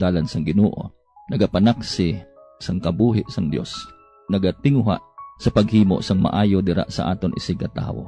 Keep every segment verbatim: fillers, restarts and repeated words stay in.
dalan sang Ginoo, nagapanaksi sang kabuhi sang Dios, nagatinguha sa paghimo sang maayo dira sa aton isigkatawo.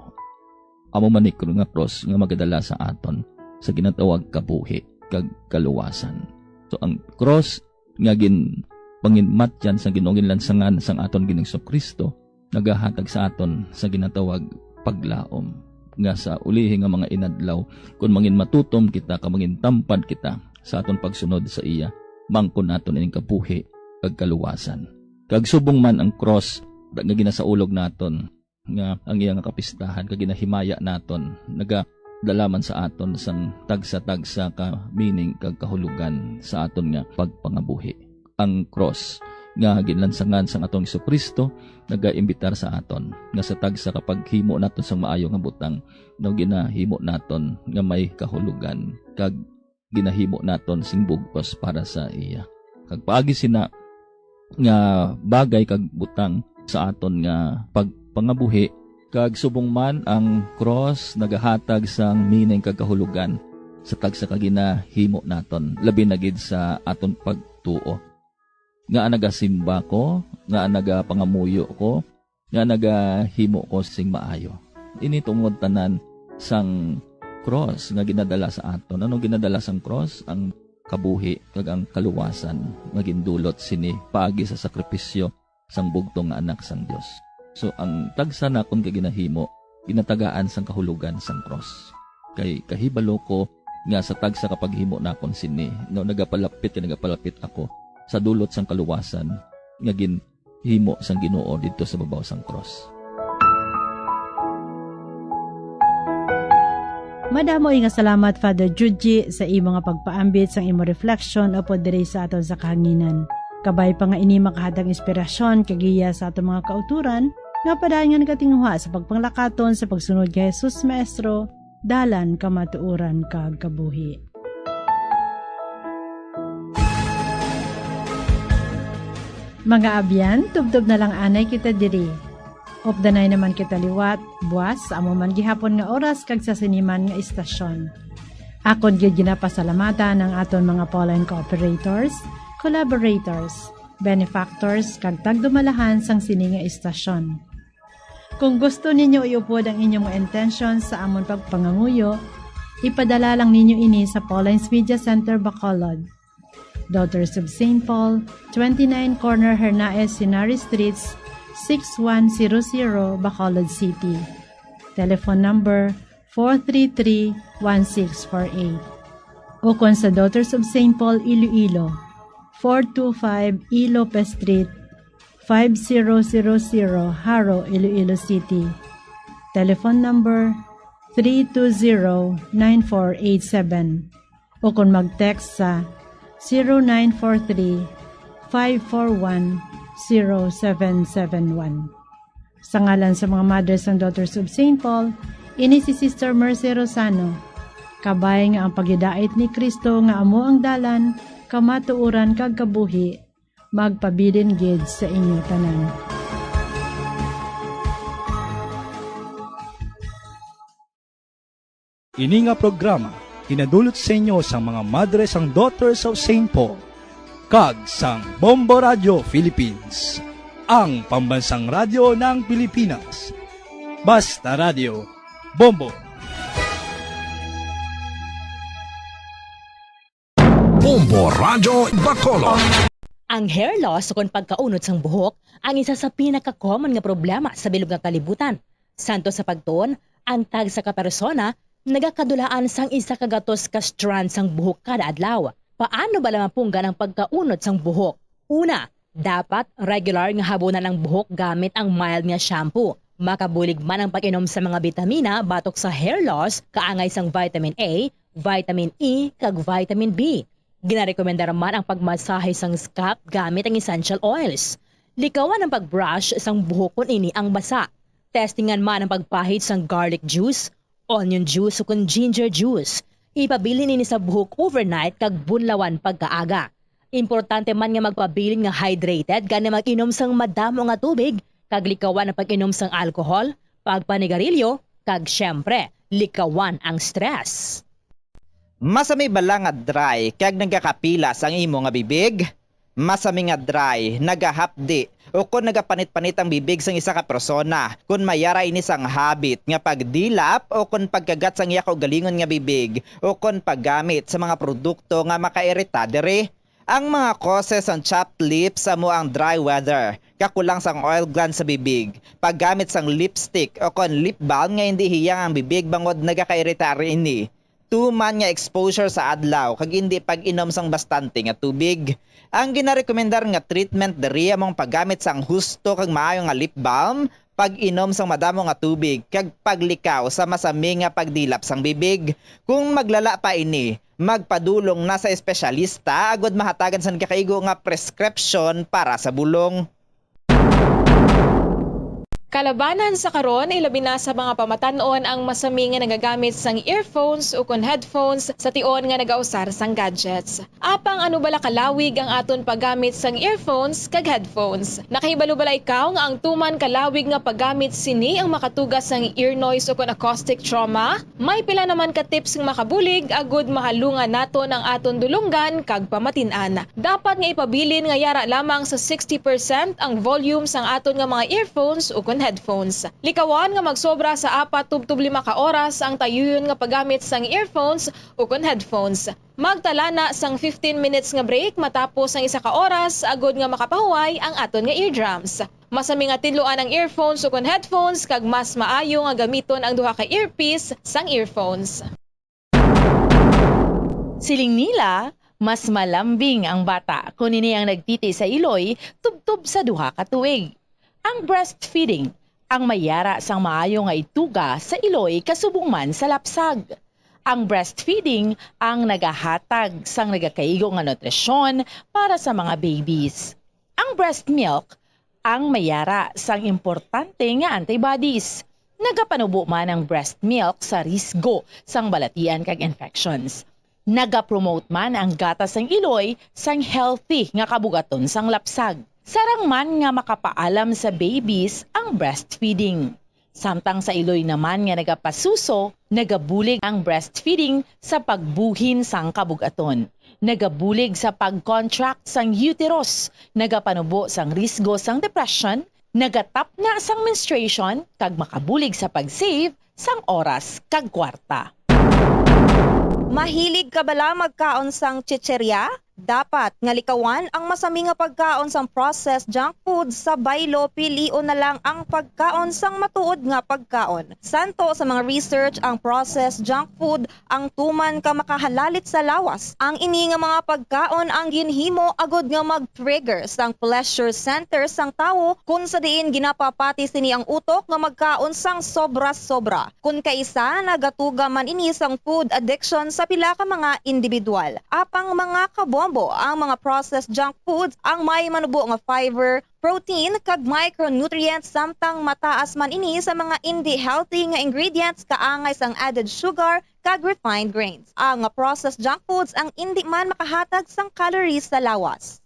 Amo man ni kr-, nga krus nga magadala sa aton sa ginatawag kabuhi kag kaluwasan. So, ang krus nga gin-, panginmatyan sang Ginoo, ginlansangan sang aton Ginoong Jesu-Cristo, nagahatag sa aton sa ginatawag paglaom, nga sa ulihi nga mga inadlaw, kon mangin matutom kita kag mangin tampad kita sa aton pagsunod sa iya, maangkon naton ining kabuhi kag kaluwasan. Kag subong man ang krus nga ginasaulog naton, nga ang iya nga kapistahan kag ginahimaya naton, nagadala man sa aton sang tagsa-tagsa ka meaning kag kahulogan sa aton nga pagpangabuhi. Ang krus nga ginlansangan sang atong Jesu-Cristo nagaimbitar sa aton nga sa tagsa ka paghimo naton sang maayo nga butang, no, ginahimo naton nga may kahulogan kag ginahimo naton sing bug-os para sa iya. Kag paagi sina nga bagay kag butang sa aton nga pagpangabuhi, kag subong man ang krus nagahatag sang meaning kag kahulogan sa tagsa ka ginahimo naton, labi na gid sa aton pagtuo. Ngaa nagasimba ko? Ngaa nagapangamuyo ko? Nga nagahimo ko sing maayo. Ini tungod tanan sang krus nga ginadala sa aton. Ano ginadala sang krus? Ang kabuhi kag ang kaluwasan nga gindulot sini paagi sa sakripisyo sang bugtong nga Anak sang Dios. So, ang tagsa nakon nga ginahimo, ginatagaan sang kahulogan sang krus. Kay kahibalo ko nga sa tagsa ka paghimo nakon sini, no, nagapalapit kag nagapalapit ako sa dulot sang kaluwasan nga gin-, himo sang Ginoo didto sa babaw sang krus. Madamo nga salamat, Father Juji, sa imo nga pagpaambit sang imo reflection upod diri sa aton sa kahanginan. Kabay pa nga ini makahatag inspirasyon kag giya sa aton mga kautoran nga padayon nga nagatinguha sa pagpanglakaton sa pagsunod kay Jesus Maestro, dalan, kamatuoran, kag kabuhi. Mga abyan, tubtob na lang anay kita diri. Updanay naman kita liwat, buas, sa amo man gihapon nga oras kag sa sini man nga istasyon. Akon gid ginapasalamatan ang aton mga Pauline cooperators, collaborators, benefactors, kag tagdumalahan sang sini nga istasyon. Kung gusto ninyo iupod ang inyong mga intensyon sa amon pagpanganguyo, ipadala lang ninyo ini sa Pauline's Media Center, Bacolod, Daughters of Saint Paul, twenty-nine Corner Hernaez, Henares Streets, six one zero zero, Bacolod City. Telephone number, four three three, one six four eight. Ukon sa Daughters of Saint Paul, Iloilo, four two five E Lopez Street, five zero zero zero, Jaro, Iloilo City. Telephone number, three two zero, nine four eight seven. Ukon mag-text sa zero nine four three, five four one, zero seven seven one. Sa ngalan sa mga Mothers and Daughters of Saint Paul, ini si Sister Mercy Rosano. Kabay nga ang paghidait ni Cristo nga amo ang dalan, kamatuoran, kag kabuhi, magpabilin gid sa inyo tanan. Ini nga programa ginadulot sa inyo sang mga Madres and Daughters of Saint Paul kag sang Bombo Radio Philippines, ang pambansang radyo ng Pilipinas. Basta Radio, Bombo! Bombo Radyo Bacolod. Ang hair loss ukon pagkaunod sang buhok ang isa sa pinaka-common nga problema sa bilog nga kalibutan. Santo sa pagtuon, ang tagsa ka persona nagakadulaan sang isa ka gatos ka strand sang buhok kada adlaw. Paano bala mapunggan ang pagkaunod sang buhok? Una, dapat regular nga habunan ang buhok gamit ang mild nga shampoo. Makabulig man ang pag-inom sa mga bitamina batok sa hair loss, kaangay sang vitamin A, vitamin E, kag vitamin B. Ginarekomendar man ang pagmasahe sang scalp gamit ang essential oils. Likawan ang pag-brush sang buhok kon ini ang basa. Testingan man ang pagpahid sang garlic juice, onion juice, ukon ginger juice. Ipabilin ini sa buhok overnight kag bunlawan pagkaaga. Importante man nga magpabilin nga hydrated, gani mag-inom sang madamo nga tubig, kag likawan ang pag-inom sang alcohol, pagpanigarilyo, kag, siyempre, likawan ang stress. Masami bala nga dry kag nagakapila sang imo nga bibig? Masami nga dry, nagahapdi, ukon nagapanit-panit ang bibig sang isa ka persona. Kon may ara ini sang habit nga pagdilap ukon pagkagat sang iya kaugalingon nga bibig, ukon paggamit sa mga produkto nga makairita diri. Ang mga causes sang chapped lips amo ang dry weather, kakulang sang oil gland sa bibig, paggamit sang lipstick ukon lip balm nga indi hiyang ang bibig bangod nagakairita ini, tuman nga exposure sa adlaw, kag indi pag-inom sang bastante nga tubig. Ang ginarekomendar nga treatment diri amo ang paggamit sang husto kag maayo nga lip balm, pag-inom sang madamo nga tubig, kag paglikaw sa masami nga pagdilap sang bibig. Kung maglala pa ini, magpadulong na sa espesyalista agod mahatagan sang nagakaigo nga prescription para sa bulong. Kalabanan sa karon, ilabi na sa mga pamatan-on ang masami nga nagagamit sang earphones ukon headphones sa tion nga nagausar sang gadgets. Apang ano bala kalawig ang aton paggamit sang earphones kag headphones? Nakahibalo bala ikaw nga ang tuman kalawig nga paggamit sini ang makatuga sang ear noise ukon acoustic trauma? May pila naman ka tips nga makabulig agud mahalungan naton ang aton dulonggan kag pamatin-an. Dapat nga ipabilin nga yara lamang sa sixty percent ang volume sang aton nga mga earphones ukon headphones. Likawan nga magsobra sa apat tubtob lima ka oras ang tayuyon nga paggamit sang earphones ukon headphones. Magtala na sang fifteen minutes nga break matapos ang isa ka oras agud nga makapahuway ang aton nga eardrums. Masami nga tinluan ang earphones ukon headphones kag mas maayo nga gamiton ang duha ka earpiece sang earphones. Siling nila, mas malambing ang bata kon ini ang nagtiti sa iloy tubtob sa duha ka tuig. Ang breastfeeding ang may yara sang maayo nga ituga sa iloy kasubong man sa lapsag. Ang breastfeeding ang nagahatag sang nagakaigo nga nutrisyon para sa mga babies. Ang breast milk ang may yara sang importante nga antibodies. Nagapanubo man ang breast milk sa risgo sang balatian kag infections. Nagapromote man ang gatas sang iloy sang healthy nga kabug-aton sang lapsag. Sarang man nga makapaalam sa babies ang breastfeeding. Samtang sa iloy naman nga nagapasuso, nagabulig ang breastfeeding sa pagbuhin sang kabug-aton. Nagabulig sa pag-contract sang uterus, nagapanubo sang risgo sang depression, nagatapna sang menstruation, kag makabulig sa pag-save sang oras kag kwarta. Mahilig ka bala magkaon sang chicheria? Dapat nga likawan ang masami nga pagkaon sang processed junk food sa baylo, pilion na lang ang pagkaon sang matuod nga pagkaon. Santo sa mga research, ang processed junk food ang tuman ka makahalalit sa lawas. Ang ini nga mga pagkaon ang ginhimo agud nga mag-trigger sang pleasure center sang tawo, kun sa diin ginapapati sini ang utok nga magkaon sang sobra-sobra. Kun kaisa, nagatuga man ini sang food addiction sa pila ka mga individual. Apang mga kabombo, ang mga processed junk foods ang may manubo nga fiber, protein, kag micronutrients, samtang mataas man ini sa mga indi healthy nga ingredients kaangay sang added sugar kag refined grains. Ang processed junk foods ang indi man makahatag sang calories sa lawas.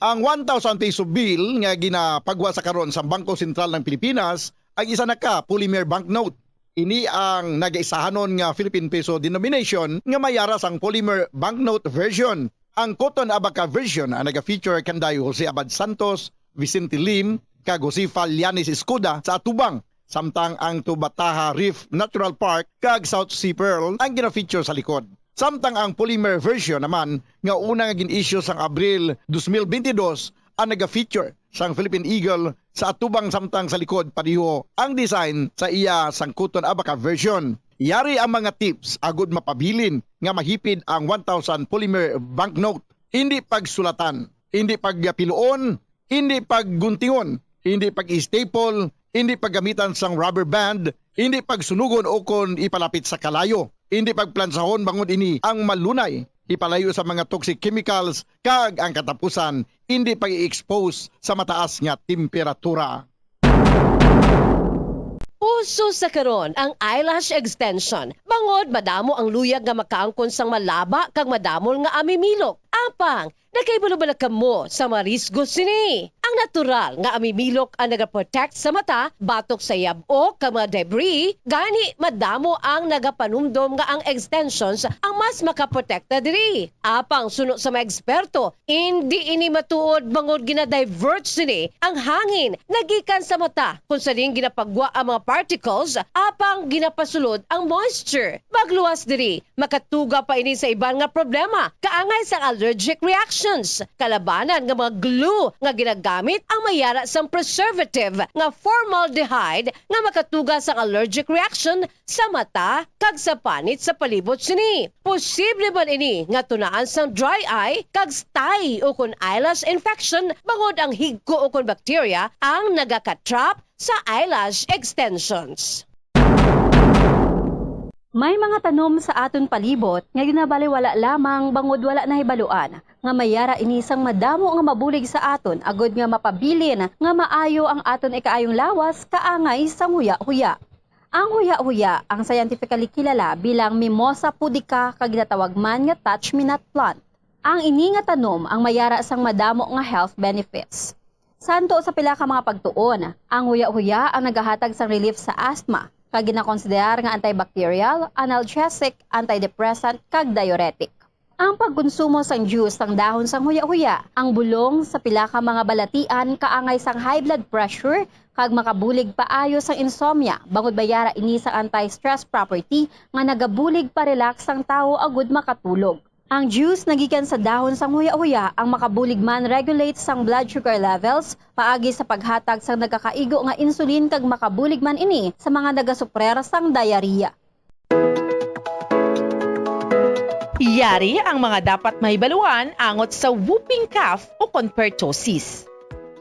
Ang one thousand peso bill nga ginapagwa sa karon sa Bangko Sentral ng Pilipinas ang isa na ka polymer banknote. Ini ang nagaisahanon nga Philippine peso denomination nga may yara sang polymer banknote version. Ang Cotton Abaca version ang naga-feature kanday Jose Abad Santos, Vicente Lim, kag Josefa Llanes Escuda sa atubang, samtang ang Tubataha Reef Natural Park kag South Sea Pearl ang gina-feature sa likod. Samtang ang polymer version naman nga una nga gin-issue sang Abril dos mil bentidós ang naga-feature sang Philippine Eagle sa atubang, samtang sa likod pareho ang design sa iya sang Cotton Abaca version. Yari ang mga tips agud mapabilin nga mahipid ang one thousand polymer banknote. Indi pagsulatan, indi pagpiluon, indi pagguntingon, indi pag-staple, indi paggamitan sang rubber band, indi pagsunugon ukon ipalapit sa kalayo, indi pagplansahon bangod ini ang malunay ipalayo sa mga toxic chemicals, kag ang katapusan, indi pag-i-expose sa mataas nga temperatura. Uso sa karon ang eyelash extension, bangod madamo ang luyag nga makaangkon sang malaba kag madamol nga amimilok. Apang, Nakahibalo bala kamo sa mga risgo sini? Ang natural nga amimilok ang nagaprotect sa mata batok sa yab-ok kag mga debris, gani madamo ang nagapanumdom nga ang extensions ang mas makaprotekta diri. Apang suno sa mga eksperto, indi ini matuod bangod gina-divert sini ang hangin nagikan sa mata, kung sa diin ginapagwa ang mga particles apang ginapasulod ang moisture. Magluwas diri, makatuga pa ini sa iban nga problema, kaangay sang allergic reactions. Kalabanan nga mga glue nga ginagamit ang may ara sang preservative nga formaldehyde nga makatuga sang allergic reaction sa mata kag sa panit sa palibot sini. Posible man ini nga tunaan sang dry eye kag stye ukon eyelash infection bangod ang higko ukon bakterya ang nagakatrap sa eyelash extensions. May mga tanom sa aton palibot nga ginabaliwala lamang bangod wala nahibaluan nga may ara ini sang madamo nga mabulig sa aton agud nga mapabilin nga maayo ang aton ikaayong lawas kaangay sang huya-huya. Ang huya-huya, ang scientifically kilala bilang Mimosa pudica kag ginatawag man nga touch-me-not plant. Ang ini nga tanom ang may ara sang madamo nga health benefits. Santo sa pila ka mga pagtuon, ang huya-huya ang nagahatag sang relief sa asthma, kag ginakonsiderar nga antibacterial, analgesic, antidepressant, kag diuretic. Ang pagkonsumo sang juice sang dahon sang huya-huya, ang bulong sa pila ka mga balatian kaangay sang high blood pressure kag makabulig paayo sang insomnia, bangod may ara ini sang anti-stress property nga nagabulig pa-relax sang tawo agud makatulog. Ang juice nga gikan sa dahon sang huya-huya ang makabulig man regulate sang blood sugar levels paagi sa paghatag sang nagakaigo nga insulin kag makabulig man ini sa mga nagasuprer sang diarrhea. Yari ang mga dapat mahibaluan angot sa whooping cough o kon pertussis.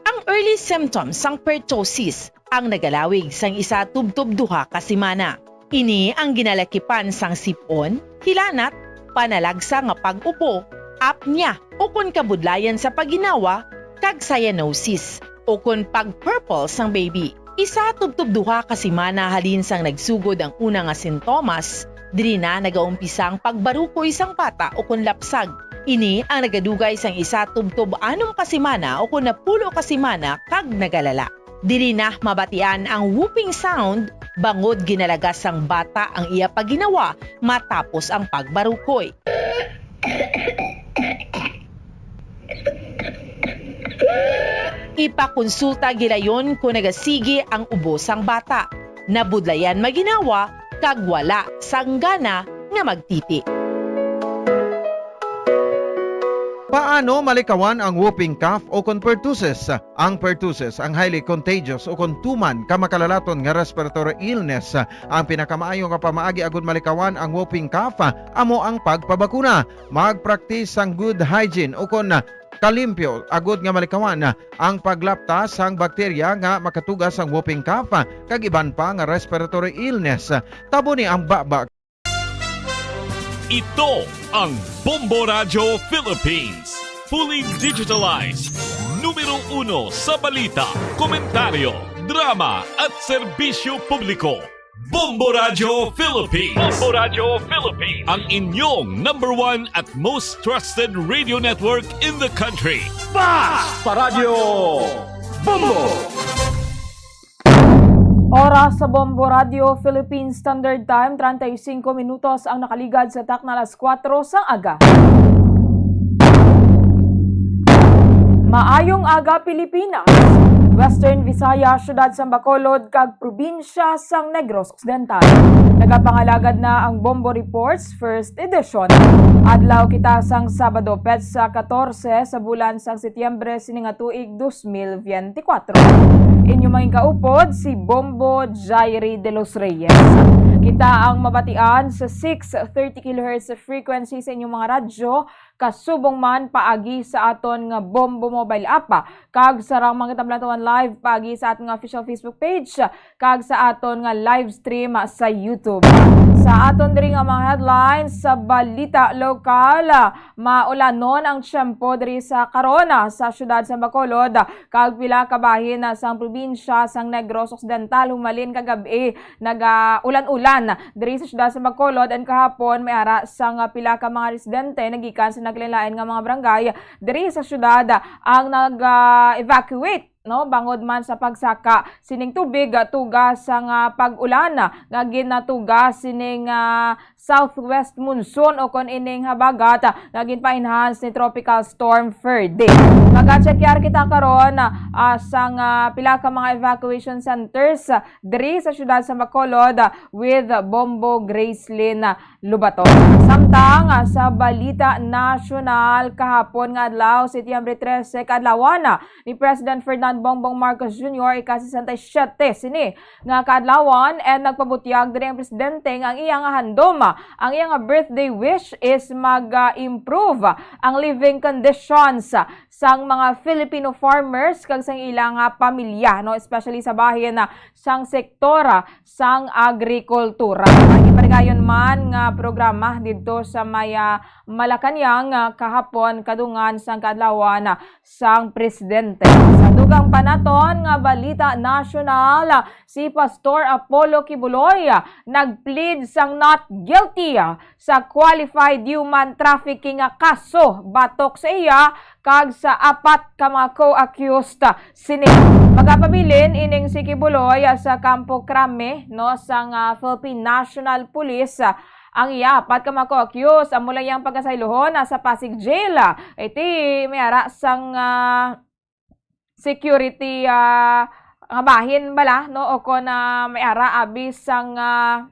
Ang early symptoms sang pertussis ang nagalawig sang isa tubtob duha ka semana. Ini ang ginalakipan sang sip-on, hilanat, panalagsa nga pag-upo, apnea, ukon kabudlayan sa pagginawa, kag cyanosis, ukon pag-purple sang baby. Isa tubtob duha ka semana halin sang nagsugod ang una nga sintomas, diri na nagaumpisa ang pagbarukoy sang bata ukon lapsag. Ini ang nagadugay sang isa tubtob anom ka semana ukon napulo ka semana kag nagalala. Diri na mabatian ang whooping sound bangod ginalagas sang bata ang iya pagginawa matapos ang pagbarukoy. Ipakonsulta gilayon kon nagasigi ang ubo sang bata, nabudlayan maginawa, kag wala sang gana nga magtiti. Paano malikawan ang whooping cough o kon pertussis? Ang pertussis ang highly contagious o kon tuman ka makalalaton nga respiratory illness. Ang pinakamaayo nga pamaagi agud malikawan ang whooping cough amo ang pagpabakuna. Magpraktis sang good hygiene o kon kalimpyo agud nga malikawan ang paglapta sang bakterya nga makatuga sang whooping cough kag iban pa nga respiratory illness. Taboni ang baba. Ito ang Bombo Radyo Philippines, fully digitalized, numero uno sa balita, komentaryo, drama at serbisyo publiko. Bombo Radyo Philippines. Bombo Radyo Philippines. Ang inyong number one at most trusted radio network in the country. Basta Radyo Bombo! Oras sa Bombo Radio Philippine Standard Time, treinta y cinco minutos ang nakaligad sa takna alas kuwatro sang aga. Maayong aga, Pilipinas! Western Visayas, siyudad sang Bacolod, kag probinsya sang Negros Occidental. Nagapangalagad na ang Bombo Reports First Edition. Adlaw kita sang Sabado, petsa katorse sa bulan sang Setyembre sini nga tuig dos mil biyente kuwatro. Inyo mangin kaupod si Bombo Jairi de los Reyes. Kita ang mabatian sa six thirty kilohertz frequency sa inyong mga radyo, kasubong man paagi sa aton nga Bombo mobile app, kag sarang mangin kita live paagi sa aton nga official Facebook page, kag sa aton nga live stream sa YouTube. Sa aton diri nga mga headlines sa balita lokal, maulanon ang tiyempo diri sa karon sa siyudad sa Bacolod, kag pila ka bahin sang probinsya sang Negros Occidental humalin kagab-i nagaulan-ulan diri sa siyudad sa Bacolod, and kahapon may ara sang pila ka mga residente nagikan sa naglain-lain nga mga barangay diri sa siyudad ang nag-evacuate, no, bangod man sa pagsaka sining tubig, ah, tuga sang pag-ulan, ah, nga ginatuga sining, ah, southwest monsoon o kon ining habagat, ah, nga ginpa-enhance ni Tropical Storm Freddy. Magachekyar kita karon, ah, sang, ah, pila ka mga evacuation centers, ah, diri sa siyudad sa Bacolod, ah, with Bombo Gracelyn, ah, Lobaton. Samtang, ah, sa balita nasyonal, kahapon nga adlaw, Setyembre trese, kaadlawan, ah, ni President Ferdinand Bongbong Marcos Junior, ika-sesenta y siyete sini nga kaadlawan, and nagpabutyag diri ang presidente nga ang iya nga handom, ah, ang iya nga birthday wish is mag, ah, improve ang living conditions, ah, sang mga Filipino farmers kag sang ila nga pamilya, no, especially sa bahin, ah, sang sektor, ah, sang agrikultura. Ang ginpatigayon man nga programa didto sa may, ah, Malacañang, ah, kahapon kadungan sang kaadlawan, ah, sang presidente. Sa dugang pa naton nga balita nasyonal, ah, si Pastor Apollo Quiboloy, ah, nag-plead sang not guilty, ah, sa qualified human trafficking nga kaso batok sa iya kag sa apat ka mga co-accused sini. Magapabilin ining si Quiboloy, ah, sa Campo Crame, no, sang, ah, Philippine National Police, ah, ang iya apat ka mga co-accused. Amo lang iyang pagkasaylohon, ah, sa Pasig Jail, ah, iti may ara sang, ah, security, ah, nga bahin bala, no, o kon, ah, may ara abi sang, ah,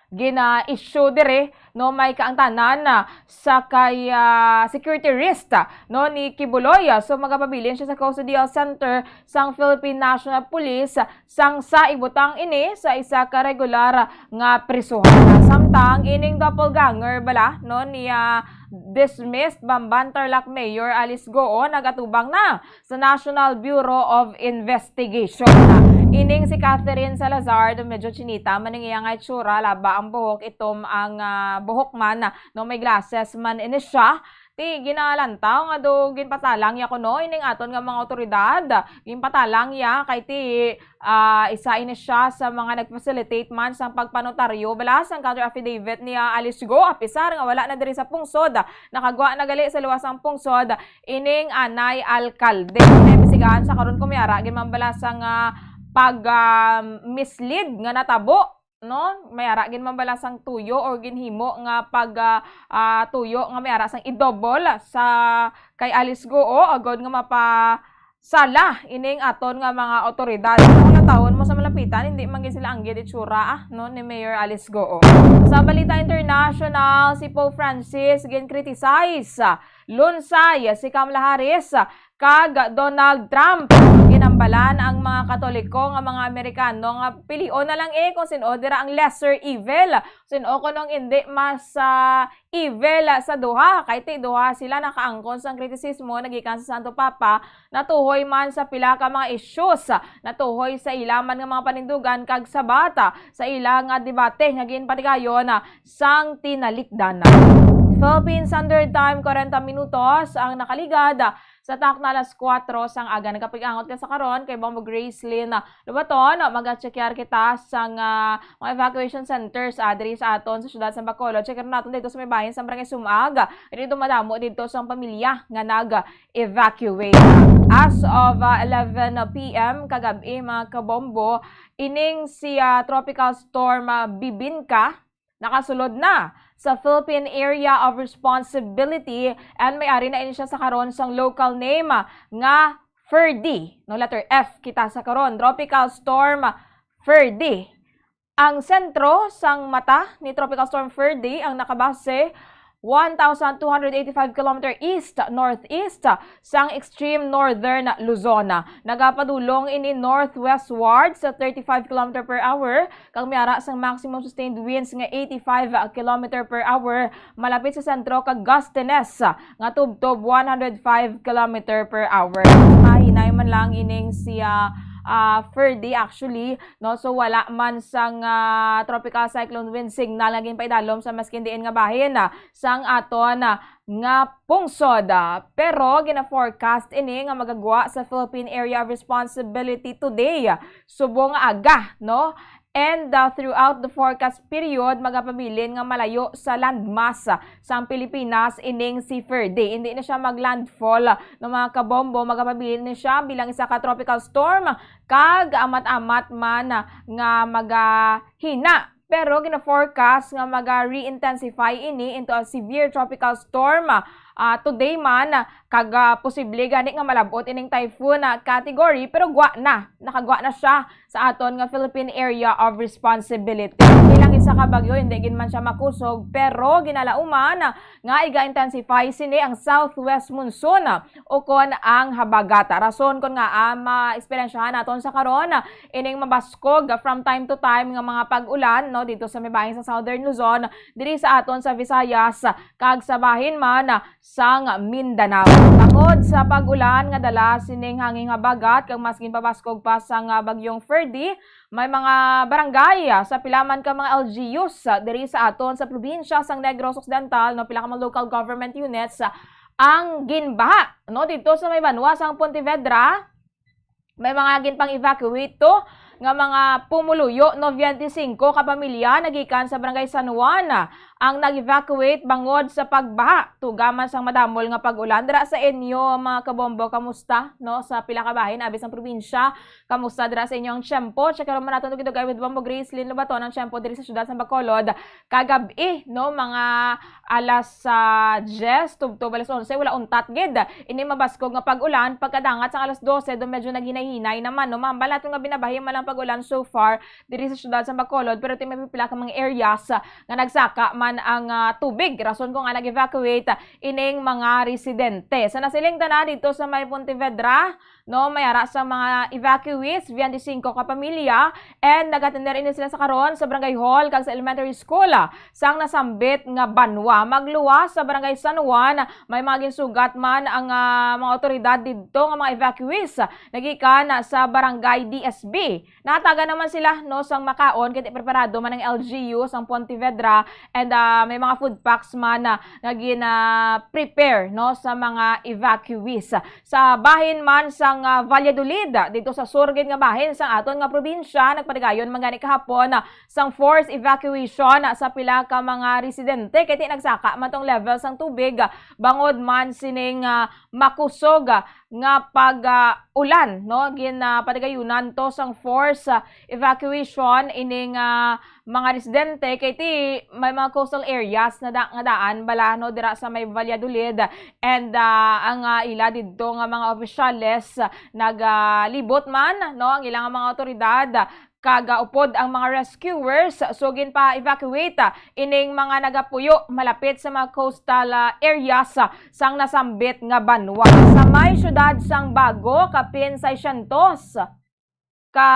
gina-issue diri, no, may kaangtanan, ah, sa kay, ah, security risk, ah, no, ni Quiboloy. So, magapabilin siya sa custodial center sang Philippine National Police, ah, sang sa ibutang ini sa isa ka regular nga prisuhan. Samtang ining doppelganger bala, no, ni, ah, dismissed Bamban Tarlac Mayor Alice Goo nagatubang na sa National Bureau of Investigation. Ining si Catherine Salazar, do medyo chinita man ang iya nga itsura, laba ang buhok, itom ang, ah, buhok man, no, may glasses man ini siya. Ti ginalantaw nga do ginpatalang ya kuno ining aton nga mga awtoridad. Ginpatalang ya kay ti, ah, isa ini siya sa mga nag-facilitate man sang pagpanotaryo bala sang counter affidavit ni, ah, Alice Goo, apisar nga wala na diri sa pungsod. Nakagwa na gali sa luwas sang pungsod ining anay alkalde. Naimbestigahan sa karon kung may ara gid man bala sang, ah, pag, ah, mislead nga natabo, no? May ara gid man bala sang tuyo or ginhimo nga pag, ah, ah, tuyo nga may ara sang idobol sa kay Alice Goo, agod nga mapasala ining aton nga mga awtoridad. Kung lantawon mo sa malapitan, hindi man gid sila ang gid itsura, ah, no, ni Mayor Alice Goo. Sa balita international, si Pope Francis gin-criticize, ah, lunsay si Kamala Harris, ah, kag Donald Trump. Ginhambalan ang mga Katoliko nga mga Amerikano nga pilion na lang, eh, kung sin-o dira ang lesser evil, sin-o kunong indi mas, ah, evil sa duha. Kay ti duha sila nakaangkon sang kritisismo nagikan sa Santo Papa, natuhoy man sa pila ka mga issues, natuhoy sa ila man nga mga panindugan kag sabat sa ila nga debate nga ginpatigayon sang tinalikdan. Philippine Standard Time, kwarenta minutos ang nakaligad sa takna alas kuwatro sang aga. Nagapag-angot ka sa karon kay Bombo Gracelyn Lobaton. Maga-checkar kita sang, ah, mga evacuation centers, ah, diri sa aton sa siyudad sa Bacolod. Check naton dito sa may bahin sa Barangay Sumag. Dito madamo dito sang pamilya nga nag-evacuate. As of, ah, eleven p m kagab-i, mga kabombo, ining si, ah, Tropical Storm, ah, Bibinka nakasulod na sa Philippine Area of Responsibility, and may ari na ini siya sa karon sang local name, ah, nga Ferdy. No, letter F kita sa karon. Tropical Storm Ferdy. Ang sentro sang mata ni Tropical Storm Ferdy ang nakabase one thousand two hundred eighty-five kilometer east-northeast sang extreme northern Luzon. Nagapadulong ini northwestward sa thirty-five kilometer per hour, kag may ara sang maximum sustained winds nga eighty-five kilometer per hour, malapit sa sentro kag gustiness nga tubtob one hundred five kilometer per hour. Mahinay man lang ining siya ah, Ferdy actually, no? So wala man sang, ah, tropical cyclone wind signal nga ginpaidalom sa maskin diin nga bahin, ah, sang aton, ah, nga pungsod. Ah, pero gina-forecast ini nga magagwa sa Philippine Area of Responsibility today, ah, subong nga aga, no? And, ah, throughout the forecast period, magapabilin nga malayo sa landmass, ah, sang Pilipinas ining si Ferdy. Hindi na siya mag-landfall, ah, no, mga kabombo. Magapabilin na siya bilang isa ka tropical storm, kag amat-amat man, ah, nga magahina. Pero gina-forecast nga maga-re-intensify ini into a severe tropical storm, ah, ah, today man, ah, kag, ah, posible gani nga malab-ot ining typhoon, ah, category, pero gwa na, nakagwa na siya sa aton nga Philippine Area of Responsibility. Bilang isa ka bagyo, hindi gid man siya makusog, pero ginalauman, ah, nga iga-intensify sini ang southwest monsoon, ah, ukon ang habagat. Rason kon ngaa ma-eksperyensyahan naton sa karon, ah, ining mabaskog, ah, from time to time nga mga pag-ulan, no, dito sa may bahin sa Southern Luzon, diri sa aton sa Visayas, ah, kag sa bahin man, ah, sang Mindanao. Tungod sa pag-ulan nga dala sining hangin habagat kag mas ginpabaskog pa sang, ah, bagyong Ferdy, may mga barangay, ah, sa pila man ka mga L G Us, ah, diri sa aton sa probinsya sang Negros Occidental, no, pila ka mga local government units, ah, ang ginbaha, no, dito sa may banwa sang Pontevedra. May mga ginpang-evacuate to nga mga pumuluyo, noventa y cinco ka pamilya nagikan sa Barangay San Juan ang nag-evacuate bangod sa pagbaha. Tuga man sang madamol nga pag-ulan dira sa inyo, mga kabombo. Kamusta, no, sa pila ka bahin abi sang probinsya? Kamusta dira sa inyo ang tiyempo? Check man naton dugay-dugay with Bombo Grace Lynn Lobaton ang tiyempo diri sa siyudad sa Bacolod. Kagab-i, no, mga alas, ah, diyes, tubtob alas onse, wala untat gid ini mabaskog nga pag-ulan. Pagkadangat sang alas dose, do medyo naghinay-hinay naman, no? Mahambal naton nga binabahin man ang pag-ulan so far diri sa siyudad sa Bacolod, pero ti may pipila ka mga areas, ah, nga nagsaka man ang, ah, tubig. Rason kon ngaa nag-evacuate, ah, ining mga residente. Sa nasiling tanan dito sa may Pontevedra, no, may ara sa mga evacuees, twenty-cinco ka pamilya, and nagatender ini sila sa karon sa barangay hall kag sa elementary school, ah, sang nasambit nga banwa. Magluwas sa barangay San Juan, may mga ginsugat man ang, ah, mga awtoridad didto nga mga evacuees nagikan sa barangay D S B. Nahatagan naman sila, no, sang makaon, kay preparado man ang L G U sang Pontevedra, and, ah, may mga food packs man, ah, nga gina-prepare, no, sa mga evacuees. Sa bahin man sang, ah, Valladolid, dito sa sur gid nga bahin sang aton nga probinsya, nagpatigayon man gani kahapon, ah, sang forced evacuation, ah, sa pila ka mga residente, kay ti nagsaka man tong level sang tubig, ah, bangod man sining, ah, makusog, ah, nga pag, ah, ulan, no? Gin, ah, patigayunan to sang force, ah, evacuation ining, ah, mga residente kay ti may mga coastal areas na da-, nga daan bala, no, dira sa may Valladolid, and, ah, ang, ah, ila didto nga mga opisyales, ah, nagalibot man, no, ang ilang mga awtoridad, kag, ah, upod ang mga rescuers, so ginpa-evacuate, ah, ining mga nagapuyo malapit sa mga coastal, ah, areas, ah, sang nasambit nga banwa. Sa may siyudad sang Bago, kapin seiscientos ka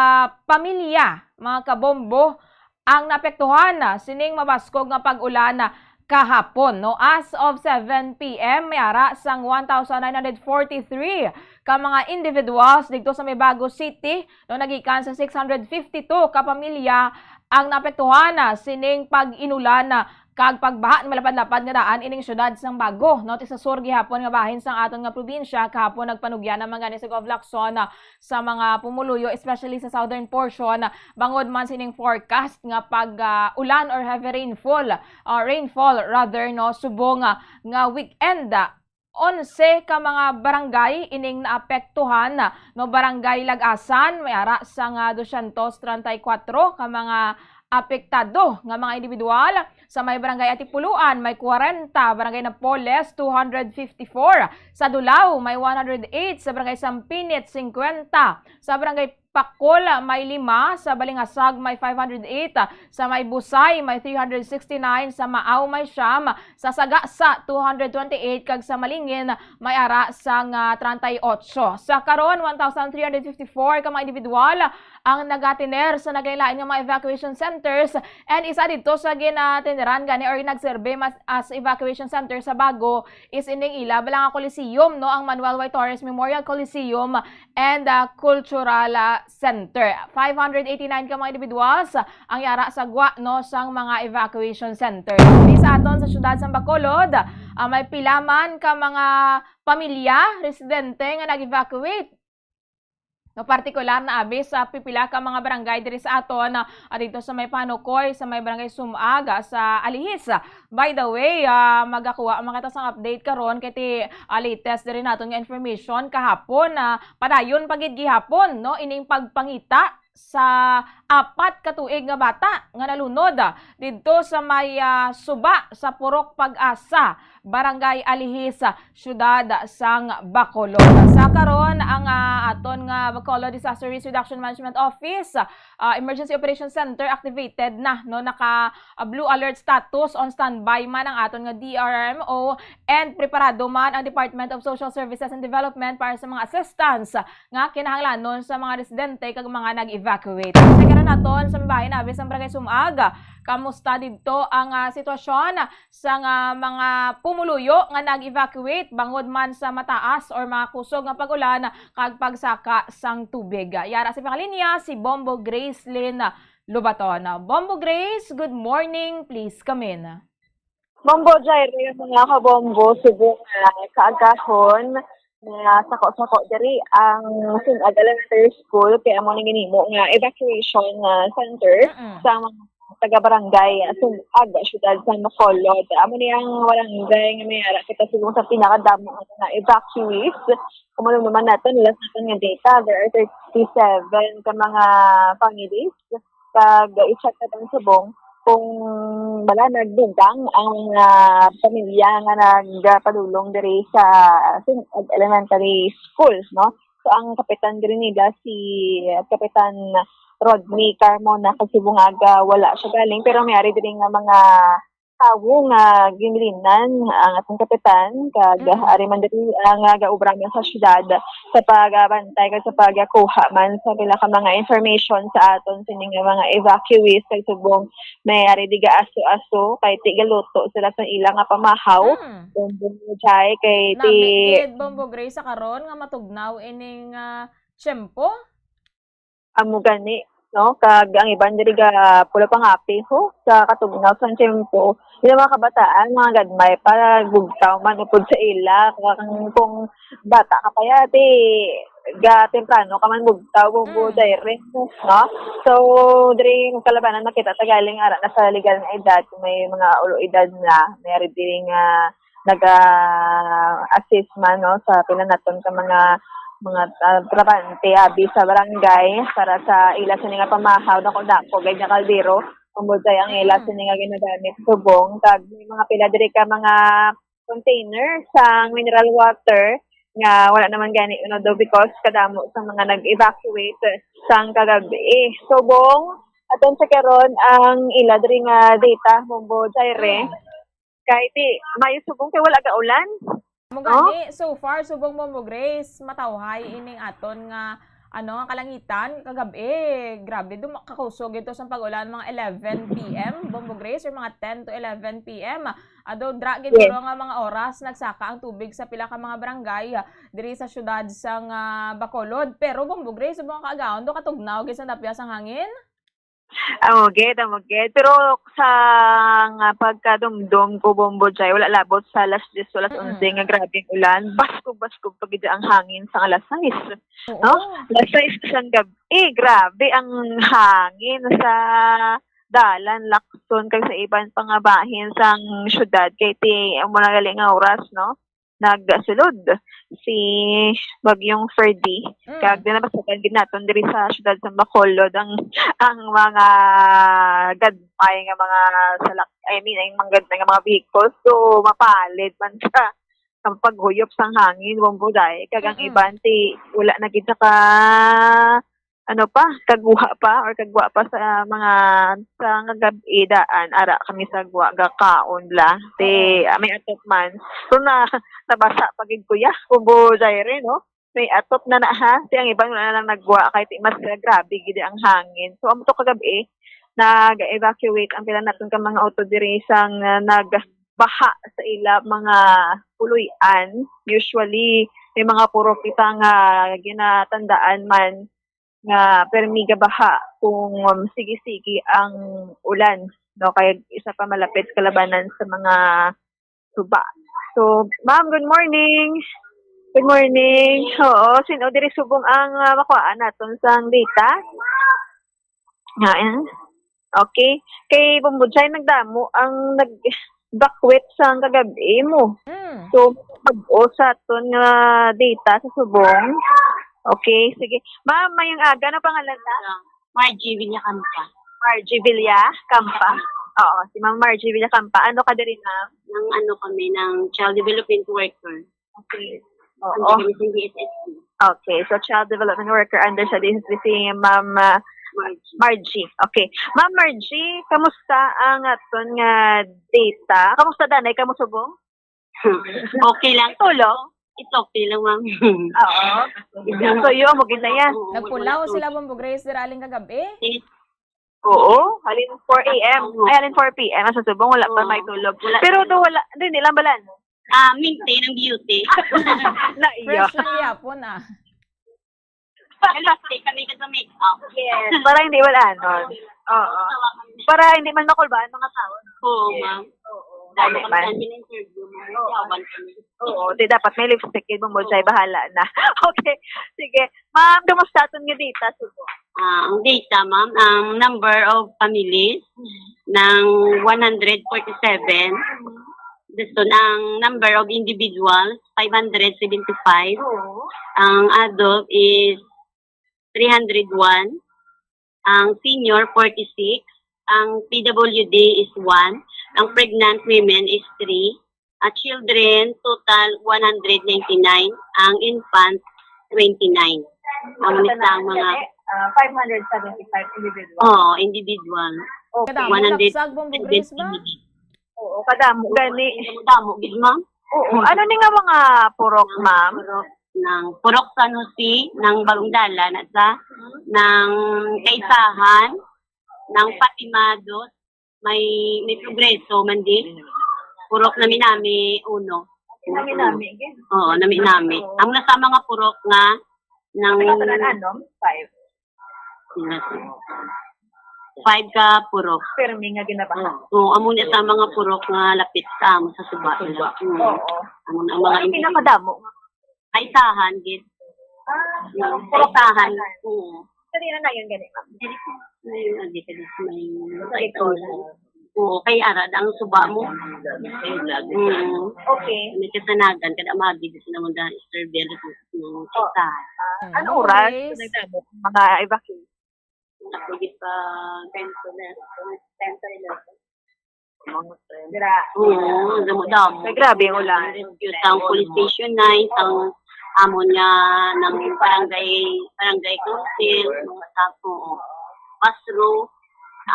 pamilya, mga kabombo, ang naapektuhan, ah, sining mabaskog nga pag-ulan, ah, kahapon, no? As of seven P M, may ara sang one thousand nine hundred forty-three ka mga individuals didto sa may Bago City, no, nagikan sa six hundred fifty-two ka pamilya ang naapektuhan, ah, sining pag-inulan, ah, kag pagbaha nga malapad-lapad nga daan ining siyudad sang Bago, no? Ti sa sur gihapon nga bahin sang aton nga probinsya, kahapon nagpanugyan naman gani si Gov Lacson, ah, sa mga pumuluyo, especially sa southern portion, ah, bangod man sining forecast nga pag, ah, ulan or heavy rainfall, ah, rainfall rather, no, subong, ah, nga weekend, ah, onse ka mga barangay ining naapektuhan, no, Barangay Lagasan, may ara sang, ah, dosyentos treinta y cuatro ka mga apektado nga mga individual. Sa may Barangay Atipuluan, may kwarenta, Barangay Napoles, two hundred fifty-four, sa Dulao, may one hundred eight, sa Barangay Sampinit, singkwenta, sa Barangay Pakol, may lima, sa Balingasag, may five hundred eight, sa may Busay, may three hundred sixty-nine, sa Maaw, may siyam, sa Sagasa, two hundred twenty-eight, kag sa Malingin, may ara sang, ah, treinta y ocho. Sa karon, one thousand three hundred fifty-four ka mga individual ang nagatiner sa naglain-lain nga mga evacuation centers, and isa didto sa ginatineran gani or nagserbe mas, as evacuation center sa Bago is ining ila bala nga Coliseum, no, ang Manuel Y. Torres Memorial Coliseum and, ah, Cultural, ah, Center. Five hundred eighty-nine ka mga individuals ang yara sa gwa, no, sang mga evacuation center. Diri sa aton sa siyudad sang Bacolod, ah, may pila man ka mga pamilya, residente nga nag-evacuate. No, partikular na abi sa pipila ka mga barangay diri sa aton, ah, dito sa may Panukoy, sa may barangay Sumag, ah, sa Alihis. By the way, ah, magakuha man kita sang update karon kay ti, ah, latest diri naton nga information kahapon, ah, padayon pa gid gihapon, no, ining pagpangita sa apat ka tuig nga bata nga nalunod, ah, didto sa may, ah, suba sa Purok Pag-asa, Barangay Alihis, ah, Siyudad sang Bacolod. Sa karon, ang, ah, aton nga Bacolod Disaster Risk Reduction Management Office, ah, Emergency Operations Center activated na, no, naka, ah, blue alert status, on standby man ang aton nga D R R M O, and preparado man ang Department of Social Services and Development para sa mga assistance nga kinahanglanon sa mga residente kag mga nag-evacuate. Check naton sa bahin abi sa Barangay Sumag. Kamusta didto ang, ah, sitwasyon sang, ah, mga pumuluyo nga nag-evacuate bangod man sa mataas or mga kusog nga pag-ulan kag pagsaka sang tubig? Yara sa pangalinya si Bombo Grace Lynn Lobaton. Bombo Grace, good morning. Please come in. Bombo Jaire, mga kabombo, subong nga kaagahon nga sako-sako diri ang Sinag Elementary School, kay amo ni ginimo nga evacuation, ah, center Mm-mm. sa mga taga-barangay, ah, Sinag, siyudad sa Bacolod. Amo ni ang barangay nga may ara kita subong sa pinakadamo nga mga evacuees. Kung ano naman natin, last natin nga data, there are thirty-seven ka mga families. Kag i-check naton subong kung bala nagdugang ang mga pamilya nga nagpadulong diri sa Sinag Elementary School, no? So, ang kapitan diri nila si Kapitan Rodney Carmona, kag subong nga wala siya galing, pero may ari diri nga mga tawo nga ginlinan ang atong kapitan, kag Mm. ari man diri ang, ah, gaobra man sa siyudad sa pagbantay kag sa pagkuha man sa pila ka mga information sa aton sini nga mga evacuees, kag subong may ari di gaaso-aso kay ti galuto sila sa ila nga pamahaw. Mm. Kung Jai, kay ti Nami gid, Bombo Grace, sa karon nga matugnaw ining, ah, tiyempo. Amo gani, no? Kag ang iban diri ga pula pangapi, ho, sa katugnaw sang tiyempo. Yung mga kabataan, mga gagmay pa, bugtaw man upod sa ila. Kung, kung bata ka pa, ya, ti, ga temprano ka man bugtaw, Bombo Mm. Jaire, no? So, diri ang kalabanan, makita ta galing ara na sa legal nga edad, may mga ulo edad na, may ari diri nga naga-assist man, no, sa pila naton ka mga, mga, ah, trabahante abi sa barangay para sa ila sini nga pamahaw, dako-dako gid nga kaldero, kumbaga ang ila Mm. sini nga ginagamit subong, kag may mga pila diri ka mga container sa mineral water nga wala naman gani, you know, daw because kadamo sa mga nag-evacuate sang kagabi. Subong, aton sa karon ang ila diri nga data, Bombo Jaire. Mm. Kay ti, maayo subong kay wala gaulan. Amo Oh? gani, so far, subong, Bombo Grace, matawhay ining aton nga, ano, nga kalangitan kagab-i. Grabe, dum-, kakusog ito sa pag-ulan, mga eleven P M, Bombo Grace, or mga ten to eleven P M. Ado, dra gid Yes. duro nga mga oras nagsaka ang tubig sa pila ka mga barangay, ah, diri sa siyudad sang, ah, Bacolod. Pero, Bombo Grace, subong, kaagahon do katugnaw gid sa napyas ang hangin. Amo gid, amo gid. Pero sa nga pagkadumdom ko, Bombo Jai, wala labot sa alas diyes o alas Mm-mm. onse nga grabing ulan. Baskog-baskog pa gid ang hangin sa alas sais. Oo. No? Alas sais sang gab-i, grabe ang hangin sa dalan, Lacson, kag sa iban pa nga bahin sang syudad. Kay ti, amo na gali nga oras, no? Nagsulod si Bagyong Ferdy. Mm. Kag di na masakan gid naton diri sa siyudad sa Bacolod ang, ang mga gagmay nga mga salak-, I mean, ang mga gagmay nga mga vehicles. So, mapalid man sa, sa paghuyop sang hangin, Bombo Jai. Kag ang Mm-mm. iban, ti, wala na gid naka ano pa, kagwa pa or kagwa pa sa mga, sa nga gab-i daan, ara kami sa gwa, gakaon la. Ti, Oo. ah, may atop man. So, na, nabasa pa gid, kuya, Bombo Jaire, no? May atop na na, ha? Ti, ang iban wala na lang naggwa, kay ti, mas grabe gid ang hangin. So, amo to kagab-i, nag-evacuate ang pila naton ka mga auto diri sang, ah, nagbaha sa ila mga puloy-an. Usually, may mga puro kita nga ginatandaan man nga permi gabaha kung, um, sige-sige ang ulan, no? Kay isa pa malapit kalabanan sa mga suba. So, ma'am, good morning. Good morning. Oo, sino diri subong ang, ah, makuhaan naton sang data? Nga, eh? Okay. Kay Bumbo Jay, nagdamo ang nag-bakwit sang kagab-i mo. Mm. So, bag-o sa aton nga data sa subong. Okay, sige. Ma'am, mayong aga. Ano pangalan na? Margie Villacampa. Margie Villacampa. Oo, si Ma'am Margie Villacampa. Ano ka diri, ma'am? Nang ano kami, ng child development worker. Okay. Oo. Under kami sa D S S P. Okay, so child development worker under sa D S S P si Ma'am, ah, Margie. Margie. Okay. Ma'am Margie, kamusta ang aton nga data? Kamusta danay kamo subong? Okay lang. Tulo? It's okay lang, ma'am. Oo. So, yun, mo gid na yan. Oo, Nagpulaw wala sila, Bumbo Grace, dira aling kagabi? Yes. Oo, halin four A M. Oo. Ay, halin four P M. Sa subong, wala pa Oo. may tulog. Wala Pero pa. do, wala, hindi, hindi lang bala, no? Ah, maintain ang beauty. Na iya. Fresh lang yapon, ah. Realistic kami ka sa makeup. Yes, para hindi wala, ano. Oo. Para hindi man makulbaan mga tao, no? Oo, Yes. ma'am. Oo. Lalo Dali kami man. sa amin interview, ma'am. Oo. Yawan kami. Oo, di dapat may lipstick, ibang mo, Jay, Oo. bahala na. Okay, sige. Ma'am, kamusta aton nga data, subo? Ah, ang data, ma'am, ang number of families ng one hundred forty-seven. Dason ang number of individuals, five hundred seventy-five. Oo. Ang adult is three hundred one. Ang senior, forty-six. Ang P W D is one. Ang pregnant women is three. At children, total, one hundred ninety-nine. Ang infant, twenty-nine. Ang isa ang mga Ah, five hundred seventy-five individual. Oo, individual. Okay. Kadamo, one hundred lapsag, Bumbo Grace ba? Oo, kadamo gani. Damo, damo, gid, ma'am. Oo, ano ni nga mga purok, ma'am? Purok ng Purok San Jose, ng Bagong Dalan, at sa, ng Kaisahan, ng Patimados, may, may Progreso, man di. Purok Nami-Nami, uno. Nami-Nami, gid. Oo, Nami-Nami. Ang nasa mga purok nga, ng Ano, five? Yes. Five ka purok. Permi nga ginabaha. Oo, amo ni sa mga purok nga lapit sa amo sa suba Sa suba. nila. Mm. Oo. Amo na ang mga Ano indi- pinakadamo? Kaisahan, gid. Ah, Mm, purok Kaisahan. Kaisahan. Oo. Sa di na na yun, gani, ma'am? Dili ko. Ayun, agi ka dito may Sa likod. Oo, kay ara ang suba mo. Mm. Okay. May kasanagan, kada magi, di sila mag-istorbo, ano, Oo. Kaisahan. Ah, Mm. ano oras Anyways. nagdamo ang mga evacuees? Ako di pa ten to eleven, ten to eleven. Mga ten. Dira. Oo, damo-damo. Ay, grabe ang ulan. Rescue sa police station nine, ang amon nga ng barangay, barangay council, mga staff, oo. Pasro,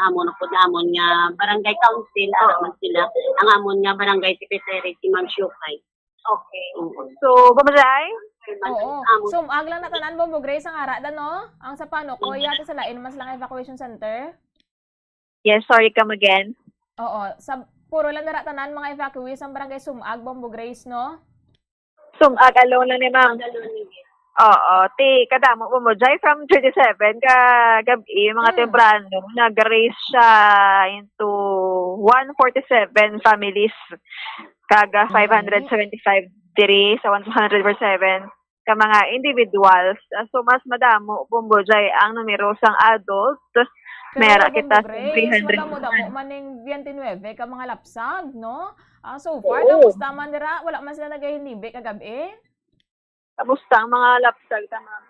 amon po namon nga barangay council, ara man sila. Ang amon nga barangay secretary, si Ma'am Shukay. Okay. Oo. So, Bumbo Jay? Oo. Sumag lang na tanan, Bumbo Grace, ang ara da, no? Ang sa Panukoy, yata sa lain, mas lang evacuation center? Yes, sorry, come again. Oo. Sa, puro lang dara tanan, mga evacuees, ang barangay Sumag, Bumbo Grace, no? Sumag alone lang ni ma'am. Oo, ti kadamo mo mo. Jay, from twenty-seven ka gabi, mga Mm. temprano, nag-raise siya into one forty-seven families. Kaga Ang five hundred seventy-five diri sa one hundred forty-seven ka mga individuals. Ah, so, mas madamo, Bumbo Jay, ang numero sang adult. Pero, Mera Bumbo kita sa Grace, three hundred. Madamo-damo man ning twenty-nine ka mga lapsag, no? Ah, so far, Oo. kamusta man dira? Wala man sila nagahinibi kagabi? Kamusta ang mga lapsag ta, ma'am?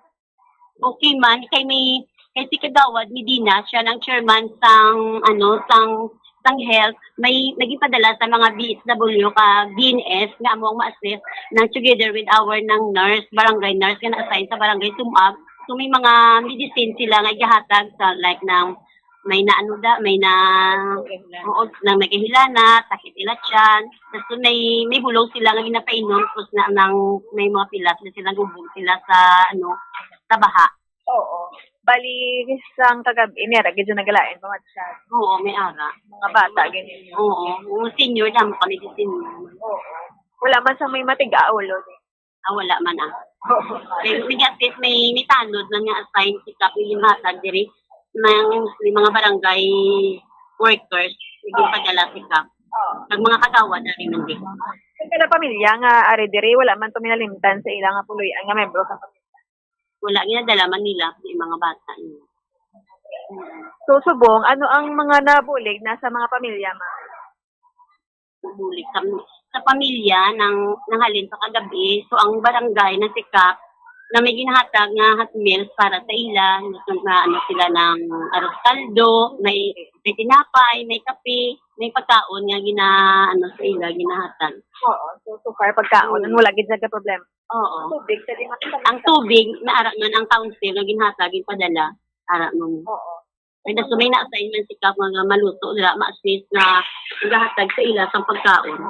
Okay man, kay may, kay si Kagawad Medina, siya nang chairman sang, ano, sang, sang health, may naging padala sa mga B S W ka B N S nga amo ang ma-assist nang together with our nang nurse, barangay nurse nga na-assign sa barangay Sumag. So, may mga medicine sila nga igahatag sa, like, ng may na ano da, may na, oo, nang nagkahilana, sakit ila tiyan. Tapos may, may bulong sila nga ginapainom, tapos na, nang may mga pilas, may silang ubog sila sa, ano, sa baha. Oo. Bali, sang kagabi, may ara gid yung nagalain, mga tiyan. Oo, may ara. Mga bata, ganyan. Oo, mga senior, damo kami sa senior. Oo. Wala man sang may matiga, ulo, di. Ah, wala man, ah. Kay may, at least may, may tanod man nga assigned si Kap, yung hatag diri, ng, yung mga barangay workers, yung padala si Kap. Ang mga kagawad, ari man din. Sa kada pamilya nga ari diri, wala man to minalimtan sa ilang nga puloy-an nga membro sa pamilya. Wala, ginadala man nila yung mga bata nila. So, subong, ano ang mga nabulig na sa mga pamilya, ma'am? Nabulig sa, sa pamilya ng, nanghalin sa kagabi. So, ang barangay na si Kap, na may ginahatag nga hot meals para sa ila, na, na ano sila ng arroz caldo, may, may tinapay, may kape, may pagkaon nga gina, ano, sa ila, ginahatag. Oo, so, so far, pagkaon, Mm. ang wala gid sa problema. Oo. Tubig, sa lima ka Ang tubig, naara man ang council nga ginhatag, ginpadala, ara man. Oo. Kaya so may na-assign man si Kap nga maluto nila, ma-assist na nagahatag sa ila sang pagkaon.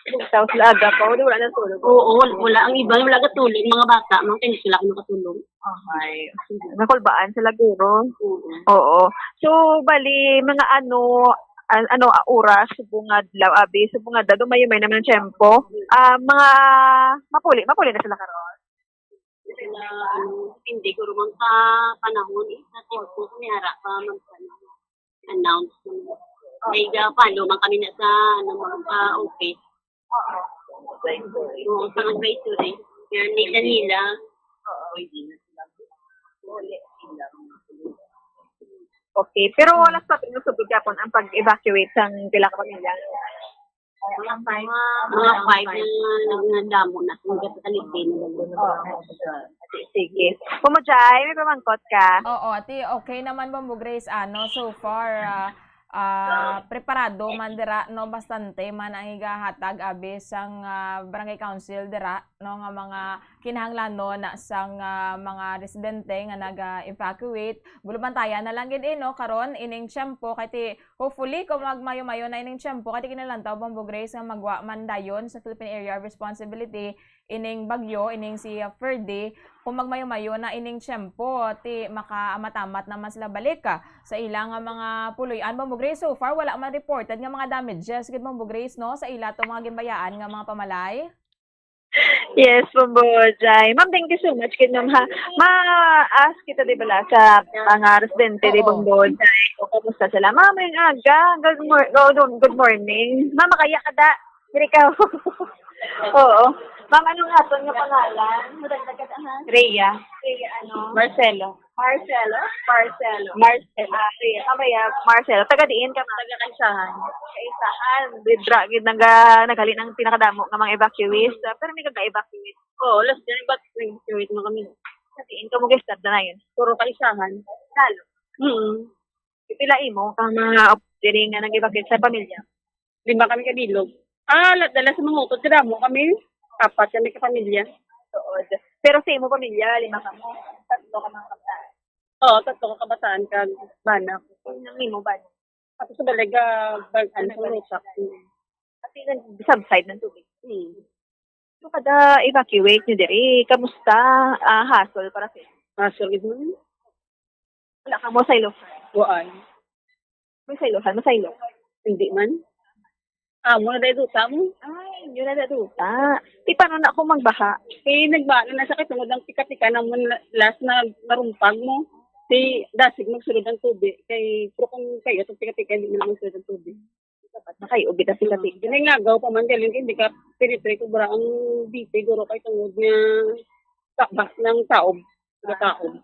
Sa sila aga pa, wala, wala na tulog. Oo, wal-, wala. Ang iba, wala gatulog. Mga bata, mga kanya sila nakatulog. Okay. Nakulbaan sila, guro. Oo. Oo. So, bali, mga ano, an-, ano, ah, oras, subong nga adlaw, abi, subong nga adlaw, gamay-gamay naman ang tiyempo. Ah, mga mapuli, mapuli na sila karon. Sila, ano, depende, guro, man sa panahon, eh, sa tiyempo, kung may ara pa, man sa, ano, announce. May ga-follow man kami na sa, ano, mga pa, okay. Oo, sa advisory. Pero may kanila. Okay, pero wala sa atin yung subod yapon ang pag-evacuate sang pila ka pamilya. Mga five. Mga five na, na damo na. Ang ganda ka ni Pin. Oo. Sige. Pumujay, may pamangkot ka? Oo, ati, okay naman, Bombo Grace, ano, so far, ah, ah, preparado man dira, no, bastante man ang igahatag abi sang, ah, barangay council dira, no, nga mga kinahanglanon na sang, ah, mga residente nga naga-evacuate. Bulo bantayan na lang gid, eh, no, karon ining tiyempo, kay ti, hopefully, kung magmayo-mayo na ining tiyempo, kay ti kinalantaw, Bombo Grace, nga magwa man dayon sa Philippine Area of Responsibility ining bagyo, ining si, ah, Ferdy, kung magmayo-mayo na ining tiyempo, ti makaamat-amat naman sila balik, ah, sa ila nga mga puloy-an. Bombo Grace, so far, wala man reported nga mga damages gid, Bombo Grace, no, sa ila to mga ginbayaan nga mga pamalay? Yes, Bombo Jai. Ma'am, thank you so much gid, ma'am, ha. Ma-ask kita, di bala, sa mga residente, di, Oo. Bombo Jai, kung kamusta sila. Ma'am, ang aga. Good mor-, oh, good morning. Ma'am, makaya ka da. Diri ka. Oo. Ma'am, anong aton nga pangalan? Madagdag ka, ha? Rhea. Rhea, ano? Marcelo. Marcelo? Marcelo. Marcelo. Ah, Rhea. Mamaya, Marcelo. Taga diin ka, ma'am? Taga Kaisahan. Kaisahan. Didra, gid, nangga-, naghalin ang pinakadamo nga mga evacuees. Ah, pero may kaga-evacuees. Oo, last year, but nag-evacuate na kami. Sa diin ka mo guys, na yun? Puro Kaisahan. Lalo. Mm. Pila imo ka mga op-, diri nga nag-evacuate sa pamilya? Lima kami ka bilog. Ah, la-, dala sa mga utod, kadamo kami. Apat kami ka pamilya. Tuod. Pero sa imo pamilya, lima ka mo. Tatlo ka mga kabataan. Oo, tatlo ka kabataan kag bana. Ang imo bana? Tapos sa balay, ga-, bal-, ano, sa rusak. Kasi nag-subside ng tubig. Hmm. So, kada evacuate nyo diri, kamusta, ah, hassle para sa inyo? Hassle gid man. Wala ka mo sa Ilocos? Wala. May sa Ilocos, may sa Ilocos. Hindi man. Amo na dahil duta mo. Ay, yun na duta. Di paano na ako magbaha? Eh, nagbaha na sa katungod ng tika-tika na mo na-, last na narumpag mo. Si dasig magsulod ang tubig. Kay, pero kung kayo, itong tika-tika, hindi na magsulod ang tubig. Dapat na kayo, ubit ang tika-tika. Hindi nga, gaw pa man, dahil hindi ka penetrate, sobra ang D P, guro kay tungod nga tabas ng taob. Gataob.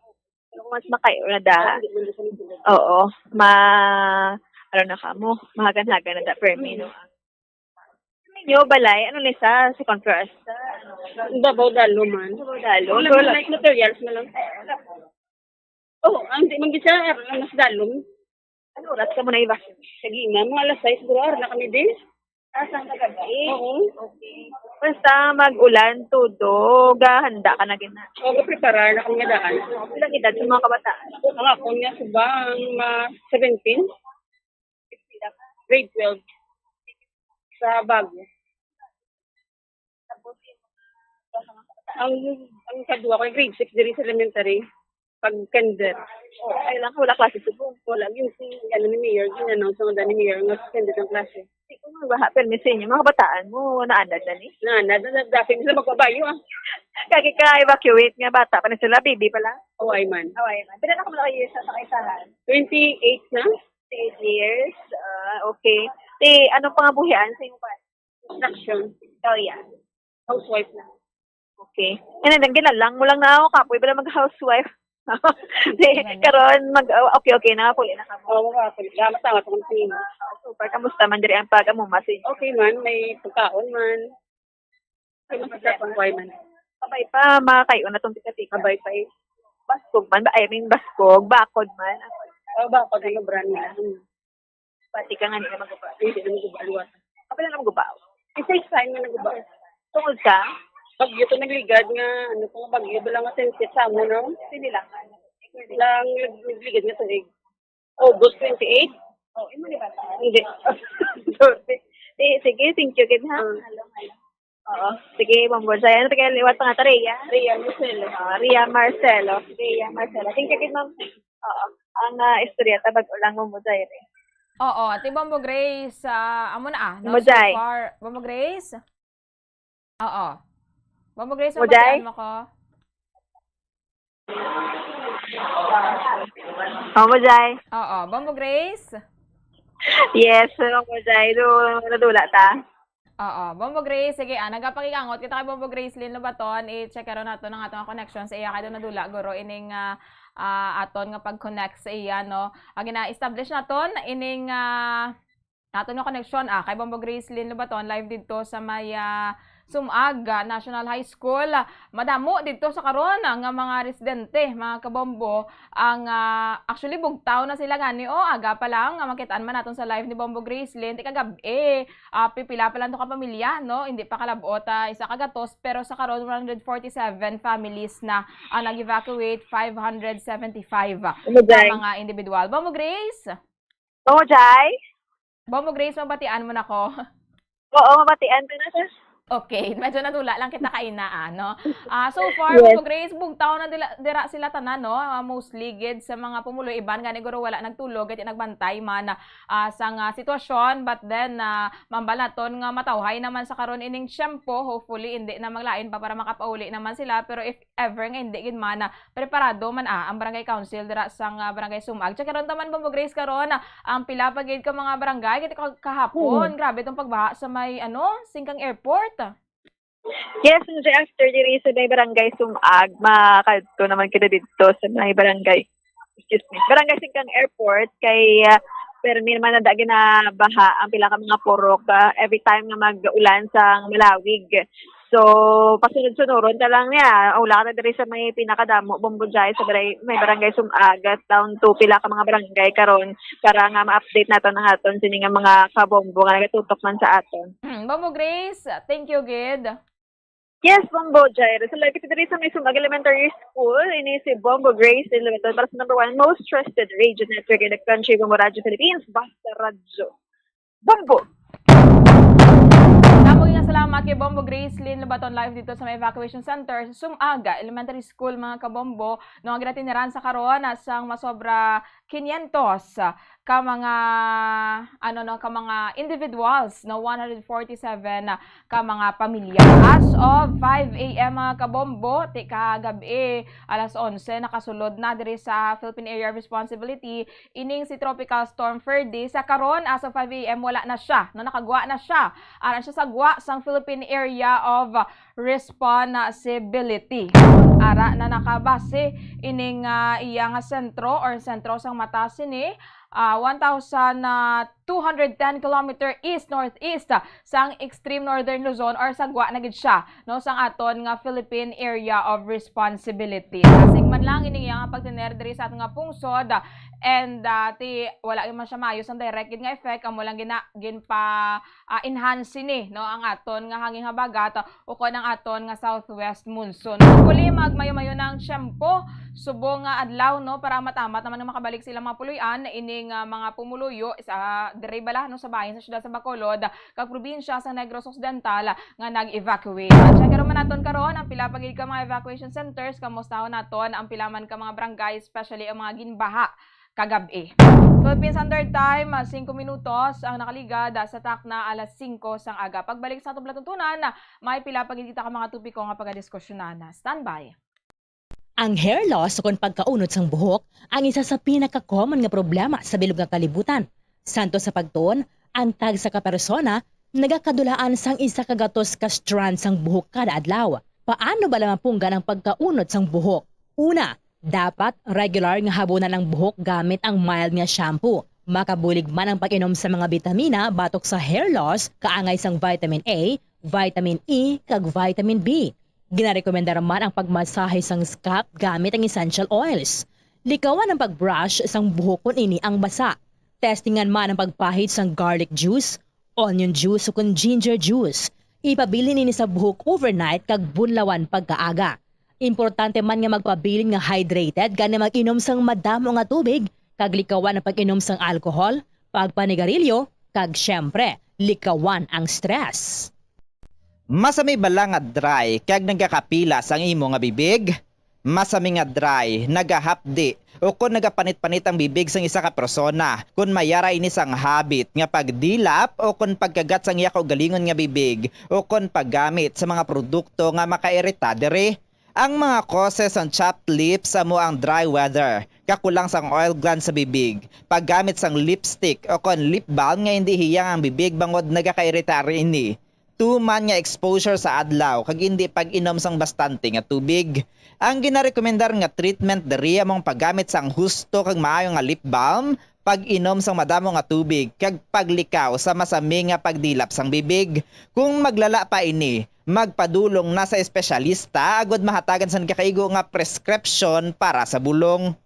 Pero kung mas makayo na da, hindi mo na siya nagsulod. Oo, ma-, ano na ka mo, mahagan-hagan na da, permi, no? Ninyo, balay, ano ni sa, sa conference? Davao Dalo man. Davao Dalo. Wala So, man, la- like, materials na lang. Oh, ang di man gid siya, ano, sa dalom. Ano oras ka mo na iba? Sa gina, mga alas sais, siguro, ara na kami din. Ah, sang kagabi? Oo. Okay. Basta mag-ulan, todo, gahanda ka na gina. Oo, preparar na kami nga daan. Ilang edad sa mga kabataan? Ang ako niya, subang, ma-, seventeen. Grade twelve. Sa Baguio. Ang, ang kadua ko, grade six diri sa elementary. Pag kinder. Oh, ay lang, wala klase subong. Wala, yun si, ano, ni Mayor, yun, ano, sa mga ni Mayor, nga suspended ang klase. Baha, permi sa inyo, mga kabataan mo, naanad na ni? Naanad na, dati sila magbabayo, ah. Kagi ka evacuate nga bata pa ni sila, baby pa lang. Away man. Away man. Pila na ka mga years sa isa-isahan? Twenty-eight na. Eight years. Ah, okay. Ti, anong pangabuhian sa imong bata? Construction. Oh, yeah. Housewife na. Okay. Ano lang, ginalang mo lang na ako, kapoy ba lang mag-housewife? Di, karon, mag, oh, okay, okay na, puli na ka mo. Oo, nga, puli. Gamit ang atong team. Super, kamusta man diri ang pag-amuma sa inyo? Okay man, may pagkaon man. Kamusta pang kuway man? Kabay pa, makakayo na tong tika-tika. Kabay pa eh. Baskog man ba? I mean, baskog, bakod man. Oh, bakod, ano brand nila? Hmm. Pati ka nga nila maguba. Hindi na maguba, liwat. Kapila na maguba? Isa isa nga naguba. Tungod sa? Bagyo to nagligad nga, ano to, bagyo ba lang masensit sa amo, no? Sinilangan. Lang nag-, nagligad nga tuig. August twenty-eight? Oh, imo ni bata? Hindi. Sorry. Eh, sige, thank you, gid, ha? Mm. Hello, hello. Oo. Sige, Bombo Jai. Ano taga liwat pa nga ta, Rhea? Rhea Marcelo. Ah, Rhea Marcelo. Rhea Marcelo. Thank you, gid, ma'am. Oo. Ang, ah, istorya, ta bag-o lang, Bombo Jai, re. Oo, Ate Bombo Grace, ah, amo na, ah, no? Bombo Jai. So far, Bombo Grace? Oo. Bombo Grace, Bombo Jai? Mabatian mo ko? Bombo Jai. Oo, Bombo Grace? Yes, Bombo Jai. Do, nadula ta. Oo, Bombo Grace, sige, ah, nagapakikangot kita kay Bombo Grace Lynn Lobaton, i-check karon nato ang atong connection sa iya kay do nadula guro ining, ah, ah, aton nga pag-connect sa iya, no? Ang gina-establish naton ining, ah, naton nga connection, ah, kay Bombo Grace Lynn Lobaton, live didto sa may, ah, Sumag, ah, National High School. Ah, madamo didto sa karon, ah, nga mga residente, mga kabombo, ang, ah, actually, bugtaw na sila gani, oh, aga pa lang, nga makitaan man naton sa live ni Bombo Grace Lynn, ti kagab-i, ah, pipila pa lang to ka pamilya, no? Hindi pa kalabot, ah, isa ka gatos, pero sa karon, one hundred forty-seven families na ang nag-evacuate, five hundred seventy-five, ah, Ano, Jai? Ka mga individual. Bombo Grace? Bombo Jai? Bombo Grace, mabatian mo na ko? Oo, mabatian ko na, sis. Okay, medyo nadula lang kita kaina, ah, no? Ah, so far, Yes. Bombo Grace, bugtaw na dila, dira sila tanan, no? Ah, mostly gid sa mga pumuloy, iban gani guro wala nagtulog, kay nagbantay man, ah, sa nga sitwasyon, but then, ah, mambal naton nga matawhay naman sa karon ining tiyempo, hopefully, hindi na maglain pa para makapauli naman sila, pero if ever nga hindi gid man, ah, preparado man, ah, ang barangay council dira sa nga barangay Sumag. Check karon taman, Bombo Grace, karon, ah, ang pila pa gid ka mga barangay, kay ka-, kahapon, Hmm. grabe tong pagbaha sa may, ano, Singkang Airport. Yes, Jai, after diri sa may barangay Sumag, makadto naman kita didto sa may barangay, excuse me, barangay Singkang Airport, kay, ah, permi naman na da ginabaha ang pila ka mga purok, ah, every time nga mag-ulan sa malawig. So, pasunod-sunuron ta lang niya. Wala ka na diri sa may pinakadamo, Bombo Jai, sa baray-, may barangay Sumag, down to pila ka mga barangay karon para nga ma-update naton ang aton sini nga mga kabombo nga nagatutok man sa aton. Hmm, Bombo Grace, thank you gid. Yes, Bombo Jai. Sa lagi diri sa may Sumag Elementary School, ini si Bombo Grace Lynn Lobaton para sa number one most trusted radio network in the country, Bombo Radyo Philippines, Basta Radyo. Bombo! Damo nga salamat kay Bombo Grace Lynn Lobaton, live dito sa may evacuation center sa Sumaga Elementary School, mga kabombo, no, ang ginatiniran sa karon, ah, sang masobra quinientos, ah, ka mga, ano, no, ka mga individuals, no, one hundred forty-seven, ah, ka mga pamilya. As of five A M, mga kabombo, ti kagab-i, alas onse, nakasulod na diri sa Philippine Area of Responsibility ining si Tropical Storm Freddy. Sa karon, as of five A M, wala na siya, no, nakagwa na siya. Aran siya sa gwa sang Philippine Area of Responsibility. Ara na nakabase ining, ah, iya nga sentro or sentro sang mata sini, ah, one thousand two hundred ten kilometer east-northeast sang extreme northern Luzon or sa gwa na gid siya, no, sang aton nga Philippine Area of Responsibility. Asig man lang ining iya nga pagtener diri sa aton nga pungsod, and, ah, ti, wala man siya maayo sang direct gid nga effect, amo lang gina-, ginpa, ah, enhance sini, no, ang aton nga hangin habagat, ah, ukon ang aton nga southwest monsoon. Hopefully, magmayo-mayo na ang tiyempo subong nga adlaw, no, para amat-amat naman nga makabalik sila mga puloy-an, ining, ah, mga pumuluyo sa diri bala, no, sa bahin sa siyudad sa Bacolod, kag probinsya sa Negros Occidental nga nag-evacuate. Check naman naton karon ang pila pa gid ka mga evacuation centers, kamustahon naton ang pila man ka mga barangay, especially ang mga ginbaha kagab-i. Philippine Standard Time, ah, singko minutos ang nakaligad, ah, sa takna alas singko sang aga. Pagbalik sa atong palatuntunan, ah, may pila pa gid kita ka mga topiko nga pagadiskusyonan. Standby. Ang hair loss ukon pagkaunod sang buhok ang isa sa pinaka-common nga problema sa bilog nga kalibutan. Santo sa pagtuon, ang tagsa ka persona nagakadulaan sang isa ka gatos ka strand sang buhok kada adlaw. Paano bala mapunggan ang pagkaunod sang buhok? Una, dapat regular nga habunan ang buhok gamit ang mild nga shampoo. Makabulig man ang pag-inom sa mga bitamina batok sa hair loss, kaangay sang vitamin A, vitamin E, kag vitamin B. Ginarekomendar man ang pagmasahe sang scalp gamit ang essential oils. Likawan ang pag-brush sang buhok kon ini ang basa. Testingan man ang pagpahid sang garlic juice, onion juice, ukon ginger juice. Ipabilin ini sa buhok overnight kag bunlawan pagkaaga. Importante man nga magpabilin nga hydrated, gani mag-inom sang madamo nga tubig, kag likawan ang pag-inom sang alcohol, pagpanigarilyo, kag, siyempre, likawan ang stress. Masami bala nga dry kag nagakapila sang imo nga bibig? Masami nga dry, nagahapdi, ukon nagapanit-panit ang bibig sang isa ka persona. Kon may ara ini sang habit nga pagdilap ukon pagkagat sang iya kaugalingon nga bibig, ukon paggamit sa mga produkto nga makairita diri. Ang mga causes sang chapped lips amo ang dry weather, kakulang sang oil gland sa bibig, paggamit sang lipstick ukon lip balm nga indi hiyang ang bibig bangod nagakairita ini, tuman nga exposure sa adlaw kag indi pag-inom sang bastante nga tubig. Ang ginarekomendar nga treatment diri amo ang paggamit sang husto kag maayo nga lip balm, pag-inom sang madamo nga tubig, kag paglikaw sa masami nga pagdilap sang bibig. Kung maglala pa ini, magpadulong na sa espesyalista agud mahatagan sang gakaigo nga prescription para sa bulong.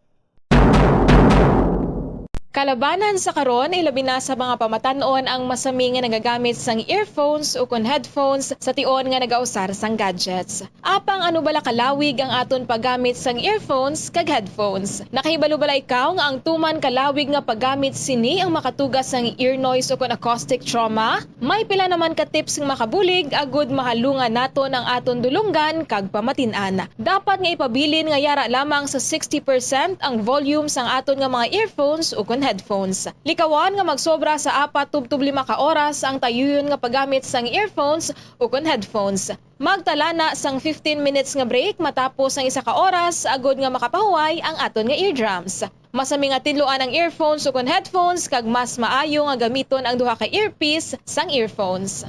Kalabanan sa karon, ilabi na sa mga pamatan-on ang masami nga nagagamit sang earphones ukon headphones sa tion nga nagausar sang gadgets. Apang ano bala kalawig ang aton paggamit sang earphones kag headphones? Nakahibalo bala ikaw nga ang tuman kalawig nga paggamit sini ang makatuga sang ear noise ukon acoustic trauma? May pila naman ka tips nga makabulig agud mahalungan naton ang aton dulonggan kag pamatin-an. Dapat nga ipabilin nga yara lamang sa sixty percent ang volume sang aton nga mga earphones ukon headphones. Likawan nga magsobra sa apat tubtob lima ka oras ang tayuyon nga paggamit sang earphones ukon headphones. Magtala na sang fifteen minutes nga break matapos ang isa ka oras agud nga makapahuway ang aton nga eardrums. Masami nga tinluan ang earphones ukon headphones kag mas maayo nga gamiton ang duha ka earpiece sang earphones.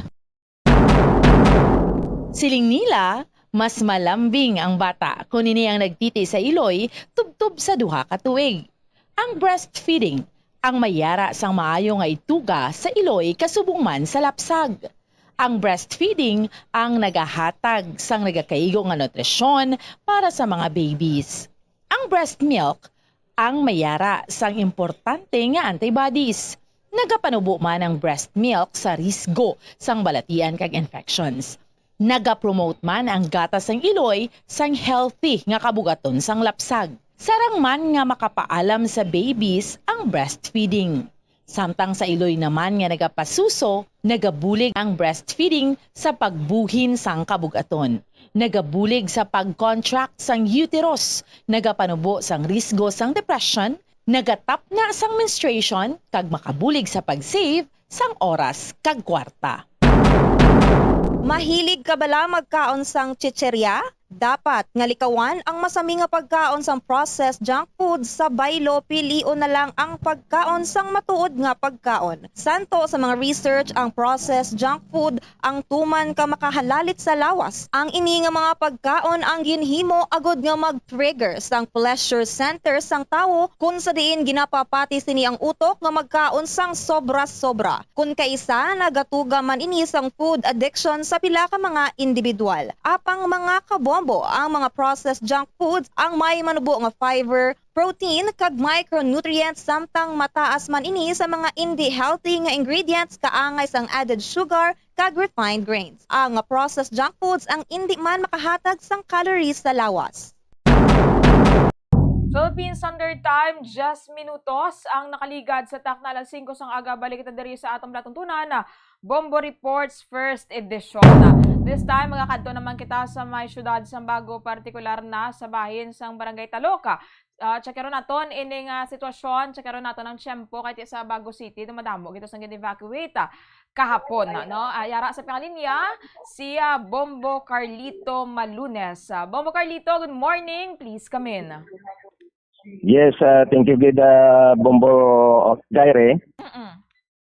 Siling nila, mas malambing ang bata kon ini ang nagtiti sa iloy tubtob sa duha ka tuig. Ang breastfeeding ang may yara sang maayo nga ituga sa iloy kasubong man sa lapsag. Ang breastfeeding ang nagahatag sang nagakaigo nga nutrisyon para sa mga babies. Ang breast milk ang may yara sang importante nga antibodies. Nagapanubo man ang breast milk sa risgo sang balatian kag infections. Nagapromote man ang gatas sang iloy sang healthy nga kabug-aton sang lapsag. Sarang man nga makapaalam sa babies ang breastfeeding. Samtang sa iloy naman nga nagapasuso, nagabulig ang breastfeeding sa pagbuhin sang kabug-aton. Nagabulig sa pag-contract sang uterus, nagapanubo sang risgo sang depression, nagatapna sang menstruation, kag makabulig sa pag-save sang oras kag kwarta. Mahilig ka bala magkaon sang chicheria? Dapat nga likawan ang masami nga pagkaon sang processed junk food sa baylo, pilion na lang ang pagkaon sang matuod nga pagkaon. Santo sa mga research, ang processed junk food ang tuman ka makahalalit sa lawas. Ang ini nga mga pagkaon ang ginhimo agud nga mag-trigger sang pleasure center sang tawo, kun sa diin ginapapati sini ang utok nga magkaon sang sobra-sobra. Kun kaisa, nagatuga man ini sang food addiction sa pila ka mga individual. Apang mga kabombo, ang mga processed junk foods ang may manubo nga fiber, protein, kag micronutrients, samtang mataas man ini sa mga indi healthy nga ingredients kaangay sang added sugar kag refined grains. Ang processed junk foods ang indi man makahatag sang calories sa lawas. Philippine Standard Time, diyes minutos ang nakaligad sa takna alas singko sang aga. Balik kita diri sa atong palatuntunan, Bombo Reports First Edition. This time, magakadto naman kita sa may siyudad sang Bago, partikular na sa bahin sang Barangay Taloca, Ah, check naton ining, ah, sitwasyon, check naton ang tiyempo kay sa Bago City, dumadamo gito sang gin-evacuate, ah, kahapon, no? Ah, yara sa pangalinya, si, ah, Bombo Carlito Malunes. Ah, Bombo Carlito, good morning. Please come in. Yes, ah, thank you gid, ah, Bombo Jaire. Mm-mm.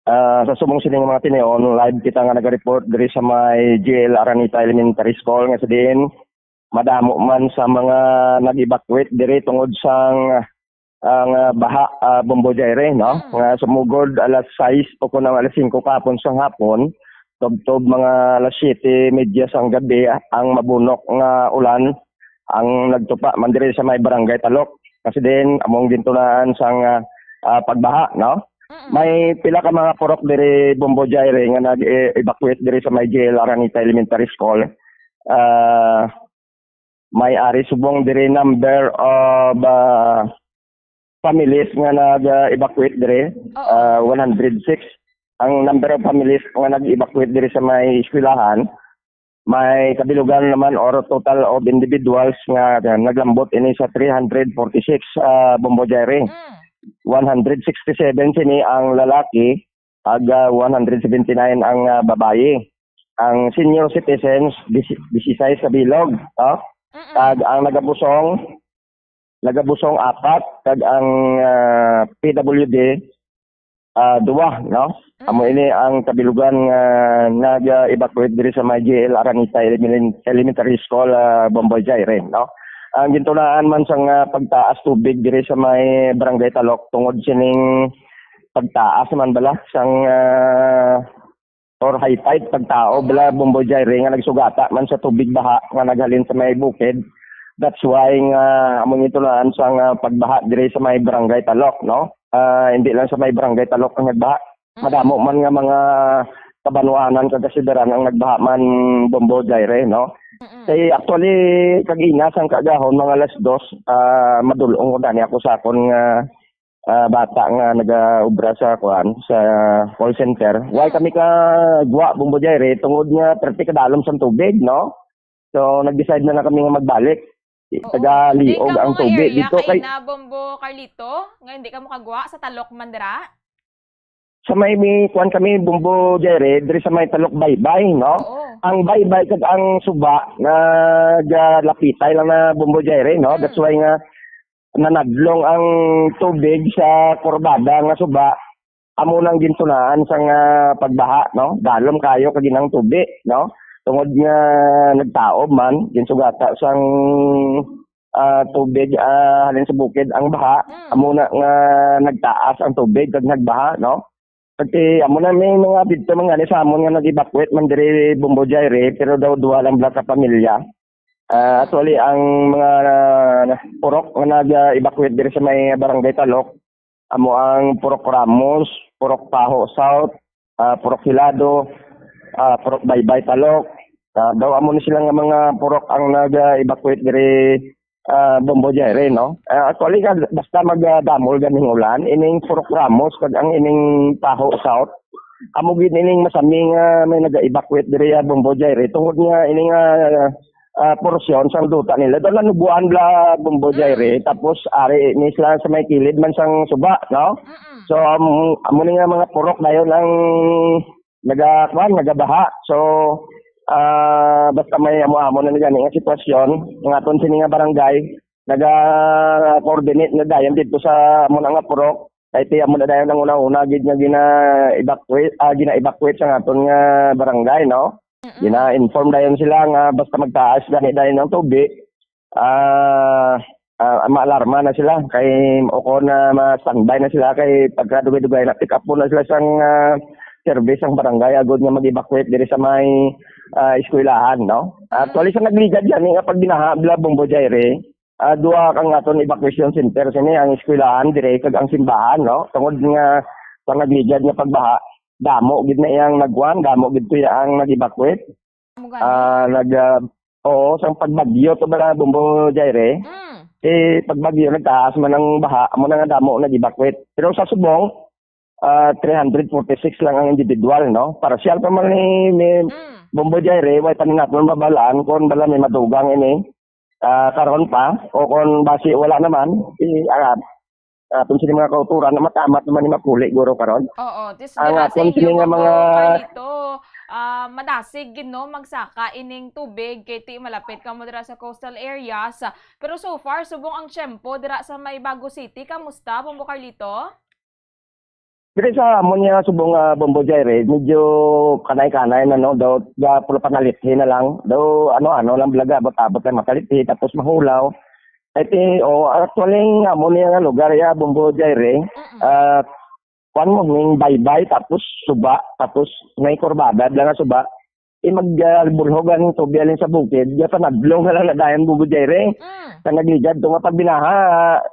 Ah, sa subong sining mga tinion, live kita nga naga-report diri sa may G L Araneta Elementary School nga sa diin madamo man sa mga nag-evacuate diri tungod sang, ang, ah, baha, ah, Bombo Jaire, no? Mm. Nga sumugod alas sais o kun ang alas singko kahapon sang hapon, tubtob mga alas siyete medya sang gabi, ah, ang mabunok nga ulan ang nagtupa man diri sa may Barangay Talok. Kasi din, among gintunaan sang, ah, ah, pagbaha, no? Mm-mm. May pila ka mga purok diri, Bombo Jaire, nga nag-evacuate diri sa may G L Araneta Elementary School. Ah, may ari subong diri number of, ah, families nga nag-evacuate diri, Oo. ah, one hundred six. Ang number of families nga nag-evacuate diri sa may eskwelahan, may kabilugan naman or total of individuals nga, ah, naglambot ini sa three hundred forty-six, ah, Bombo Jaire. Mm. One hundred sixty-seven sini ang lalaki, ag, ah, one hundred seventy-nine ang, ah, babayi. Ang senior citizens, dis-, disisais ka bilog, oh. Mm-mm. Kag ang nagabusong, nagabusong apat, kag ang, ah, P W D, ah, duwa, no? Amo Mm. ini ang kabilugan nga nag-evacuate diri sa may G L Araneta Elemen-, Elementary School, ah, Bombo Jaire, no? Ang gintunaan man sang, ah, pagtaas tubig diri sa may Barangay Talok tungod sining pagtaas man bala sang, ah, or high tide pagtaob bala, Bombo Jaire, nga nagsugata man sa tubig baha nga naghalin sa may bukid. That's why nga amo ni tulaan sang, ah, pagbaha diri sa may Barangay Talok, no? Ah, hindi lang sa may Barangay Talok ang nagbaha. Mm. Madamo man nga mga kabanwanan kag kasidaran ang nagbaha man, Bombo Jaire, no? Mm-mm. Kay actually, kagina sang kaagahon, mga alas dos, ah, madul-ong ko dani ako sa akon nga, ah, bata nga nagaobra sa, kuan, sa call center. Why Mm. kami ka gwa, Bombo Jaire, tungod nga perti kadalom sang tubig, no? So, nag-decide na lang kami nga magbalik. Oo. Tagaliog ang tubig dito kay na, Bombo Carlito, nga hindi ka mukagwa sa Talok man dira? Sa may, may kuan kami, Bombo Jaire, diri sa may Talok Baybay, no? Oo. Ang Baybay kag ang Suba, nagalapitay lang na, Bombo Jaire, no? Hmm. That's why nga nanadlong ang tubig sa kurbada nga Suba. Amo nang gintunaan sang, ah, pagbaha, no? Dalom kayo kag ginang tubig, no? Tungod nga nagtaob man, ginsugata sang, ah, tubig, ah, halin sa bukid ang baha. Mm. Amo na nga nagtaas ang tubig kag nagbaha, no? Pati amo na may mga didto man gani sa amon nga nag-evacuate man diri Bombo Jaire, pero daw duha lang bala ka pamilya. Ah, actually, ang mga, ah, purok nga nag-evacuate diri sa may Barangay Talok, amo ang Purok Ramos, Purok Paho South, ah, Purok Hilado, ah, Purok Baybay Talok. Ah, daw amo ni sila nga mga purok ang nag-evacuate diri, ah, Bombo Jaire, no? Ah, actually, nga, basta magdamol ganing ulan, ining Purok Ramos kag ang ining Paho South, amo gid ining masami nga may nag-evacuate diri, ah, Bombo Jaire, tungod nga ining, ah, ah, porsyon sang duta nila. Daw nanubuan bala, Bombo Jaire, tapos ari ni sila sa may kilid man sang Suba, no? Mm-mm. So, am-, amo ni nga mga purok dayon ang naga-, kuan, nagabaha. So, ah, basta may amo-amo na ni gani nga sitwasyon, ang aton sini nga barangay, naga-coordinate na dayon dito sa amo na nga purok. Kay ti amo na dayon ang una-una gid nga gina-evacuate, ah, gina-evacuate sa aton nga barangay, no? Mm-mm. Gina-inform dayon sila nga basta magtaas gani dayon ang tubig, ah, ah, maalarma na sila kay o kon na ma-standby na sila kay pagka dugay-dugay na pick up po na sila sang, ah, service ang barangay agud nga mag-evacuate diri sa may, ah, eskwelahan, no? Mm. Actually, sa nagligad gani nga pagbinaha bala Bombo Jaire, ah, duha ka nga aton evacuation center sini, ang eskwelahan dire kag ang simbahan, no? Tungod nga sa nagligad nga pagbaha, damo gid na iyang nagwan, damo gid to ang nag-evacuate. Amo gani. Ah, nag, ah, oo, sang pagbagyo to bala Bombo Jaire. Mm. Eh, pagbagyo, nagtaas man ang baha, amo na nga damo nag-evacuate. Pero sa subong, ah, three hundred forty-six lang ang individual, no? Parsyal pa man ni, ni Mm. Bombo Jaire, way pa ni naton mabalaan kung bala may madugang ini. ah, karon pa, o kung basi wala naman, i-, ah, aton sini mga kauturan na matamat naman ni mapuli guro karon. Oo, tis Ang dira sa aton inyo, sini nga Bombo mga Carlito, ah, madasig gid, no, magsaka ining tubig kay ti malapit kamo dira sa coastal areas. Pero so far, subong ang tiyempo dira sa may Bago City, kamusta, Bombo Carlito? Diri sa amon nga subong, ah, Bombo Jaire, medyo kanay-kanay na, no? Daw, ga, puro panalithi na lang. Daw, ano-ano lang, balaga, abot-abot lang makalithi, tapos mahulaw. Ay, ti, oh, actually, ang amon nga lugar, ya, Bombo Jaire, Mm-mm. ah, kuwan mo, ning baybay, tapos suba, tapos may kurbada, bala nga suba. Imag, ah, bulhog ang tubig alin sa bukid, ya panadlong na lang na dayon, Bombo Jaire. Mm. Sa nagligad to nga pagbinaha,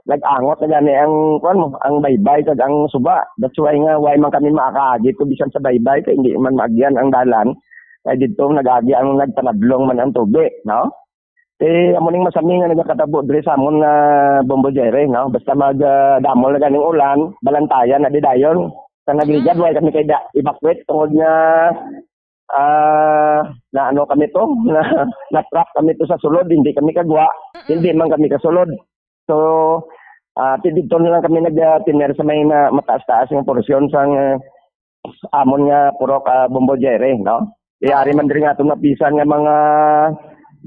nag-angot na gani ang, kuwan mo, ang baybay kag ang suba. That's why nga, why man kami makakaagi to bisan sa baybay, kay hindi man maagyan ang dalan. Kay didto nag-agi ang nagpanadlong man ang tubig, no? Eh, amo ning masami nga nagakatabo diri sa amon nga Bombo Jaire, no? Basta mag, ah, damol na ganing ulan, balantayan na di dayon. Sa nagligad, Mm. why kami kay da, evacuate tungod nga ah, na ano kami to, na, na-trap kami to sa sulod, hindi kami kagwa, Mm-mm. hindi man kami kasulod. So, ah, ti dito na lang kami nag, ah, tener sa may ma-, mataas-taas nga porsyon sang, ah, amon nga purok, ah, Bombo Jaire, no? Yari Oo. man diri nga itong napisan nga mga,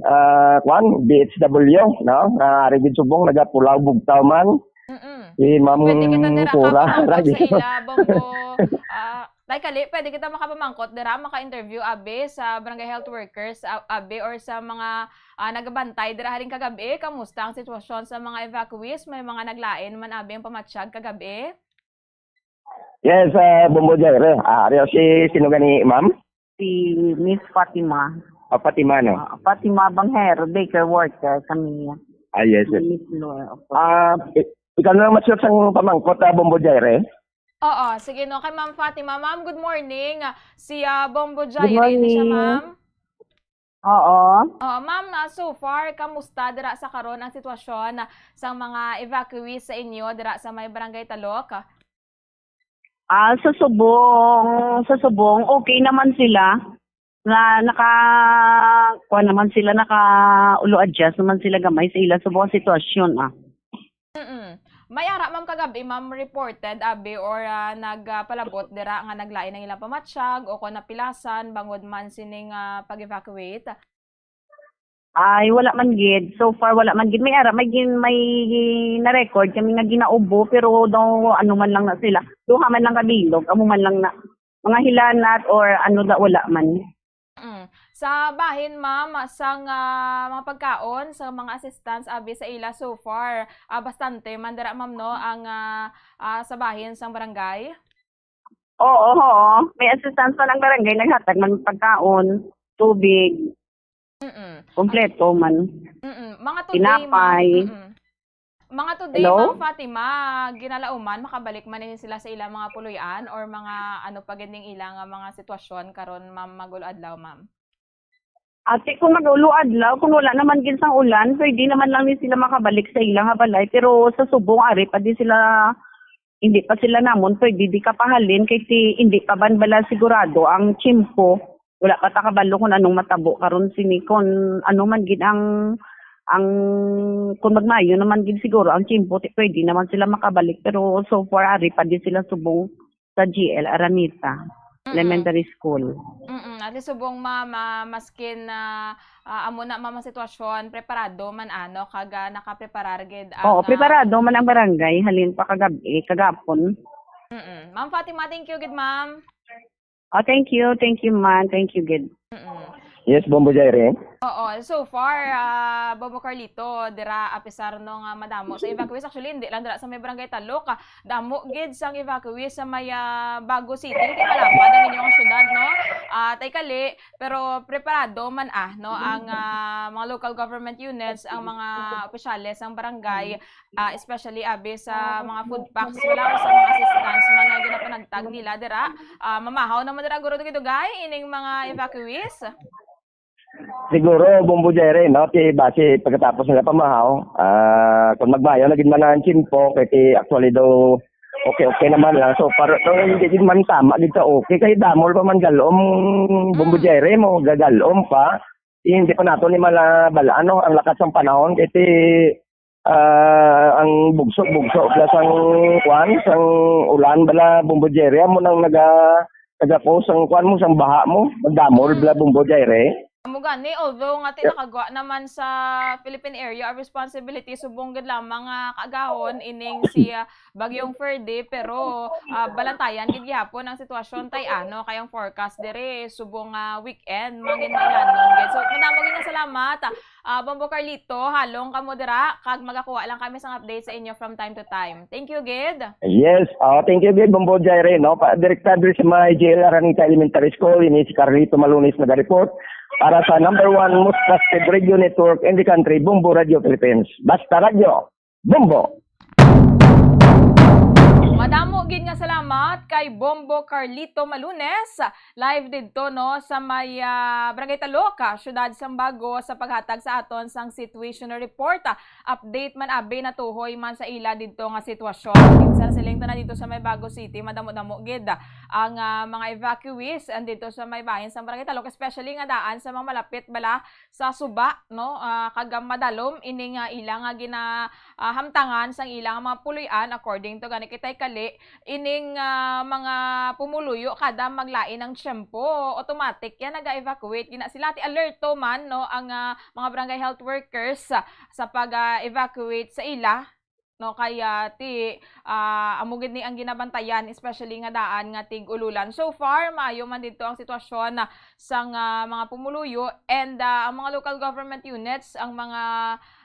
ah, kwan, B H W, no? Nga ari gid subong nagapulaw bugtaw man. Mm-mm. Si Ma'am Pwede kita dira Cora, kapamangkot sa lagi. ila, Bombo. Ah, Tay Kali, pwede kita makapamangkot dira, maka-interview, abi, sa barangay health workers, a-, abi, or sa mga, ah, nagabantay dira haring kagabi. Kamusta ang sitwasyon sa mga evacuees? May mga naglain man, abi, ang pamatyag kagabi? Yes, ah, Bombo Jaire. Ah, ari si, sino gani, ma'am? Si Miss Fatima. Ah, Fatima, no? Ah, Fatima Banghero, daycare worker kami. Ah, yes, yes. Miss Lor, opo. Ah, i-, ikaw na lang, Mas, ang pamangkot, ah, Bombo Jaire? Oo, sige, no. Kay Ma'am Fatima. Ma'am, good morning. Si, ah, Bombo Good Jaire ni siya, morning. Ma'am. Oo. Oo, ma'am, ah, so far, kamusta dira sa karon ang sitwasyon, ah, sang mga evacuees sa inyo dira sa may Barangay Talok? Ah, sa subong, sa subong, okay naman sila. Na naka, kuwan naman sila, naka-ulo adjust naman sila gamay sa ila subong sitwasyon, ah. Mm-mm. May ara, ma'am, kagabi, ma'am, reported, abi, or, ah, nagpalabot dira nga naglain ang ilang pamatyag o kon napilasan bangod man sining, ah, pag-evacuate? Ay, wala man gid. So far, wala man gid. May ara, may gin-, may na-record kami nga ginaubo, pero daw ano man lang na sila. Duha man lang kabilog, amo man lang na. Mga hilanat or ano da, wala man. Mm. Sa bahin, ma'am, sang, ah, mga pagkaon, sa mga assistance, abi, sa ila so far, ah, bastante man dira, ma'am, no, ang, ah, ah, sa bahin sang barangay? Oo, oo. May assistance pa ng barangay, naghatag man pagkaon, tubig, Mm-mm. kompleto man. Mm-mm. Mga today, ma'am. Tinapay. Mm-mm. Mga today, Hello? Ma'am Fatima, ginalauman, makabalik man ini sila sa ilang mga puloy-an or mga ano pa gid ning ilang, ah, mga sitwasyon karon, ma'am, mag-ulo adlaw, ma'am? Ate, kung mag-ulo adlaw, kung wala naman gid sang ulan, pwede naman lang ni sila makabalik sa ilang balay. Pero sa subong, ari pa di sila, hindi pa sila namon pwede di kapahalin kay ti, hindi pa man bala sigurado ang tiyempo. Wala pa ta kabalo kung anong matabo karon sini, kung ano man gid ang, ang, kung magmayo naman gid siguro ang tiyempo, ti, pwede naman sila makabalik. Pero so far, ari pa di sila subong sa G L Araneta Mm-mm. Elementary School. Mm-mm. At least subong, ma'am, ah, maskin na, ah, amo na, ma'am, ang sitwasyon, preparado man, ano, kag, ah, nakapreparar gid ang, Oo, ah, preparado man ang barangay, halin pa kagabi, kagapon. Mm-mm. Ma'am Fatima, thank you gid, ma'am. Oh, thank you. Thank you, ma'am. Thank you gid. Mm-mm. Yes, Bombo Jaire. Oo, so far, ah, Bombo Carlito, dira, apisar no nga madamo sa evacuees. Actually, hindi lang dira sa may barangay Talok, ah, damo gid sang evacuees sa may, ah, Bago City. Kay malapad ang inyong syudad, no? Ah, Tay Kali, pero preparado man, ah, no, ang, ah, mga local government units, ang mga opisyales, ang barangay, ah, especially, abi, sa mga food packs, wala, o sa mga assistance man nga ginapanagtag nila dira. Ah, mamahaw naman dira, guro, dugay-dugay ining mga evacuees? Siguro, Bombo Jaire, no? Ti base pagkatapos nila pamahaw, ah, kung magmayo na gid man ang tiyempo, kay ti actually daw okay-okay naman lang. So, para daw hindi gid man tama gid sa okay, kay damol pa man galom, Bombo Mm. Jaire, mo gagalom pa. Hindi pa naton ni mala bal-an, no, ang lakat sang panahon kay ti, ah, ang bugso-bugso bala sang kuan, sang ulan bala, Bombo Jerry, amo nang naga-, naga-cause ang kuan mo, sang baha mo, magdamol bala, Bombo Jerry. Amo gani, although nga ti nakagwa naman sa Philippine Area of Responsibility, subong gid lamang nga kaagahon ining si, ah, Bagyong Ferdy, pero, ah, balantayan gid gihapon ang sitwasyon tay ano, kay ang forecast diri subong nga weekend, mangin maulan gid. So, madamo gid nga salamat, ah, Bombo Carlito, halong kamo dira, kag magakuha lang kami sang update sa inyo from time to time. Thank you gid. Yes, oh, thank you gid, Bombo Jaire, no? Pa, direkta diri sa may J L Araneta Elementary School, ini si Carlito Malunis naga-report para sa number one most trusted radio network in the country, Bombo Radio Philippines. Basta Radio, Bombo! Madamo gid nga salamat kay Bombo Carlito Malunes, live didto, no, sa may, ah, Barangay Talok, ah, Siyudad sang Bago, sa paghatag sa aton sang situational report. Ah, update man abi, natuhoy man sa ila didto nga sitwasyon. Kinsa siling tanan didto sa may Bago City, madamo-damo gid ang, ah, mga evacuees andito sa may bahin sang Barangay Talok, especially nga daan sa mga malapit bala sa suba, no? Ah, kag madalom ini nga ila nga gina-, ah, hamtangan sang ila nga mga puloy-an, according to gani kay Tay Kali, ining, ah, mga pumuluyo kada maglain ang tiyempo, automatic yan naga-evacuate gina sila. Ti alerto man, no, ang, ah, mga barangay health workers, ah, sa pag, ah, evacuate sa ila, no, kaya ti, ah, amo gid ni ang ginabantayan, especially nga daan nga tig-ululan. So far, maayo man didto ang sitwasyon, ah, sang, ah, mga pumuluyo and, ah, ang mga local government units, ang mga,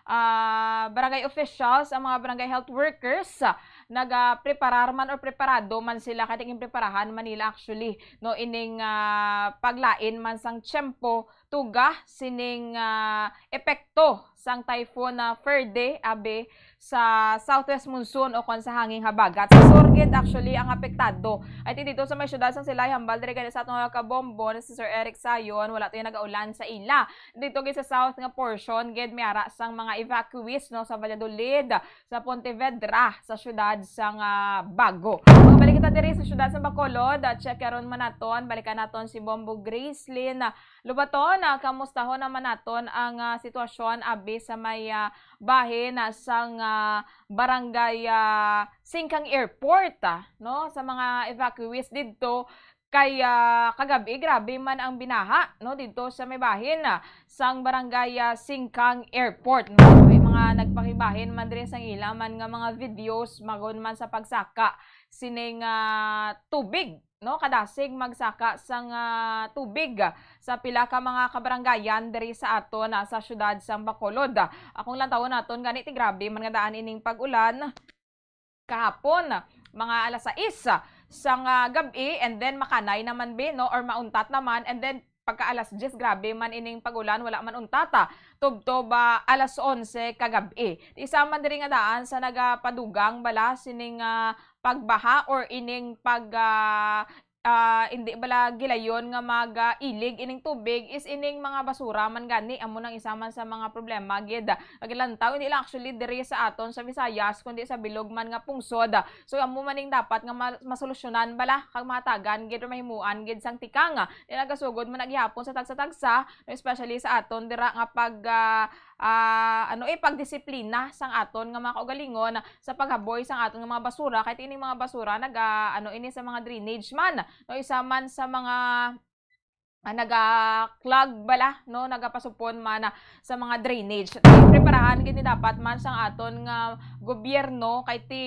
ah, barangay officials, ang mga barangay health workers, ah, nagapreparar man or preparado man sila, kay ginpreparahan man nila actually, no, ining, ah, paglain man sang tiyempo tuga sining, ah, epekto sang Typhoon, ah, Ferdy, abi, sa southwest monsoon o kon sa hanging habagat. Sa sur gid, actually, ang apektado ay ti dito sa may siyudad sang Silay, hambal diri gani sa aton nga kabombo na si Sir Eric Sayon, wala to yung nagaulan sa ila. Dito gid sa south nga portion gid, may ara sang mga evacuees, no, sa Valladolid, sa Pontevedra, sa siyudad sang, ah, Bago. Magbalik kita diri sa siyudad sa Bacolod, ah, check karon man naton, balikan naton si Bombo Gracelyn, ah, Lobaton, ah, kamustahon naman naton ang, ah, sitwasyon abi sa may, ah, bahin, ah, sang, ah, barangay, ah, Singkang Airport, ah, no? Sa mga evacuees didto kay, ah, kagabi, grabe man ang binaha, no? Didto sa may bahin, ah, sang barangay, ah, Singkang Airport, no? May mga nagpakibahin man diri sang ila man nga mga videos, magon man sa pagsaka sining, ah, tubig, no, kadasig magsaka sang, ah, tubig sa pila ka mga kabarangayan diri sa aton, ah, sa siyudad sang Bacolod. Akong lantawon naton gani ti grabe man nga daan ining pag-ulan kahapon, mga alas sais sang, ah, gab-i, and then makanay naman bi, no, or mauntat naman, and then pagka alas diyes, grabe man ining pag-ulan, wala man untata. Tubtob, ah, alas onse kagab-i. Isa man diri nga daan sa nagapadugang bala sining, ah, pagbaha or ining pag, ah, ah, hindi bala gilayon nga mag, ah, ilig ining tubig is ining mga basura man gani. Amo nang isa man sa mga problema gid. Paglantaw, hindi lang actually diri sa aton sa Visayas, kundi sa bilog man nga pungsod. So, amo man ning dapat nga ma-, masolusyonan bala kag mahatagan gid o mahimuan gid sang tikang. Di nagasugod man na gihapon sa tagsa-tagsa, no, especially sa aton dira nga pag, ah, ah, ano, eh, pagdisiplina sang aton nga mga kaugalingon sa paghaboy sang aton nga mga basura, kay ining mga basura naga, ano, ini sa mga drainage man, no, isa man sa mga, ah, naga-clog bala, no, nagapasupon man, ah, sa mga drainage. Preparahan gid ni dapat man sang aton nga gobyerno kay ti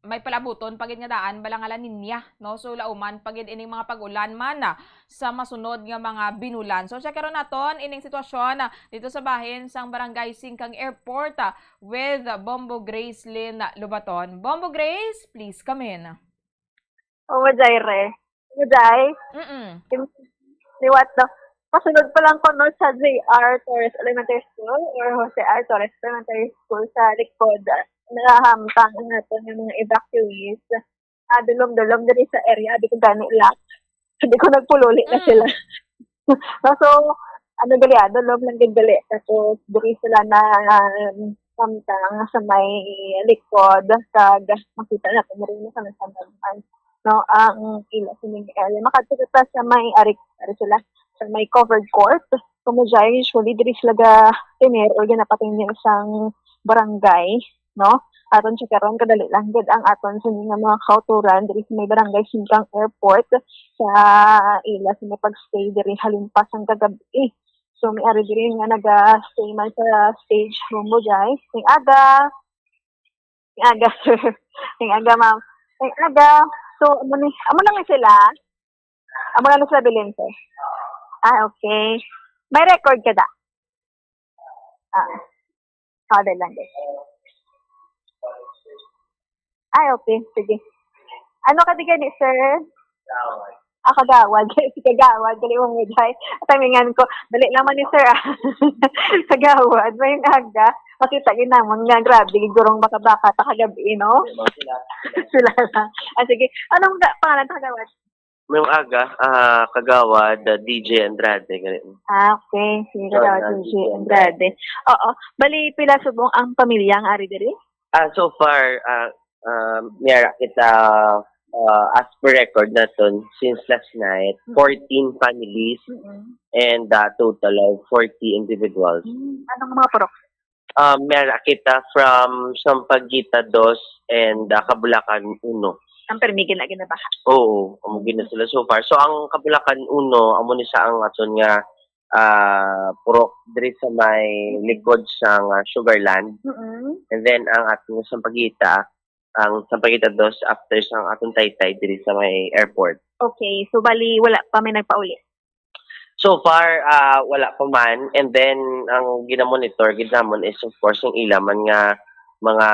may palabuton pa gid nga daan bala nga La Niña, no? So, lauman pa gid ining mga pag-ulan man, ah, sa masunod nga mga binulan. So, check karon naton ining sitwasyon, ah, dito sa bahin sang Barangay Singkang Airport, ah, with Bombo Grace Lynn Lobaton. Bombo Grace, please come in. Oh, Jaire. Jai, Mm-mm. Liwat daw. Pasunod pa lang kuno sa J R Torres Elementary School or Jose R Torres Elementary School sa likod, ah, nagahamtang ang aton nga mga evacuees. Ah, dulom-dulom diri sa area, di ko gani ila. Di ko nagpululi na Mm. sila. No, so, ano gali, ah, dulom lang gid gali. Tapos, diri sila na, um, samtang sa may likod, kag makita na kung rin sa nasamang, no, ang ila sining area. Makadto kita sa may arik, ari sila, sa may covered court. Ma'am Jai, usually diri sila ga-tener or ginapatingin sang barangay, no? Aton siya karon, kadali lang gid ang aton sa mga, mga kauturan diri sa may barangay Singkang Airport sa ila sa may pag-stay diri halimpas ang kagabi. So, may ari diri nga naga-stay man sa stage, Ma'am Jai. Ning aga. Ning aga, sir. Ning aga, ma'am. Ning aga. So, amo ni, amo lang ni sila. Amo lang ni sila bilin, sir. Ah, okay. May record ka da? Ah. Sabi lang din. Ay, okay. Sige. Ano ka di gani, sir? Ah, kagawad. Si kagawad, dali mo mo, Jai. Tamingan ko. Dali lang man ni sir, ah. Kagawad, may aga. Makita gid namon nga grabe, gid gurong baka-baka ta kagabi, no? Sila lang. Ah, sige. Anong ga-, pangalan ta, kagawad? May aga, ah, kagawad, ah, D J Andrade, gani. Ah, okay. Sige, Sorry, kagawad ah, D J D J Andrade. Andrade. Oo. Bali, pila subong ang pamilya nga ari diri? Ah, so far, ah, ah, may ara kita, ah, as per record naton, since last night, Mm. fourteen families Mm-mm. and, ah, total of forty individuals. Mm. Anong mga purok? Ah, may ara kita from Sampaguita dos and, ah, Cabulacan uno. Ang permi gina-, ginabaha. Oo, amo gina sila so far. So, ang Cabulacan uno, amo ni sa ang aton nga, ah, purok diri sa may likod sang, ah, Sugarland. Mm-mm. And then, ang aton nga Sampaguita, ang Sampaguita dos after sang aton taytay diri sa may airport. Okay, so bali wala pa may nagpauli? So far, ah, wala pa man. And then, ang ginamonitor gid namon is, of course, ang ila man nga mga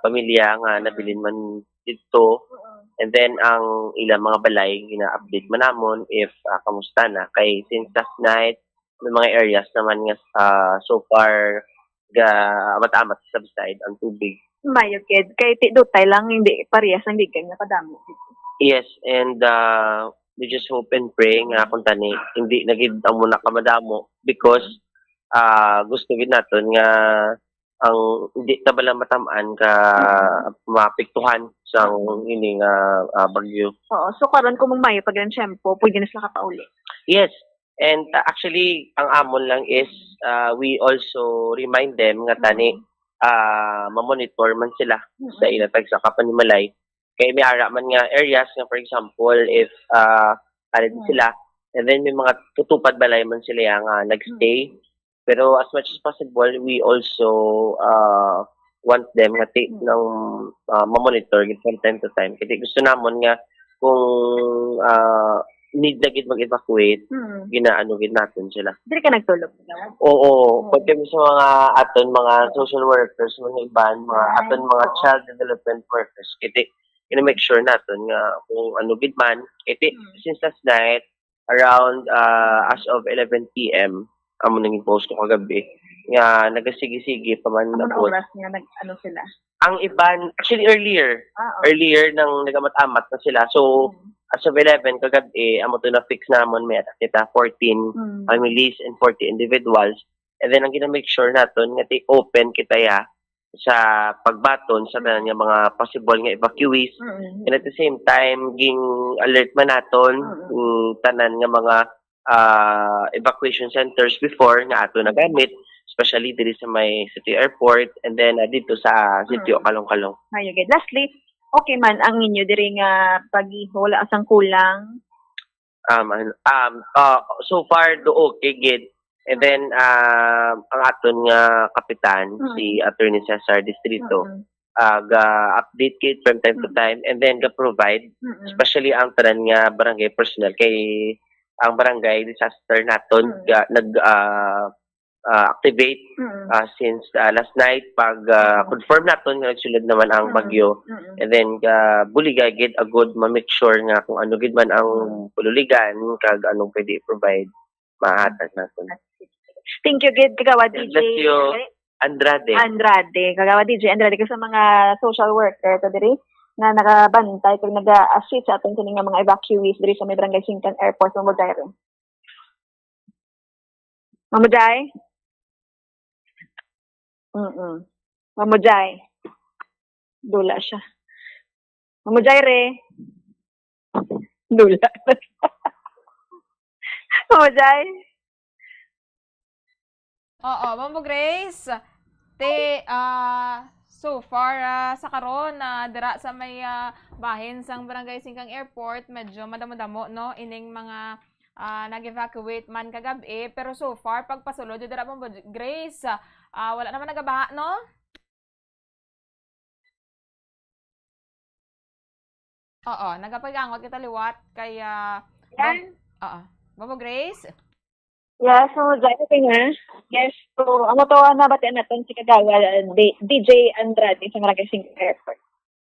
pamilya nga Mm. nabilin man didto. Mm. And then, ang ila mga balay, gina-update man namon if, ah, kamusta na. Kay since last night, may mga areas naman nga, ah, so far, ga-amat-amat sa subside ang tubig. Mayo gid. Kay ti-, dutay lang, hindi parehas ang ligan nga kadamo. Yes, and, ah, we just hope and pray nga kung tani, hindi na gid amo na kamadamo because, ah, gusto gid naton nga ang hindi ta bala matam-an ka Mm. maapektuhan sang Mm. ini nga, ah, bagyo. Oo. So, karon kung magmayo pa gid ang tiyempo, pwede na sila kapauli? Yes. And, ah, actually, ang amon lang is, ah, we also remind them nga tani, Mm. ah, mamonitor man sila sa Mm. ila tagsa ka panimalay. Kay may ara man nga areas nga, for example, if, ah, arid Mm. sila, and then may mga tutupad balay man sila nga nagstay. Mm. Pero as much as possible, we also, ah, want them nga ti-, Mm. nang, ah, mamonitor gid from time to time. Kasi gusto namon nga kung, ah, need na gid mag-evacuate, Mm. ginaano gid naton sila. Diri ka nagtulog, no? Oo, Oo. pati sa mga aton mga social workers, mga iban, mga Ay, aton mga oo. child development workers, kiti, gina-make sure naton nga kung ano gid man, kiti, Mm. since last night, around, ah, as of eleven P M, amo nang post ko kagabi, nga nagasigi-sige pa man Anong abot. oras nga nag-, ano sila? Ang iban, actually earlier. Ah, okay. Earlier nang nagamat-amat na sila. So, Mm. as of eleven kagabi, amo to na-fix namon, may anak kita, fourteen Mm. families and forty individuals. And then, ang gina-make sure naton nga ti-, open kita ya sa pagbaton sa tanan Mm. nga mga possible nga evacuees. Mm. And at the same time, ging-alert man naton Mm. ang tanan nga mga, ah, evacuation centers before nga ato nagamit, especially diri sa may city airport and then, ah, dito sa sitio Mm. Kalong-Kalong. Mayo gid. Lastly, okay man ang inyo diri nga paggiho, wala sang kulang? Um, an-, um, ah, so far, do okay gid. And then, ah, ang aton nga kapitan, Mm. si Attorney Cesar Distrito, Mm. ah, ga-update gid from time to Mm. time, and then ga-provide, Mm. especially ang tanan nga barangay personnel, kay ang barangay disaster naton Mm. ga-, nag, ah, ah, activate, Mm. ah, since, ah, last night, pag, ah, Mm. confirm naton nga nagsulod naman ang Mm. bagyo, Mm. and then, ah, buliga gid agud ma-make sure nga kung ano gid man ang Mm. pululigan, kag anong pwede i-provide, mahatag naton. Thank you gid, Kagawad Bless D J you. Andrade. Andrade. Kagawad D J Andrade, kag sa mga social worker to diri nga nagabantay kag naga-assist sa aton kini nga mga evacuees diri sa may Barangay Singkang Airport, Ma'am Jai. Ma'am Jai? Mm-mm. Ma'am Jai? Dula siya. Ma'am Jai re. Dula. Ma'am Jai? Oo, Bombo Grace. Te, ah, so far, ah, sa karon, ah, dira sa may, ah, bahin sang Barangay Singkang Airport, medyo madamo-damo, no, ining mga, ah, nag-evacuate man kagab-i. Pero so far, pagpasulod, dira, Bombo Grace, ah, wala naman nagabaha, no? Oo, nagapagangot kita liwat kay, ah, Yan. Bom-, oo. Bombo Grace? Yes, so, dyan ka nga. Yes, so, ang moto na batian natin si Kagawa, uh, D-, D J Andrade sa Maragay Singkang Airport.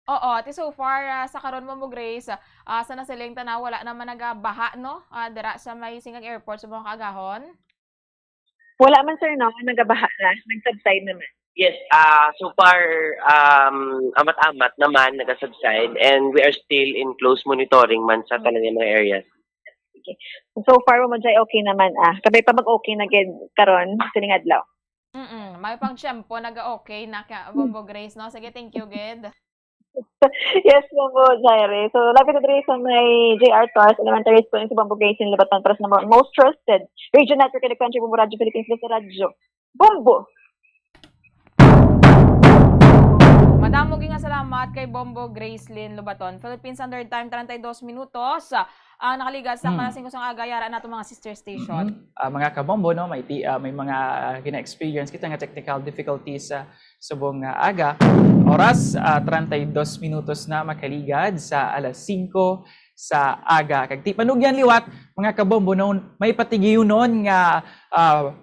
Oo, ti so far, ah, sa karon, Bombo Grace, ah, sa nasiling tanaw, wala naman nagabaha, no? Ah, dira sa may Singkang Airport sa mga kaagahon? Wala man, sir, no? Nagabaha na. Nag-subside naman. Yes, ah, so far, um, amat-amat naman naga-subside, and we are still in close monitoring man sa tanan nga mga areas. Okay. So far, mo dyan, okay naman, ah. Kabay pa mag-okay na gid karon, sining adlaw. Mm-mm. May pang tiyempo, naga-okay na ka, Bombo Grace, no? Sige, thank you, gid. Yes, Bombo Jaire. So, lapit na diri sa may J R Torres Elementary School, si Bombo Grace Lin Lobaton para sa mo-, most trusted radio network in the country, Bombo Radyo Philippines, sa radyo. Bombo! Madamo gyud nga salamat kay Bombo Grace Lin Lobaton. Philippine Standard Time, treinta y dos minutos. Ah, nakaligad sa Mm. alas singko sang aga, yara nato mga sister station. Mhm. Ah, mga kabombo, no, may ti-, ah, may mga gina-experience kita nga technical difficulties, ah, subong nga aga. Oras, ah, treinta y dos minutos na makaligad sa alas singko sa aga. Kag ti panugyan liwat, mga kabombo, no, may patigiyunon nga, ah,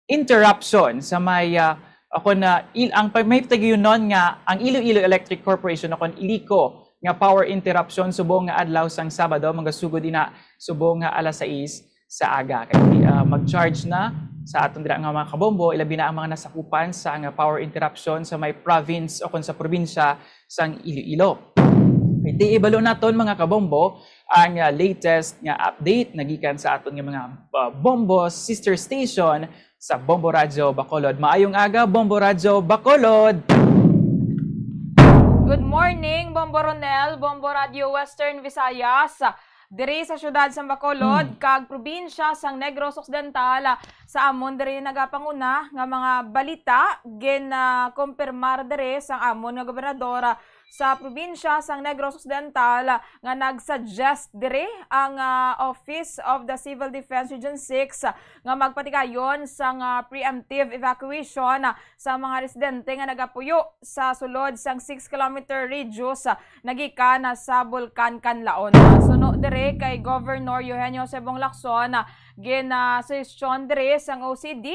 interruption sa may, ah, ako na il-, ang pa-, may patigiyunon nga ang Iloilo Electric Corporation, ako ang ILECO, nga power interruption subong nga adlaw sang Sabado, magasugod ina subong nga alas sais sa aga. Kay, ah, mag-charge na sa aton dira nga mga kabombo, ilabi na ang mga nasakupan sa nga power interruption sa may province o kon sa probinsya sang Iloilo. Kay ti ibalo naton, mga kabombo, ang, ah, latest nga update nagikan sa aton nga mga, ah, bombo sister station sa Bombo Radyo Bacolod. Maayong aga, Bombo Radyo Bacolod! Good morning, Bombo Ronel, Bombo Radyo Western Visayas. Diri sa siyudad sang Bacolod Hmm. kag probinsya sang Negros Occidental, sa amon diri nagapanguna nga mga balita, gin, ah, kumpirmar diri sang amon nga gobernador, ah, sa probinsya sang Negros Occidental, ah, nga nag-suggest diri ang, ah, Office of the Civil Defense Region six, ah, nga magpatigayon sang, ah, preemptive evacuation, ah, sa mga residente nga nagapuyo sa sulod sang six kilometer radius, ah, nagikan, ah, sa Bulkan Kanlaon. Ah, suno diri kay Governor Eugenio Sebong Lacson, ah, ginasuhestyon diri sang O C D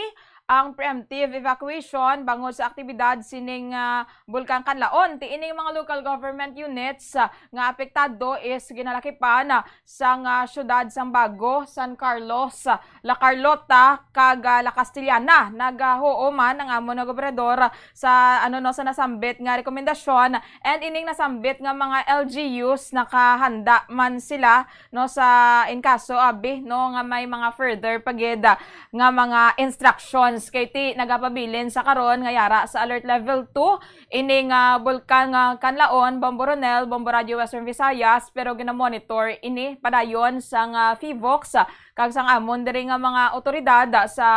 ang preemptive evacuation bangod sa aktibidad sining, ah, Bulkan Kanlaon. Ti ining mga local government units, ah, nga apektado is ginalakipan, ah, sang, ah, siyudad sang Bago, San Carlos, ah, La Carlota, kag, ah, La Castellana. Nagahuo man ang amon nga gobernador sa, ano, no, sa nasambit nga rekomendasyon, and ining nasambit nga mga L G Us nakahanda man sila, no, sa in kaso, abi, no, nga may mga further pa gid, ah, nga mga instructions. Kay ti nagapabilin sa karon nga yara sa alert level two ining, ah, Bulkan nga Kanlaon, Bombo Ronel, Bombo Radyo Western Visayas, pero ginamonitor ini padayon sang, ah, PHIVOLCS, ah, kag sang amon diri nga mga awtoridad, ah, sa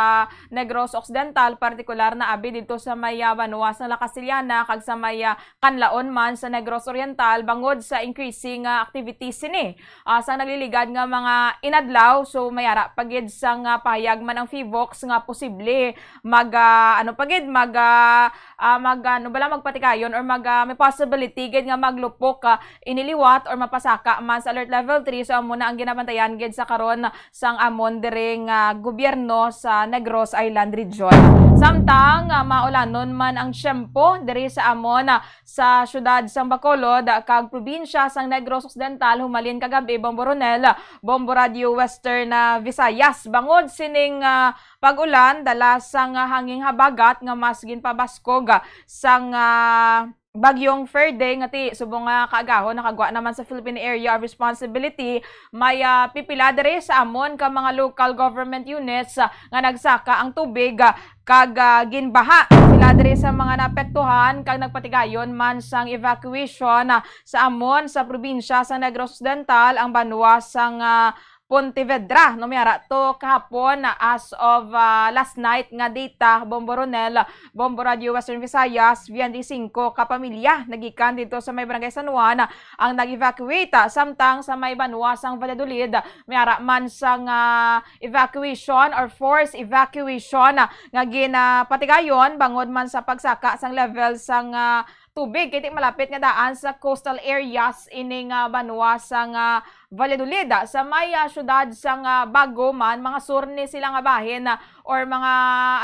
Negros Occidental, partikular na abi didto sa may, ah, banwa sang La Castellana kag sa may, ah, Kanlaon man sa Negros Oriental, bangod sa increasing, ah, activities sini. Ah, sang nagliligad nga mga inadlaw, so may ara pa gid sang, ah, pahayag man ang PHIVOLCS nga posible mag, ah, ano pa gid, mag, ah, ah, mag, ano bala, magpatigayon or mag, ah, may possibility gid nga maglupok, ah, ini liwat or mapasaka man sa alert level three. So, amo na ang ginabantayan gid sa karon sang amon diri nga gobyerno sa Negros Island Region. Samtang, ah, maulanon man ang tiyempo diri sa amon, ah, sa siyudad sang Bacolod, ah, kag probinsya sang Negros Occidental humalin kagab-i, Bombo Ronel, Bombo Radyo Western, ah, Visayas. Bangod sining, ah, pag-ulan, dala sang, ah, hanging habagat nga mas ginpabaskog, ah, sang, ah, Bagyong Ferde, nga ti subong nga kaagahon nakagwa naman sa Philippine Area of Responsibility, may, ah, pipila diri sa amon ka mga local government units, ah, nga nagsaka ang tubig, ah, kag, ah, ginbaha sila diri sa mga naapektuhan, kag nagpatigayon man sang evacuation, ah, sa amon sa probinsya sa Negros Occidental, ang banwa sang, ah, Pontevedra. No, may ara to kahapon, ah, as of, ah, last night nga data, Bombo Ronel, Bombo Radio Western Visayas, biyente singko ka pamilya nagikan dito sa may Barangay San Juan ang nag-evacuate. Samtang sa may banwa sang Valladolid, may ara man sang, ah, evacuation or forced evacuation, ah, nga ginapatigayon bangod man sa pagsaka sang level sang, ah, tubig, kay ti malapit nga daan sa coastal areas ining, ah, banwa sang, ah, Valladolid. Sa may, ah, syudad sang, ah, Bago man, mga sur ni sila nga bahin, ah, or mga,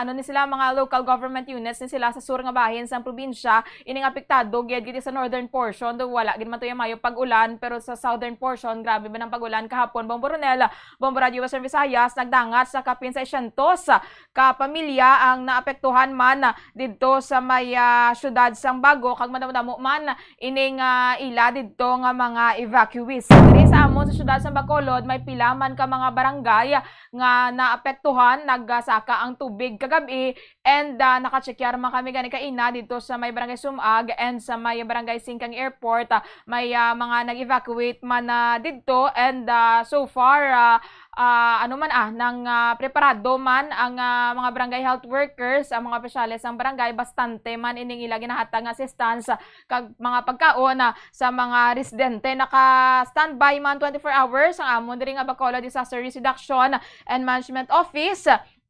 ano ni sila, mga local government units ni sila sa sur nga bahin sang probinsya, ining apektado gid kiti sa northern portion, do wala gid man tuya mayo pag-ulan, pero sa southern portion, grabe ba ng pag-ulan kahapon, Bombo Ronel, Bombo Radio Western Visayas, nagdangat sa kapin sa siyento ka pamilya ang naapektuhan man didto sa may, ah, syudad sang Bago, kag madamo-damo man ining, ah, ila didto nga mga evacuees. Diri sa amon sa syudad sang Bacolod, may pila man ka mga barangay nga naapektuhan. Nagsaka ang tubig kagab-i, and, ah, nakatsekyar man kami gani kaina didto sa may Barangay Sumag and sa may Barangay Singkang Airport. Ah, may, ah, mga nag-evacuate man na didto, and, ah, so far, ah, ah, ano man, ah, nang, ah, preparado man ang, ah, mga barangay health workers, ang mga opisyales sang barangay, bastante man ining ila ginahatag nga assistance, ah, kag mga pagkaon, ah, sa mga residente. Naka-standby man twenty-four hours ang amon diri nga Bacolod Disaster Risk Reduction and Management Office.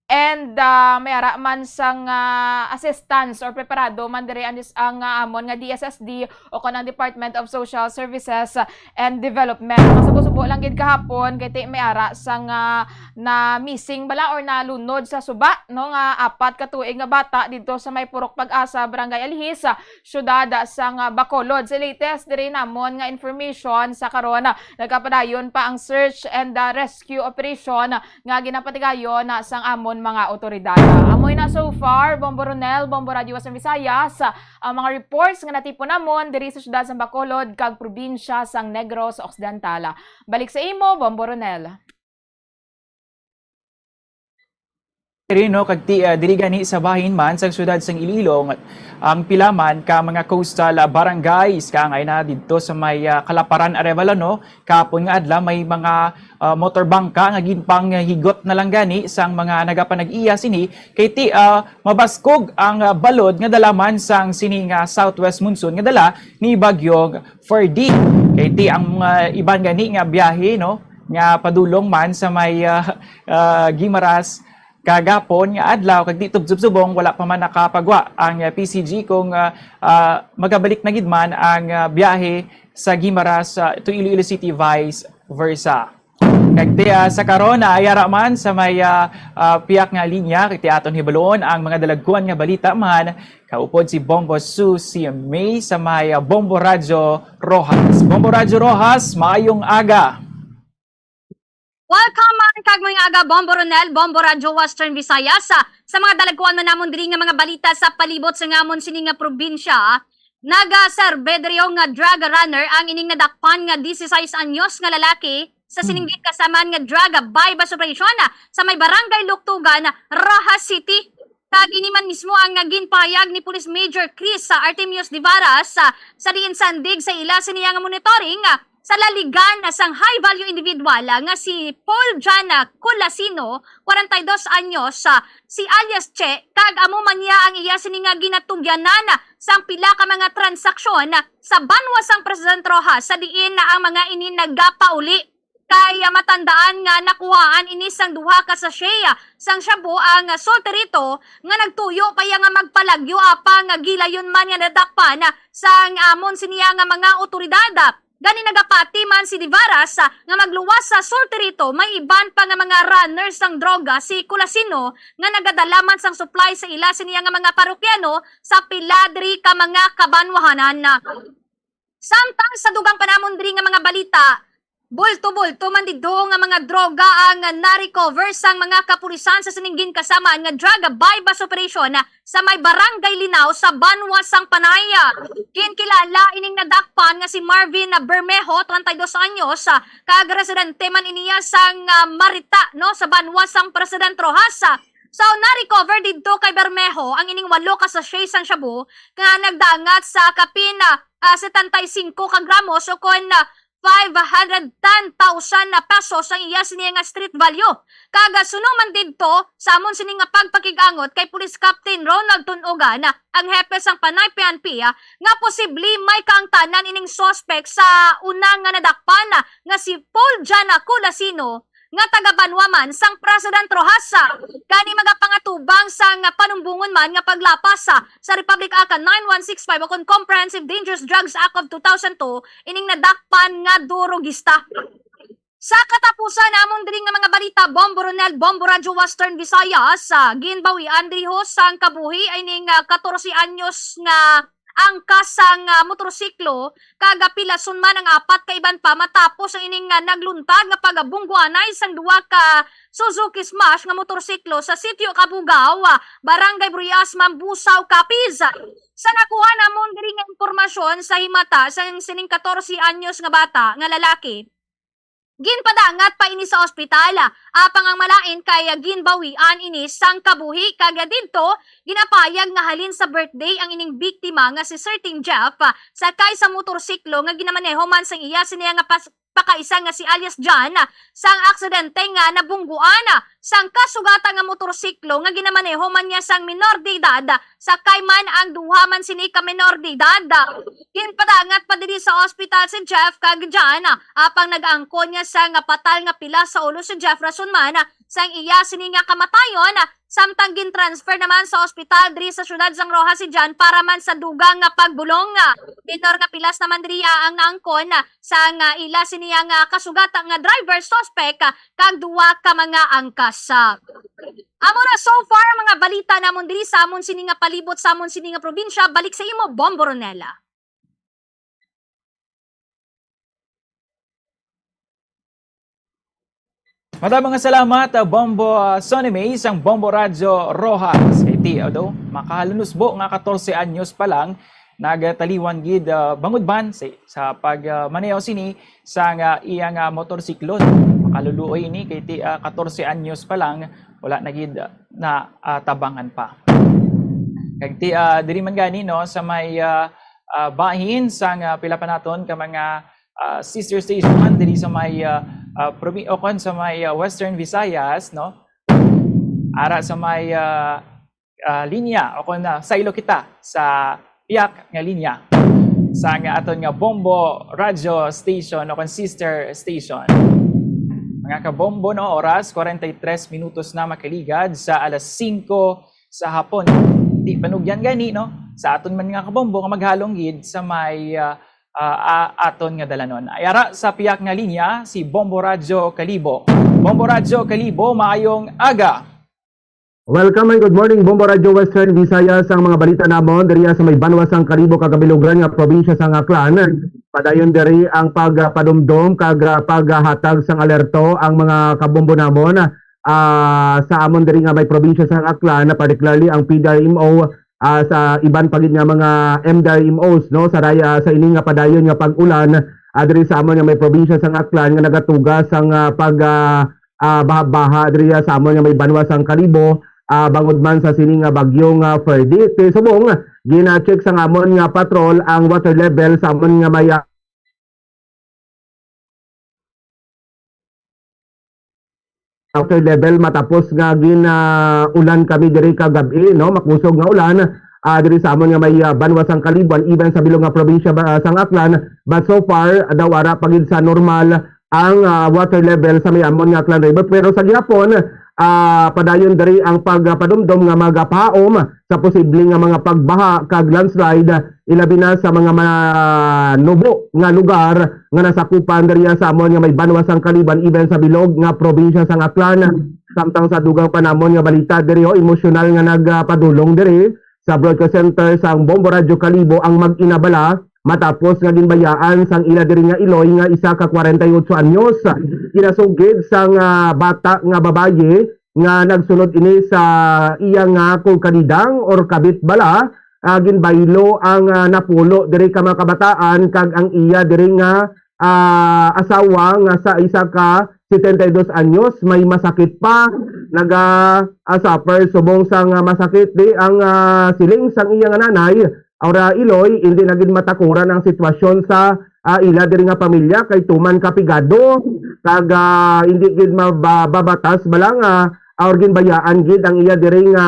And, ah, may ara man sang, ah, assistance or preparado man diri ang, ang, ah, amon nga D S S D o kon ang Department of Social Services and Development. Masubo-subo lang gid kahapon kay ti may ara sang, ah, na missing bala or nalunod sa suba, no, nga apat ka tuig nga bata didto sa may Purok Pag-asa, Barangay Alihis, ah, syudad sang, ah, Bacolod. Sa latest diri namon nga information sa karon, ah, nagapadayon pa ang search and, ah, rescue operation nga ginapatigayon na sang amon mga otoridad. Amoy na so far, Bombo Ronel, Bombo Radio Western Visayas, ang mga reports nga natipon namon diri sa syudad sang Bacolod kag probinsya sang Negros Occidental. Balik sa imo, Bombo Ronel. Diri, no, kag ti-, ah, diri gani sa bahin man sang syudad sang Iloilo, ang pila man ka mga coastal, ah, barangays, kaangay na didto sa may, ah, Kalaparan, Arevalo, no, Kahapon nga adlaw, may mga, ah, motor bangka nga ginpanghigot na lang gani sang mga nagapanag-iya sini, kay ti, ah, mabaskog ang, ah, balod nga dala man sang sini nga southwest monsoon nga dala ni Bagyong Ferdy. Kay ti ang, ah, iban gani nga biyahe, no, nga padulong man sa may, ah, ah, Guimaras kagapon nga adlaw, kag di tubsob subong, wala pa man nakapagwa ang, ah, P C G kung, ah, ah, magabalik na gid man ang, ah, biyahe sa Guimaras, ah, to Iloilo City, vice versa. Kag ti, ah, sa karon, ah, ay ara man sa may, ah, ah, piyak nga linya, kag ti aton hibaluon ang mga dalagkuan nga balita man, kaupod si Bombo Su, si May sa may, ah, Bombo Radyo Roxas. Bombo Radyo Roxas, maayong aga. Welcome man kag maayong aga, Bombo Ronel, Bombo Radyo Western Visayas. Sa, sa mga dalagkuan man namon diri nga mga balita sa palibot sa ngamon sini nga probinsya, nagaserbe diri nga drug runner ang ining nadakpan nga dieciséis anyos nga lalaki sa sining ginkasamaan nga drug buy-bust operation sa may barangay Luktugan, Roxas City. Kag ini man mismo ang ginpahayag ni Police Major Chris, ah, Artemius Divaras, ah, sa diin sandig sa ila sini nga monitoring, ah, sa laligan, ah, sang high value individual, ah, nga si Paul John, ah, Colasino, kwarenta y dos anyos, ah, si alias Che, kag amo man niya ang iya sini nga ginatugyanan, ah, sang pila ka mga transaksyon, ah, sa banwa sang President Roxas, sa diin na ang mga ini nagapauli. Kay, ah, matandaan nga nakuhaan ini sang duha ka sachet, ah, sang shabu ang, ah, Solterito nga nagtuyo pa iya nga magpalagyo, apang, ah, gilayon man nga nadakpan, ah, sang amon siniya nga mga otoridad. Gani nagapati man si Divaras, ah, nga magluwas sa Solterito, may iban pa nga mga runner sang droga si Colasino nga nagadala man sang supply sa ila siniya nga mga parokyano sa pila diri ka mga kabanwahanan. Samtang sa dugang pa namon diri nga mga balita, bulto-bulto man didto nga mga droga ang na-recover sang mga kapulisan sa sining ginkasamaan nga drug buy-bust operation sa may Barangay Linao sa banwa sang Panay. Ginkilala ining nadakpan nga si Marvin Bermejo, treinta y dos anyos, kag residente man iniya sang, ah, Marita, no, sa banwa sang President Roxas. So, na-recover didto kay Bermejo ang ining walo ka sachet sang shabu nga nagdangat sa kapin, ah, setenta y cinco ka gramos o kon, ah, five hundred ten thousand na pesos ang iya sini nga street value. Kag suno man didto, sa amon sini nga pagpakig-angot kay Police Captain Ronald Tunugan, ang hepe sang Panay P N P, nga posible may kaangtanan ining suspek sa una nga nadakpan nga si Paul Jana Culasino, nga taga-banwa man sang President Roxas. Kani magapangatubang sang panumbongon man nga paglapas sa Republic Act nine one six five ukon Comprehensive Dangerous Drugs Act of two thousand two ining nadakpan nga durogista. Sa katapusan namon diri nga mga balita, Bombo Ronel, Bombo Radyo Western Visayas, sa ginbawian diri ho sang kabuhi ay ning ah, katorse anyos nga angkas sang ah, motorsiklo, kag ah, pilason man ang apat ka iban pa matapos ang ining ah, nagluntad nga pagabungguanay sang duha ka Suzuki Smash nga motorsiklo sa Sitio Kabugaw, ah, Barangay Bruyas, Mambusao, Capiz. Sa nakuha namon diri nga impormasyon sa himata sang sining katorse anyos nga bata nga lalaki, ginpadangat pa ini sa ospital. Apang ang malain kay ginbawian ini sang kabuhi, kag didto ginapayag nga halin sa birthday ang ining biktima nga si Sir Ting Jeff, sakay sa motorsiklo nga ginamaneho man sang iya sini nga pas- pakaisa nga si alias John, sang aksidente nga nabungguan sang kasugatan nga motorsiklo nga ginamaneho man niya sang minor de edad, sakay man ang duha man sini ka minor de edad. Ginpadangat pa diri sa ospital si Jeff kag John, apang nag-angkon niya sang patal nga pilas sa ulo si Jeff, rason man sang iya sini nga kamatayon, samtang gin-transfer naman sa ospital diri sa siyudad sang Roxas si John para man sa dugang nga pagbulong. Minor nga pilas naman diri ang naangkon sang ila sini nga kasugatan nga driver, suspect, kag duha ka mga angkas. Amo na so far ang mga balita namon diri sa amon sini nga palibot, sa amon sini nga probinsya. Balik sa imo, Bombo Ronela. Madamo nga salamat, ah, Bombo, ah, Sonny May sang Bombo Radyo Roxas. Kay ti, ado, makahalunusbo nga katorse anyos pa lang, nagtaliwan gid, ah, bangod man sa, sa pag, ah, maneho sini sang, ah, iya nga motorsiklo. Makaluluoy ini kay ti, ah, katorse anyos pa lang, wala na gid, ah, na, ah, tabangan pa. Kag ti, ah, diri man gani, no, sa may, ah, ah, bahin sang, ah, pila pa naton ka mga, ah, sister station man diri sa may, ah, ah, probi-, o kon sa may, ah, Western Visayas, no? Ara sa may, ah, ah, linya o kon, ah, saylo kita sa piyak nga linya sang aton nga Bombo Radyo Station o kon sister station. Mga kabombo, no, oras, kwarenta y tres minutos na makaligad sa alas singko sa hapon. Di panugyan gani, no, sa aton man nga kabombo nga maghalong gid sa may, ah, ah, ah, aton nga dalanon. Ay ara sa piyak nga linya si Bombo Radyo Kalibo. Bombo Radyo Kalibo, maayong aga. Welcome and good morning, Bombo Radyo Western Visayas. Ang mga balita namon diriya sa may banwa sang Kalibo kag kabilugran nga probinsya sang Aklan. Padayon diri ang pagpadumdom kag, ah, paghatag sang alerto ang mga kabombo namon, ah, sa amon diri nga may probinsya sang Aklan, particularly ang P D R M O, ah, sa iban pa gid nga mga M D R M Os, no, sa raya, sa ini nga padayon nga pag-ulan, ah, diri sa amon nga may probinsya sang Aklan nga nagatuga sang, ah, pag, ah, ah, baha-baha diri sa amon nga may banwa sang Kalibo, ah, bangod man sa sini nga bagyo nga Ferdy. Ti subong, gina-check sang amon nga patrol ang water level sa amon nga may, ah, water level matapos nga gin, ah, ulan kami diri kagab-i, no? Makusog nga ulan, ah, diri sa amon nga may, ah, banwa sang Kalibo, even sa bilog nga probinsya ba, ah, sang Aklan. But so far, daw ara pa gid sa normal ang, ah, water level sa may amon nga Aklan River. Pero sa gihapon, ah, padayon diri ang pagpadumdom nga magapahaom sa posible nga mga pagbaha kag landslide, ilabi na sa mga manubo nga lugar nga nasakupan diriya sa amon nga may banwa sang Kalibo, even sa bilog nga probinsya sang Aklan. Samtang sa dugang pa namon nga balita diri, ho, emosyonal nga nagpadulong diri sa Broadcast Center sang Bombo Radyo Kalibo ang mag-ina bala matapos nga ginbayaan sang ila diri nga iloy nga isa ka kwarenta y otso anyos. Ginasugid sang, ah, bata nga babayi nga nagsunod ini sa iya nga kung kanidang or kabit bala, ah, ginbaylo ang, ah, napulo diri ka mga kabataan kag ang iya diri nga, ah, asawa nga sa isa ka setenta y dos anyos may masakit pa, naga, ah, suffer subong sang, ah, masakit di ang, ah, siling sang iya nga nanay. Ora iloy, hindi na gid matakuran ang sitwasyon sa ah, ila diri nga pamilya kay tuman ka pigado kag, ah, hindi gid mababatas bala nga, ah, or ginbayaan gid ang iya diri nga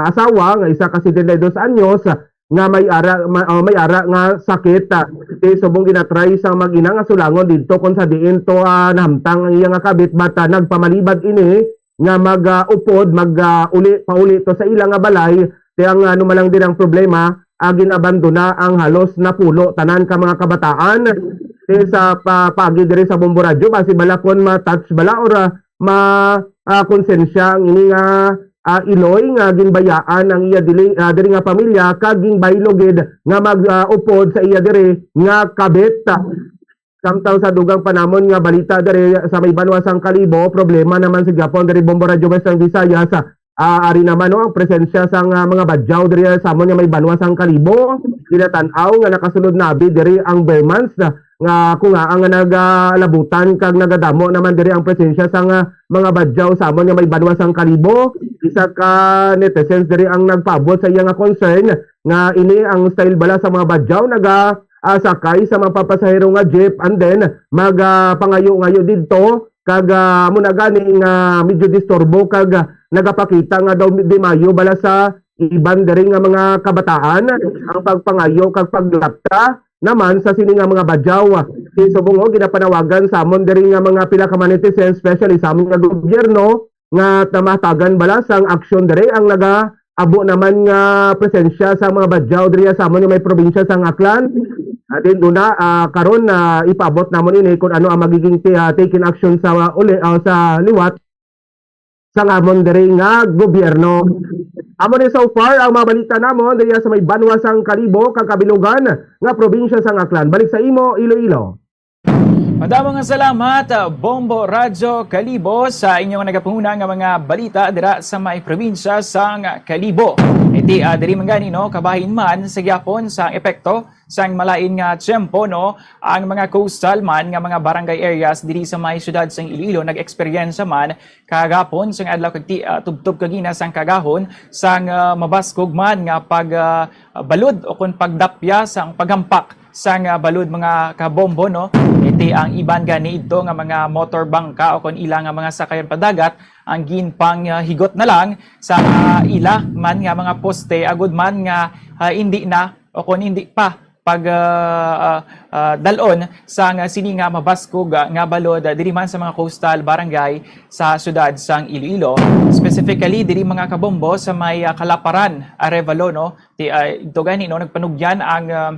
asawa nga isa ka setenta y dos anyos nga may ara ma, ah, may ara nga sakit. Ah, kay subong ginatry sa mag-ina nga sulangon didto kung sa diin to, ah, nahamtang ang iya nga kabit, but, ah, nagpamalibad ini nga mag, ah, upod, mag, ah, uli, pauli to sa ila nga balay. Kaya nga, ano man lang din ang problema, ah, ginabandona ang halos napulo tanan ka mga kabataan. Kaya sa pa, pagi diri sa Bombo Radyo, basi bala kon ma-touch bala or, ah, ma, ah, konsensya ang ini nga, ah, iloy nga ginbayaan ang iya dili, ah, diri nga pamilya kag ginbaylo gid nga mag, ah, upod sa iya diri nga kabit. Samtang sa dugang pa namon nga balita diri sa may banwa sang Kalibo, problema naman sa Japon diri Bombo Radyo Western Visayas. Ah, ari naman, no, ang presensya sang, ah, mga badyaw diri sa amon nga may banwa sang Kalibo. Ginatan-aw nga nakasulod na abi diri ang Bermans, ah, nga kung nga ang nagalabutan kag nagadamo naman diri ang presensya sang, ah, mga badyaw sa amon nga may banwa sang Kalibo. Isa ka netizens diri ang nagpaabot sa iya nga concern nga ini ang style bala sa mga badyaw naga, ah, sakay sa mga papasahero nga jeep and then mag, ah, pangayo-ngayo didto kag, ah, amo na gani nga medyo disturbo kag, ah, nagapakita nga daw di maayo bala sa iban diri nga mga kabataan ang pagpangayo kag paglapta naman sa sini nga mga badyaw. Kay subong, oh, ginapanawagan sa amon diri nga mga pila ka mga netizens, especially sa amon nga gobyerno, nga tamatagan bala sang aksyon diri ang nagaabo naman nga presensya sa mga badyaw diri sa amon nga may probinsya sang Aklan. At din una, ah, karon na ipaabot namon ini kung ano ang magiging ti-, ah, taken action sa uli, ah, sa liwat sang amon diri nga gobyerno. Amo ni so far ang mga balita namon diri sa may banwa sang Kalibo kag kabilugan nga probinsya sang Aklan. Balik sa imo, Iloilo. Madamo nga salamat, ah, Bombo Radyo Kalibo, sa inyong nagapanguna nga mga balita dira sa may probinsya sang Kalibo. Iti, ah, diri man gani, no, kabahin man sa gyapon sa epekto sang malain nga tiyempo, no, ang mga coastal man nga mga barangay areas diri sa may siyudad sang Iloilo nag-eksperyensya man kahapon sang adlaw kag ti-, ah, tubtob kagina sang kagahon sang, ah, mabaskog man nga pag, ah, balod o kon pagdapya sang paghampak sang, ah, balod, mga kabombo, no? Iti ang iban gani idto nga mga motor bangka o kon ila nga mga sakayan padagat ang ginpang, ah, higot na lang sa, ah, ila man nga mga poste agud man nga, ah, indi na o kon indi pa pag, ah, ah, ah, dal-on sang sini nga mabaskog, ah, nga balod, ah, diri man sa mga coastal barangay sa siyudad sang Iloilo. Specifically, diri mga kabombo sa may, ah, Kalaparan, Arevalo, no? Ti, ah, ito gani, no, nagpanugyan ang, ah,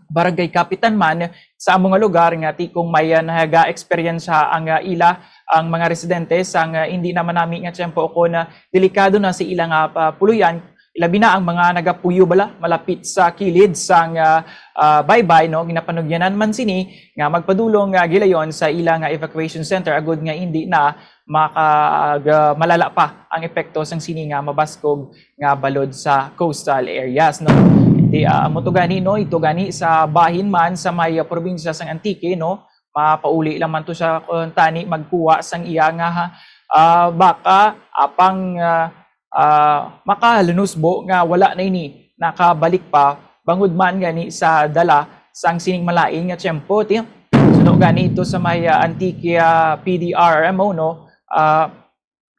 barangay kapitan man sa amo nga lugar nga ti kung may, ah, naga-eksperyensya ang, ah, ila, ang mga residente sang, ah, hindi naman nami nga tiyempo o kon, ah, delikado na sa ila nga, ah, puluyan, labi na ang mga nagapuyo bala malapit sa kilid sang, ah, ah, baybay, no, ginapanugyanan man sini nga magpadulong, ah, gilayon sa ila nga evacuation center agud nga hindi na maka-, ah, malala pa ang epekto sang sini nga mabaskog nga balod sa coastal areas, no? Di, ah, amo to gani, no? Ito gani sa bahin man sa may, ah, probinsya sang Antique, no? Mapauli lang man to sa, uh, tani magkuha sang iya nga, ah, baka apang, ah, ah, makahalunusbo nga wala na ini nakabalik pa bangod man gani sa dala sang sining malain nga tiyempo. Ti-, suno gani ito sa may, ah, Antique, ah, P D R M O, no? Ah,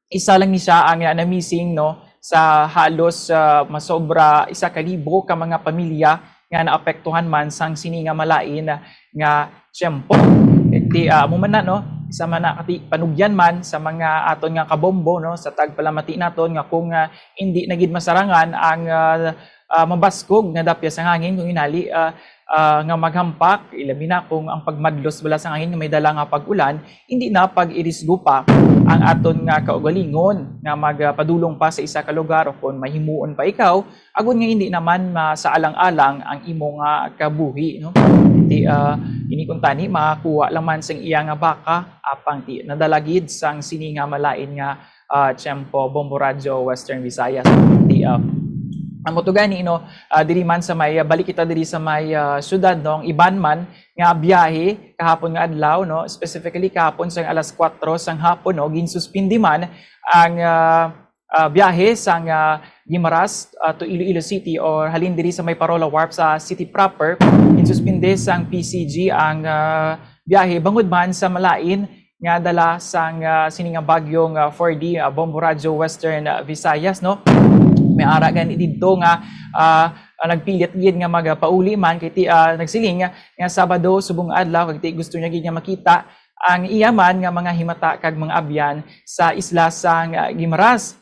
isa lang ni siya ang, ah, na-missing, no, sa halos, ah, masobra isa ka libo ka mga pamilya nga naapektuhan man sang sini nga malain nga tiyempo. Ti, ah, amo man na, no, isa man na kati panugyan man sa mga aton nga kabombo, no, sa tagpalamati naton nga kung, ah, hindi na gid masarangan ang, ah, ah, mabaskog nga dapya sang hangin, kung inali, ah, ah, nga maghampak, ilabi na kung ang pagmadlos bala sang hangin nga may dala nga pag-ulan, hindi na pag-irisgo pa ang aton nga kaugalingon nga magpadulong pa sa isa ka lugar o kon mahimuon pa ikaw, agud nga hindi naman masaalang-alang ang imo nga kabuhi, no? Ti, ah, ini kuntani makakuha lang man sang iya nga baka, apang ti nadala gid sang sini nga malain nga, ah, tiyempo, Bombo Radyo Western Visayas. Ti, ah, amo to gani, no, ah, diri man sa may, ah, balik kita diri sa may, ah, syudad, no, ang iban man nga biyahe kahapon nga adlaw, no, specifically kahapon sang alas kuwatro sang hapon, no, ginsuspindi man ang, ah, ah, biyahe sang, ah, Guimaras, ah, to Iloilo City or halin diri sa may Parola Wharf sa city proper, ginsuspinde sang P C G ang, ah, biyahe bangod man sa malain nga dala sang, ah, sini nga bagyong, ah, four D, ah, Bombo Radyo Western, ah, Visayas, no? May ara gani didto nga, ah, ah, nagpilit gid nga magapauli man kay ti-, ah, nagsiling nga, nga Sabado subong adlaw kay ti gusto niya gid nga makita ang iya man nga mga himata kag mga abyan sa isla sang, ah, Guimaras.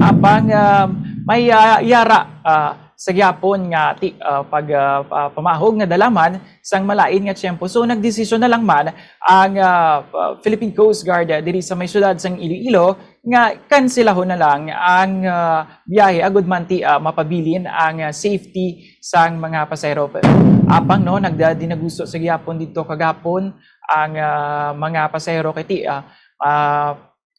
Apang, ah, may, ah, yara, ah, sa gyapon nga ti-, ah, pag, ah, pa-, pamahog nga dalaman sang malain nga tiyempo. So, nagdesisyon na lang man ang, ah, ah, Philippine Coast Guard, ah, diri sa may syudad sang Iloilo nga kanselahon na lang ang, ah, biyahe agud man ti, ah, mapabilin ang, ah, safety sang mga pasahero. Apang, no, nagdadinaguso sa gyapon didto kagapon ang, ah, mga pasahero kay ti, ah, ah,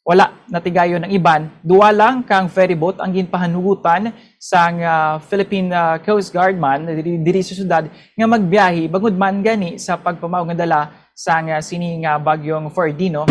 wala natigayon ang iban. Duwa lang kang ferry boat ang ginpahanugutan sang, ah, Philippine, ah, Coast Guard man diri, diri sa syudad nga magbiyahe bangod man gani sa pagpamaw nga dala sang, ah, sini nga bagyong four D, no?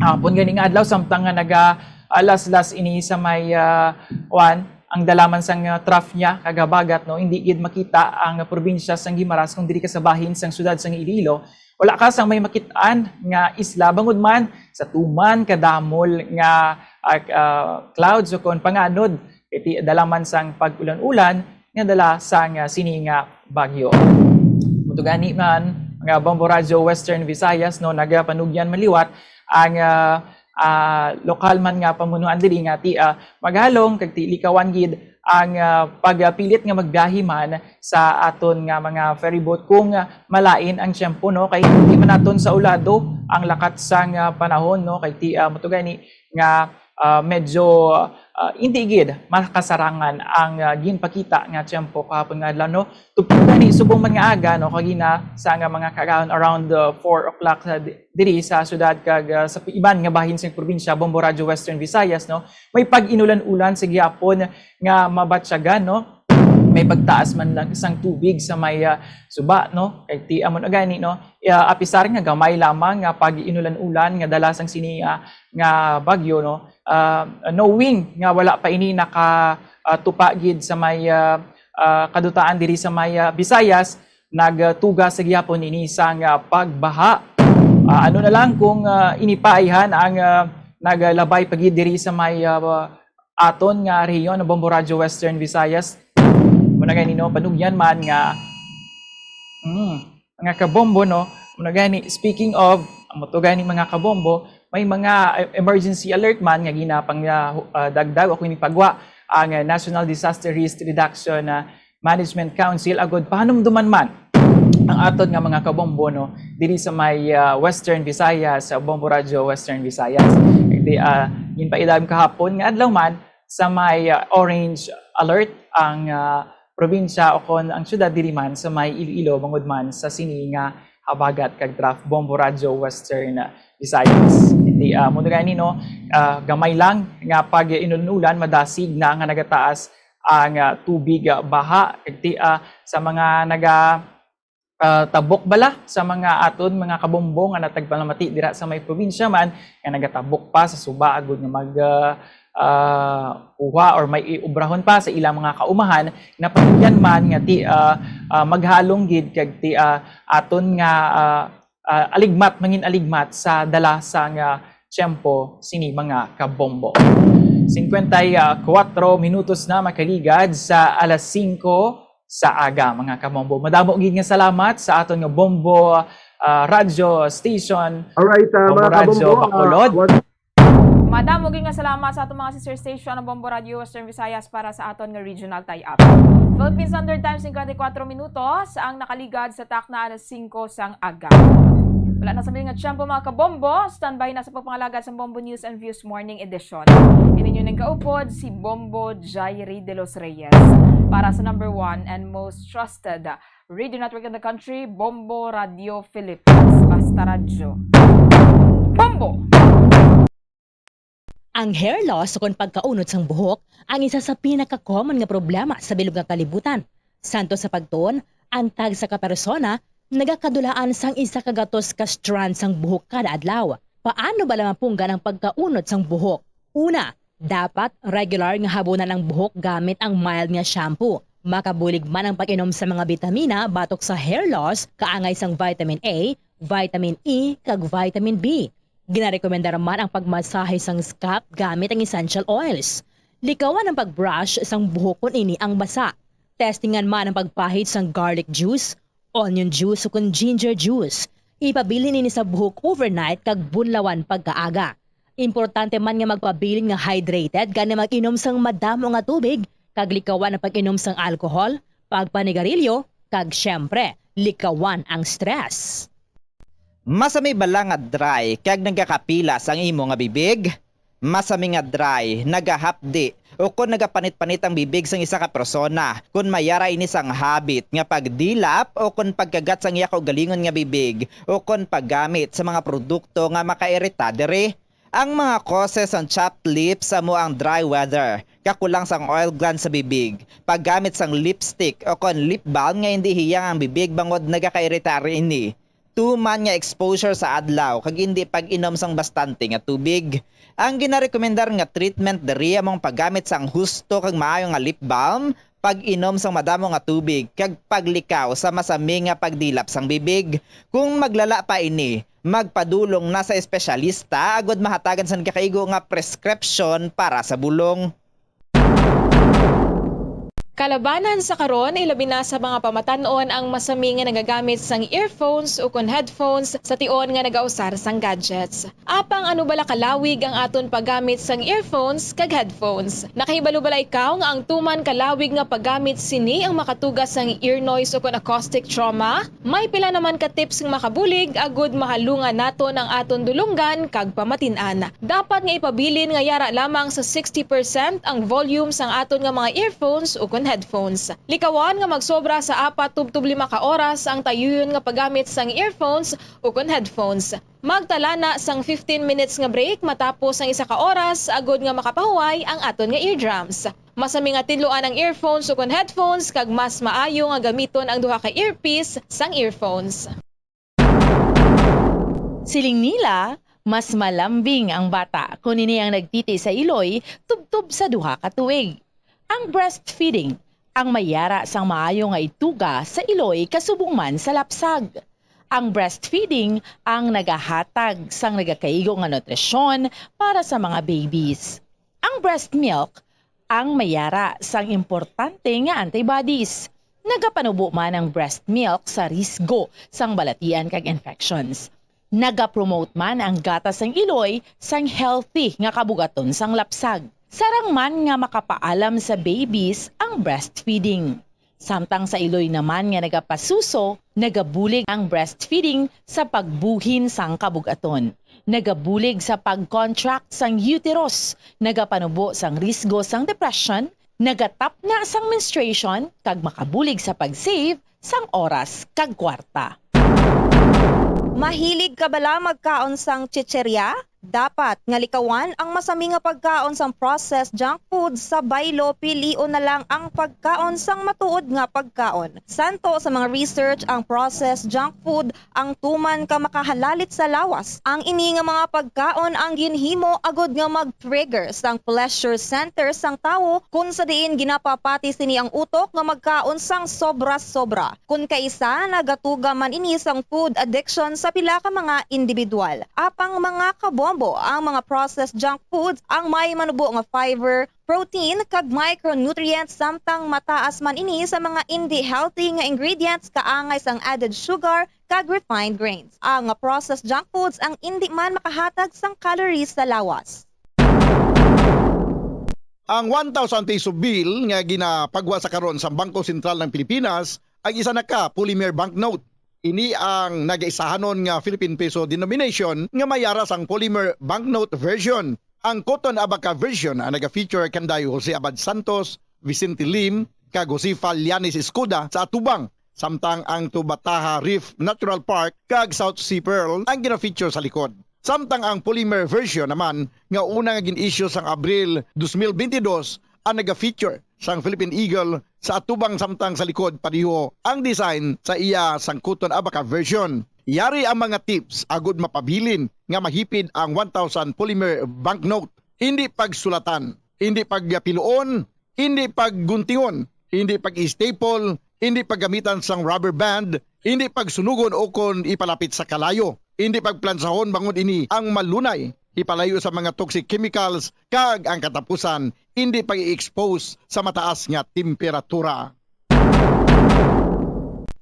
Hapon gani nga adlaw, samtang nga naga, ah, laslas ini sa may, ah, kuan, ang dalaman sang, ah, trough niya kag habagat, no? Hindi gid makita ang probinsya sang Guimaras kung diri ka sa bahin sang syudad sang Iloilo. Wala ka sang may makit-an nga isla bangod man sa tuman kadamol nga, ah, ah, clouds o kon panganod. Iti dalaman sang pag-ulan-ulan nga dala sang, ah, sini nga bagyo. Muto gani man, mga Bombo Radyo Western Visayas, no, nagapanugyan maliwat ang, ah, ah, lokal man nga pamunuan diri nga ti, ah, maghalong kag ti likawan gid ang, ah, pagpilit nga magbiyahe man sa aton nga mga ferry boat kung, ah, malain ang tiyempo, no, kay hindi man naton sa ulado ang lakat sang, ah, panahon, no, kay ti, ah, muto gani nga, ah, medyo, ah, hindi gid makasarangan ang, ah, ginpakita nga tiyempo kahapon nga adlaw, no? Tupad gani, subong man nga aga, no, kagina sa nga mga kaagahon around, ah, four o'clock sa di-, diri sa syudad kag, ah, sa pi-, iban nga bahin sa probinsya, Bombo Radyo Western Visayas, no, may pag-inulan-ulan sa gihapon nga mabatyagan, no? May pagtaas man lang sang tubig sa may, ah, suba, no? Kay ti-, amo na gani, no? Ah, apisar nga gamay lamang nga pag-inulan-ulan nga dala sang sini, ah, nga bagyo, no? Ah, knowing nga wala pa ini naka, ah, tupa gid sa may, ah, ah, kadutaan diri sa may, ah, Visayas, nagtuga sa gihapon ini sang, ah, pagbaha. Ah, ano na lang kung, ah, ini pa ayhan ang, ah, nagalabay pa gid diri sa may, ah, aton nga rehiyon, Bombo Radyo Western Visayas. Muna gani, no, panugyan man nga, mm, mga kabombo, no, muna gani, speaking of, amo to gani, mga kabombo, may mga e-, emergency alert man nga ginapang, ah, hu-, ah, dagdag o kung ipagwa ang, ah, National Disaster Risk Reduction, ah, Management Council agud pahanumduman man ang aton nga mga kabombo, no, diri sa may, ah, Western Visayas, sa Bombo Radyo Western Visayas. Kay ti, ah, ginpaidam kahapon nga adlaw man sa may, ah, orange alert ang, ah, probinsya o kon ang syudad diri man sa may Iloilo bangod man sa sini nga habagat kag trough, Bombo Radyo Western, ah, Visayas. Kay ti, ah, amo na gani, no, ah, gamay lang nga pag-inulan-ulan, madasig na nga nagataas ang, ah, tubig, ah, baha. Kag ti, ah, sa mga naga, ah, tabok bala sa mga aton mga kabombo nga natagpalamati dira sa may probinsya man nga nagatabok pa sa suba agud nga mag, ah, ah, kuha or may iubrahon pa sa ilang mga kaumahan, napanugyan man nga ti, ah, ah, maghalong gid kag ti, ah, aton nga, ah, ah, aligmat, mangin-aligmat sa dala sang tiyempo sini mga kabombo. Singkwenta y kuwatro minutos na makaligad sa alas singko sa aga, mga kabombo. Madamo gid nga salamat sa aton nga Bombo, ah, Radyo Station, Alright, ah, Bombo mga Radyo kabombo, ah, Bacolod. What Madamo gid nga salamat sa aton mga sister station ang Bombo Radio Western Visayas para sa aton nga regional tie-up. Philippine Standard Time, singkwenta y kuwatro minutos ang nakaligad sa takna alas singko sang aga. Wala na sa nga tiyempo, mga kabombo, standby na sa pagpangalagad sa Bombo News and Views Morning Edition. Ini inyo nagkaupod si Bombo Jairi de los Reyes para sa number one and most trusted radio network in the country, Bombo Radio Philippines. Basta radyo. Bombo! Ang hair loss ukon pagkaunod sang buhok ang isa sa pinaka-common nga problema sa bilog nga kalibutan. Santo sa pagtuon, ang tagsa ka persona nagakadulaan sang isa ka gatos ka strand sang buhok kada adlaw. Paano bala mapunggan ang pagkaunod sang buhok? Una, Dapat regular nga habunan ang buhok gamit ang mild nga shampoo. Makabulig man ang pag-inom sa mga bitamina batok sa hair loss, kaangay sang vitamin A, vitamin E, kag vitamin B. Ginarekomendar man ang pagmasahe sang scalp gamit ang essential oils. Likawan ang pag-brush sang buhok kon ini ang basa. Testingan man ang pagpahid sang garlic juice, onion juice, o kon ginger juice. Ipabilin ini sa buhok overnight kag bunlawan pagkaaga. Importante man nga magpabilin nga hydrated, gani mag-inom sang madamo nga tubig, kag likawan ang pag-inom sang alcohol, pagpanigarilyo, kag, siyempre, likawan ang stress. Masami bala nga dry kag nagakapilas ang imo nga bibig? Masami nga dry, nagahapdi, o kon nagapanit-panit ang bibig sang isa ka persona, kon may ara ini sang habit nga pagdilap o kon pagkagat sang iya kaugalingon nga bibig o kon paggamit sa mga produkto nga makairita diri. Ang mga causes sang chapped lips amo ang dry weather, kakulang sang oil glands sa bibig, paggamit sang lipstick o kon lip balm nga indi hiyang ang bibig bangod nagakairita ini, tuman nga exposure sa adlaw kag indi pag-inom sang bastante nga tubig. Ang ginarekomendar nga treatment diri amo ang paggamit sang husto kag maayo nga lip balm, pag-inom sang madamo nga tubig, kag paglikaw sa masami nga pagdilap sang bibig. Kung maglala pa ini, magpadulong na sa espesyalista agud mahatagan sang nagakaigo nga prescription para sa bulong. Kalabanan sa karon, ilabi na sa mga pamatan-on ang masami nga nagagamit sang earphones ukon headphones sa tion nga nagausar sang gadgets. Apang ano bala kalawig ang aton paggamit sang earphones kag headphones? Nakahibalo bala ikaw nga ang tuman kalawig nga paggamit sini ang makatuga sang ear noise ukon acoustic trauma? May pila naman ka tips nga makabulig agud mahalungan naton ang aton dulonggan kag pamatin-an. Dapat nga ipabilin nga yara lamang sa sixty percent ang volume sang aton nga mga earphones ukon headphones. Likawan nga magsobra sa apat tubtob lima ka oras ang tayuyon nga paggamit sang earphones ukon headphones. Magtala na sang fifteen minutes nga break matapos ang isa ka oras agud nga makapahuway ang aton nga eardrums. Masami nga tidloan ang earphones ukon headphones kag mas maayo nga gamiton ang duha ka earpiece sang earphones. Siling nila, mas malambing ang bata kon ini ang nagtiti sa iloy tubtob sa duha ka tuig. Ang breastfeeding ang may yara sang maayo nga ituga sa iloy kasubong man sa lapsag. Ang breastfeeding ang nagahatag sang nagakaigo nga nutrisyon para sa mga babies. Ang breast milk ang may yara sang importante nga antibodies. Nagapanubo man ang breast milk sa risgo sang balatian kag infections. Nagapromote man ang gatas sang iloy sang healthy nga kabugaton sang lapsag. Sarang man nga makapaalam sa babies ang breastfeeding. Samtang sa iloy naman nga nagapasuso, nagabulig ang breastfeeding sa pagbuhin sang kabugaton. Nagabulig sa pag-contract sang uterus, nagapanubo sang risgo sang depression, nagatapna sang menstruation, kag makabulig sa pag-save sang oras kag kwarta. Mahilig ka bala magkaon sang chicherya? Dapat nga likawan ang masami nga pagkaon sang processed junk food sa baylo, pilion na lang ang pagkaon sang matuod nga pagkaon. Santo sa mga research, ang processed junk food ang tuman ka makahalalit sa lawas. Ang ini nga mga pagkaon ang ginhimo agud nga mag-trigger sang pleasure center sang tawo, kun sa diin ginapapati sini ang utok nga magkaon sang sobra-sobra. Kun kaisa, nagatuga man ini sang food addiction sa pila ka mga individual. Apang mga kabombo, ang mga processed junk foods ang may manubo nga fiber, protein, kag micronutrients, samtang mataas man ini sa mga indi healthy nga ingredients kaangay sang added sugar kag refined grains. Ang processed junk foods ang indi man makahatag sang calories sa lawas. Ang one thousand peso bill nga ginapagwa sa karon sa Bangko Sentral ng Pilipinas ang isa na ka polymer banknote. Ini ang nagaisahanon nga Philippine peso denomination nga may ara sang polymer banknote version. Ang Cotton Abaca version ang naga-feature kanday Jose Abad Santos, Vicente Lim, kag Josefa Llanes Escuda sa atubang, samtang ang Tubataha Reef Natural Park kag South Sea Pearl ang gina-feature sa likod. Samtang ang polymer version naman nga una nga gin-issue sang Abril dos mil bentidós ang naga-feature sang Philippine Eagle sa atubang, samtang sa likod pareho ang design sa iya sang Cotton Abaca version. Yari ang mga tips agud mapabilin nga mahipid ang one thousand polymer banknote. hindi pagsulatan, hindi pagpiluon, hindi pagguntingon, hindi pag-staple, hindi paggamitan sang rubber band, hindi pagsunugon o kon ipalapit sa kalayo, hindi pagplansahon bangod ini ang malunay ipalayo sa mga toxic chemicals, kag ang katapusan, hindi pag-i-expose sa mataas nga temperatura.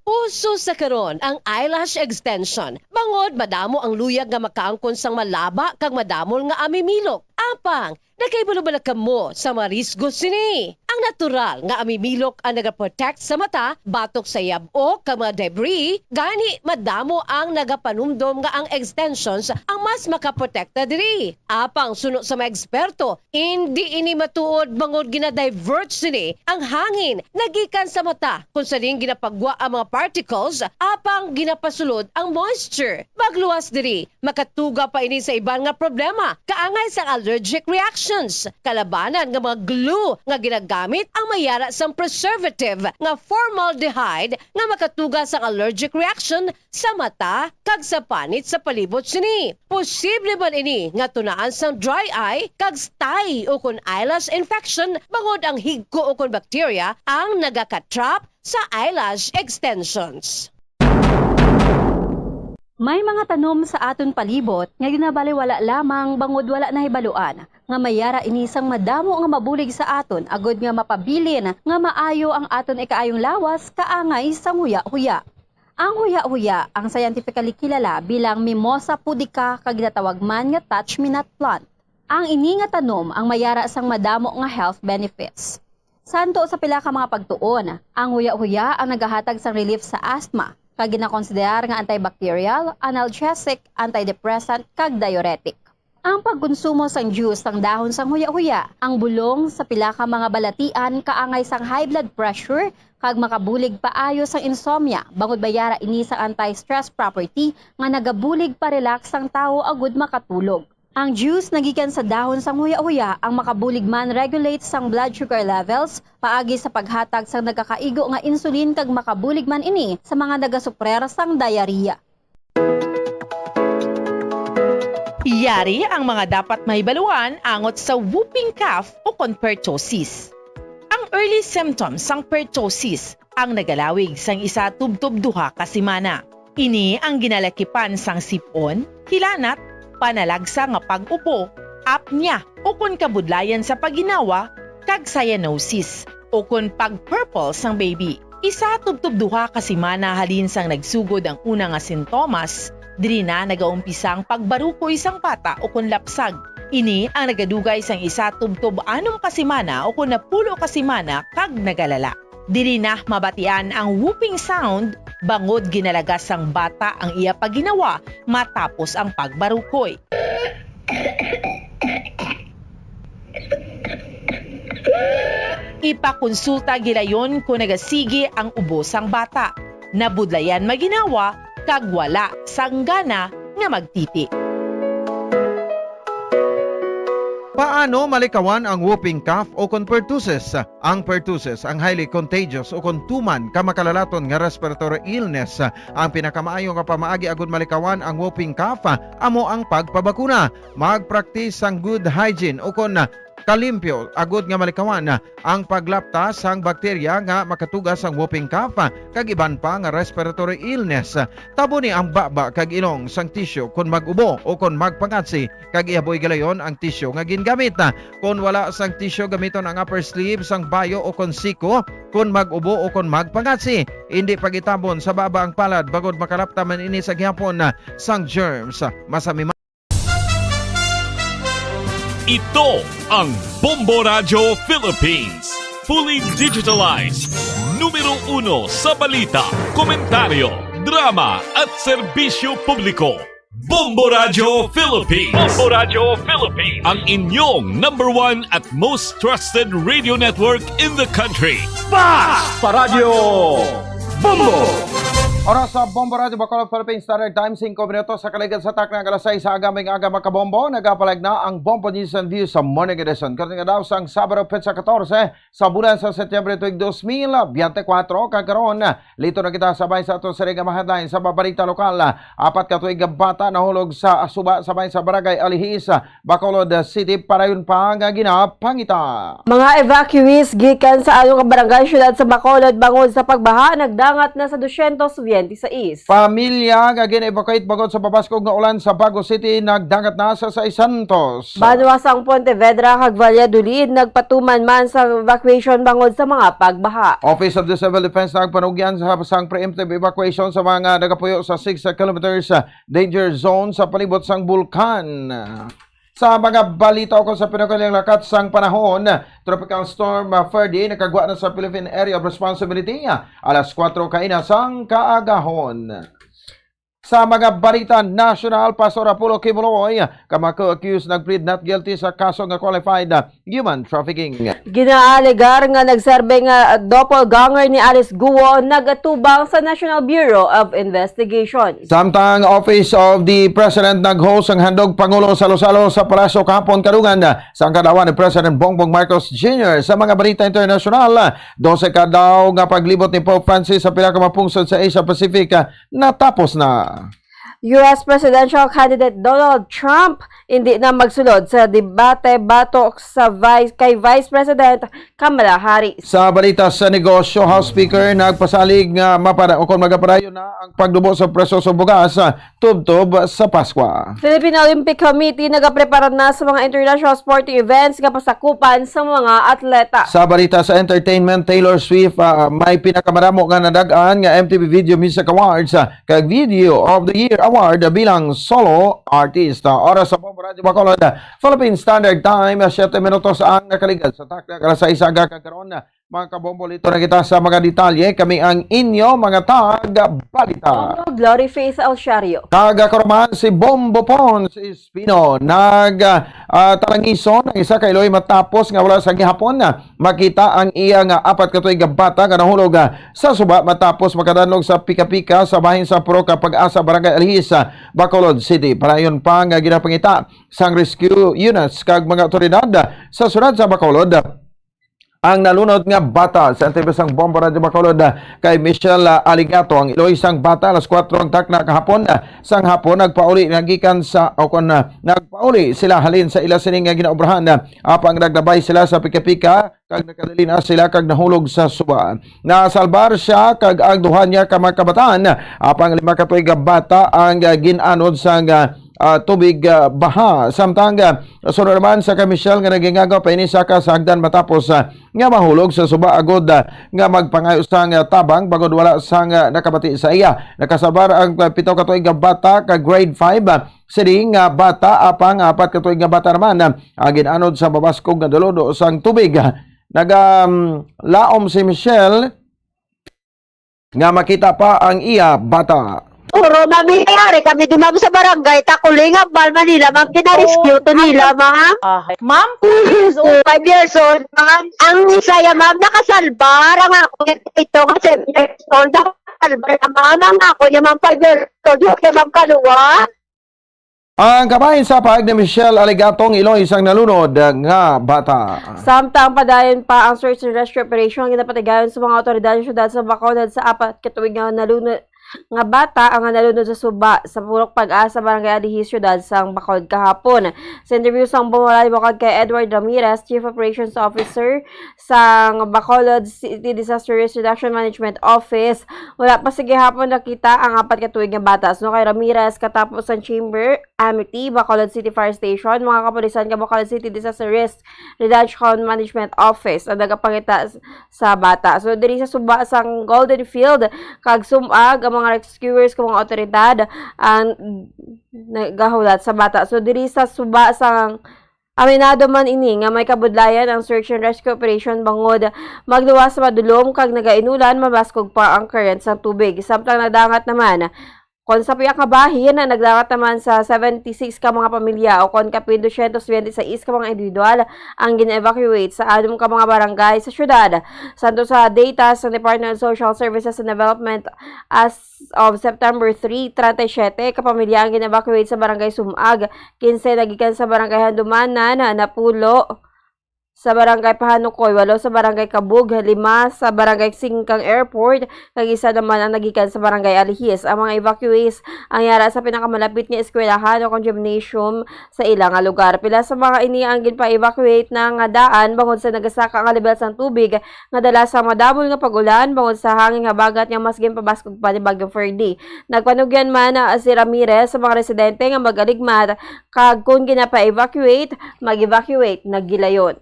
Uso sa karon ang eyelash extension, bangod madamo ang luyag nga makaangkon sang malaba kag madamol nga amimilok. Apang, nakahibalo bala kamo sa mga risgo sini? Ang natural nga amimilok ang nagaprotect sa mata batok sa yab-o kag mga debris, gani madamo ang nagapanumdom nga ang extensions ang mas makaprotekta diri. Apang suno sa mga eksperto, indi ini matuod bangod gina-divert sini ang hangin nagikan sa mata, kung sa diin ginapagwa ang mga particles apang ginapasulod ang moisture. Pagluwas diri, makatuga pa ini sa iban nga problema, kaangay sang allergic reactions. Kalabanan nga mga glue nga ginagamit ang mayara sang preservative nga formaldehyde nga makatuga sang allergic reaction sa mata kag sa panit sa palibot sini. Posible man ini nga tunaan sang dry eye kag stye ukon eyelash infection bangod ang higko ukon bakterya ang nagaka-trap sa eyelash extensions. May mga tanom sa aton palibot nga ginabaliwala lamang bangod wala nahibaluan nga may yara ini sang madamo nga mabulig sa aton agud nga mapabilin nga maayo ang aton ikaayong lawas kaangay sang huya-huya. Ang huya-huya, ang scientifically kilala bilang Mimosa pudica kag ginatawag man nga touch-me-not plant. Ang ini nga tanom ang may yara sang madamo nga health benefits. Santo sa pila ka mga pagtuon, ang huya-huya ang nagahatag sang relief sa asthma, kag ginakonsiderar nga antibacterial, analgesic, antidepressant, kag diuretic. Ang pagkonsumo sang juice sang dahon sang huya-huya, ang bulong sa pila ka mga balatian kaangay sang high blood pressure kag makabulig paayo sang insomnia, bangod may yara ini sang anti-stress property nga nagabulig pa-relax sang tawo agud makatulog. Ang juice nagikan sa dahon sang huya-huya ang makabulig man regulate sang blood sugar levels paagi sa paghatag sang nagakaigo nga insulin kag makabulig man ini sa mga nagasuprer sang diarrhea. Yari ang mga dapat mahibaluan angot sa whooping cough o kon pertussis. Ang early symptoms sang pertussis ang nagalawig sang isa tubtob duha ka semana. Ini ang ginalakipan sang sip-on, hilanat, panalagsa nga pag-upo, apnea, ukon kabudlayan sa pagginawa, kag cyanosis, ukon pag-purple sang baby. Isa tubtob duha ka semana halin sang nagsugod ang una nga sintomas, diri na nagaumpisa ang pagbarukoy sang bata ukon lapsag. Ini ang nagadugay sang isa tubtob anom ka semana ukon napulo ka semana kag nagalala. Diri na mabatian ang whooping sound bangod ginalagas sang bata ang iya pagginawa matapos ang pagbarukoy. Ipakonsulta gilayon kon nagasigi ang ubo sang bata, nabudlayan maginawa, kag wala sang gana nga magtiti. Paano malikawan ang whooping cough o kon pertussis? Ang pertussis ang highly contagious o kon tuman ka makalalaton nga respiratory illness. Ang pinakamaayo nga pamaagi agud malikawan ang whooping cough amo ang pagpabakuna. Magpraktis sang good hygiene o kon kalimpyo agud nga malikawan ang paglapta sang bakterya nga makatuga sang whooping cough kag iban pa nga respiratory illness. Taboni ang baba kag ilong sang tisyu kon mag-ubo o kon magpangatsi, kag ihaboy gilayon ang tisyu nga gingamit. Kon wala sang tisyu, gamiton ang upper sleeve sang bayo o kon siko kon mag-ubo o kon magpangatsi. Indi pag-itabon sa baba ang palad bangod makalapta man ini sa gihapon sang germs. Masami man. Ito ang Bombo Radyo Philippines. Fully digitalized. Numero uno sa balita, komentaryo, drama at serbisyo publiko. Bombo Radyo Philippines. Bombo Radyo Philippines. Ang inyong number one at most trusted radio network in the country. Basta Radyo Bombo! Oras sa Bombo Radyo Bacolod, Philippine Standard Time, singko minutos sa kaligal sa takna, alas sais sa aga, may aga, mga kabombo. Nagapalag na ang Bombo News and Views sa Morning Edition. Karon nga daw sang Sabado, petsa katorse sa bulan sa Setyembre tuig dos mil biyente kwatro. Kag karon, lito na kita sabay sa ato sini nga mga headline sa mga balita lokal. Apat ka tuig nga bata nahulog sa suba sabay sa Barangay Alihis, Bacolod City, padayon pa nga ginapangita. Mga evacuees gikan sa ayo nga barangay, siyudad sa Bacolod, bangod sa pagbaha, nagdangat na sa dosyentos biyente sais. Pamilya nga gin-evacuate bangod sa mabaskog nga ulan sa Bago City nagdangat na sa saisantos. Banwa sang Pontevedra kag Valladolid nagpatuman man sa evacuation bangod sa mga pagbaha. Office of the Civil Defense nagpanugyan sa sang preemptive evacuation sa mga nagapuyo sa six kilometers danger zone sa palibot sang bulkan. Sa mga balita ukon sa pinagkaliang lakat sang panahon, Tropical Storm, ah, Ferdy nakagwa na sa Philippine Area of Responsibility, ah, alas kuwatro kaina sang kaagahon. Sa mga balita nasyonal, Pastor Apollo Quiboloy, kamako accused, nag-plead not guilty sa kaso nga qualified, ah, human trafficking. Ginaalegar nga nagserbe nga doppelganger ni Alice Guo nagatubang sa National Bureau of Investigation. Samtang Office of the President nag-host sang Handog Pangulo sa Lusalo sa Palasyo kahapon, kadungan sang kadlawan ni President Bongbong Marcos Junior. Sa mga balita internasyonal, dose ka daw nga paglibot ni Pope Francis sa pila ka mga pungsod sa Asia Pacific, ah, natapos na. U S presidential candidate Donald Trump hindi na magsulod sa debate batok sa vice, kay Vice President Kamala Harris. Sa balita sa negosyo, House Speaker nagpasalig nga mapara-, o kung magapadayon na ang pagdubo sa presyo sa bugas, ah, tubtob sa Paskwa. Philippine Olympic Committee nagaprepara na sa mga international sporting events nga pasakupan sa mga atleta. Sa balita sa entertainment, Taylor Swift, ah, may pinakamaramo nga nadag-an nga M T V Video Music Awards, ah, kag Video of the Year Award bilang solo artist. Oras sa Bombo Radyo Bacolod, Philippine Standard Time, siyete minutos ang nakaligal sa takna, alas sais sa aga. Kag karon, mga kabombo, lito na kita sa mga detalye. Kami ang inyo mga tag-balita. Bombo Glory Faith Alciario. Kag ako naman si Bombo Pons Espino. Nag, ah, talangison ang isa ka iloy matapos nga wala sa gihapon, ah, makita ang iya nga apat ka tuig nga bata nga nahulog, ah, sa suba matapos makadanlog sa pika-pika sa bahin sa Purok Pag-asa, Barangay Alihis, ah, Bacolod City. Padayon pa nga ginapangita sang rescue units kag mga awtoridad, ah, sa siyudad sa Bacolod, ah, ang nalunod nga bata. Sa interview sang Bombo Radyo Bacolod, ah, kay Michelle, ah, Aligato, ang iloy sang bata, alas kuwatro ang takna kahapon, ah, sang hapon, nagpauli na gikan sa, o kon, ah, nagpauli sila halin sa ila sini nga ginaobrahan, ah, apang naglabay sila sa pika-pika kag nakadali na sila kag nahulog sa suba. Nasalbar siya kag ang duha niya ka mga kabataan, apang lima ka tuig nga bata ang, ah, gin-anod sang, ah, ah, tubig, ah, baha. Samtang, ah, sunod naman sa kay Michelle nga nagingagaw pa ini sa kasagdan matapos, ah, nga mahulog sa suba agod, ah, nga magpangayo sang, ah, tabang bangod wala sang, ah, nakabati sa iya. Nakasalbar ang, ah, pito ka tuig nga bata ka grade five, ah, sining, ah, bata, apang apat ka tuig nga bata naman, ah, ang gin-anod sa mabaskog nga daludo sang tubig. Naga, um, laom si Michelle nga makita pa ang iya bata. Puro, ma'am, nangyari kami di, ma'am, sa barangay Takuling, Ambal, Manila, ma'am, gina-rescue to nila, ma'am. Ah, ma'am, five years old. Five years old, ma'am. Ang isa ya, ma'am, nakasalbar. Ang ako, ito nga, seven years old, nakasalbar na, ma'am. Ang ako niya, ma'am, five years old, yung kay ma'am Kalua. Ang kabahin sa pahayag ni Michelle Aligatong iloy sang nalunod nga bata. Samtang padayon pa ang search and rescue operation nga ginapatigayon sa mga awtoridad sa siyudad sa Bacolod sa apat ka tuig nga nalunod nga bata ang nalunod sa suba sa Purok Pag-asa, Barangay Alihis, siyudad sang Bacolod kahapon. Sa interview sang Bombo Radyo Bacolod kay Edward Ramirez, Chief Operations Officer sang Bacolod City Disaster Risk Reduction Management Office, wala pa sa gihapon nakita ang apat ka tuig nga bata. Suno kay Ramirez, katapos sang chamber, Amity, Bacolod City Fire Station, mga kapulisan kag Bacolod City Disaster Risk Reduction Management Office ang nagapangita s-, sa bata. So, diri sa suba sang Golden Field kag Sumag, ang mga rescuers kag mga awtoridad ang nagahulat sa bata. So, diri sa suba sang Aminado man ini nga may kabudlayan ang search and rescue operation bangod magluwas sa madulom kag nagainulan, mabaskog pa ang current sang tubig. Samtang nagdangat naman, Kon sa pihak nga bahin, nagdangat naman sa seventy six ka mga pamilya o kon kapin dosyentos biyente sais ka mga individual ang gin-evacuate sa anom ka mga barangay sa syudad. Santo sa data sa Department of Social Services and Development, as of September three, treinta y siete ka pamilya ang gin-evacuate sa Barangay Sumag, quince nagikan sa Barangay Handumanan, napulo sa Barangay Pahanukoy, walo sa Barangay Kabug, lima sa Barangay Singkang Airport, kag isa naman ang nagikan sa Barangay Alihis. Ang mga evacuees ang yara sa pinakamalapit nga eskwelahan o kon gymnasium sa ila nga lugar. Pila sa mga ini ang ginpa-evacuate na nga daan bangod sa nagasaka nga lebel sang tubig nga dala sa madamol nga pag-ulan bangod sa hangin habagat nga mas ginpabaskog pa ni Bagyong Ferdy. Nagpanugyan man, ah, si Ramirez sa mga residente nga mag-aligmat kag kon ginapa-evacuate, mag-evacuate na gilayon.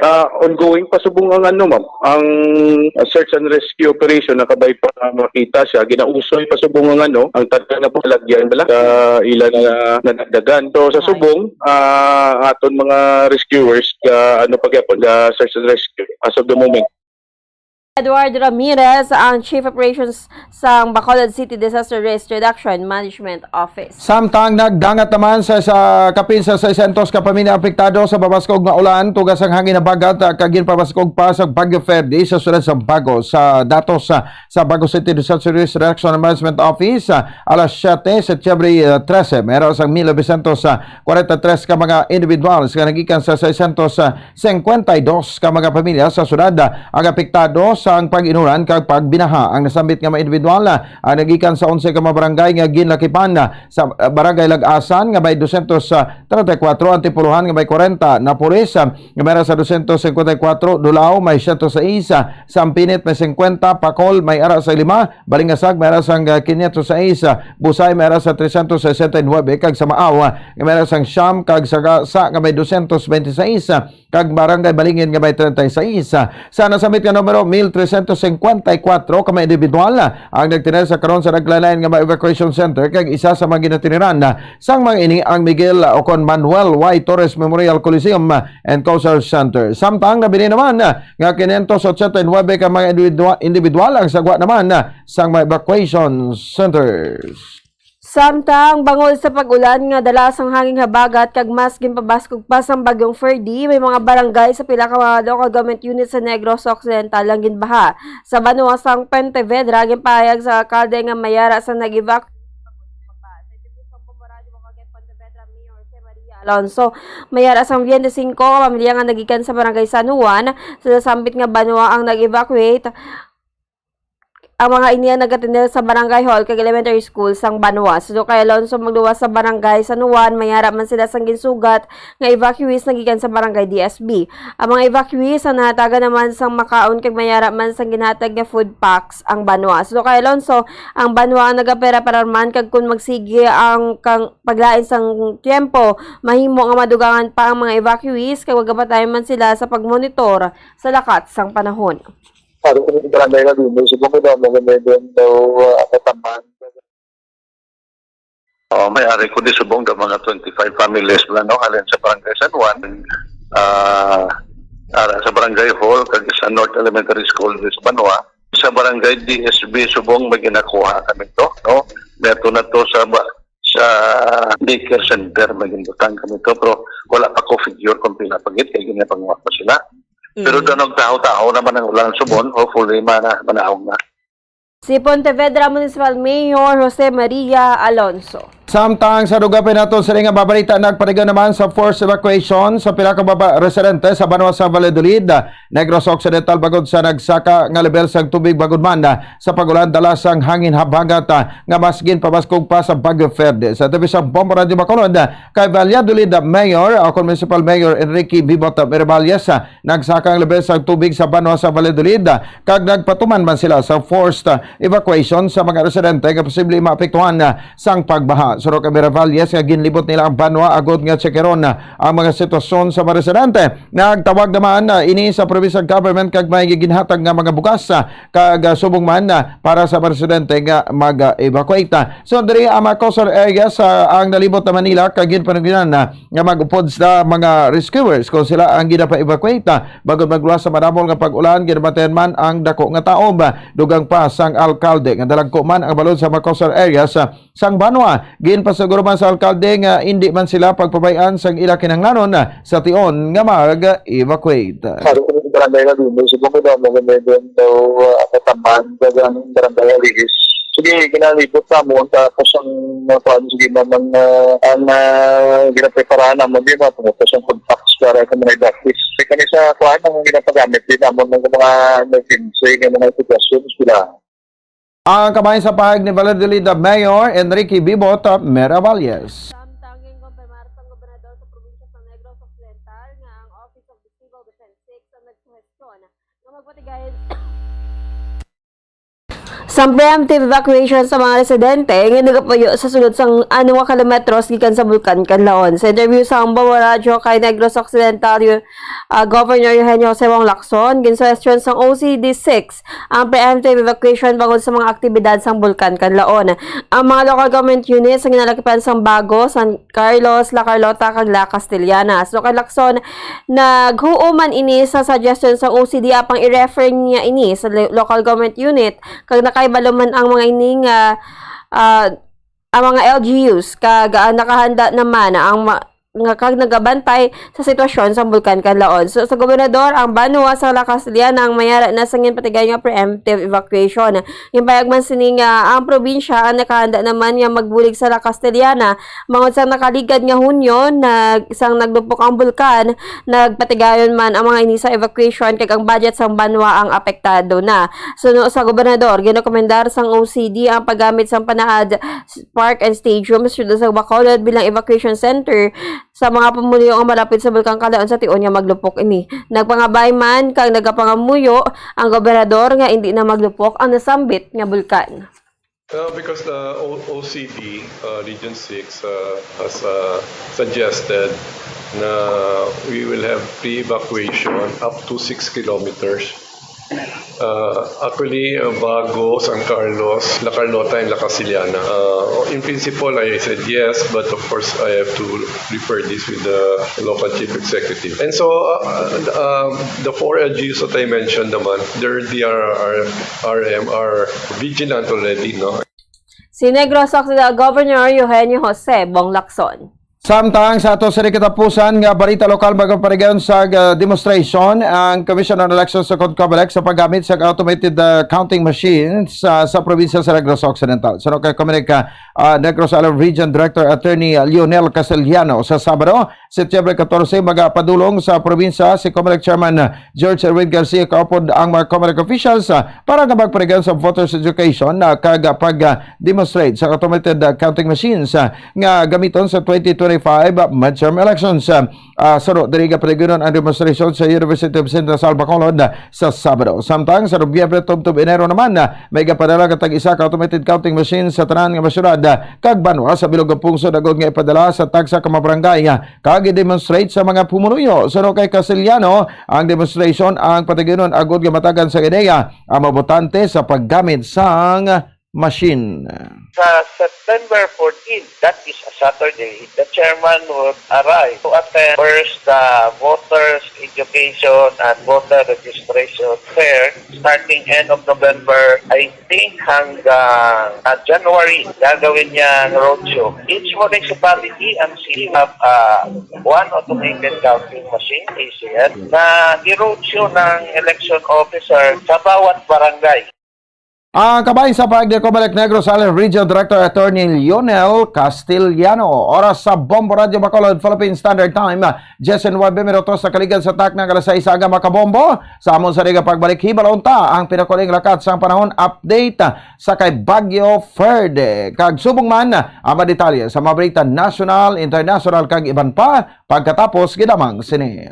Ah, ongoing pa subong ang ano, ma'am, ang, ah, search and rescue operation. Nakabay pa makita siya, ginausoy pa subong ang ano, ang tanan nga palagyan bala sa ila na nadagdagan. So sa subong, ah, aton mga rescuers ga ano pa gyapon, ga search and rescue as of the moment. Edward Ramirez, ang Chief Operations sang Bacolod City Disaster Risk Reduction Management Office. Samtang nagdangat naman sa, sa kapin sa seiscientos ka pamilya apektado sa mabaskog nga ulan, tugas ang hangin habagat, ah, kag ginpabaskog pa sa Bagyo Ferdy sa siyudad sa Bago. Sa datos sa, sa Bago City Disaster Risk Reduction Management Office, ah, alas siyete, Setyembre, ah, trese, meron sang mil novecientos kwarenta y tres ka mga individuals nga nagikan sa seiscientos cincuenta y dos ka mga pamilya sa siyudad ang apektado sang pag-inulan kag pagbinaha. Ang nasambit nga mga individual, ah, nagikan sa onse ka mga barangay nga ginlakipan, ah, sa, ah, Barangay Lag-asan nga may dosyentos treinta y kuatro, Antipolohan nga may kwarenta, Napoles, ah, nga may ara sa dosyentos cincuenta y kuatro, Dulao may syentos sais, ah, Sampinit may singkwenta, Pacol may ara sa lima, Balingasag may ara sang, ah, quinientos sais, ah, Busay may ara sa trescientos sesenta y nuebe, kag sa Maaw, ah, nga may ara sang siyam, kag sa Gasa nga may dosyentos bente sais, ah, kag Barangay Balingin nga may treinta y seis. Sa nasambit nga numero, mil trescientos cincuenta y cuatro ka mga individual ang nagtener sa karon sa naglain-lain nga mga evacuation center, kag isa sa mga ginatiniran sang mga ini ang Miguel, o kon Manuel Y. Torres Memorial Coliseum and Cultural Center. Samtang nabilin naman nga quinientos ochenta y nuebe ka mga individua-, individual ang sagwa naman sang mga evacuation centers. Samtang bangod sa pag-ulan nga dala sang hangin habagat kag mas ginpabaskog pa sang Bagyong Ferdy, may mga barangay sa pila ka mga local government unit sa Negros Occidental ang ginbaha. Sa banwa sang Pontevedra, ginpahayag sa alkalde nga may ara sa nag-evacuate. Alonso, may ara sang biyente singko ka pamilya nga nagikan sa Barangay San Juan sa nasambit nga banwa ang nag-evacuate. Ang mga ini ang nag-atender sa barangay hall kag elementary school sang banwa. Suno kay Alonso, magluwas sa barangay San Juan, may ara man sila sang ginsugat nga evacuees nga gikan sa barangay D S B. Ang mga evacuees ang nahatagan naman sang makaon kag may ara man sang ginhatag nga food packs ang banwa. Suno kay Alonso, ang banwa ang nagapera-pera man, kag kon magsigi ang kang paglain sang tiyempo, mahimo nga madugangan pa ang mga evacuees kag magapatayon man sila sa pagmonitor sa lakat sang panahon. Ari sa barangay Laguna, subong ko daw, mga may doon daw, ah, kataman. Oh, may ari ko di subong daw mga twenty-five families na, no, halin sa barangay San Juan, ah, ara sa barangay hall, kag sa North Elementary School di sa banwa. Sa barangay D S B subong may ginakuha kami to, no? Meto na to sa ba-, sa daycare center may ginbutang kami to, pero wala pa ko figure kung pila pa gid kay ginapanguha pa sila. Pero Mm. daw nagtaho-taho naman ang ulan subong, hopefully mana-, manahog na. Si Pontevedra Municipal Mayor Jose Maria Alonso. Samtang sa dugapin nato sini nga babalita, nagpaligaw naman sa forced evacuation sa pila ka baba residente sa banwa sa Valladolid, Negros Occidental, bangod sa nagsaka nga level sang tubig, bangod man sa pag-ulan dala sang hangin habagat, ah, nga mas ginpabaskog pa sa Bagyo Ferdy. Sa tabi sa Bombo Radyo Bacolod, kay Valladolid Mayor, o kon Municipal Mayor Enrique Bibot Mirabales, ah, nagsaka ang level sang tubig sa banwa sa Valladolid, ah, kag nagpatuman man sila sa forced, ah, evacuation sa mga residente nga posible maapektuhan, ah, sang pagbaha. Surok Miravalles nga ginlibot nila ang banwa agod nga tsekeron ang mga sitwasyon sa mga residente. Nagtawag naman, ah, ini sa provincial government kag may ginhatag nga mga bugas, ah, kag, ah, subong man, ah, para sa mga residente nga mag-evacuate. So, diri ang mga coastal areas, ah, ang nalibot naman nila kag ginpanuginan, ah, nga mag-upod sa mga rescuers kung sila ang ginapa-evacuate, ah, bangod magluwas sa madamol nga pag-ulan, ginabantayan man ang dako nga taob. Dugang pa sang alkalde nga dalagko man ang balod sa mga coastal areas, ah, sang banwa. Ginpasiguro man sa alkalde nga indi man sila pagpabay-an sang ila kinahanglanon, ah, sa tion nga mag-evacuate. Sabi ko sa barangay na dito, sa Bukidnon, maganda din daw, ah, katamaan, dagang barangay Aligis. Sige, ginalibot namon, tapos ang mga kuwan, sige, man, ang, ah, ang, ah, ginapreparahan namon, di ba, tapos ang contacts para sa mga evacuees. May kami sa kuwan, ang ginapagamit din namon ng mga emergency, ng mga sitwasyon, sila. Ang kabahin sa pahayag ni Valladolid Mayor Enrique Bibot Miravalles. Samtang ginkumpirmar sang gobernador sa probinsya sang Negros Occidental nga ang Office of the Civil Defense Six ang nagsuhestyon nga magpatigayon sang preemptive evacuation sa mga residente nga nagapuyo sa sulod sang ano nga kilometros gikan sa Bulkan Kanlaon. Sa interview sang Bombo Radyo kay Negros Occidental, Yu-, ah, Governor Eugenio Jose Wong Lacson, ginsuhestyon sang O C D six ang preemptive evacuation bangod sa mga aktibidad sang Bulkan Kanlaon. Ang mga local government units nga ginalakipan sang Bago, San Carlos, La Carlota, kag La Castellana. So, kay Lacson, naghuo man ini sa suggestion sang O C D, apang i-refer niya ini sa lo-, local government unit, kag nakahibalo man ang mga ini nga, ah, ang mga L G Us, kag, ah, nakahanda naman ang ma-, nga kag nagabantay sa sitwasyon sa Bulkan Kanlaon. So, sa gobernador, ang banwa sa La Castellana ang mayara na sa ginpatigayon nga preemptive evacuation. Ginpahayag man sini nga ang probinsya ang nakahanda naman nga magbulig sa La Castellana bangod sa nakaligad nga Hunyo, nag-, sang naglupok ang bulkan, nagpatigayon man ang mga ini sa evacuation, kag ang budget sang banwa ang apektado na. Suno sa gobernador, ginokomendar sang O C D ang paggamit sang Panaad Park and Stadium sa siyudad sa Bacolod bilang evacuation center sa mga pumuluyo nga malapit sa Bulkan Kanlaon sa tion nga maglupok ini. Nagpangabay man kag nagapangamuyo ang gobernador nga indi na maglupok ang nasambit nga bulkan. Uh, because the O-, O C D, uh, Region six, uh, has, uh, suggested na we will have pre-evacuation up to six kilometers. Uh, actually, uh, Bago, San Carlos, La Carlota, and La Castellana. Uh, in principle, I said yes, but of course, I have to refer this with the local chief executive. And so, uh, uh, um, the four L G Us that I mentioned naman, their D R R, R M are vigilant already, no? Si Negros Occidental Governor Eugenio Jose Wong Lacson. Samtang sa ato sa katapusan nga balita lokal, magaparigayon sa, uh, demonstration ang Commission on Elections sa Comelec sa paggamit sa automated, uh, counting machines sa, sa probinsya sa Negros Occidental. Suno kay Comelec, uh, uh, Negros Island Region Director Attorney Lionel Castellano, sa Sabado, Setyembre katorse, magapadulong sa probinsya si Comelec Chairman, uh, George Erwin Garcia, kaupod ang mga Comelec officials, uh, para nga magparigayon sa voters education, uh, kag, uh, pag, uh, demonstrate sa automated, uh, counting machines, uh, nga gamiton sa twenty twenty-five, uh, midterm elections. Uh, uh, suno diri, gapatigayon ang demonstration sa University of Central Bacolod, uh, sa Sabado. Samtang sa Nobyembre tubtob Enero naman, uh, may gapadala nga tag-isa ka automated counting machine sa tanan nga mga syudad, uh, kag banwa sa bilog nga pungsod, agod nga ipadala sa tagsa ka mga barangay, uh, kag i-demonstrate sa mga pumuluyo. Suno kay Castellano, ang demonstration ang patigayon agod nga matagan sa ideya ang mga botante sa paggamit sang machine. Sa September fourteen, that is a Saturday, the chairman would arrive to attend first the voters education and voter registration fair starting end of November, I think hanggang, ah, January, gagawin niya ang roadshow. Each municipality and city have, ah, one automated counting machine, A C M, na i-roadshow ng election officer sa bawat barangay. Ang kabahin sa pahayag ni Comelec Negros Island Region Director Attorney Lionel Castellano. Oras sa Bombo Radyo Bacolod, Philippine Standard Time, diyes nuwebe minutos na kaligad sa takna nga alas sais sa aga, mga kabombo. Sa amon sa nga pagbalik, hibalo unta ang pinakuling lakat sang panahon update sa kay Bagyo Ferde. Kag subong man ang mga detalye sa mga balita nasyonal, internasyonal, kag iban pa, pagkatapos gid lamang sini.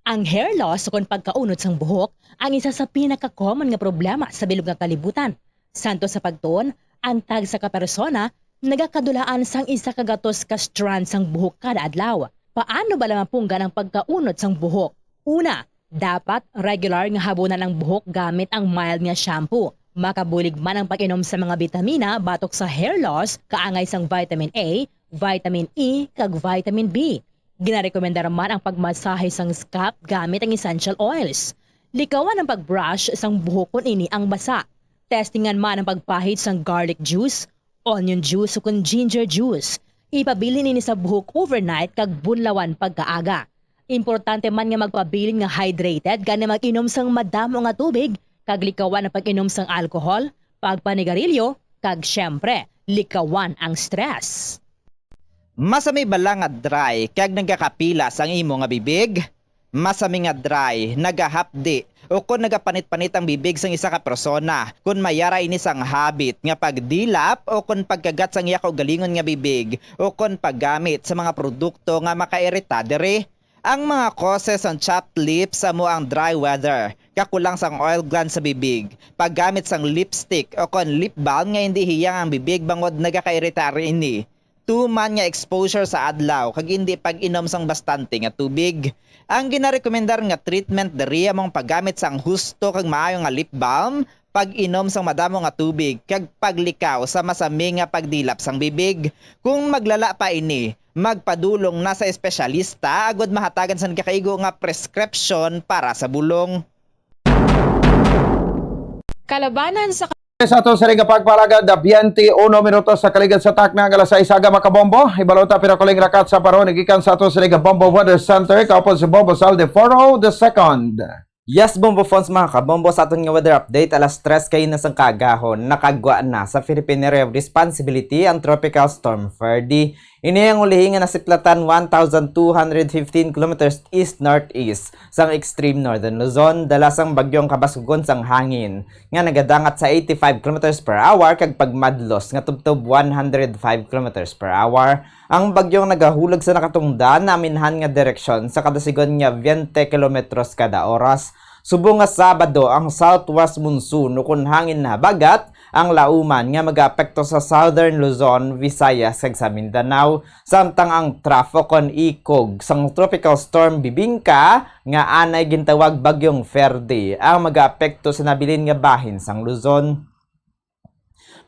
Ang hair loss ukon pagkaunod sang buhok ang isa sa pinaka-common nga problema sa bilog nga kalibutan. Santo sa pagtuon, ang tagsa ka persona Nagakadulaan sang isa ka gatos ka strand sang buhok kada adlaw. Paano bala mapunggan ang pagkaunot sang buhok? Una, dapat regular nga habunan ang buhok gamit ang mild nga shampoo. Makabulig man ang pag-inom sa mga bitamina batok sa hair loss, kaangay sang vitamin A, vitamin E, kag vitamin B. Ginarekomendar man ang pagmasahe sang scalp gamit ang essential oils. Likawan ang pag-brush sang buhok kon ini ang basa. Testingan man ang pagpahid sang garlic juice, onion juice, ukon ginger juice. Ipabilin ini sa buhok overnight kag bunlawan pagkaaga. Importante man nga magpabilin nga hydrated, gani mag-inom sang madamo nga tubig, kag likawan ang pag-inom sang alcohol, pagpanigarilyo, kag, siyempre, likawan ang stress. Masami bala nga dry kag nagakapilas ang imo nga bibig? Masami nga dry, nagahapdi, ukon nagapanit-panit ang bibig sang isa ka persona kon may ara ini sang habit nga pagdilap ukon pagkagat sang iya kaugalingon nga bibig ukon paggamit sa mga produkto nga makairita diri. Ang mga causes sang chapped lips amo ang dry weather, kakulang sang oil gland sa bibig, paggamit sang lipstick ukon lip balm nga indi hiyang ang bibig bangod nagakairita ini, tuman nga exposure sa adlaw kag indi pag-inom sang bastante nga tubig. Ang ginarekomendar nga treatment diri amo ang paggamit sang husto kag maayo nga lip balm, pag-inom sang madamo nga tubig, kag paglikaw sa masami nga pagdilap sang bibig. Kung maglala pa ini, magpadulong na sa espesyalista agod mahatagan sang gakaigo nga prescription para sa bulong. Kalabanan sa Sa ato sini nga pagpalagad, na twenty-one minutos sa kaligad sa takna nga alas sais aga, mga kabombo. Hibalota pinakuling rakat sa paron gikan sa ato sini nga Bombo Weather Center, kaupod si Bombo Sal de Foro the second. Yes, Bombo Fons, mga kabombo, sa aton nga weather update, alas tres kaina sang kaagahon, nakagwa na sa Philippine Area of Responsibility ang Tropical Storm Ferdy. Ini ang ulihi nga nasiplatan one thousand two hundred fifteen kilometers east-northeast sang extreme northern Luzon, dala sang bagyong kabaskugon sang hangin nga nagadangat sa eighty-five kilometers per hour kag pagmadlos nga tubtob one hundred five kilometers per hour. Ang bagyong nagahulog sa nakatungdan naminhan nga direksyon sa kadasigon nga twenty kilometros kada oras. Subong nga Sabado, ang southwest monsoon ukon hangin na habagat ang lauman nga magaapekto sa Southern Luzon, Visayas, kag sa Mindanao, samtang ang trough ukon ikog sang Tropical Storm Bibingka, nga anay gintawag Bagyong Ferdy, ang magaapekto sa nabilin nga bahin sang Luzon.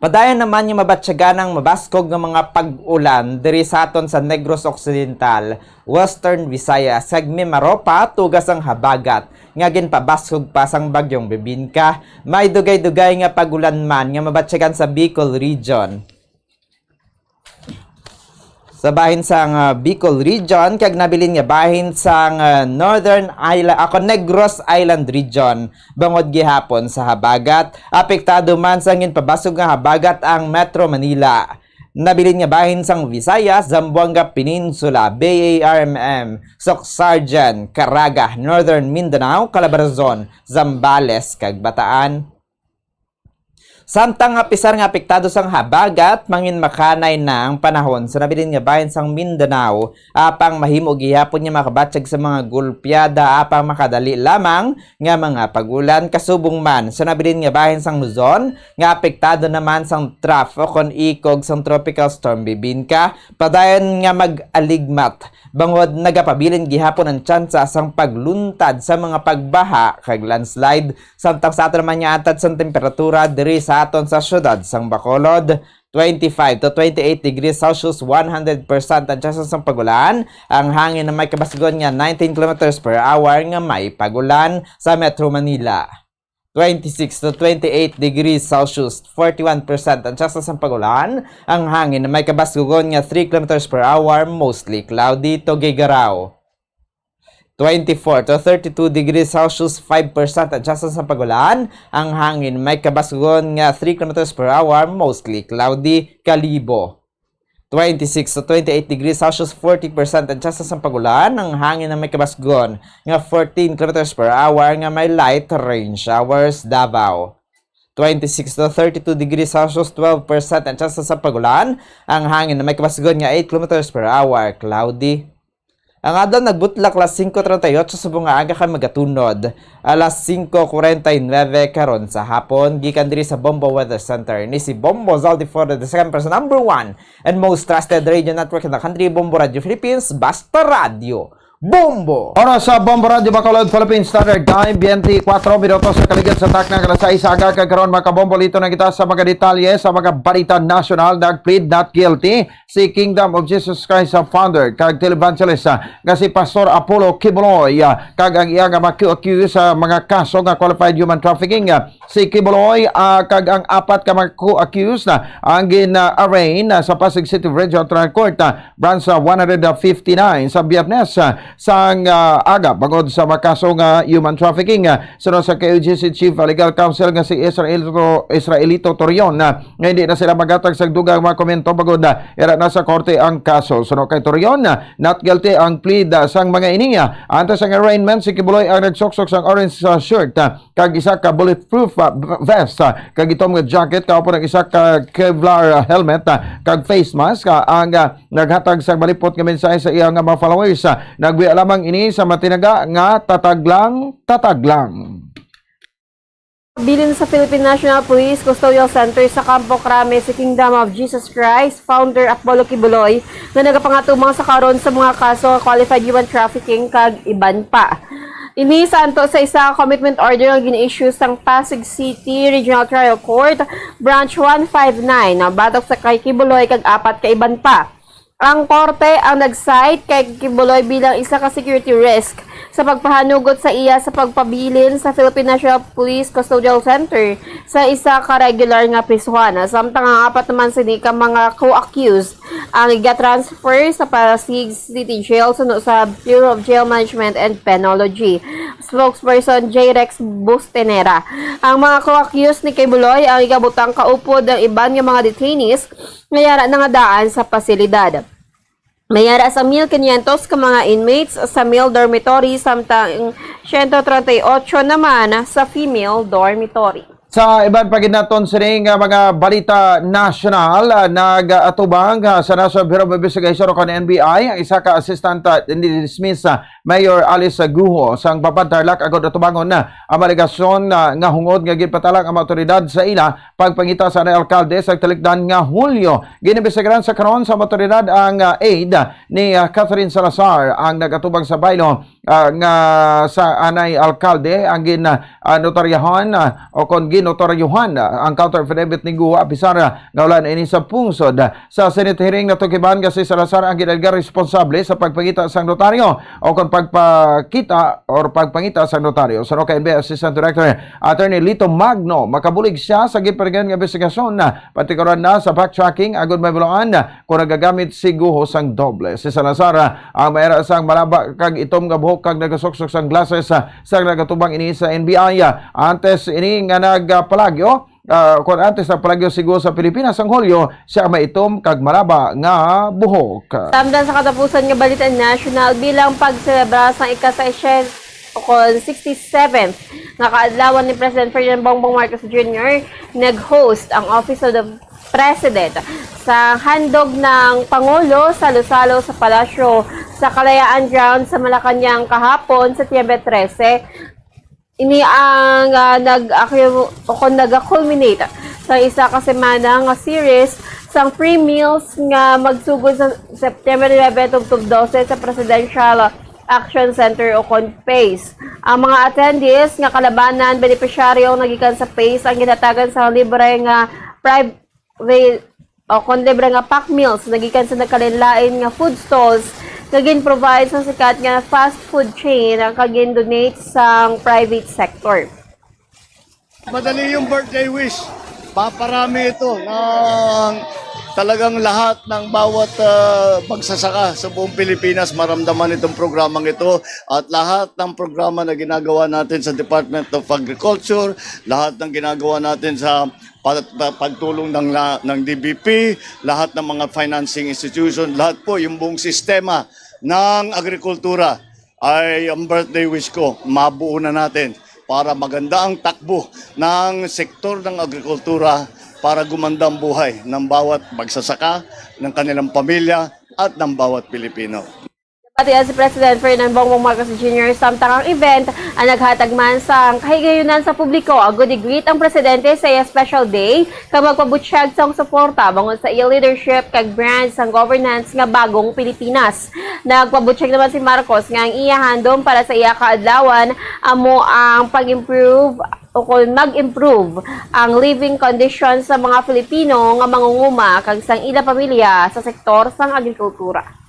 Padayon naman nga mabatyagan ang mabaskog nga mga pag-ulan diri sa aton sa Negros Occidental, Western Visayas, kag Mimaropa, tuga sang habagat nga ginpabaskog pa sang Bagyong Bibingka. May dugay-dugay nga pag-ulan man nga mabatyagan sa Bicol Region. Sa bahin sang, ah, Bicol Region, kag nabilin nga bahin sang, ah, Northern Island, ako, Negros Island Region, bangod gihapon sa habagat. Apektado man sang ginpabaskog nga habagat ang Metro Manila. Nabilin nga bahin sang Visayas, Zamboanga Peninsula, B A R M M, Soccsksargen, Caraga, Northern Mindanao, Calabarzon, Zambales, kag Bataan. Samtang nga pisar nga apektado sang habagat, manginmakanay na ang panahon sa nabilin nga bahin sang Mindanao, apang mahimo gihapon nga makabatyag sa mga gulpyada apang makadali lamang nga mga pag-ulan, kasubong man sa nabilin nga bahin sang Luzon nga apektado naman sang trough ukon ikog sang Tropical Storm Bibingka, padayon nga mag-aligmat bangod nagapabilin gihapon ang tsansa sang pagluntad sa mga pagbaha kag landslide. Samtang sa aton naman nga antad sang temperatura diri sa aton sa siyudad sang Bacolod, twenty-five to twenty-eight degrees Celsius, one hundred percent ang tsansa sang pag-ulan. Ang hangin na may kabasgon nga nineteen kilometers per hour nga may pag-ulan. Sa Metro Manila, twenty-six to twenty-eight degrees Celsius, forty-one percent ang tsansa sang pag-ulan. Ang hangin na may kabasgon nga three kilometers per hour, mostly cloudy. Tuguegarao, twenty-four to thirty-two degrees Celsius, five percent ang tsansa sang pag-ulan. Ang hangin may kabasgon nga three kilometers per hour, mostly cloudy. Kalibo, twenty-six to twenty-eight degrees Celsius, forty percent ang tsansa sang pag-ulan. Ang hangin na may kabasgon nga fourteen kilometers per hour nga may light rain showers. Davao, twenty-six to thirty-two degrees Celsius, twelve percent ang tsansa sang pag-ulan. Ang hangin na may kabasgon nga eight kilometers per hour, cloudy. Ang adlaw nagbutlak alas singko treinta y ocho subong nga aga kag magatunod alas singko kwarenta y nuebe karon sa hapon, gikan diri sa Bombo Weather Center. Ni si Bombo Zaldi Flores the second person, number one and most trusted radio network in the country, Bombo Radio Philippines, basta radyo. Bombo! Oras sa Bombo Radio Bacolod, Philippine Standard Time, twenty-four minutos sa kaligid sa takna, alas sais sa aga, kag karon, mga kabombo, lito na kita sa mga detalye sa mga balita nasyonal. Nag-plead not guilty si Kingdom of Jesus Christ, ah, founder kag televangelist, ah, nga si Pastor Apollo Quiboloy, ah, kag ang iya nga mga accused sa mga kaso nga qualified human trafficking, ah, si Quiboloy, ah, kag ang apat ka mga co-accused na ang gin-arraign, ah, sa Pasig City Regional Trial Court, ah, Branch, ah, one hundred fifty-nine sa Biyernes, ah, sang, ah, aga bangod sa mga kaso nga human trafficking. Ah, suno sa K O G C Chief, ah, Legal Counsel nga si Israelito, Israelito Torion, ah, nga hindi na sila maghatag sa dugang mga komento bangod, ah, ira na sa korte ang kaso. Suno kay Torion, ah, not guilty ang plead, ah, sang mga ini. Ah, antes ang arraignment, si Quiboloy ang nagsuksok sang orange, ah, shirt, ah, kag isa ka bulletproof, ah, v-, vest, ah, kag itom nga jacket, kaupod ang isa ka Kevlar, ah, helmet, ah, kag face mask, ah, ang, ah, naghatag sang malipot nga mensahe sa iya nga mga followers. Ah, nagbiya lamang ini sa matinaga nga tatag lang, tatag lang. Bilin sa Philippine National Police Custodial Center sa Campo Crame si Kingdom of Jesus Christ founder Apollo Quiboloy nga nagapangatubang sa karon sa mga kaso nga qualified human trafficking kag iban pa. Ini santo sa isa ka commitment order nga gin-issue sang Pasig City Regional Trial Court, Branch one five nine, batok sa kay Quiboloy kag apat ka iban pa. Ang korte ang nag-cite kay Quiboloy bilang isa ka security risk sa pagpahanugot sa iya sa pagpabilin sa Philippine National Police Custodial Center sa isa ka regular nga prisuhan, samtang ang apat naman sini ka mga co-accused ang iga-transfer sa Pasig City Jail suno sa Bureau of Jail Management and Penology. Spokesperson J Rex Bustenera. Ang mga co-accused ni Quiboloy ang igabutang kaupod ang iban nga mga detainees nga yara na nga daan sa pasilidad. May yara sa mil quinientos ka mga inmates sa male dormitory, samtang siyento treinta y ocho naman sa female dormitory. Sa iban pa gid naton sini nga mga balita nasyonal, ah, nag-atubang, ah, sa National Bureau of Investigation o kon N B I ang isa ka assistant, ah, ni dismiss, ah, Mayor Alice Guho sang Papan, Tarlac agod atubangon na ang alegasyon, ah, nga hungod nga ginpatalang ang mga awtoridad sa ila pagpangita sa anay alkalde sa talikdan nga Hulyo. Ginimbestigaran sa karon sa mga awtoridad ang, ah, aide ni, ah, Catherine Salazar, ang nagatubang sa baylo, ah, nga sa anay alkalde ang gin, ah, notaryahan, ah, o kon ginotaryuhan, ah, ang counter affidavit ni Guho, apisar, ah, nga wala na ini sa pungsod. Sa Senate hearing, natukiban nga si Salazar ang gin-alegar responsable sa pagpangita sang notaryo o kon pagpakita or pagpangita sang notaryo. Suno kay N B I Assistant Director Attorney Lito Magno, makabulig sia sa ginpahigayon nga investigasyon, ah, partikular na sa backtracking agud mahibaluan kon nagagamit si Guho sang doble. Si Salazar, ah, ang may ara sang malaba kag itom nga buhok kag nagasuksok sang glasses, ah, sang nagatubang ini sa N B I. Ah, antes ini nga nagpalagyo, ah, kon antes nagpalagyo si Guho sa Pilipinas sang Hulyo, sia may itom kag malaba nga buhok. Samtang sa katapusan nga balita national, bilang pagselebra sang ika-session o kon sixty-seventh nga kaadlawan ni President Ferdinand Bongbong Marcos Junior, nag-host ang Office of the President sa handog ng Pangulo sa Lusalo sa Palasyo sa Kalayaan Grounds sa Malacañang kahapon, Setyembre trese. Ini ang, ah, nag-, o kon nag-culminate sa isa ka semana nga series sang free meals nga magsugod sa September eleven tubtob dose sa Presidential Action Center o kon PACE. Ang mga attendees nga kalabanan benepisyaryo nga gikan sa PACE ang ginhatagan sa libre nga private o kon libre nga pack meals nga gikan sa nagkalainlain nga food stalls nga gin-provide sa sikat nga fast food chain ang kag gin-donate sang private sector. Madali yung birthday wish. Paparami ito ng talagang lahat ng bawat, ah, magsasaka sa buong Pilipinas maramdaman itong programang ito at lahat ng programa na ginagawa natin sa Department of Agriculture, lahat ng ginagawa natin sa pa-, pa-, pagtulong ng la-, ng D B P, lahat ng mga financing institution, lahat po yung buong sistema ng agrikultura ay ang birthday wish ko, mabuo na natin para maganda ang takbo ng sektor ng agrikultura para gumanda ang buhay ng bawat magsasaka, ng kanilang pamilya at ng bawat Pilipino. Ati si President Ferdinand Bongbong Marcos Junior samtang ang event ang naghatag man sang kahigayunan sa publiko agud i-greet ang presidente sa iya special day kag magpabutyag sang suporta bangod sa iya leadership kag brand sang governance nga bagong Pilipinas. Nagpabutyag naman si Marcos nga ang iya handom para sa iya kaadlawan amo ang pag-improve o kung mag-improve ang living conditions sa mga Filipino nga mangunguma kag sang ila pamilya sa sektor sang agrikultura.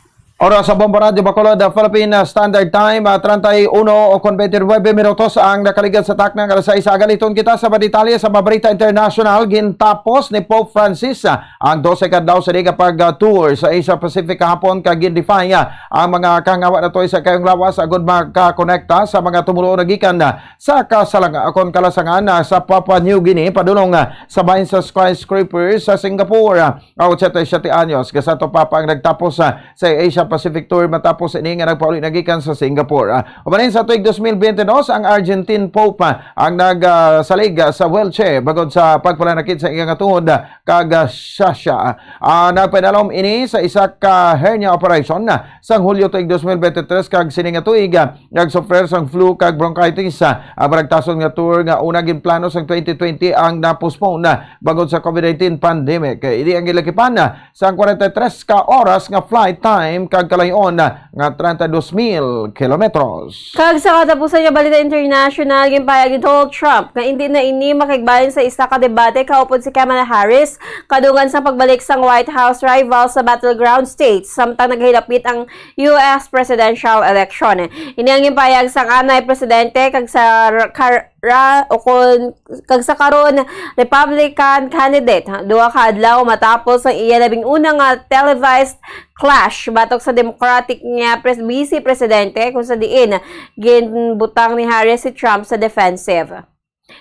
Oras sa Bombo Radyo Bacolod, ah, Philippine Standard Time, ah, treinta y uno o kon twenty-nine minutos ang nakaligad sa takna nga alas sais. Agaliton kita sa mga detalye sa mga balita international. Gintapos ni Pope Francis, ah, ang dose ka adlaw sa di nga pag-tour sa Asia Pacific kahapon, kag gin-defy, ah, ang mga kahangawa nato sa kayong lawas agud makakonekta sa mga tumuluo nagikan, ah, sa kasalang-, akon kalasangan, ah, sa Papua New Guinea, padulong, ah, sa bahin sa skyscraper sa Singapore. Ah, ochenta y siete anyos, ka Santo Papa ang nagtapos, ah, sa Asia Pacific Tour matapos ini nga nagpauli na gikan sa Singapore. Ah, umanin sa tuig dos mil bente dos, ang Argentine Pope, ah, ang nag, ah, salig, ah, sa wheelchair bangod sa pagpalanakit sa iya nga tuhod, ah, kag, ah, siya siya. Ah, nagpainalom ini sa isa ka hernia operation, ah, sang Hulyo tuig dos mil bente tres, kag sini nga tuig, ah, nagsuffer sang flu kag bronchitis, ah, ang malagtason nga tour nga una ginplano sang twenty twenty ang na-postpone, ah, bangod sa COVID nineteen pandemic. Ini ang gilakipan, ah, sang kwarenta y tres ka oras nga flight time kag kalayon, ah, nga treinta y dos mil kilometros. Kag sa katapusan nga balita international, ginpahayag ni Donald Trump nga indi na ini makigbahin sa isa ka debate kaupod si Kamala Harris kadungan sa pagbalik sang White House rival sa battleground states samtang naghilapit ang U S presidential election. Ini ang ginpahayag sang anay presidente kag sa r-, kar-, ra-, o kon, kag sa karon, Republican candidate, duha ka adlaw matapos ang iya labing una nga televised clash batok sa Democratic nga pres-, vice presidente, kung sa diin ginbutang ni Harris si Trump sa defensive.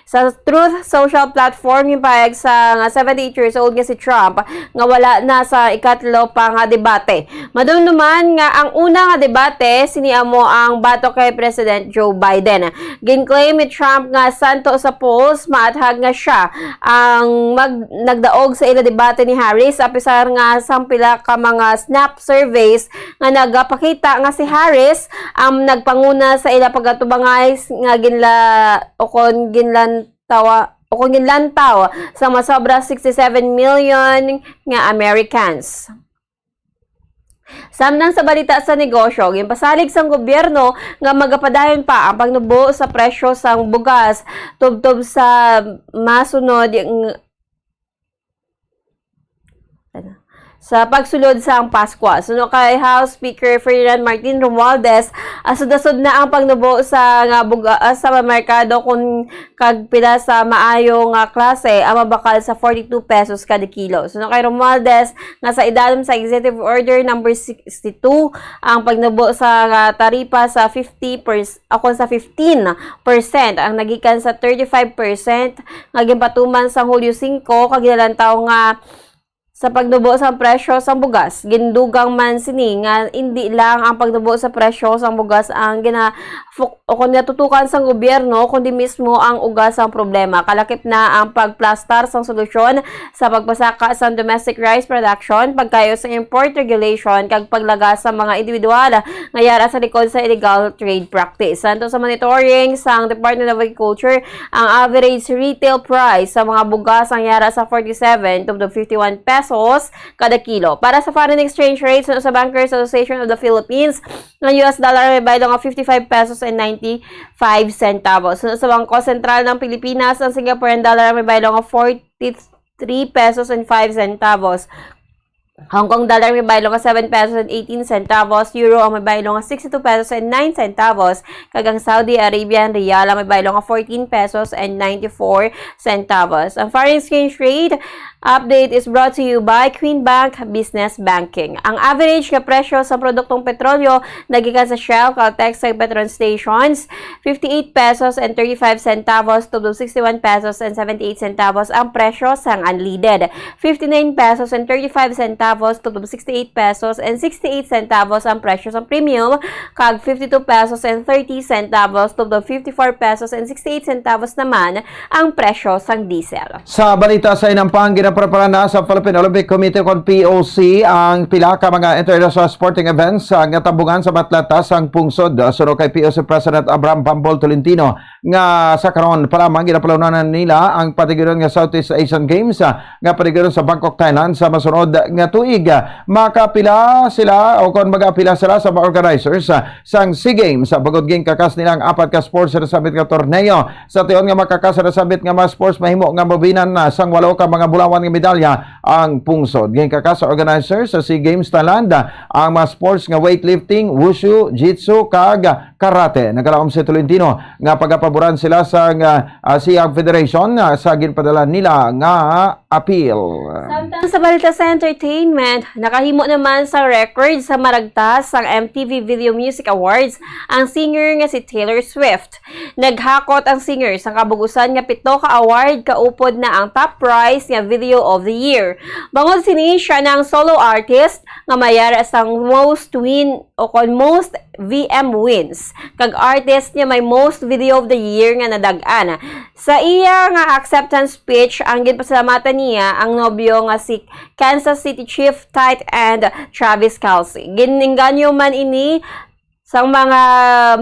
Sa Truth Social platform, ginpahayag sa nga seventy-eight years old nga si Trump nga wala na sa ikatlo pa nga debate. Madumduman nga ang una nga debate sini amo ang batok kay President Joe Biden. Gin-claim ni Trump nga santo sa polls, maathag nga siya ang mag-, nagdaog sa ila debate ni Harris, apisar nga sang pila ka mga Snap surveys nga nagapakita nga si Harris ang nagpanguna sa ila pagkatubangay s-, nga ginla-, o kon ginlantawa, o kon ginlantaw sa masobra sixty-seven million nga Americans. Samtang sa balita sa negosyo, ginpasalig sang gobyerno nga magapadayon pa ang pagnubo sa presyo sang bugas tubtob sa masunod ng, sa pagsulod sang Paskwa. Suno kay House Speaker Ferdinand Martin Romualdez, asod-asod na ang pagnubo sa nga bugas sa merkado kung kag pila sa maayo nga klase ang mabakal sa forty-two pesos kada kilo. Suno kay Romualdez, nga sa idalom sa Executive Order number sixty-two ang pagnubo sa nga taripa sa fifty percent, ako, sa fifteen percent ang nagikan sa thirty-five percent nga ginpatuman sang Hulyo singko, kag ginalantaw nga sa pagnubo sang presyo sang bugas. Gindugang man sini nga indi lang ang pagnubo sa presyo sang bugas ang gina-, fok-, o kon natutukan sang gobyerno, kundi mismo ang ugat sang problema. Kalakip na ang pagplastar sang solusyon sa pagpasaka sang domestic rice production, pagkayo sa import regulation, kag paglagas sa mga individual nga yara sa likod sa illegal trade practice. Santo sa monitoring sang Department of Agriculture, ang average retail price sa mga bugas ang yara sa forty-seven to fifty-one pesos kada kilo. Para sa foreign exchange rate, suno sa Bankers Association of the Philippines, ang U S dollar may baylo nga fifty-five pesos and ninety-five centavos. Suno sa Bangko Sentral ng Pilipinas, ang Singaporean dollar may baylo nga forty-three pesos and five centavos. Hong Kong dollar may baylo nga seven pesos and eighteen centavos, euro ang may baylo nga sixty-two pesos and nine centavos, kag ang Saudi Arabian riyal ang may baylo nga fourteen pesos and ninety-four centavos. Ang foreign exchange rate update is brought to you by Queen Bank Business Banking. Ang average nga presyo sa produktong petrolyo nagikan sa Shell, Caltex, kag Petron stations, fifty-eight pesos and thirty-five centavos to sixty-one pesos and seventy-eight centavos ang presyo sang unleaded. Fifty-nine pesos and thirty-five centavos to sixty-eight pesos and sixty-eight centavos ang presyo sang premium, kag fifty-two pesos and thirty centavos to fifty-four pesos and sixty-eight centavos naman ang presyo sang diesel. Sa balita sa inampang, Prepara na sa Philippine Olympic Committee kon P O C ang pila ka mga international sporting events, ah, nga tambungan sa Matlata sang pungsod. Ah, suno kay P O C President Abraham Bambol Tolentino nga sa karon pa lamang ginapalunanan nila ang patigidon nga Southeast Asian Games, ah, nga patigidon sa Bangkok, Thailand sa masunod nga tuig. Ah, makapila sila o kon magapila sila sa mga organizers, ah, sang SEA Games, ah, bangod ginkakas nila ang apat ka sports resamit nga torneo. Sa tion nga makakasarasabit nga mga sports, mahimo nga mabinan na sang walo ka mga bulawan nga medalya ang pungsod. Ginkaka sa organizer sa SEA Games Thailand ang mga sports nga weightlifting, wushu, jitsu, kag karate. Nagalaom si Tolentino nga pagapaboran sila sa nga, ah, SEA Federation, ah, sa ginpadala nila nga appeal. Samtang sa balita sa entertainment, nakahimo naman sa record sa maragtas sang M T V Video Music Awards ang singer nga si Taylor Swift. Naghakot ang singer sang kabug-usan nga pito ka award, kaupod na ang top prize nga Video of the Year. Bangod sini, siya na ang solo artist nga may ara sang most win o kon most V M wins, kag artist nga may most Video of the Year nga nadag-an. Sa iya nga acceptance speech, ang ginpasalamatan niya ang nobyo nga si Kansas City Chief tight end Travis Kelce. Ginengganyo man ini sang mga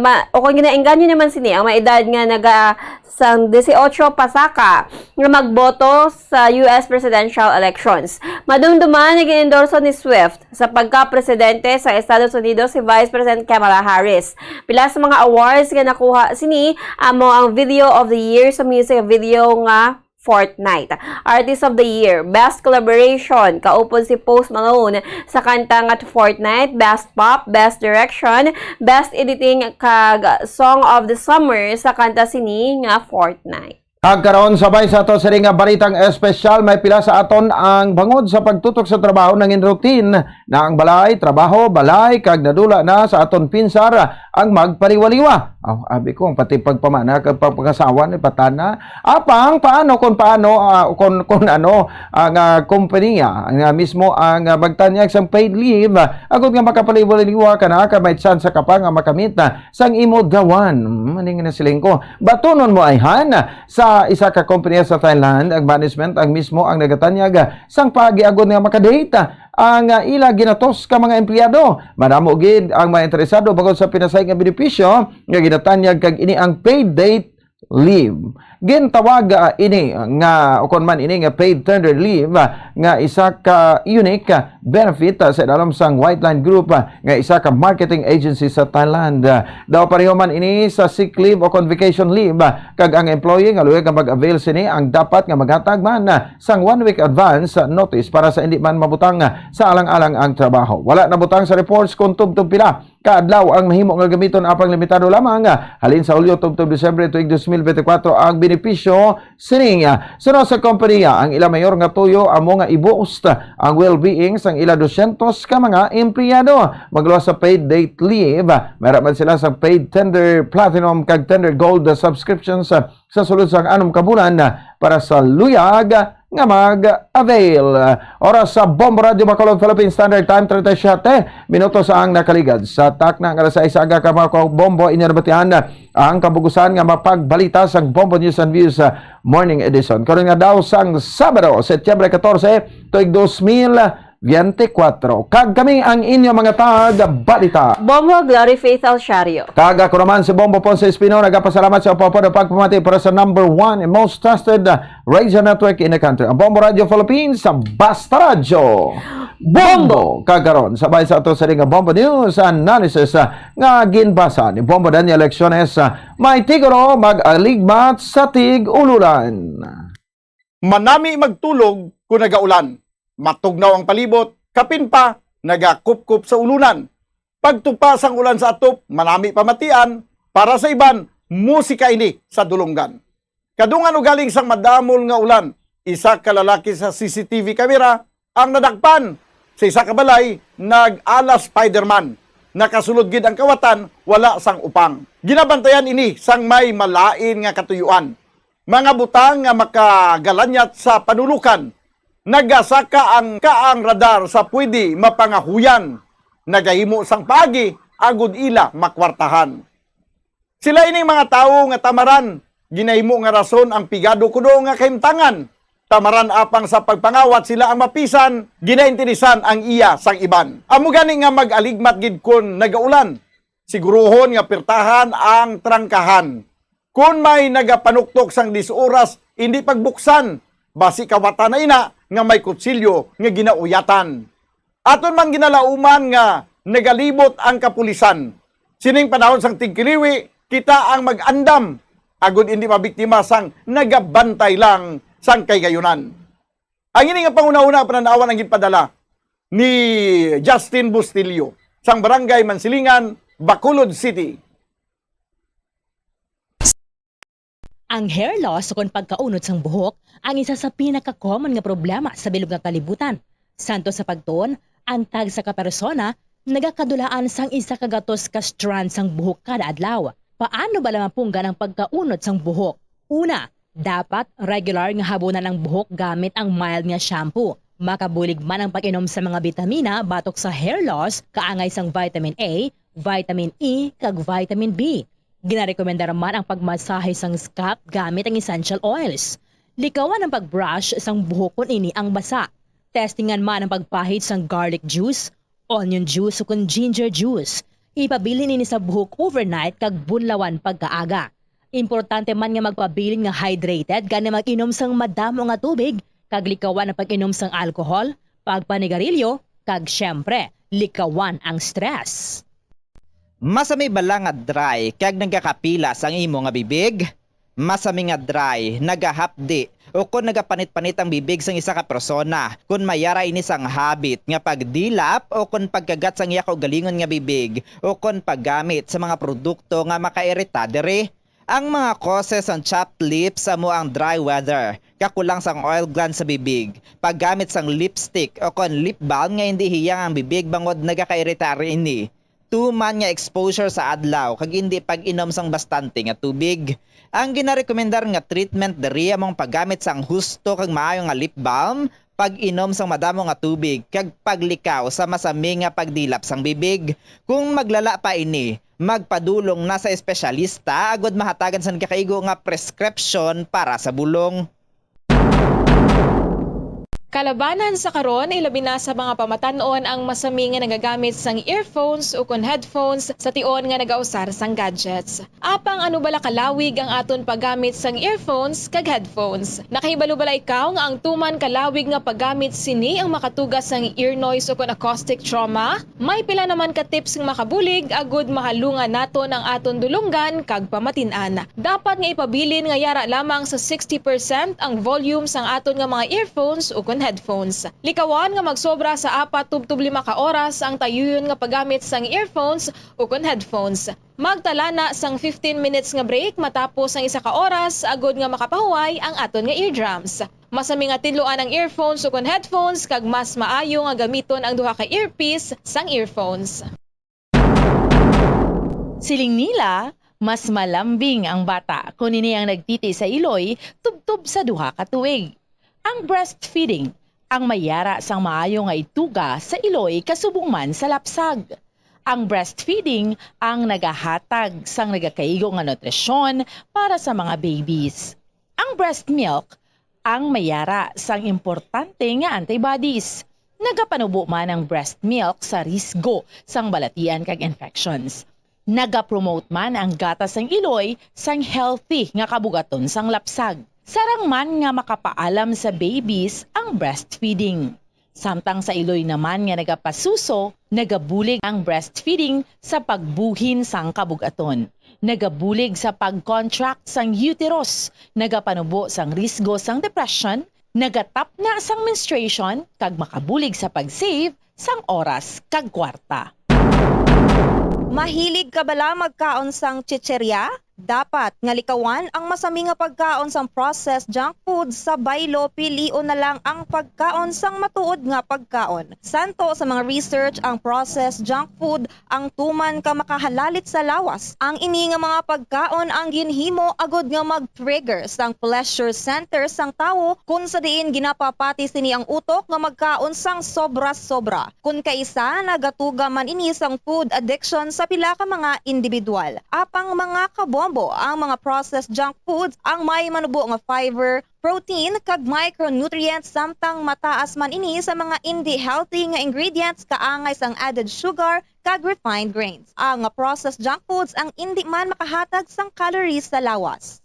ma-, o kung ginaengganyo naman sini ang mga edad nga naga sang dieciocho pasaka nga magboto sa U S presidential elections. Madumduman nga gin-endorso ni Swift sa pagka-presidente sa Estados Unidos si Vice President Kamala Harris. Pila sa mga awards nga nakuha sini amo ang Video of the Year sa music video nga Fortnite, Artist of the Year, Best Collaboration, kaupod si Post Malone sa kanta nga Fortnite, Best Pop, Best Direction, Best Editing, kag Song of the Summer sa kanta sini nga Fortnite. Kag karon, sabay sa ato sini nga balitang espesyal, may pila sa aton ang bangod sa pagtutok sa trabaho nangin routine na ang balay, trabaho, balay, kag nadula na sa aton pinsar ang magpaliwaliwa. Aw, abi ko, ang pati pagpamana kag pagpangasawa ni patana. Apang paano kung paano, ah, kung, kung ano, ang, ah, kompanya nga mismo ang, ah, magtanyag sang paid leave, ah, agud nga makapaliwaliwa ka na, ka may tsansa ka pa nga makamit, ah, sang imo dawan. Hmm, maning na siling ko. Batunon mo, ayhan, sa isa ka kompanya sa Thailand, ang management ang mismo ang nagatanyag, ah, sang paagi agud nga makadate, ah, ang, ah, ila ginatos ka mga empleyado. Madamo gid ang mga interesado bangod sa pinasay nga benepisyo nga ginatanyag kag ini ang paid date leave. Gintawag, ah, ini nga, o kon man ini nga paid tender leave, ah, nga isa ka unique, ah, benefit, ah, sa ilalom sang White Line Group, ah, nga isa ka marketing agency sa Thailand. Ah, daw pareho man ini sa sick leave o kon vacation leave, ah, kag ang employee nga luyag nga mag-avail sini ang dapat nga maghatag man, ah, sang one week advance, ah, notice para sa indi man mabutang, ah, sa alang-alang ang trabaho. Wala nabutang sa reports kung tubtob pila ka adlaw ang mahimo nga gamiton, apang limitado lamang, ah, halin sa Hulyo tubtob Disyembre tuig dos mil bente kuwatro ang benepisyo sini. Ah, suno sa kompanya, ang ila mayor nga tuyo amo nga i-boost ang well-being sang ila dosyentos ka mga empleyado. Magluwas sa paid date leave, ah, may ra man sila sa paid tender platinum kag tender gold subscriptions, ah, sa sulod sang anom ka bulan, ah, para sa luyag nga mag-avail. Oras sa Bombo Radio Bacolod, Philippine Standard Time, treinta y siete minutos ang nakaligad sa takna nga alas sais aga ka, mga Bombo. Inyo nabatian ang kabug-usan nga mapagbalita sang Bombo News and Views, ah, Morning Edition. Karon nga daw sang Sabado, Setyembre catorce, tuig dos mil bente kuwatro. Kag kami ang inyo mga tag-balita. Bombo Glory Faith Alciario. Kag ako naman si Bombo Ponce Espino, nagapasalamat sa upod-upod nga pagpamati para sa number one and most trusted, uh, radio network in the country, ang Bombo Radio Philippines, sa Basta Radyo. Bombo! Kag karon, sabay sa ato sa nga Bombo News Analysis, uh, nga ginbasa ni Bombo Daniel Lecciones, uh, may titulo, Mag-aligmat sa Tig-ululan. Manami magtulog kon nagaulan. Matugnaw ang palibot, kapin pa, nagakupkop sa ulunan. Pagtupa sang ulan sa atop, manami pamatian, para sa iban, musika ini sa dulonggan. Kadungan ugaling sang madamol nga ulan, isa ka lalaki sa C C T V camera ang nadakpan sa isa ka balay, nag-ala Spider-Man. Nakasulod gid ang kawatan, wala sang upang. Ginabantayan ini sang may malain nga katuyuan. Mga butang nga makagalanyat sa panulokan. Nagasaka ang kaang radar sa pwede mapangahuyan. Nagahimo sang paagi agud ila makwartahan. Sila ining mga tawo nga tamaran, ginahimo nga rason ang pigado kuno nga kahimtangan. Tamaran apang sa pagpangawat sila ang mapisan, ginainteresan ang iya sang iban. Amo gani nga mag-aligmat gid kon nagaulan. Siguruhon nga pirtahan ang trangkahan. Kon may nagapanuktok sang diyes oras, indi pagbuksan, basi kawatan na ina nga may kutsilyo nga ginauyatan. Aton man ginalauman nga nagalibot ang kapulisan. Sining panahon sang tigkiliwi, kita ang mag-andam, agud indi mabiktima sang nagabantay lang sang kahigayunan. Ang ini nga panghunahuna, panan-awan ang ginpadala ni Justin Bustillo sang Barangay Mansilingan, Bacolod City. Ang hair loss ukon pagkaunod sang buhok ang isa sa pinaka-common nga problema sa bilog nga kalibutan. Santo sa pagtuon, ang tagsa ka persona nagakadulaan sang isa ka gatos ka strand sang buhok kada adlaw. Paano bala mapunggan ang pagkaunod sang buhok? Una, dapat regular nga habunan ang buhok gamit ang mild nga shampoo. Makabulig man ang pag-inom sa mga bitamina batok sa hair loss, kaangay sang vitamin A, vitamin E, kag vitamin B. Ginarekomendar man ang pagmasahe sang scalp gamit ang essential oils. Likawan ang pag-brush sang buhok kon ini ang basa. Testingan man ang pagpahid sang garlic juice, onion juice, ukon ginger juice. Ipabilin ini sa buhok overnight kag bunlawan pagkaaga. Importante man nga magpabilin nga hydrated, gani mag-inom sang madamo nga tubig, kag likawan ang pag-inom sang alcohol, pagpanigarilyo, kag, siyempre, likawan ang stress. Masami bala nga dry kag nagakapilas ang imo nga bibig? Masami nga dry, nagahapdi, o kon nagapanit-panit ang bibig sang isa ka persona, kon may ara ini sang habit nga pagdilap o kon pagkagat sang iya kaugalingon nga bibig, o kon paggamit sa mga produkto nga makairita diri. Ang mga causes sang chapped lips amo ang dry weather, kakulang sang oil glands sa bibig, paggamit sang lipstick o kon lip balm nga indi hiyang ang bibig bangod nagakairita ini, tuman nga exposure sa adlaw kag indi pag-inom sang bastante nga tubig. Ang ginarekomendar nga treatment diri amo ang paggamit sang husto kag maayo nga lip balm, pag-inom sang madamo nga tubig, kag paglikaw sa masami nga pagdilap sang bibig. Kung maglala pa ini, magpadulong na sa espesyalista agud mahatagan sang nagakaigo nga prescription para sa bulong. Kalabanan sa karon, ilabi na sa mga pamatan-on ang masami nga nagagamit sang earphones ukon headphones sa tion nga nagausar sang gadgets. Apang ano bala kalawig ang aton paggamit sang earphones kag headphones? Nakahibalo bala ikaw nga ang tuman kalawig nga paggamit sini ang makatuga sang ear noise ukon acoustic trauma? May pila naman ka tips nga makabulig agud mahalungan naton ang aton dulonggan kag pamatin-an. Dapat nga ipabilin nga yara lamang sa sixty percent ang volume sang aton nga mga earphones ukon headphones. Likawan nga magsobra sa apat tubtob lima ka oras ang tayuyon nga paggamit sang earphones ukon headphones. Magtala na sang fifteen minutes nga break matapos ang isa ka oras agud nga makapahuway ang aton nga eardrums. Masami nga tidloan ang earphones ukon headphones kag mas maayo nga gamiton ang duha ka earpiece sang earphones. Siling nila, mas malambing ang bata kon ini ang nagtiti sa iloy tubtob sa duha ka tuig. Ang breastfeeding ang may yara sang maayo nga ituga sa iloy kasubong man sa lapsag. Ang breastfeeding ang nagahatag sang nagakaigo nga nutrisyon para sa mga babies. Ang breast milk ang may yara sang importante nga antibodies. Nagapanubo man ang breast milk sa risgo sang balatian kag infections. Nagapromote man ang gatas sang iloy sang healthy nga kabugaton sang lapsag. Sarang man nga makapaalam sa babies ang breastfeeding. Samtang sa iloy naman nga nagapasuso, nagabulig ang breastfeeding sa pagbuhin sang kabugaton. Nagabulig sa pag-contract sang uterus, nagapanubo sang risgo sang depression, nagatapna sang menstruation, kag makabulig sa pag-save sang oras kag kwarta. Mahilig ka bala magkaon sang chichirya? Dapat nga likawan ang masami nga pagkaon sang processed junk food sa baylo, pilion na lang ang pagkaon sang matuod nga pagkaon. Santo sa mga research, ang processed junk food ang tuman ka makahalalit sa lawas. Ang ini nga mga pagkaon ang ginhimo agud nga mag-trigger sang pleasure center sang tawo, kun sa diin ginapapati sini ang utok nga magkaon sang sobra-sobra. Kun kaisa, nagatuga man ini sang food addiction sa pila ka mga individual. Apang mga kabom, Ang mga processed junk foods ang may manubo nga fiber, protein, kag micronutrients, samtang mataas man ini sa mga indi healthy nga ingredients kaangay sang added sugar kag refined grains. Ang mga processed junk foods ang indi man makahatag sang calories sa lawas.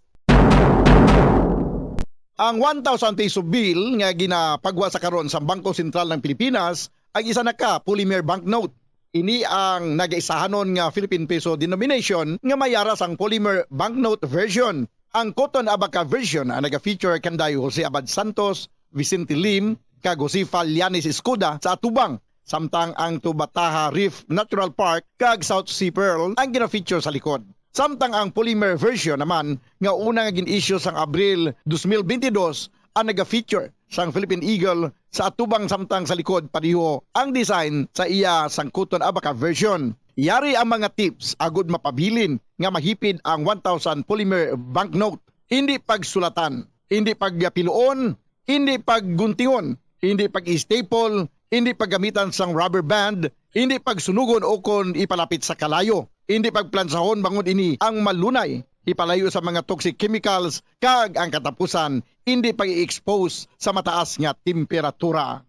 Ang one thousand peso bill nga ginapagwa sa karon sa Bangko Sentral ng Pilipinas ang isa na ka polymer banknote. Ini ang nagaisahanon nga Philippine peso denomination nga may ara sang polymer banknote version. Ang Cotton Abaca version ang naga-feature kanday Jose Abad Santos, Vicente Lim, kag Josefa Llanes Escuda sa atubang, samtang ang Tubataha Reef Natural Park kag South Sea Pearl ang gina-feature sa likod. Samtang ang polymer version naman nga una nga gin-issue sang Abril dos mil bentidós ang naga-feature sang Philippine Eagle sa atubang, samtang sa likod pareho ang design sa iya sang Cotton Abaca version. Yari ang mga tips agud mapabilin nga mahipid ang one thousand polymer banknote. Hindi pagsulatan, hindi pagpiluon, hindi pagguntingon, hindi pag-staple, hindi paggamitan sang rubber band, hindi pagsunugon o kon ipalapit sa kalayo, hindi pagplansahon bangod ini ang malunay ipalayo sa mga toxic chemicals, kag ang katapusan, hindi pag-i-expose sa mataas nga temperatura.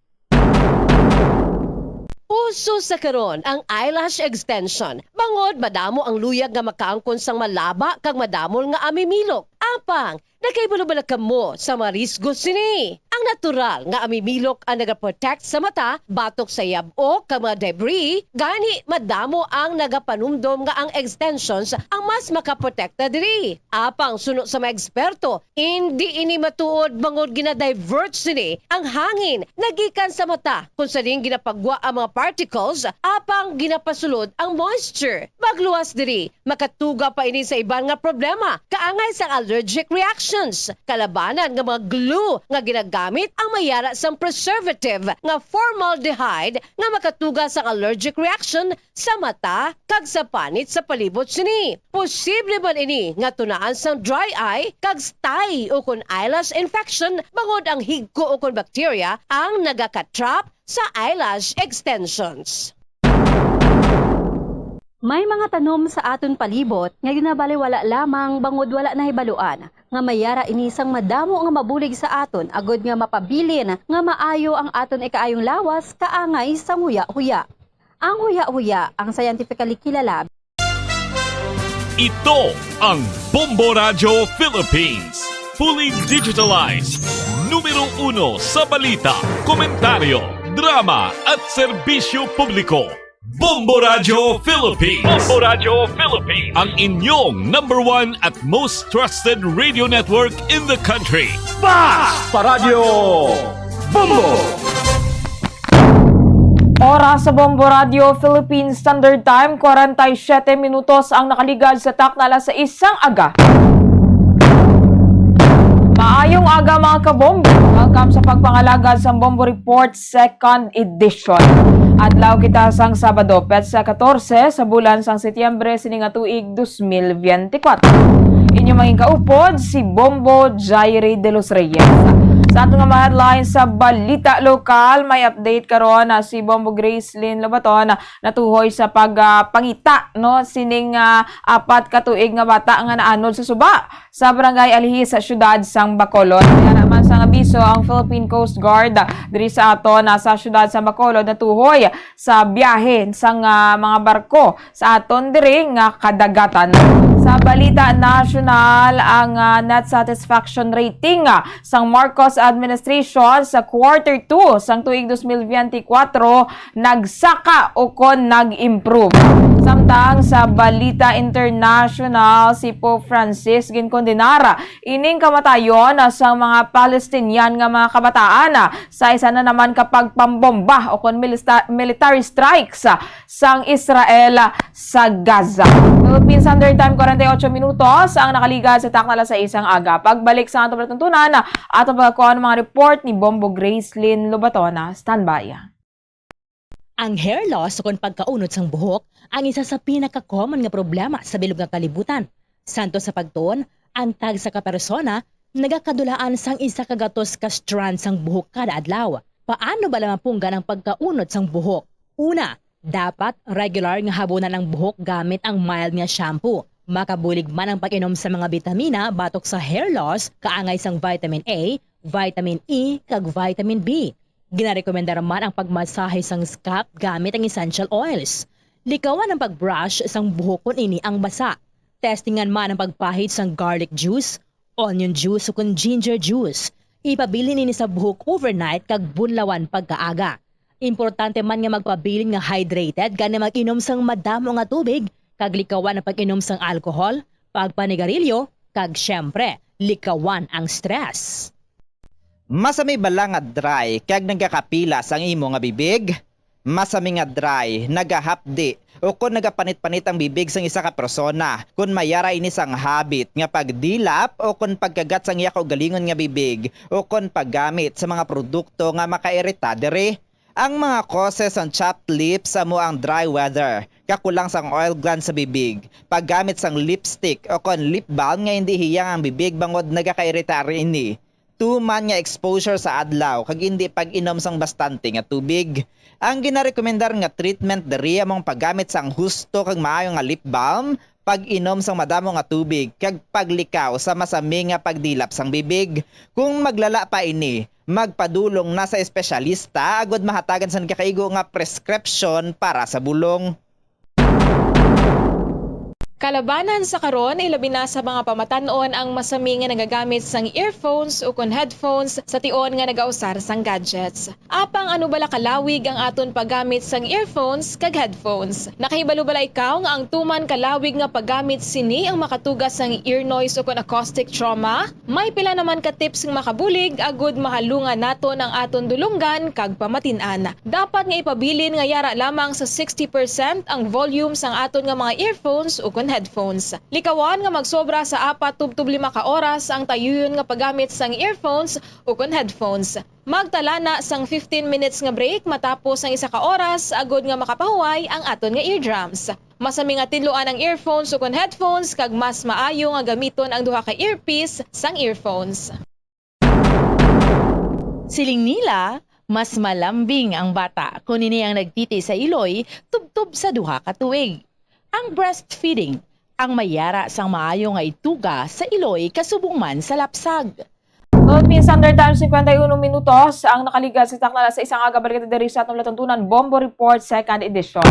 Uso sa karon ang eyelash extension, bangod madamo ang luyag nga makaangkon sang malaba kag madamol nga amimilok. Apang, nakahibalo bala kamo sa mga risgo sini? Ang natural nga amimilok ang nagaprotect sa mata batok sa yab-o kag mga debris, gani madamo ang nagapanumdom nga ang extensions ang mas makaprotekta diri. Apang suno sa mga eksperto, indi ini matuod bangod gina-divert sini ang hangin nagikan sa mata, kung sa diin ginapagwa ang mga particles, apang ginapasulod ang moisture. Magluwas diri, makatuga pa ini sa iban nga problema, kaangay sang allergic reactions. Kalabanan nga mga glue nga ginagamit ang may ara sang preservative nga formaldehyde nga makatuga sang allergic reaction sa mata kag sa panit sa palibot sini. Posible man ini nga tunaan sang dry eye kag stye ukon eyelash infection bangod ang higko ukon bacteria ang nagaka-trap sa eyelash extensions. May mga tanom sa aton palibot nga ginabaliwala lamang bangod wala nahibaluan nga may ara ini sang madamo nga mabulig sa aton, agud nga mapabilin nga maayo ang aton ikaayong lawas kaangay sang huya-huya. Ang huya-huya ang scientifically kilala. Ito ang Bombo Radyo Philippines. Fully digitalized. Numero uno sa balita, komentaryo, drama at serbisyo publiko. Bombo Radyo Philippines. Bombo Radyo Philippines. Ang inyong number one at most trusted radio network in the country. Bas pa Radyo Bombo! Oras sa Bombo Radyo Philippine Standard Time, kwarenta y siyete minutos ang nakaligad sa takna alas sais sang aga. Maayong aga, mga kabombo. Welcome sa pagpangalagad sang Bombo Report Second Edition. Adlaw kita sang Sabado, petsa katorse sa bulan sang Setyembre sini nga tuig dos mil biyente kwatro. Inyo mangin kaupod si Bombo Jairi de los Reyes. Sa aton nga mga headlines sa balita lokal, may update karon na si Bombo Gracelyn Lobaton natuhoy sa pag, ah, pangita, no, sining, ah, apat ka tuig nga bata nga naanod sa suba sa Barangay Alihis sa siyudad sang Bacolod. May ara man sang abiso ang Philippine Coast Guard diri sa aton, ah, sa siyudad sang Bacolod natuhoy sa biyahe sang, ah, mga barko sa aton diri nga kadagatan. Sa balita nasyonal, ang, ah, net satisfaction rating, ah, sang Marcos administration sa quarter two sang tuig dos mil biyente kwatro nagsaka ukon nag-improve. Samtang sa balita international, si Pope Francis ginkondenar ining kamatayon sang mga Palestinian nga mga kabataan sa isa na naman ka pagpambomba ukon milista-, military strikes sang Israel sa Gaza. Philippine Standard Time, kwarenta y ocho minutos ang nakaligad sa takna alas sais sang aga. Pagbalik sa atong palatuntunan, atong pagkakuha ang mga report ni Bombo Gracelyn Lobatona. Standby. Ang hair loss ukon pagkaunod sang buhok ang isa sa pinaka-common nga problema sa bilog nga kalibutan. Santo sa pagtuon, ang tagsa ka persona nagakadulaan sang isa ka gatos ka strand sang buhok kada adlaw. Paano bala mapunggan ang pagkaunod sang buhok? Una, dapat regular nga habunan ang buhok gamit ang mild nga shampoo. Makabulig man ang pag-inom sa mga bitamina batok sa hair loss, kaangay sang vitamin A, vitamin E, kag vitamin B. Ginarekomendar man ang pagmasahe sang scalp gamit ang essential oils. Likawan ang pag-brush sang buhok kon ini ang basa. Testingan man ang pagpahid sang garlic juice, onion juice, o kon ginger juice. Ipabilin ini sa buhok overnight kag bunlawan pagkaaga. Importante man nga magpabilin nga hydrated, gani mag-inom sang madamo nga tubig, kag likawan ang pag-inom sang alcohol, pagpanigarilyo, kag, siyempre, likawan ang stress. Masami bala nga dry kag nagakapilas ang imo nga bibig? Masami nga dry, nagahapdi, o kon nagapanit-panit ang bibig sang isa ka persona, kon may ara ini sang habit nga pagdilap o kon pagkagat sang iya kaugalingon nga bibig, o kon paggamit sa mga produkto nga makairita diri. Ang mga causes sang chapped lips amo ang dry weather, kakulang sang oil glands sa bibig, paggamit sang lipstick o kon lip balm nga indi hiyang ang bibig bangod nagakairita ini, tuman nga exposure sa adlaw kag indi pag-inom sang bastante nga tubig. Ang ginarekomendar nga treatment diri amo ang paggamit sang husto kag maayo nga lip balm, pag-inom sang madamo nga tubig, kag paglikaw sa masami nga pagdilap sang bibig. Kung maglala pa ini, magpadulong na sa espesyalista agud mahatagan sang nagakaigo nga prescription para sa bulong. Kalabanan sa karon, ilabi na sa mga pamatan-on ang masami nga nagagamit sang earphones ukon headphones sa tion nga nagausar sang gadgets. Apang ano bala kalawig ang aton paggamit sang earphones kag headphones? Nakahibalo bala ikaw nga ang tuman kalawig nga paggamit sini ang makatuga sang ear noise ukon acoustic trauma? May pila naman ka tips nga makabulig agud mahalungan naton ang aton dulonggan kag pamatin-an. Dapat nga ipabilin nga yara lamang sa sixty percent ang volume sang aton nga mga earphones ukon headphones. Likawan nga magsobra sa apat tubtob lima ka oras ang tayuyon nga paggamit sang earphones ukon headphones. Magtala na sang fifteen minutes nga break matapos ang isa ka oras agud nga makapahuway ang aton nga eardrums. Masami nga tinluan ang earphones ukon headphones kag mas maayo nga gamiton ang duha ka earpiece sang earphones. Siling nila, mas malambing ang bata kon ini ang nagtiti sa iloy tubtob sa duha ka tuig. Ang breastfeeding ang may yara sang maayo nga ituga sa iloy kasubong man sa lapsag. Sunod, minsan, there time, cincuenta y uno minutos ang nakaligas sa takna sa isang aga balita diri sa atong latuntunan Bombo Report, second edition.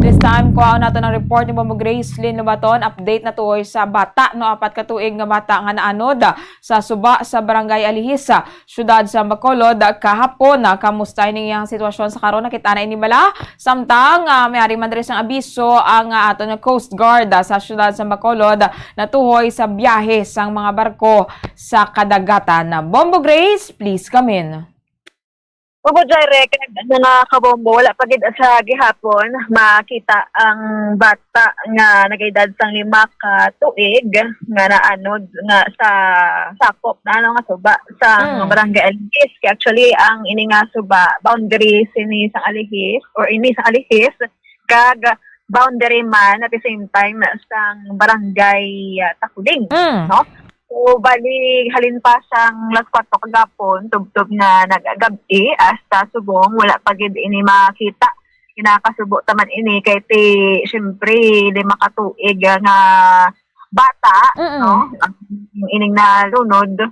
This time, kuhaon naton ang report ni Bombo Grace Lynn Lubaton. Update na tuhoy sa bata, no, apat ka tuig nga bata nga naanod sa suba sa Barangay Alihis, sa siyudad sa Bacolod, kahapon. Ah, kamusta ini iyang sitwasyon sa karon? Nakita na ini bala? Samtang, ah, may ari man diri sang abiso ang, ah, aton nga Coast Guard, ah, sa siyudad sa Bacolod, natuhoy sa biyahe sang mga barko sa kadagatan. Bombo Grace, please come in. Opo, Jai Rec, mga kabombo, wala pa gid sa gihapon makita ang bata nga nag-edad sang lima ka tuig nga naanod nga sa sakop na, ano, nga suba sa Mm. Barangay Alihis. Kay actually, ang ini nga suba, boundary sini sang Alihis, or ini sang Alihis, kag boundary man at the same time sang Barangay, ah, Takuling, Mm. no? So, bali, halin pa sang las kuwatro kagapon, tubtob nga nag-agab-i, hasta subong, wala pa gid ini makita. Kinakasubo ta man ini kay ti, siyempre, lima ka tuig nga bata, Mm-mm. no? Ang ining nalunod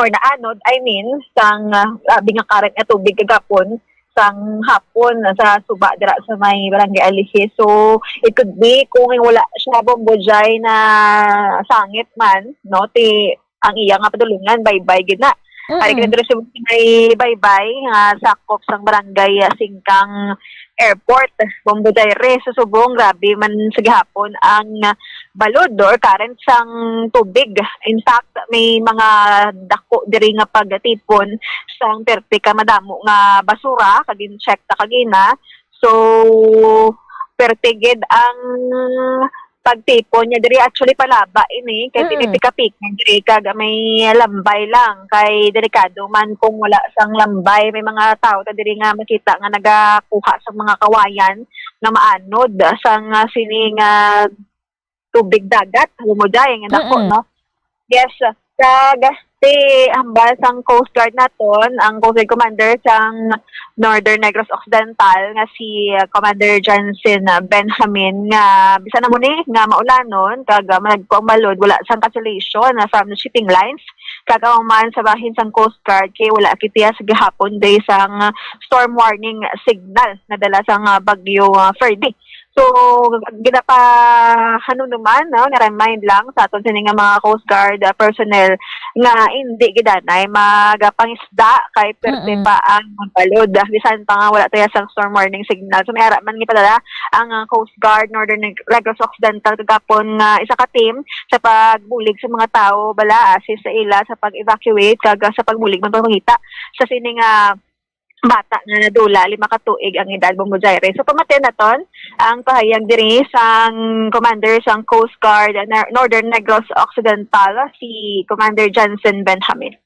or naanod, I mean, sang, ah, grabe nga current nga tubig kagapon, sang hapon sa suba dira sa may Barangay Alihis. So, it could be kung wala siya, Bombo Jai, na sangit man, no? Ti, ang iya nga padulungan, baybay gid na. Mm-mm. Ari gid diri sa may baybay nga sakop sang Barangay, ah, Singkang Airport, Bombo Jai Rec. Sa subong, grabe man sa gihapon ang balod or current sang tubig. In fact, may mga dako diri nga pagtipon sang perte ka madamo nga basura, kag in-check ta kagina. So, perte gid ang pagtipon niya diri. Actually, palaba ini, kay Mm. pinipikapik niya diri, kag may lambay lang, kay delikado man kung wala sang lambay. May mga tao ta diri nga makita nga nagakuha sa mga kawayan nga maanod sang, ah, sini nga tubig dagat, alam mo, Jai, nga dako, Mm-mm. no? Yes, kag Ti hambal sang Coast Guard naton, ang Coast Guard Commander sang Northern Negros Occidental nga si, ah, Commander Johnson, ah, Benjamin, nga bisan na mo ni nga maulanon kag, ah, nagkuang balod, wala sang cancellation, ah, from the shipping lines. Kag ang man sa bahin sang Coast Guard kay wala kitiya sa gihapon day sang storm warning signal na dala sang, ah, bagyo, ah, Freddy. So, ginapahanumduman, no, na-remind lang sa aton sini nga mga Coast Guard, ah, personnel nga hindi gid anay magapangisda kay perte Mm. pa ang balod. Bisan pa nga wala tayo sang storm warning signal. So, may ara man gipadala ang, ah, Coast Guard Northern Neg-, Negros Occidental kagapon nga isa ka team sa pagbulig sa mga tawo bala, assist sa ila sa pag-evacuate kag sa pagbulig man pagpangita sa sini nga bata nga nadula, lima ka tuig ang edad, Bombo Jaire. So, pamatian naton ang pahayag diri sang commander sang Coast Guard, Nor-, Northern Negros Occidental, si Commander Johnson Benjamin.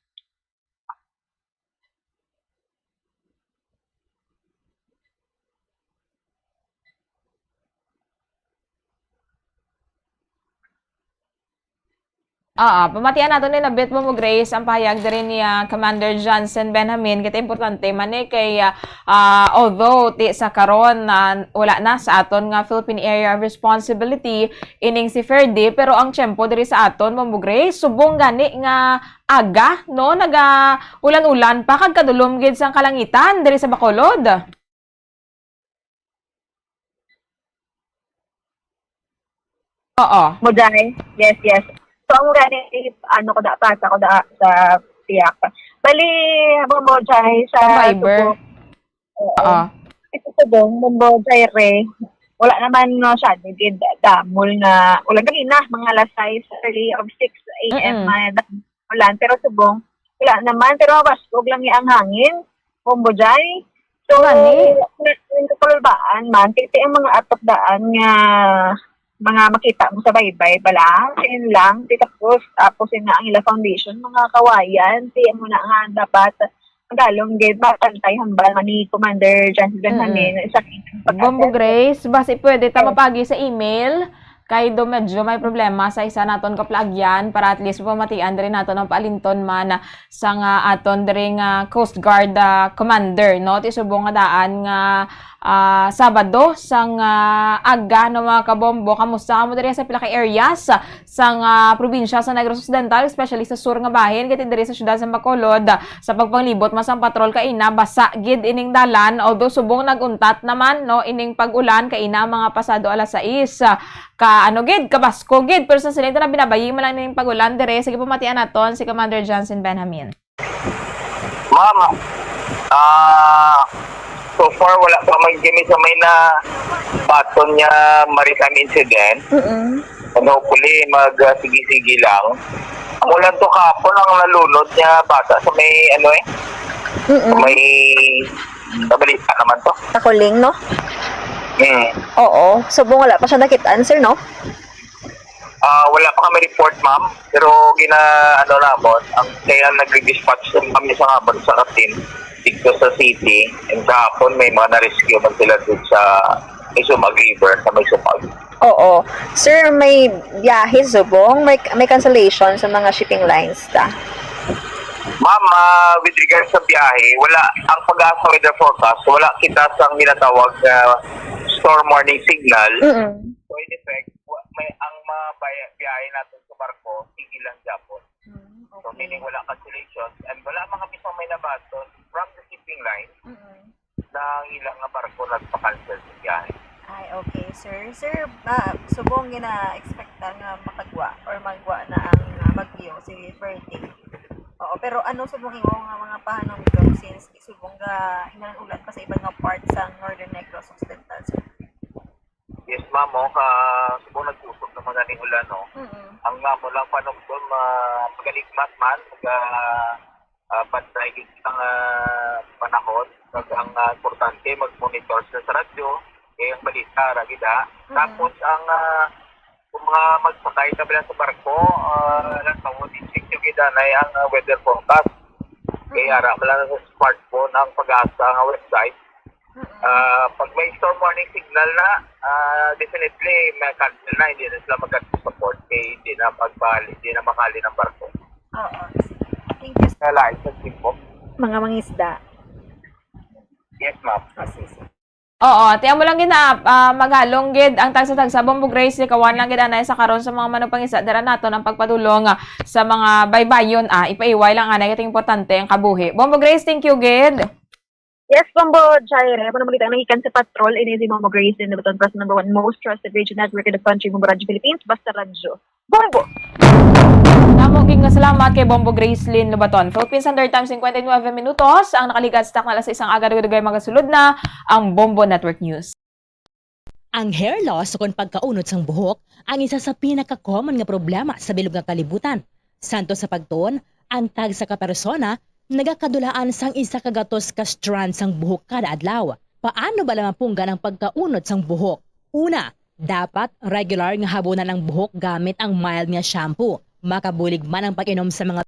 Ah, ah, pamatian nato ni Nabit mo, Grace, ang pahayag diri ni, ah, Commander Johnson Benjamin. Kaya importante man eh kay, ah, ah, although ti sa karon na wala na sa aton nga Philippine Area of Responsibility ining si Ferdy, pero ang tiyempo diri sa aton, Bombo Grace, subong gani nga aga, no, naga ulan-ulan pa kag kadulom gid sang kalangitan diri sa Bacolod. Oo. Mojay? Yes, yes. So, ang gani, ano ko da, pasa ko da sa tiyak. Bali, habang Mojay sa Sa Viber? Subo. Oo. Oo. Ito Subong, Mojay re. Wala naman, no, siya, gid damol nga ulan. Ganina, mga alas sais, early of six a m, Mm-mm. may da-, ulan. Pero Subong, wala naman. Pero mabaskog lang niya ang hangin. Bombo Jai. So, Gani? na-, nagkakulbaan man, kay ang mga atok daan nga mga makita mo sa baybay bala, sin lang, di tapos, tapos yun na ang ila foundation, mga kawayan, di mo na nga dapat magalong gid, mapantay hambal man ni Commander Johnson Mm-mm. Benjamin, isa ka Bombo Grace, basi pwede ta Yes. mapagi sa email. Kay do medyo may problema sa isa naton kaplagyan para at least pamatian diri naton ang paalinton man sa nga aton diri nga Coast Guard, ah, Commander, no? Ti subong nga daan nga, ah, Sabado sang, ah, aga, no, mga kabombo. Kamusta kamo diri sa pila ka areas sang, ah, probinsya sa Negros Occidental, especially sa sur nga bahin, kay ti diri sa siyudad sa Bacolod, sa pagpanglibot man sang patrol kaina, basa gid ining dalan, although subong nag-untat naman, no, ining pag-ulan kaina mga pasado alas sais. Ka ano gid, kabasko gid, pero sa siling tanan binabayi man lang ning pag-ulan dire. Sige, pamatian naton si Commander Johnson Benjamin. Ma'am, ah, so far wala pa man kami sa may nabaton nga maritime incident. Mm-mm. And hopefully, mag, ah, sige-sige lang. Ang ulan to kahapon, ang nalunod nga bata sa may, ano eh, Mm-mm. may nabalita naman to. Takuling, no? Mm. Oo. Subong wala pa siya nakit-an, sir, no? Ah, wala pa kami report, ma'am. Pero gina, ano namon, ang kaya nag-dispatch kami sa nga sa team dito sa city. And kahapon may mga na-rescue man sila dito sa may Sumag River, sa may Sumag. Oo. Sir, may biyahe subong, may, may cancellation sa mga shipping lines ta? Ma'am, ah, with regards sa biyahe, wala ang PAGASA weather forecast, wala kita sang ginatawag nga storm warning signal. Mm-mm. So, in effect, wa-, may, ang mga bay-, biyahe natin sa barko, sige lang gyapon. Mm, So, okay. meaning wala cancellations and wala man kami sa may nabaton from the shipping line Mm-mm. na ang ilang nga barko nagpa-cancel sa biyahe. Ay, okay, sir. Sir, ba, subong gina-expectan nga makagwa or magwa na ang, ah, bagyo, si Ferdy. Oo, pero ano subong imo nga mga pahanumdom since subong ga hinang ulan pa sa iban nga part sa Northern Negros Occidental, sir? Yes, ma'am, oh, ka subong nagkusog naman ganing ulan, no? Mm-mm. Ang nga mo lang panumdom, ah, magaligmat man, mag, ah, ah, bantay gid ang, ah, panahon. Kag ang, ah, importante, mag-monitor sa, sa radyo, kay ang balita ra gid, ah. Mm. Tapos ang, ah, kung mga magsakay ka bilang sa barko, ah, lang tawon, i-check nyo gid anay ang, ah, weather forecast. Kay Mm. ara man lang sa smartphone ang PAGASA nga website. Mm-mm. Ah, pag may storm warning signal na, ah, definitely may cancel na, hindi na sila mag-support kay hindi na magpahali, hindi na makali ng barko. Oo. Sa license po. Mga mangisda. Yes, ma'am. Ah, sige, sige. Oo, ti amo lang gid na, ah, maghalong gid ang tagsa-tagsa, Bombo Grace, likawan lang gid anay sa karon sa mga manugpangisda dira naton ang pagpadulong, ah, sa mga baybayon, ah, ipaiway lang anay kay importante ang kabuhi. Bombo Grace, thank you gid. Yes, Bombo Jaire, mo naman kita nagikan sa patrol, ini si Bombo Grace in the Baton Press number one most trusted radio network in the country, Bombo Radyo Philippines, basta radyo. Bombo! Damo gid nga salamat kay Bombo Gracelyn Lobaton. Philippine Standard Time, cincuenta y nueve minutos ang nakaligas, takna alas sais ang aga, dugay-dugay magasulod na ang Bombo Network News. Ang hair loss ukon pagkaunod sang buhok ang isa sa pinaka-common nga problema sa bilog nga kalibutan. Santo sa pagtuon, ang tagsa ka persona nagakadulaan sang isa ka gatos ka strand sang buhok kada adlaw. Paano bala mapunggan ang pagkaunod sang buhok? Una, dapat regular nga habunan ang buhok gamit ang mild nga shampoo. Makabulig man ang pag-inom sa mga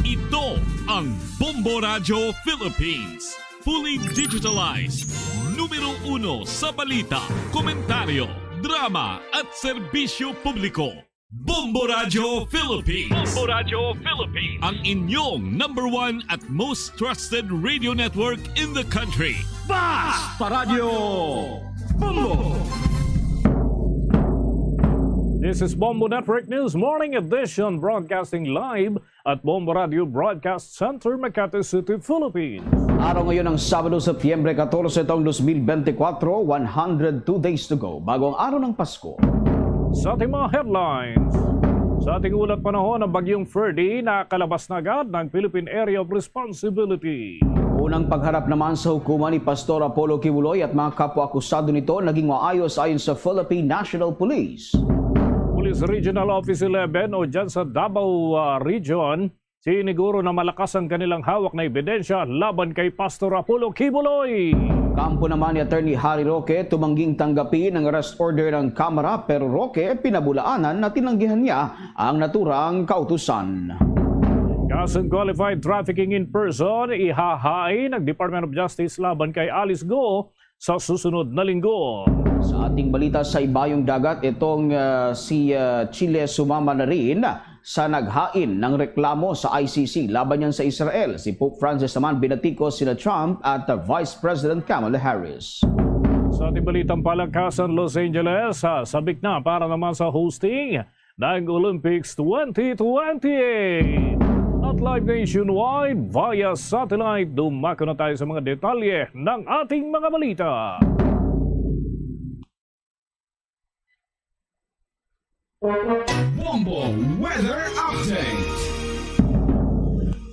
Ito ang Bombo Radyo Philippines. Fully digitalized. Numero uno sa balita, komentaryo, drama at serbisyo publiko. Bombo Radyo Philippines. Bombo Radyo Philippines. Ang inyong number one at most trusted radio network in the country. Basta Radyo Bombo! This is Bombo Network News Morning Edition, broadcasting live at Bombo Radio Broadcast Center, Makati City, Philippines. Araw ngayon ng Sabado, Setyembre catorce, taong dos mil bente kwatro, one hundred two days to go. Bagong araw ng Pasko. Sa ating mga headlines, sa ating ulat panahon, ang Bagyong Ferdy nakalabas na agad ng Philippine Area of Responsibility. Unang pagharap naman sa hukuman ni Pastor Apollo Quiboloy at mga kapwa akusado nito naging maayos ayon sa Philippine National Police. Police Regional Office eleven o dyan sa Davao, ah, Region, siniguro na malakas ang kanilang hawak na ebidensya laban kay Pastor Apollo Quiboloy. Kampo naman ni Attorney Harry Roque, tumangging tanggapin ang arrest order ng Kamara, pero Roque, pinabulaanan na tinanggihan niya ang naturang kautusan. Kasong qualified trafficking in person, ihahain ng Department of Justice laban kay Alice Go sa susunod na linggo. Sa ating balita sa ibayong dagat, itong, ah, si, ah, Chile sumama na rin sa naghain ng reklamo sa I C C laban niyan sa Israel. Si Pope Francis naman binatikos sina Trump at, ah, Vice President Kamala Harris. Sa ating balitang palakasan, Los Angeles, ah, sabik na para naman sa hosting ng Olympics twenty twenty-eight. At live nationwide via satellite, dumako na tayo sa mga detalye ng ating mga balita. Bombo Weather Update.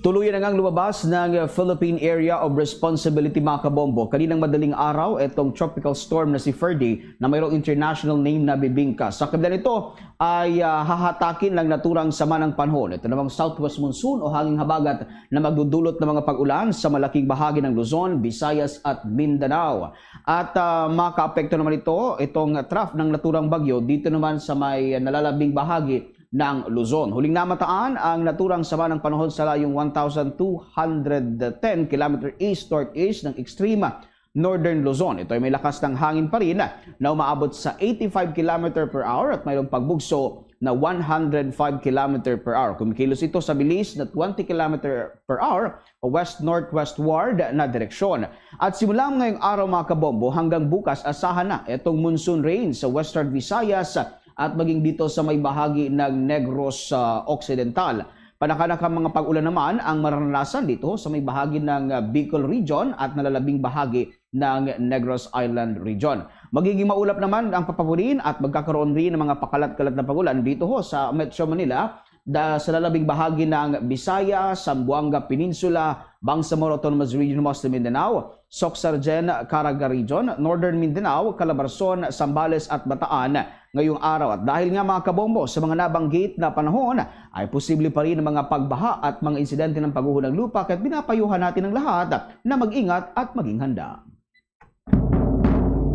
Tuluyan na ngang lumabas ng Philippine Area of Responsibility, mga kabombo. Kaninang madaling araw, itong tropical storm na si Ferdy na mayroong international name na Bibingka. Sa kabila nito ay, ah, hahatakin ng naturang sama ng panahon. Ito namang southwest monsoon o hanging habagat na magdudulot ng mga pag-ulan sa malaking bahagi ng Luzon, Visayas at Mindanao. At, ah, makaapekto naman ito, itong trough ng naturang bagyo dito naman sa may nalalabing bahagi ng Luzon. Huling namataan ang naturang sama ng panahon sa layong one thousand two hundred ten kilometer east-northeast ng extreme northern Luzon. Ito ay may lakas ng hangin pa rin na umaabot sa eighty-five kilometer per hour at mayroong pagbugso na one hundred five kilometer per hour. Kumikilos ito sa bilis na twenty kilometer per hour o west-northwestward na direksyon. At simula ngayong araw, mga kabombo, hanggang bukas, asahan na itong monsoon rain sa Western Visayas at maging dito sa may bahagi ng Negros, ah, Occidental. Panakanakang mga pag-ulan naman ang maranasan dito sa may bahagi ng, ah, Bicol Region at nalalabing bahagi ng Negros Island Region. Magiging maulap naman ang papabunin at magkakaroon rin ng mga pakalat-kalat na pag-ulan dito ho sa Metro Manila, da, sa lalabing bahagi ng Visayas, Zamboanga Peninsula, Bangsamoro Autonomous Region, Muslim Mindanao, Soccsksargen, Caraga Region, Northern Mindanao, Calabarzon, Zambales at Bataan ngayong araw. At dahil nga, mga kabombo, sa mga nabanggit na panahon, ay posible pa rin ang mga pagbaha at mga insidente ng pagguho ng lupa, kaya't pinapayuhan natin ang lahat na mag-ingat at maging handa.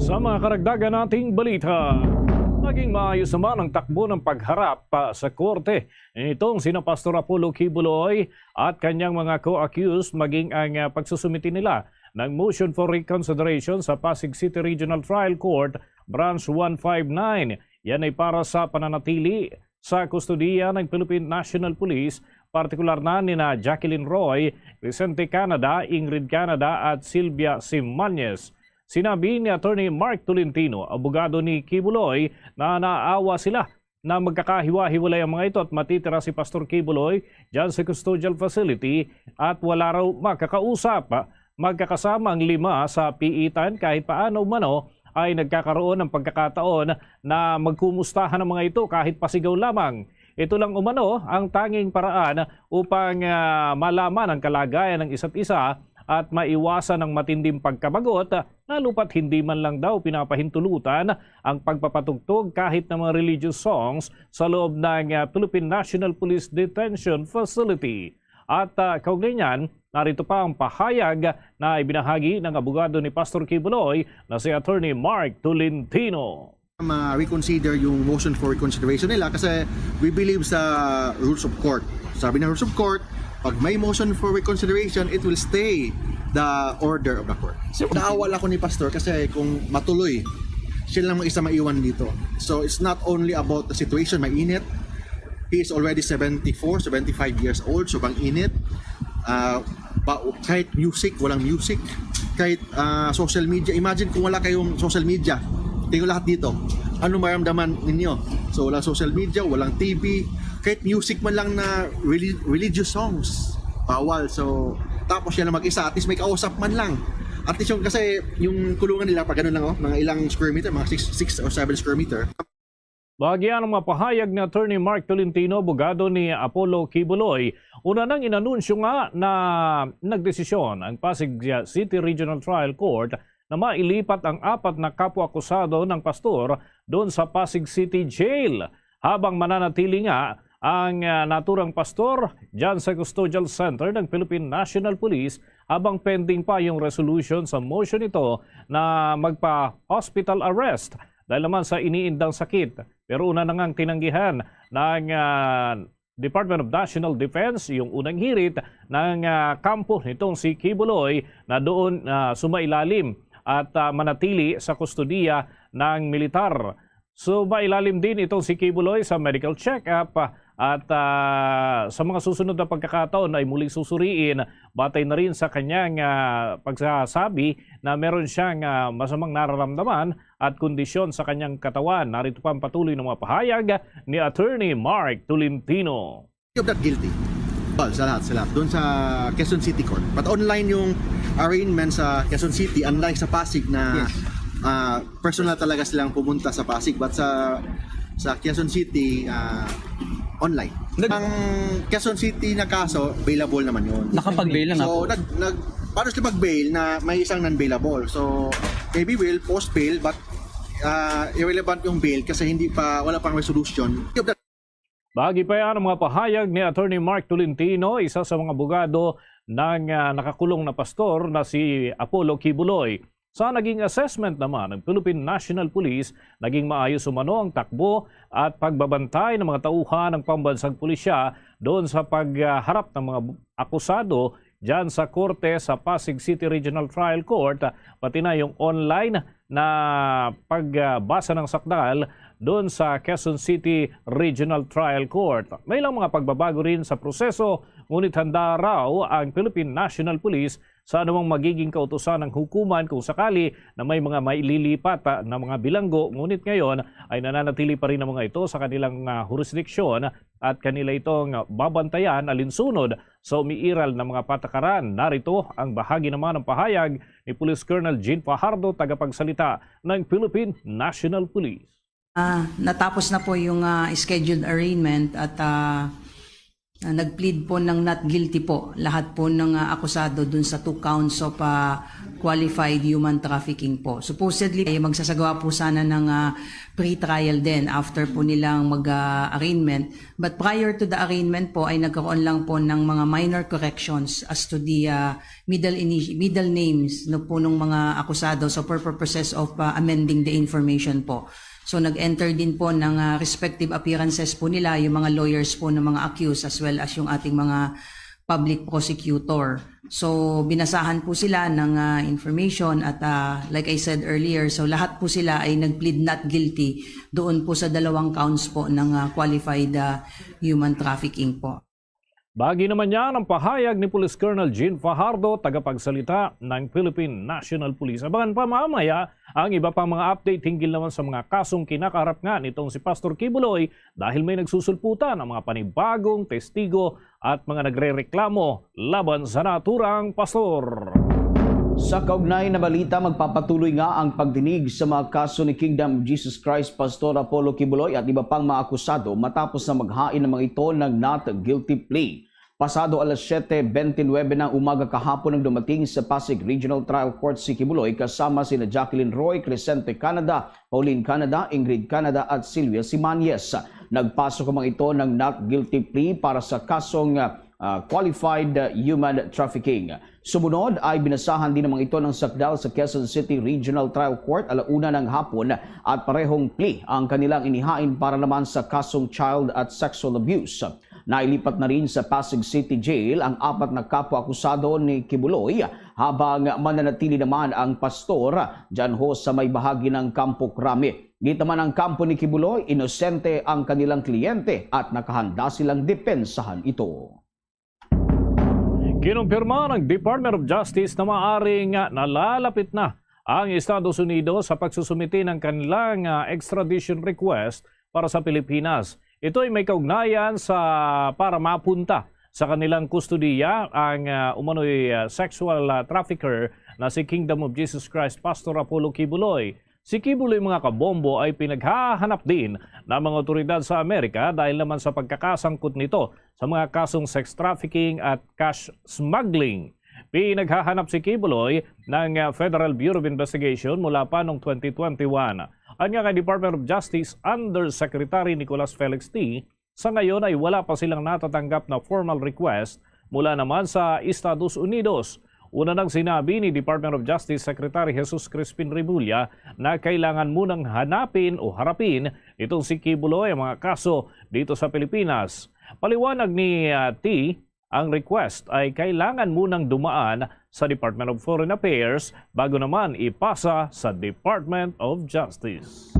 Sa mga karagdagan nating balita, naging maayos naman ang takbo ng pagharap pa sa korte nitong sina Pastor Apollo Quiboloy at kanyang mga co-accused, maging ang, ah, pagsusumiti nila ng motion for reconsideration sa Pasig City Regional Trial Court, Branch one five nine. Yan ay para sa pananatili sa kustodiya ng Philippine National Police, partikular na nina Jacqueline Roy, Vicente Canada, Ingrid Canada at Sylvia Simanes. Sinabi ni Attorney Mark Tolentino, abogado ni Kibuloy, na naawa sila na magkakahiwa-hiwalay ang mga ito at matitira si Pastor Kibuloy dyan sa custodial facility at wala raw makakausap. Magkakasama ang lima sa piitan, kahit paano umano ay nagkakaroon ng pagkakataon na magkumustahan ang mga ito kahit pasigaw lamang. Ito lang umano ang tanging paraan upang, ah, malaman ang kalagayan ng isa't isa at maiwasan ang matinding pagkabagot, lalo pat hindi man lang daw pinapahintulutan ang pagpapatugtog kahit ng mga religious songs sa loob ng, ah, Philippine National Police Detention Facility. At, ah, kaugnay niyan, narito pa ang pahayag na ibinahagi ng abogado ni Pastor Kibuloy na si Attorney Mark Tolentino. Ma-reconsider yung motion for reconsideration nila kasi we believe sa rules of court. Sabi ng rules of court, pag may motion for reconsideration, it will stay the order of the court. Naawa lang ako ni Pastor kasi kung matuloy, siya lang mag-isa maiwan dito. So it's not only about the situation, mainit. He is already seventy-four, seventy-five years old, so bang init. Ah, ba, kahit music, walang music. Kahit ah, social media, imagine kung wala kayong social media. Tingnan lahat dito. Ano maramdaman ninyo? So, walang social media, walang T V, kahit music man lang na reli- religious songs. Bawal. So, tapos siya lang mag-isa, at least may kausap man lang. At least yung, kasi yung kulungan nila, pag ganun lang, oh, mga ilang square meter, mga six, six or seven square meter. Bahagi ang mga pahayag ni Attorney Mark Tolentino, abogado ni Apollo Kibuloy. Una nang inanunsyo nga na nagdesisyon ang Pasig City Regional Trial Court na mailipat ang apat na kapwa-akusado ng pastor doon sa Pasig City Jail, habang mananatili nga ang, ah, naturang pastor dyan sa Custodial Center ng Philippine National Police, habang pending pa yung resolution sa motion nito na magpa-hospital arrest dahil naman sa iniindang sakit. Pero una na ngang tinanggihan ng, ah, Department of National Defense yung unang hirit ng, ah, kampo nitong si Kibuloy na doon, ah, sumailalim at, ah, manatili sa kustodiya ng militar. Sumailalim din itong si Kibuloy sa medical check-up, ah, at, ah, sa mga susunod na pagkakataon ay muling susuriin batay na rin sa kanyang, ah, pagsasabi na meron siyang, ah, masamang nararamdaman at kondisyon sa kanyang katawan. Narito pa ang patuloy na mga pahayag ni Attorney Mark Tolentino. Of that, guilty. Well, sa lahat, sa lahat. Doon sa Quezon City Court. But online yung arraignment sa Quezon City, unlike sa Pasig na Yes. ah, personal talaga silang pumunta sa Pasig. But sa sa Quezon City, ah, online. Nag- Ang Quezon City na kaso, bailable naman yun. Nakapag-bail na nga So, po. nag, nag, paano sila mag-bail na may isang non-bailable? So, maybe we'll post bail, but ah, irrelevant yung bail kasi hindi pa, wala pang resolution. Bahagi pa yan ang mga pahayag ni Attorney Mark Tolentino, isa sa mga abogado ng, ah, nakakulong na pastor na si Apollo Kibuloy. Sa naging assessment naman ng Philippine National Police, naging maayos umano ang takbo at pagbabantay ng mga tauhan ng pambansang pulisya doon sa pagharap ng mga akusado dyan sa korte sa Pasig City Regional Trial Court, pati na yung online na pagbasa ng sakdal doon sa Quezon City Regional Trial Court. May ilang mga pagbabago rin sa proseso, ngunit handa raw ang Philippine National Police sa anumang magiging kautusan ng hukuman kung sakali na may mga maililipat, ah, na mga bilanggo, ngunit ngayon ay nananatili pa rin ang mga ito sa kanilang, ah, hurisdiksyon at kanila itong babantayan alinsunod sa umiiral na mga patakaran. Narito ang bahagi naman ng pahayag ni Police Colonel Jean Fajardo, tagapagsalita ng Philippine National Police. Ah, natapos na po yung, ah, scheduled arraignment at, ah, ah, nag-plead po ng not guilty po lahat po ng, ah, akusado dun sa two counts of, ah, qualified human trafficking po. Supposedly, eh, magsasagawa po sana ng, ah, pre-trial din after po nilang mag-arraignment. But prior to the arraignment po ay nagkaroon lang po ng mga minor corrections as to the, ah, middle ini- middle names, no, po nung mga akusado, so for purposes of, ah, amending the information po. So nag-enter din po ng, ah, respective appearances po nila yung mga lawyers po ng mga accused as well as yung ating mga public prosecutor. So, binasahan po sila ng, ah, information at, ah, like I said earlier, so lahat po sila ay nag-plead not guilty doon po sa dalawang counts po ng, ah, qualified, ah, human trafficking po. Bahagi naman niya ng pahayag ni Police Colonel Jean Fajardo, tagapagsalita ng Philippine National Police. Abangan pa mamaya ang iba pang mga update hinggil naman sa mga kasong kinakaharap nga nitong si Pastor Kibuloy dahil may nagsusulputan ang mga panibagong testigo at mga nagrereklamo laban sa naturang pastor. Sa kaugnay na balita, magpapatuloy nga ang pagdinig sa mga kaso ni Kingdom of Jesus Christ Pastor Apollo Kibuloy at iba pang mga akusado matapos na maghain ng mga ito ng not guilty plea. Pasado alas siyete bente nuwebe ng umaga kahapon nang dumating sa Pasig Regional Trial Court si Kibuloy kasama sina Jacqueline Roy, Crescente Canada, Pauline Canada, Ingrid Canada at Silvia Simanyes. Nagpasok ang mga ito ng not guilty plea para sa kasong ah, qualified human trafficking. Sumunod ay binasahan din naman ito ng sakdal sa Quezon City Regional Trial Court alauna ng hapon at parehong plea ang kanilang inihain para naman sa kasong child at sexual abuse. Nailipat na rin sa Pasig City Jail ang apat na kapwa-akusado ni Kibuloy habang mananatili naman ang pastor dyan ho sa may bahagi ng Kampo Krami. Gitaman ang kampo ni Kibuloy, inosente ang kanilang kliyente at nakahanda silang depensahan ito. Kinumpirma ng Department of Justice na maaring nalalapit na ang Estados Unidos sa pagsusumite ng kanilang ah, extradition request para sa Pilipinas. Ito ay may kaugnayan sa para mapunta sa kanilang kustodiya ang ah, umano'y ah, sexual ah, trafficker na si Kingdom of Jesus Christ Pastor Apollo Kibuloy. Si Kibuloy, mga kabombo, ay pinaghahanap din ng mga otoridad sa Amerika dahil naman sa pagkakasangkot nito sa mga kasong sex trafficking at cash smuggling. Pinaghahanap si Kibuloy ng ah, Federal Bureau of Investigation mula pa noong twenty twenty-one. Anya kay Department of Justice Undersecretary Nicolas Felix T, sa ngayon ay wala pa silang natatanggap na formal request mula naman sa Estados Unidos. Una nang sinabi ni Department of Justice Secretary Jesus Crispin Remulla na kailangan munang hanapin o harapin nitong si Kibuloy ang mga kaso dito sa Pilipinas. Paliwanag ni ah, T, ang request ay kailangan munang dumaan sa Department of Foreign Affairs bago naman ipasa sa Department of Justice.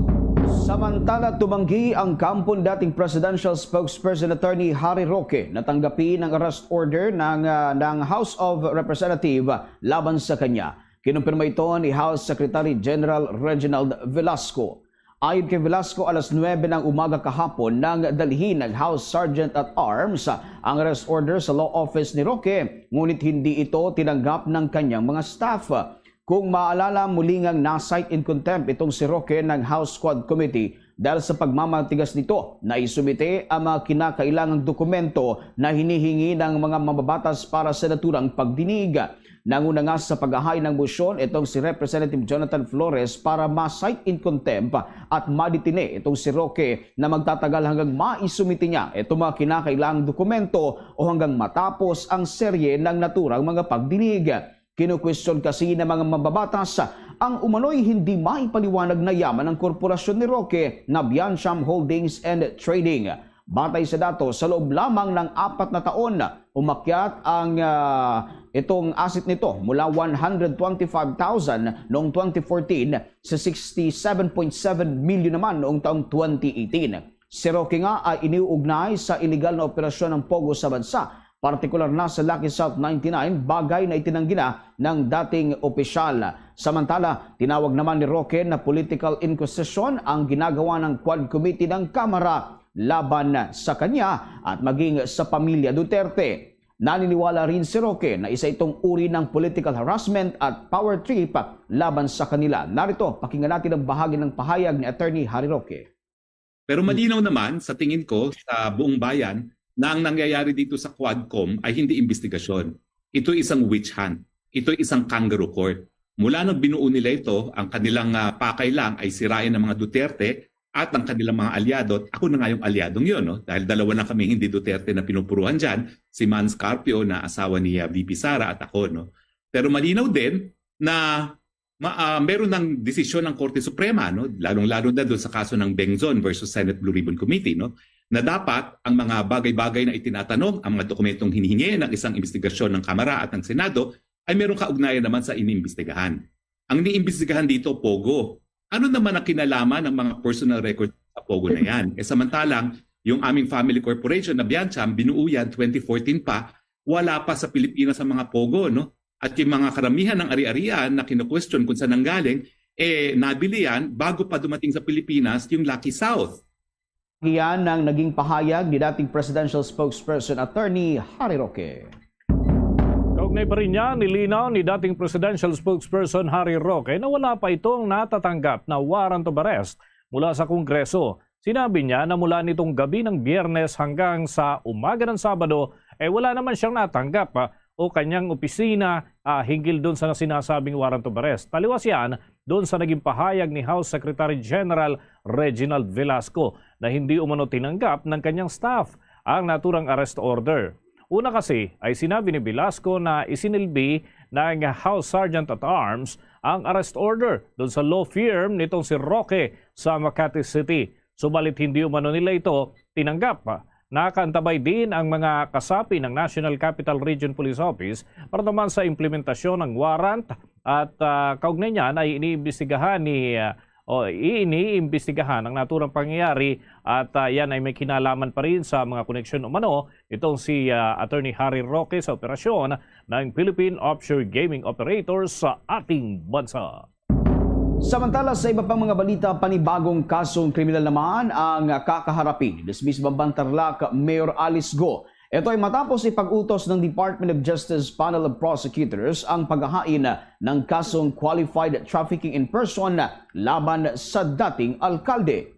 Samantala, tumanggi ang kampo ni dating presidential spokesperson Attorney Harry Roque na tanggapin ang arrest order ng, ah, ng House of Representative laban sa kanya. Kinumpirma ito ni House Secretary General Reginald Velasco. Ayon kay Velasco, alas nuwebe ng umaga kahapon nang dalhin ng House Sergeant at Arms ang arrest order sa law office ni Roque, ngunit hindi ito tinanggap ng kanyang mga staff. Kung maalala, muli ngang na-cite in contempt itong si Roque ng House Quad Committee dahil sa pagmamatigas nito na isumite ang mga kinakailangang dokumento na hinihingi ng mga mambabatas para sa naturang pagdinig. Nanguna nga sa paghahain ng motion itong si Representative Jonathan Flores para ma-cite in contempt at madetine itong si Roque na magtatagal hanggang maisumite niya itong mga kinakailangang dokumento o hanggang matapos ang serye ng naturang mga pagdinig. Kinukwestiyon kasi ng mga mambabatas ang umano'y hindi maipaliwanag na yaman ng korporasyon ni Roque na Biancham Holdings and Trading. Batay sa datos, sa loob lamang ng apat na taon, umakyat ang ah, itong asset nito mula one hundred twenty-five thousand noong twenty fourteen sa sixty-seven point seven million naman noong taong twenty eighteen. Si Roque nga ay iniuugnay sa iligal na operasyon ng Pogo sa bansa, partikular na sa Lucky South ninety-nine, bagay na itinanggi na ng dating opisyal. Samantala, tinawag naman ni Roque na political inquisition ang ginagawa ng Quad Committee ng Kamara laban sa kanya at maging sa pamilya Duterte. Naniniwala rin si Roque na isa itong uri ng political harassment at power trip laban sa kanila. Narito, pakinggan natin ang bahagi ng pahayag ni Attorney Harry Roque. Pero malinaw naman, sa tingin ko, sa buong bayan, na ang nangyayari dito sa Quadcom ay hindi imbestigasyon. Ito isang witch hunt. Ito isang kangaroo court. Mula nang binuo nila ito, ang kanilang ah, pakay lang ay sirain ang mga Duterte at ang kanilang mga alyado. At ako na nga yung alyadong yun, no? Dahil dalawa na kami hindi Duterte na pinupuruhan dyan, si Mans Carpio na asawa ni ah, V P Sara at ako. No? Pero malinaw din na ma, ah, meron ng desisyon ng Korte Suprema, no? Lalong-lalo na doon sa kaso ng Bengzon versus Senate Blue Ribbon Committee, no? na dapat ang mga bagay-bagay na itinatanong, ang mga dokumentong hinihingi ng isang investigasyon ng Kamara at ng Senado ay merong kaugnayan naman sa iniimbestigahan. Ang iniimbestigahan dito, POGO. Ano naman ang kinalaman ng mga personal record sa POGO na yan? Eh, samantalang, yung aming family corporation na Biancham, binuo yan twenty fourteen pa, wala pa sa Pilipinas ang mga POGO, no? At yung mga karamihan ng ari-arian na kinu-question kung saan nanggaling, eh, nabili yan bago pa dumating sa Pilipinas yung Lucky South. Iyan ang naging pahayag ni dating Presidential Spokesperson Attorney Harry Roque. Kaugnay pa rin niya, nilinaw ni dating Presidential Spokesperson Harry Roque na wala pa itong natatanggap na warrant of arrest mula sa Kongreso. Sinabi niya na mula nitong gabi ng Biyernes hanggang sa umaga ng Sabado, eh, wala naman siyang natanggap, ah, o kanyang opisina, ah, hinggil doon sa sinasabing warrant of arrest. Taliwas yan doon sa naging pahayag ni House Secretary General Reginald Velasco na hindi umano tinanggap ng kanyang staff ang naturang arrest order. Una kasi ay sinabi ni Velasco na isinilbi ng House Sergeant at Arms ang arrest order doon sa law firm nitong si Roque sa Makati City. Subalit hindi umano nila ito tinanggap. Nakaantabay din ang mga kasapi ng National Capital Region Police Office para naman sa implementasyon ng warrant at, ah, kaugnay niyan ay iniimbestigahan ni, ah, o iniimbestigahan ang naturang pangyayari at, ah, yan ay may kinalaman pa rin sa mga koneksyon umano itong si, ah, Attorney Harry Roque sa operasyon ng Philippine Offshore Gaming Operators sa ating bansa. Samantala, sa iba pang mga balita, panibagong kasong kriminal naman ang kakaharapin ni Dismiss Bamban Tarlac Mayor Alice Go. Ito ay matapos ipag-utos ng Department of Justice Panel of Prosecutors ang paghahain ng kasong qualified trafficking in person laban sa dating alkalde.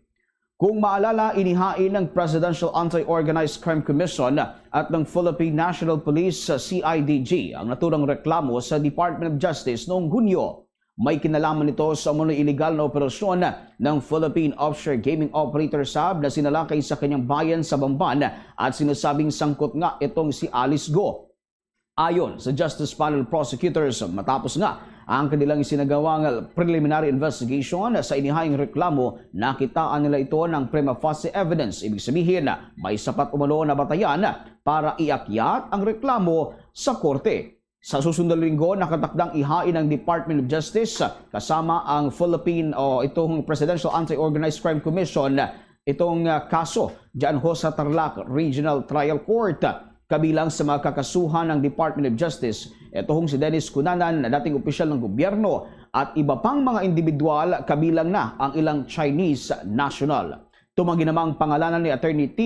Kung maalala, inihain ng Presidential Anti-Organized Crime Commission at ng Philippine National Police, C I D G, ang naturang reklamo sa Department of Justice noong Hunyo. May kinalaman ito sa umano'y iligal na operasyon ng Philippine Offshore Gaming Operator Sab na sinalakay sa kanyang bayan sa Bamban at sinasabing sangkot nga itong si Alice Go. Ayon sa Justice Panel Prosecutors, matapos nga ang kanilang isinagawang preliminary investigation sa inihayong reklamo, nakitaan nila ito ng prima facie evidence. Ibig sabihin, may sapat umano na batayan para iakyat ang reklamo sa korte. Sa susunod na linggo, nakatakdang ihain ng Department of Justice kasama ang Philippine o itong Presidential Anti-Organized Crime Commission itong, ah, kaso dyan ho sa Tarlac Regional Trial Court. Kabilang sa mga kakasuhan ng Department of Justice, ito hong si Dennis Cunanan na dating opisyal ng gobyerno at iba pang mga individual, kabilang na ang ilang Chinese national. Tumanggi namang pangalanan ni Attorney T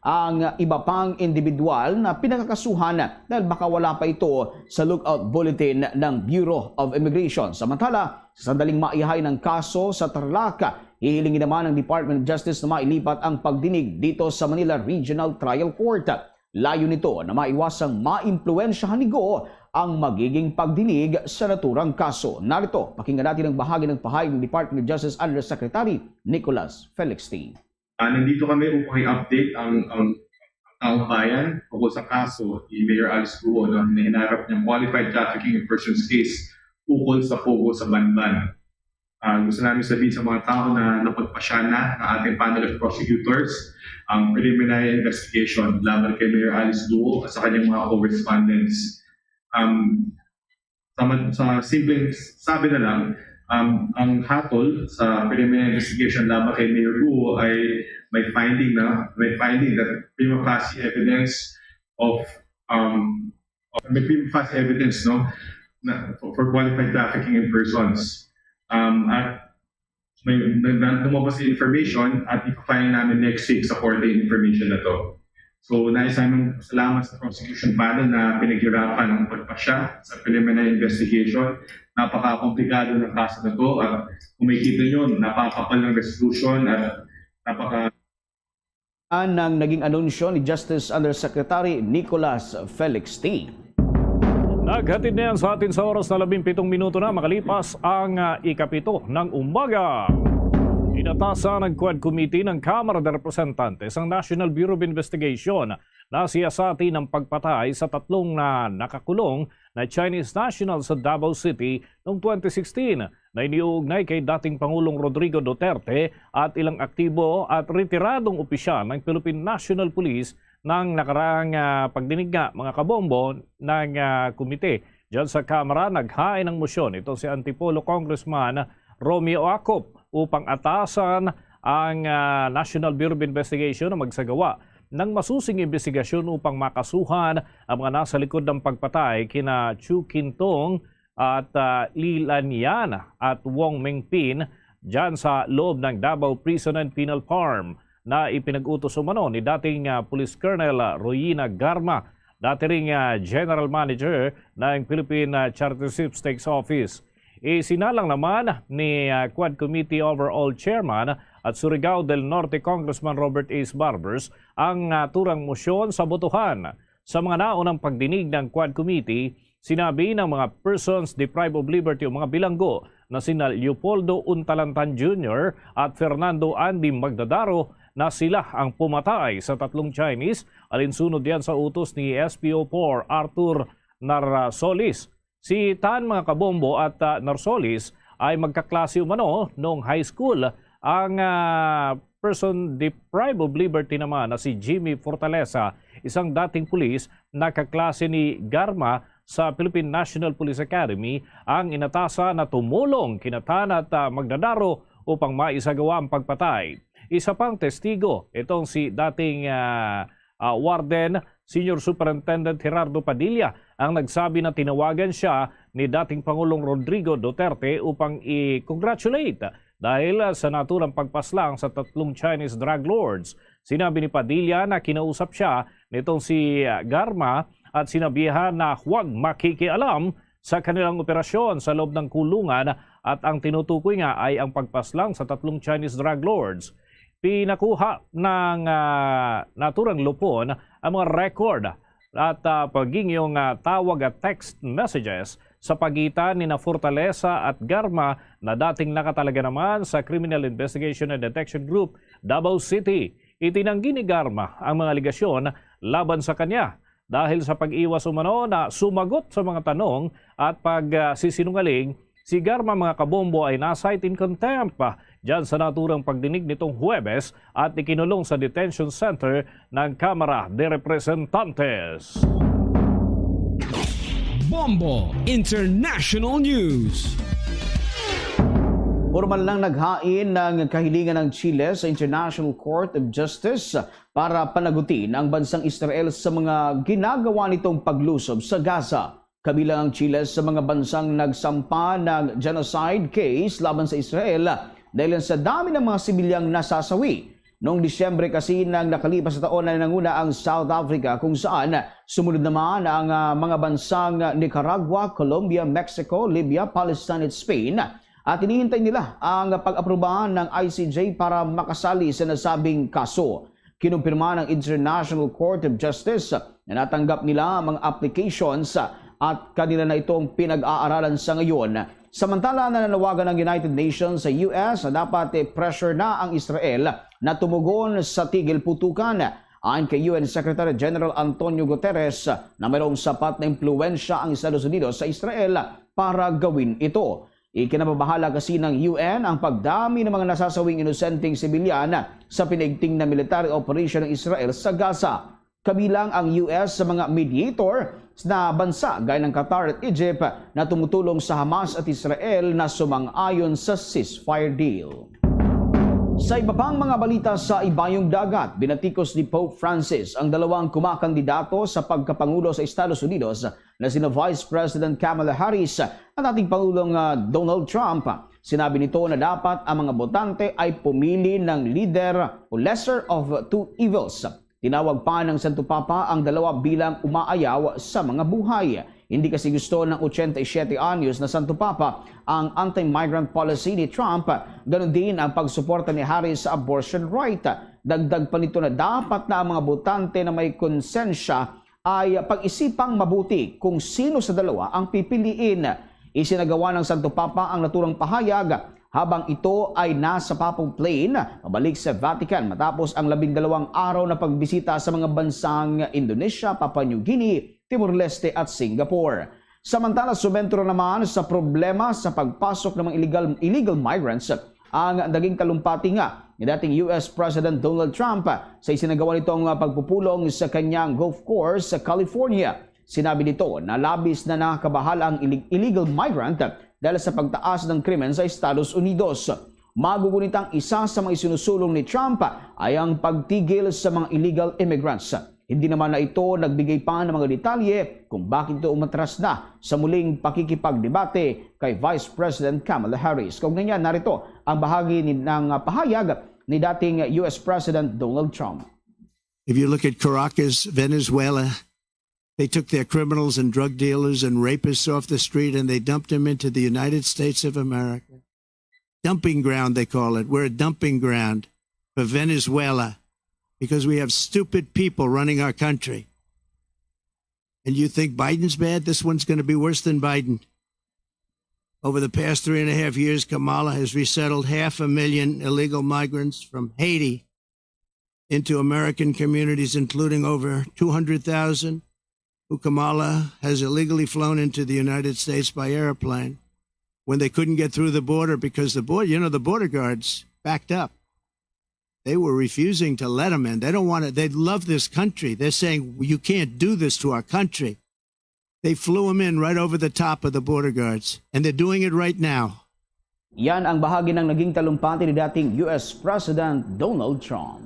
ang iba pang individual na pinakakasuhan dahil baka wala pa ito sa lookout bulletin ng Bureau of Immigration. Samantala, sa sandaling maihain ang kaso sa Tarlac, hihilingin naman ng Department of Justice na mailipat ang pagdinig dito sa Manila Regional Trial Court. Layo nito na maiwasang maimpluwensyahan ni Go ang magiging pagdinig sa naturang kaso. Narito, pakinggan natin ang bahagi ng pahayag ng Department of Justice Undersecretary Nicholas Felixting. Ah, nandito kami upang i-update ang, ang taong bayan tungkol sa kaso ni Mayor Alice Guo, no, na hinarap niyang qualified trafficking in persons case ukol sa POGO sa Banban. Ah, gusto namin sabihin sa mga tao na napagpasya na ng ating panel of prosecutors ang preliminary investigation laban kay Mayor Alice Guo at sa kanyang mga co-respondents. Um, sa, ma- sa simpleng sabi na lang, um, ang hatol sa preliminary investigation laban kay Mayor Guo ay may finding na may finding that prima facie evidence of um, may prima facie evidence, no, na, for, for qualified trafficking in persons. Um, at may na, na, lumabas yung information at ipa-file namin next week sa korte yung information na to. So, nais namin salamat sa prosecution panel na pinaghirapan ang pagpasya sa preliminary investigation. Napaka-komplikado ng kaso na to at kung makikita nyo, napakapal ng resolution at napaka Ang naging anunsyo ni Justice Undersecretary Nicholas Felixting. Naghatid na yan sa atin sa oras na labing pitong minuto na makalipas ang, ah, ikapito ng umaga. Inatasan ng Quad Committee ng Kamara de Representantes ang National Bureau of Investigation na siyasati ng pagpatay sa tatlong na nakakulong na Chinese national sa Davao City noong twenty sixteen. na iniuugnay kay dating Pangulong Rodrigo Duterte at ilang aktibo at retiradong opisyal ng Philippine National Police nang nakaraang, ah, pagdinig nga, mga kabombo, ng, ah, komite. Diyan sa Kamara, naghain ng motion ito si Antipolo Congressman Romeo Acop upang atasan ang, ah, National Bureau of Investigation na magsagawa ng masusing imbestigasyon upang makasuhan ang mga nasa likod ng pagpatay kina Chu Kintong at, ah, Li Lanian at Wong Mengpin dyan sa loob ng Davao Prison and Penal Farm na ipinag-utos umano ni dating, ah, Police Colonel, ah, Royina Garma, dati ring, ah, General Manager ng Philippine, ah, Charity Sweepstakes Office. Isinalang naman ni, ah, Quad Committee Overall Chairman at Surigao del Norte Congressman Robert Ace Barbers ang naturang motion sa botohan. Sa mga naunang pagdinig ng Quad Committee, sinabi ng mga persons deprived of liberty o mga bilanggo na sina Leopoldo Untalantan Junior at Fernando Andy Magdadaro na sila ang pumatay sa tatlong Chinese, alinsunod yan sa utos ni S P O four Arthur Narsolis. Si Tan, mga kabombo, at, ah, Narsolis ay magkaklase umano noong high school. Ang, ah, person deprived of liberty naman na si Jimmy Fortaleza, isang dating pulis na kaklase ni Garma sa Philippine National Police Academy, ang inatasan na tumulong kina Tan at, ah, Magdadaro upang maisagawa ang pagpatay. Isa pang testigo, itong si dating, ah, ah, Warden Senior Superintendent Gerardo Padilla ang nagsabi na tinawagan siya ni dating Pangulong Rodrigo Duterte upang i-congratulate dahil sa naturang pagpaslang sa tatlong Chinese drug lords. Sinabi ni Padilla na kinausap siya nitong si Garma at sinabihan na huwag makikialam sa kanilang operasyon sa loob ng kulungan at ang tinutukoy nga ay ang pagpaslang sa tatlong Chinese drug lords. Pinakuha ng, ah, naturang Lupon ang mga record at, ah, paging yung, ah, tawag at text messages sa pagitan ni na Fortaleza at Garma na dating nakatalaga naman sa Criminal Investigation and Detection Group, Davao City. Itinanggi ni Garma ang mga alegasyon laban sa kanya dahil sa pag-iwas umano na sumagot sa mga tanong at pagsisinungaling si Garma, mga kabombo, ay na-cite in contempt, ah, dyan sa naturang pagdinig nitong Huwebes at ikinulong sa detention center ng Kamara de Representantes. Bombo International News. Formal nang naghain ng kahilingan ng Chile sa International Court of Justice para panagutin ang bansang Israel sa mga ginagawa nitong paglusob sa Gaza. Kabilang ang Chile sa mga bansang nagsampa ng genocide case laban sa Israel dahil sa dami ng mga sibilyang nasasawi. Noong Disyembre kasi ng nakalipas na taon na nanguna ang South Africa, kung saan sumunod naman ang, ah, mga bansang Nicaragua, Colombia, Mexico, Libya, Palestine at Spain. At hinihintay nila ang pag-aprobahan ng I C J para makasali sa nasabing kaso. Kinumpirma ng International Court of Justice na natanggap nila ang mga applications at kanila na itong pinag-aaralan sa ngayon. Samantala, nananawagan ang United Nations sa U S na dapat i-pressure na ang Israel na tumugon sa tigil putukan. Ayon kay U N Secretary General Antonio Guterres, na mayroong sapat na impluwensya ang Estados Unidos sa Israel para gawin ito. Ikinababahala kasi ng U N ang pagdami ng mga nasasawing inosenteng sibilyan sa pinaigting na military operation ng Israel sa Gaza. Kabilang ang U S sa mga mediator na bansa gaya ng Qatar at Egypt na tumutulong sa Hamas at Israel na sumang-ayon sa ceasefire deal. Sa iba pang mga balita sa Ibayong Dagat, binatikos ni Pope Francis ang dalawang kumakandidato sa pagkapangulo sa Estados Unidos na sina Vice President Kamala Harris at dating Pangulong, ah, Donald Trump. Sinabi nito na dapat ang mga botante ay pumili ng leader o lesser of two evils. Tinawag pa ng Santo Papa ang dalawa bilang umaayaw sa mga buhay. Hindi kasi gusto ng ochenta y siete anyos na Santo Papa ang anti-migrant policy ni Trump, ganun din ang pagsuporta ni Harris sa abortion right. Dagdag pa nito na dapat na ang mga botante na may konsensya ay pag-isipang mabuti kung sino sa dalawa ang pipiliin. Isinagawa ng Santo Papa ang naturang pahayag habang ito ay nasa papal plane pabalik sa Vatican matapos ang labindalawang araw na pagbisita sa mga bansang Indonesia, Papua New Guinea, Timor-Leste at Singapore. Samantala, sumentro naman sa problema sa pagpasok ng mga illegal, illegal migrants ang naging talumpati nga ni dating U S President Donald Trump. Sa isinagawa nitong pagpupulong sa kanyang golf course sa California, sinabi nito na labis na nakakabahala ang ilig-, illegal migrant dahil sa pagtaas ng krimen sa Estados Unidos. Magugunit ang isa sa mga isinusulong ni Trump ay ang pagtigil sa mga illegal immigrants. Hindi naman na ito nagbigay pa ng mga detalye kung bakit ito umatras na sa muling pakikipagdebate kay Vice President Kamala Harris. Kaugnay niya, narito ang bahagi ni, ng pahayag ni dating U S President Donald Trump. If you look at Caracas, Venezuela, they took their criminals and drug dealers and rapists off the street and they dumped them into the United States of America. Dumping ground, they call it. We're a dumping ground for Venezuela because we have stupid people running our country. And you think Biden's bad? This one's going to be worse than Biden. Over the past three and a half years, Kamala has resettled half a million illegal migrants from Haiti into American communities, including over two hundred thousand who Kamala has illegally flown into the United States by airplane when they couldn't get through the border because the border, you know, the border guards backed up. They were refusing to let them in. They don't want to, they love this country. They're saying, "You can't do this to our country." They flew them in right over the top of the border guards, and they're doing it right now. Yan ang bahagi ng naging talumpati ni dating U S President Donald Trump.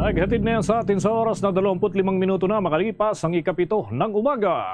Naghatid na yan sa atin sa oras na dalawampu't limang minuto na makalipas ang ikapito ng umaga.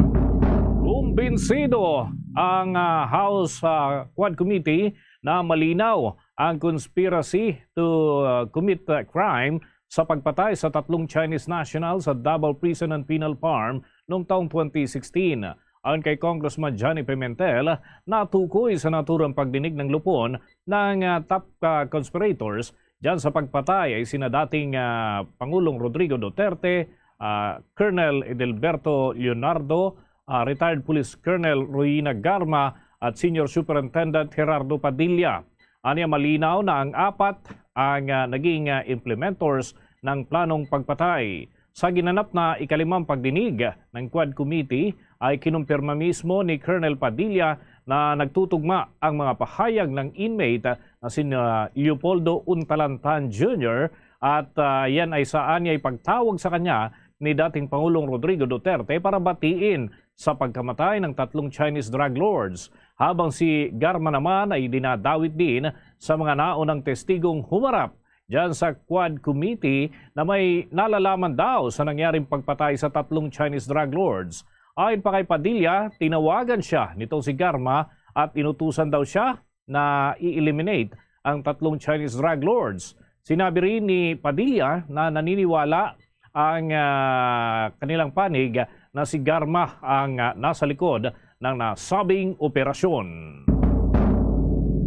Kumbinsido ang ah, House ah, Quad Committee na malinaw ang conspiracy to ah, commit ah, crime sa pagpatay sa tatlong Chinese national sa Davao Prison and Penal Farm noong taong twenty sixteen. Ayon kay Congressman Johnny Pimentel, natukoy sa naturang pagdinig ng lupon ng ah, top ah, conspirators dyan sa pagpatay ay sina dating ah, Pangulong Rodrigo Duterte, ah, Colonel Edelberto Leonardo, ah, retired Police Colonel Ruina Garma at Senior Superintendent Gerardo Padilla. Anya, malinaw na ang apat ang ah, naging ah, implementors ng planong pagpatay. Sa ginanap na ikalimang pagdinig ng Quad Committee ay kinumpirma mismo ni Colonel Padilla na nagtutugma ang mga pahayag ng inmate na si ah, Leopoldo Untalantan Junior at ah, yan ay sa anya'y pagtawag sa kanya ni dating Pangulong Rodrigo Duterte para batiin sa pagkamatay ng tatlong Chinese drug lords, habang si Garma naman ay dinadawit din sa mga naunang testigong humarap dyan sa Quad Committee na may nalalaman daw sa nangyaring pagpatay sa tatlong Chinese drug lords. Ayon pa kay Padilla, tinawagan siya nitong si Garma at inutusan daw siya na i-eliminate ang tatlong Chinese drug lords. Sinabi rin ni Padilla na naniniwala ang ah, kanilang panig na si Garma ang ah, nasa likod ng nasabing operasyon.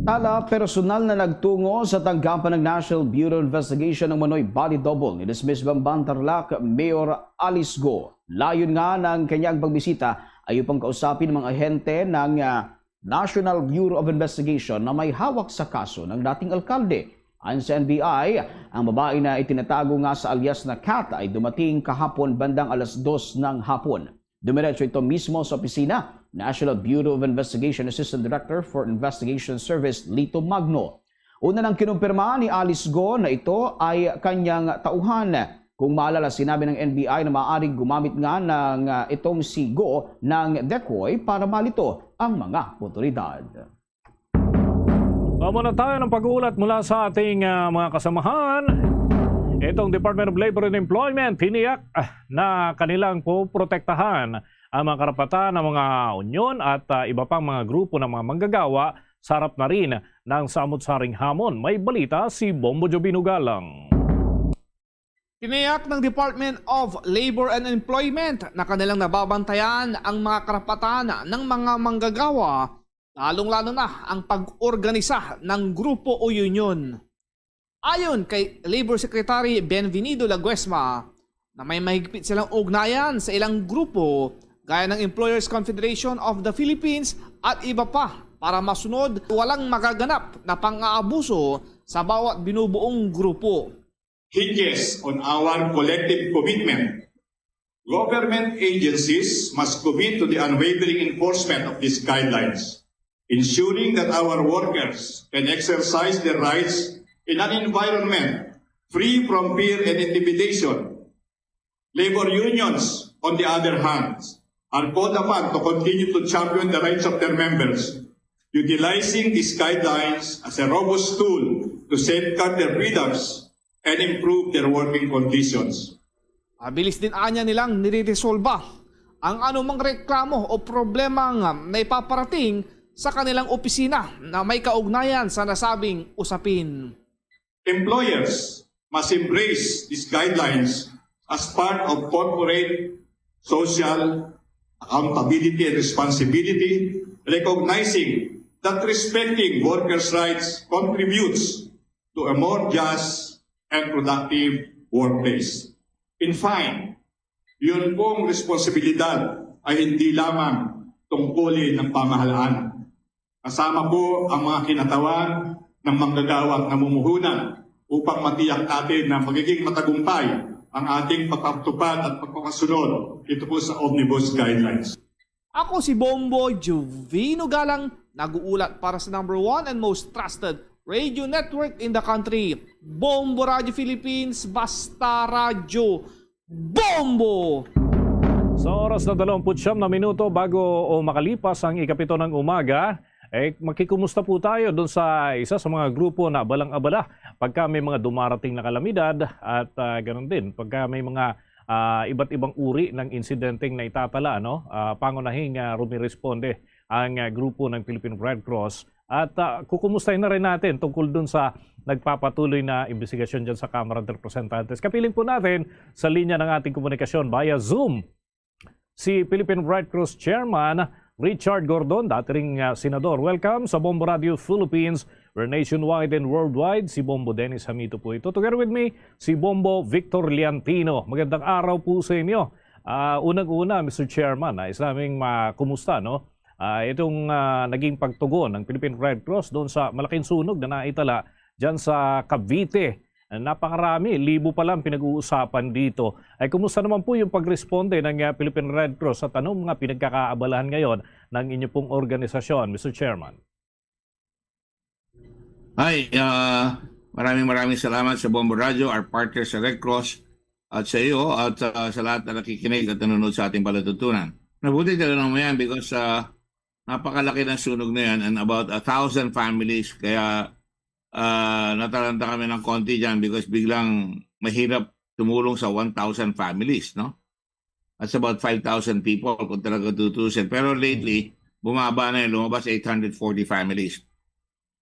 Tala, personal na nagtungo sa tanggapan ng National Bureau of Investigation ng manoy body double ni Dismiss Bamban Tarlac Mayor Alice Go. Layon nga ng kanyang pagbisita ay upang kausapin ang mga ahente ng ah, National Bureau of Investigation na may hawak sa kaso ng dating alkalde. Ayon sa N B I, ang babae na itinatago nga sa alias na Kat ay dumating kahapon bandang alas dos ng hapon. Dumiretso ito mismo sa opisina, National Bureau of Investigation Assistant Director for Investigation Service Lito Magno. Una nang kinumpirma ni Alice Go na ito ay kanyang tauhan. Kung maalala, sinabi ng N B I na maaaring gumamit nga ng ah, itong si Go ng decoy para malito ang mga otoridad. Amo na tayo ng pag-uulat mula sa ating ah, mga kasamahan. Itong Department of Labor and Employment tiniyak ah, na kanilang poprotektahan ang mga karapatan ng mga union at ah, iba pang mga grupo ng mga manggagawa sa harap na rin ng samot-saring hamon. May balita si Bombo Jobino Galang. Tiniyak ng Department of Labor and Employment na kanilang nababantayan ang mga karapatan ng mga manggagawa, lalong-lalo na ang pag-organisa ng grupo o union. Ayon kay Labor Secretary Benvenido Laguesma na may mahigpit silang ugnayan sa ilang grupo gaya ng Employers Confederation of the Philippines at iba pa para masunod walang magaganap na pang-aabuso sa bawat binubuong grupo. hinges on our collective commitment Government agencies must commit to the unwavering enforcement of these guidelines, ensuring that our workers can exercise their rights in an environment free from fear and intimidation. Labor unions, on the other hand, are called upon to continue to champion the rights of their members, utilizing these guidelines as a robust tool to safeguard their freedoms and improve their working conditions. Mabilis din anya nilang nireresolba ang anumang reklamo o problema nga naipaparating sa kanilang opisina na may kaugnayan sa nasabing usapin. Employers must embrace these guidelines as part of corporate social accountability and responsibility, recognizing that respecting workers' rights contributes to a more just and productive workplace. In fine, yun pong responsibilidad ay hindi lamang tungkulin ng pamahalaan. Kasama po ang mga kinatawan ng manggagawang namumuhunan upang matiyak natin na magiging matagumpay ang ating pagpapatupad at pagpapakasunod dito po sa Omnibus Guidelines. Ako si Bombo Jovino Galang, nag-uulat para sa number one and most trusted radio network in the country, Bombo Radio Philippines, Basta Radyo Bombo! Sa oras na dalawamput siyam na minuto bago o makalipas ang ikapito ng umaga, eh, makikumusta po tayo doon sa isa sa mga grupo na balang-abala pagka may mga dumarating na kalamidad at ah, ganun din pagka may mga ah, iba't ibang uri ng insidenteng naitatala, no? Ah, pangunahing ah, rumiresponde ang ah, grupo ng Philippine Red Cross. At ah, kukumustahin na rin natin tungkol dun sa nagpapatuloy na imbestigasyon dyan sa Kamara ng Representantes. Kapiling po natin sa linya ng ating komunikasyon via Zoom si Philippine Red Cross Chairman Richard Gordon, dati ring ah, senador. Welcome sa Bombo Radio Philippines, where nationwide and worldwide, si Bombo Dennis Hamito po ito. Together with me, si Bombo Victor Liantino. Magandang araw po sa inyo. Ah, unang-una, Mister Chairman, nais naming makumusta, no? Ah, itong ah, naging pagtugon ng Philippine Red Cross doon sa malaking sunog na naitala dyan sa Cavite. Napakarami, libo pa lang pinag-uusapan dito. Ay, kumusta naman po yung pagresponde ng ah, Philippine Red Cross at anong mga pinagkakaabalahan ngayon ng inyo pong organisasyon, Mister Chairman? Hi, ah, maraming maraming salamat sa Bombo Radio, our partner sa Red Cross, at sa iyo, at ah, sa lahat na nakikinig at nanonood sa ating palatuntunan. Nabuti talaga naman yan because ah, napakalaki ng sunog na yan and about a thousand families. Kaya ah, nataranta kami ng konti dyan because biglang mahirap tumulong sa one thousand families, no? That's about five thousand people kung talaga tutusin. Pero lately, bumaba na yun, lumabas eight hundred forty families.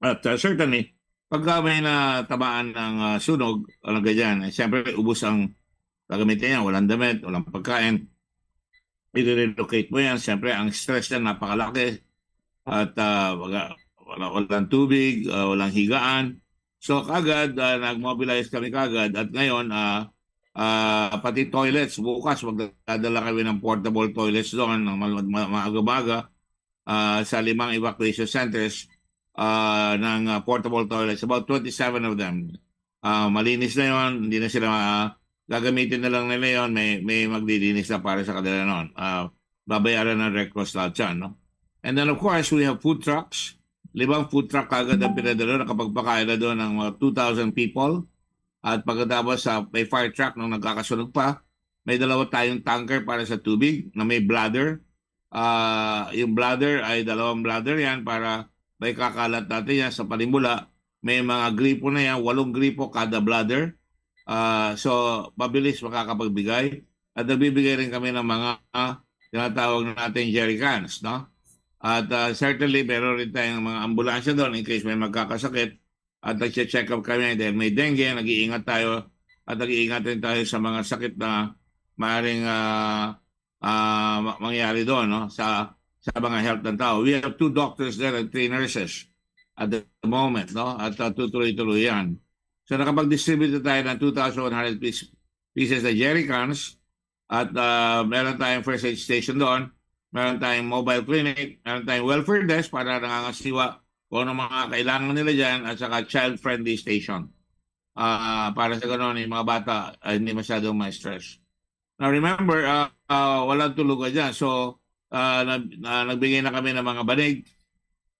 But uh, certainly, pagka may natamaan ng uh, sunog, alam ka dyan, eh, siyempre, ubos ang gagamitin niya, walang damit, walang pagkain. I-relocate mo yan, siyempre, ang stress niya napakalaki. At uh, wala, wala, walang tubig, uh, walang higaan. So, kagad, uh, nag-mobilize kami kagad. At ngayon, uh, uh, pati toilets, bukas, magdadala kami ng portable toilets doon, ng ma- ma- maaga-maga, uh, sa limang evacuation centers uh, ng uh, portable toilets, about twenty-seven of them. Uh, malinis na yon, hindi na sila uh, gagamitin na lang nila yon, may, may maglilinis na para sa kanila noon. Uh, babayaran ng Red Cross lahat yan, no? And then of course, we have food trucks. Limang food truck kagad ang pinadala, nakapagpakain na doon ng mga two thousand people. At pagkatapos sa may fire truck nung nagkakasunog pa, may dalawa tayong tanker para sa tubig na may bladder. Ah, yung bladder ay dalawang bladder yan para may kakalat natin yan sa panimula. May mga gripo na yan, walong gripo kada bladder. Ah, so, mabilis makakapagbigay. At nagbibigay rin kami ng mga ah, tinatawag natin jerry cans, no? At ah, certainly, meron rin tayong mga ambulansya doon in case may magkakasakit. At nagche-check up kami dahil may dengue, nag-iingat tayo at nag-iingat rin tayo sa mga sakit na maaaring ah, ah, ma- mangyari doon, no? Sa sa mga health ng tao. We have two doctors there and three nurses at the moment, no? At ah, tutuloy-tuloy yan. So nakapag-distribute na tayo ng two thousand one hundred piece- pieces na jerry cans at ah, meron tayong first aid station doon, meron tayong mobile clinic, meron tayong welfare desk para nangangasiwa kung ano mga kailangan nila dyan at saka child-friendly station. Ah, para sa ganun, yung mga bata ay hindi masyadong ma-stress. Now remember, ah, ah, walang tulugan dyan. So, ah, nag-, ah, nagbigay na kami ng mga banig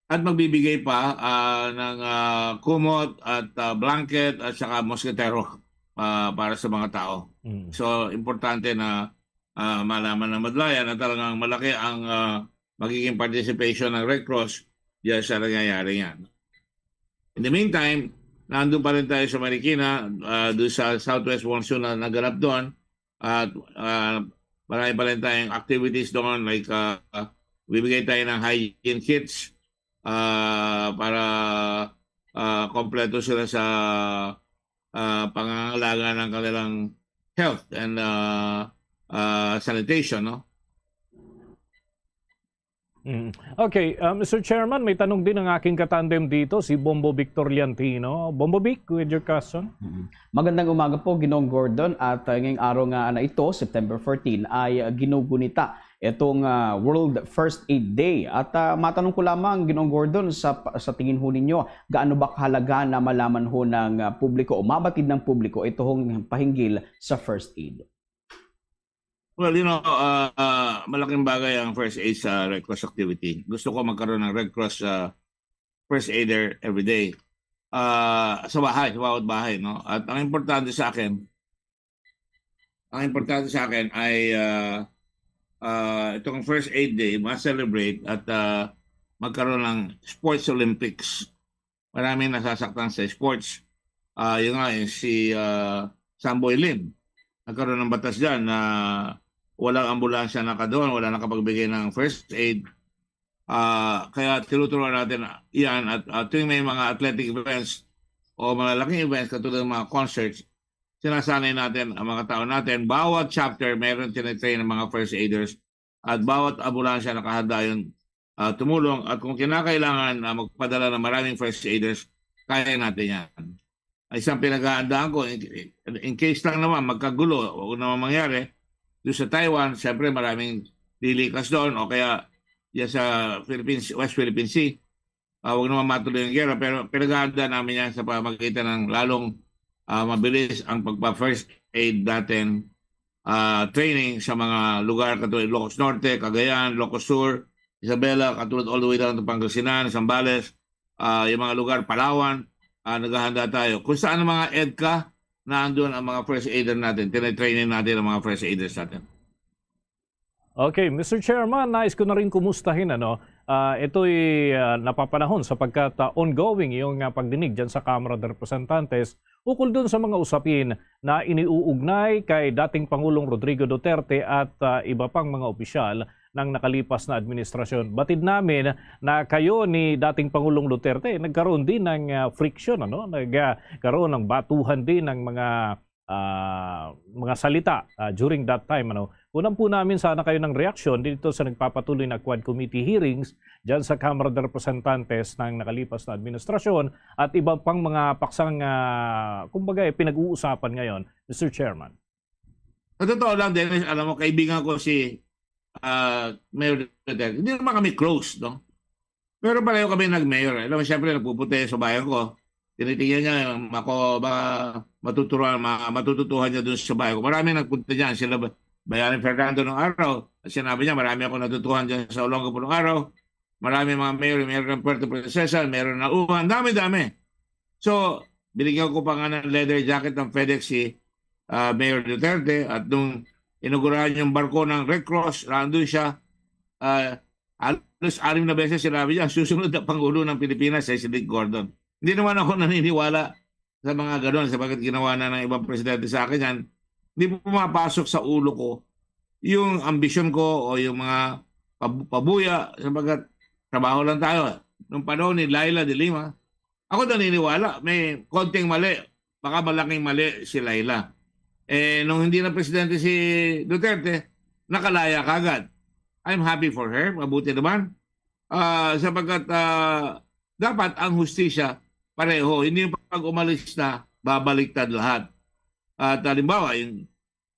at magbibigay pa, ah, ng, ah, kumot at, ah, blanket at saka moskitero, ah, para sa mga tao. Mm. So, importante na, ah, malaman ng Madlayan na talagang malaki ang, ah, magiging participation ng Red Cross diyan sa nangyayari yan. In the meantime, nandun pa rin tayo sa Marikina, ah, doon sa Southwest Monsoon na naganap doon. At, ah, marami pa rin tayong activities doon, like, ah, bibigay tayo ng hygiene kits, ah, para, ah, kompleto sila sa, ah, pangangailangan ng kanilang health and, ah, ah, sanitation, no? Mm. Okay, uh, Mister Chairman, may tanong din ang aking katandem dito, si Bombo Victor Liantino. Bombo Vic, with your question. Mm. Magandang umaga po, Ginoong Gordon. At, uh, ngayong araw nga na ito, September fourteen, ay, uh, ginugunita itong, uh, World First Aid Day. At, uh, matanong ko lamang, Ginoong Gordon, sa, sa tingin ho ninyo, gaano ba kahalaga na malaman ho ng, uh, publiko o mabatid ng publiko ito hong pahinggil sa first aid? Well, you know, ah, ah, malaking bagay ang first aid sa Red Cross activity. Gusto ko magkaroon ng Red Cross, ah, first aider every day. Ah, sa bahay, sa bawat bahay, no? At ang importante sa akin, ang importante sa akin ay, ah, ah, itong first aid day, ma-celebrate at, ah, magkaroon ng sports Olympics. Maraming nasasaktan sa sports. Ah, yun nga, yung si, ah, Samboy Lim. Nagkaroon ng batas dyan na walang ambulansya na kadoon, wala nakapagbigay ng first aid. Ah, kaya tinuturuan natin yan at, ah, tuwing may mga athletic events o malalaking events katulad ng mga concerts, sinasanay natin ang mga tao natin. Bawat chapter, meron tinitrain ng mga first aiders at bawat ambulansya nakahanda yun, ah, tumulong. At kung kinakailangan na magpadala ng maraming first aiders, kaya natin yan. Ay isang pinaghahandaan ko, in, in case lang naman magkagulo, huwag naman mangyari, doon sa Taiwan, siyempre maraming lilikas doon, o kaya yan sa Philippines, West Philippine Sea. Ah, huwag naman matuloy ang gera, pero pinaghahanda namin yan sa pamagitan ng lalong, ah, mabilis ang pagpa-first aid natin, ah, training sa mga lugar katulad Ilocos Norte, Cagayan, Ilocos Sur, Isabela, katulad all the way down to Pangasinan, Zambales, ah, yung mga lugar, Palawan, ah, naghahanda tayo. Kung saan ang mga EDCA, naandun ang mga first aider natin. Tinitraining natin ang mga first aiders natin. Okay, Mister Chairman, nais ko na rin kumustahin, ano, ah, ito'y, ah, napapanahon sapagkat, ah, ongoing yung, ah, pagdinig dyan sa Kamara de Representantes ukol dun sa mga usapin na iniuugnay kay dating Pangulong Rodrigo Duterte at, ah, iba pang mga opisyal ng nakalipas na administrasyon. Batid namin na kayo ni dating Pangulong Duterte nagkaroon din ng, ah, friction, ano, nagkaroon ng batuhan din ng mga, ah, mga salita, ah, during that time, ano. Kunan po namin sana kayo ng reaksyon dito sa nagpapatuloy na Quad Committee hearings dyan sa Kamara de Representantes ng nakalipas na administrasyon at iba pang mga paksang, ah, kumbaga, eh, pinag-uusapan ngayon, Mister Chairman. Sa totoo lang, Dennis, alam mo, kaibigan ko si, ah, Mayor Duterte. Hindi naman kami close, no? Pero pareho kami nag-mayor. Alam mo, siyempre, nagpupunta yan sa bayan ko. Tinitingnan niya, ako, baka matuturuan, ma-, matututuhan niya dun sa bayan ko. Marami nagpunta dyan. Sila ba-, Bayani Fernando nung araw. At sinabi niya, marami ako natutuhan dyan sa Olongapo nung araw. Marami mga mayor, mayor ng Puerto Princesa, mayor ng Nauhan, dami-dami. So, binigyan ko pa nga ng leather jacket ng FedEx si, ah, Mayor Duterte. At nung inugurahan yung barko ng Red Cross, nandun siya. Ah, halos anim na beses sinabi niya, "Ang susunod na Pangulo ng Pilipinas ay si Dick Gordon." Hindi naman ako naniniwala sa mga ganun, sapagkat ginawa na ng ibang presidente sa akin yan. Hindi pumapasok sa ulo ko yung ambisyon ko o yung mga pab-, pabuya, sapagkat trabaho lang tayo. Nung panahon ni Leila de Lima, ako naniniwala, may konting mali, baka malaking mali si Leila. Eh, nung hindi na presidente si Duterte, nakalaya kagad. I'm happy for her, mabuti naman. Ah, sapagkat, ah, dapat ang hustisya pareho. Hindi yung pag umalis na, babaliktad lahat. At halimbawa, yung,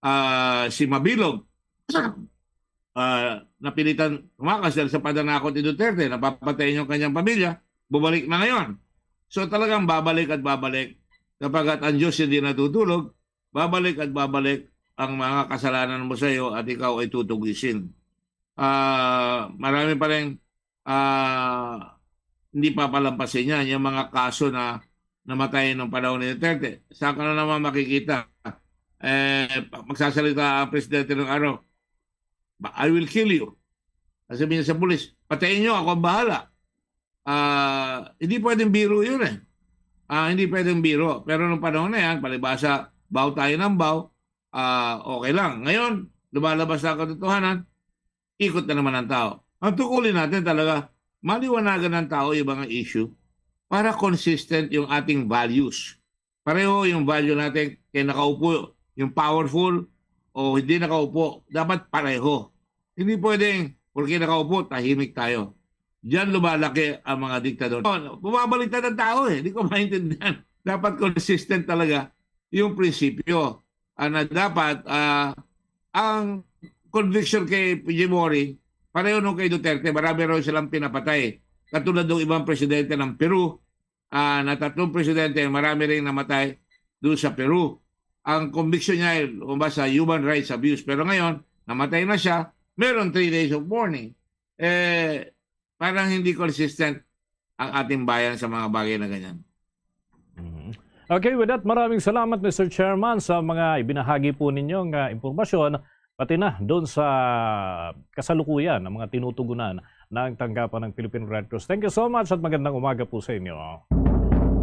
ah, si Mabilog, ah, napilitan tumakas dahil sa pananakot ni Duterte, napapatayin yung kanyang pamilya, bumalik na ngayon. So, talagang babalik at babalik. Sapagkat ang Diyos hindi natutulog, babalik at babalik ang mga kasalanan mo sa iyo at ikaw ay tutugisin. Ah, marami pa rin, ah, hindi papalampasin yan, yung mga kaso na namatay nung panahon ni Duterte. Saan ka na naman makikita? Eh, pag magsasalita ang presidente ng araw, "Ba-, I will kill you." Sabi niya sa pulis, "Patayin niyo, ako ang bahala." Ah, hindi pwedeng biro yun eh. Ah, hindi pwedeng biro. Pero nung panahon na yan, palibasa, baw tayo ng baw, ah, okay lang. Ngayon, lumalabas na ang katotohanan, ikot na naman ang tao. Ang tukulin natin talaga, maliwanagan ng tao yung mga issue para consistent yung ating values. Pareho yung value natin kay nakaupo, yung powerful o hindi nakaupo, dapat pareho. Hindi pwedeng, porque nakaupo, tahimik tayo. Diyan lumalaki ang mga diktador. Oh, bumabaliktad ang tao eh. Hindi ko maintindihan. Dapat consistent talaga yung prinsipyo. Ah, na dapat, ah, ang conviction kay Fujimori, pareho nung kay Duterte, marami raw silang pinapatay. Katulad ng ibang presidente ng Peru, ah, na tatlong presidente, marami ring namatay doon sa Peru. Ang conviction niya ay, kumbaga, sa human rights abuse. Pero ngayon, namatay na siya, meron three days of mourning. Eh, parang hindi consistent ang ating bayan sa mga bagay na ganyan. Mhm. Okay, with that, maraming salamat, Mister Chairman, sa mga ibinahagi po ninyong ah, impormasyon, pati na doon sa kasalukuyan ng mga tinutugunan ng tanggapan ng Philippine Red Cross. Thank you so much at magandang umaga po sa inyo.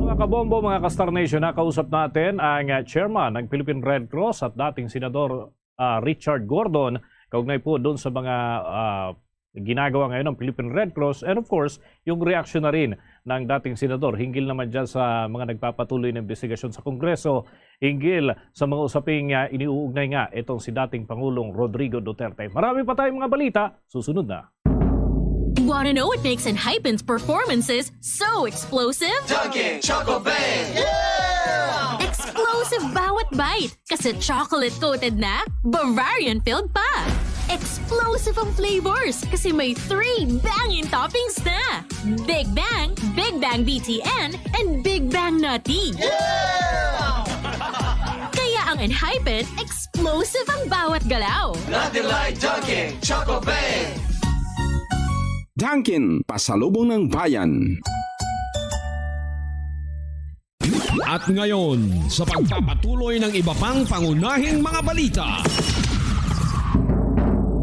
Mga kabombo, mga ka-Star Nation, nakausap natin ang ah, chairman ng Philippine Red Cross at dating senador ah, Richard Gordon, kaugnay po doon sa mga ah, ginagawa ngayon ng Philippine Red Cross, and of course, yung reaksyon na rin ng dating senador hinggil naman dyan sa mga nagpapatuloy na investigasyon sa Kongreso hinggil sa mga usaping ah, iniuugnay nga itong si dating Pangulong Rodrigo Duterte. Marami pa tayong mga balita, susunod na. Want to know what makes Enhypen's performances so explosive? Dunkin' Choco Bang! Explosive bawat bite kasi chocolate-coated na, Bavarian-filled pa. Explosive ang flavors kasi may three banging toppings na. Big Bang, Big Bang B T N, and Big Bang Nutty. Kaya ang Enhypen, explosive ang bawat galaw. Nothing like Dunkin' Choco Bang! Dunkin', pasalubong ng bayan. At ngayon, sa pagpapatuloy ng iba pang pangunahing mga balita.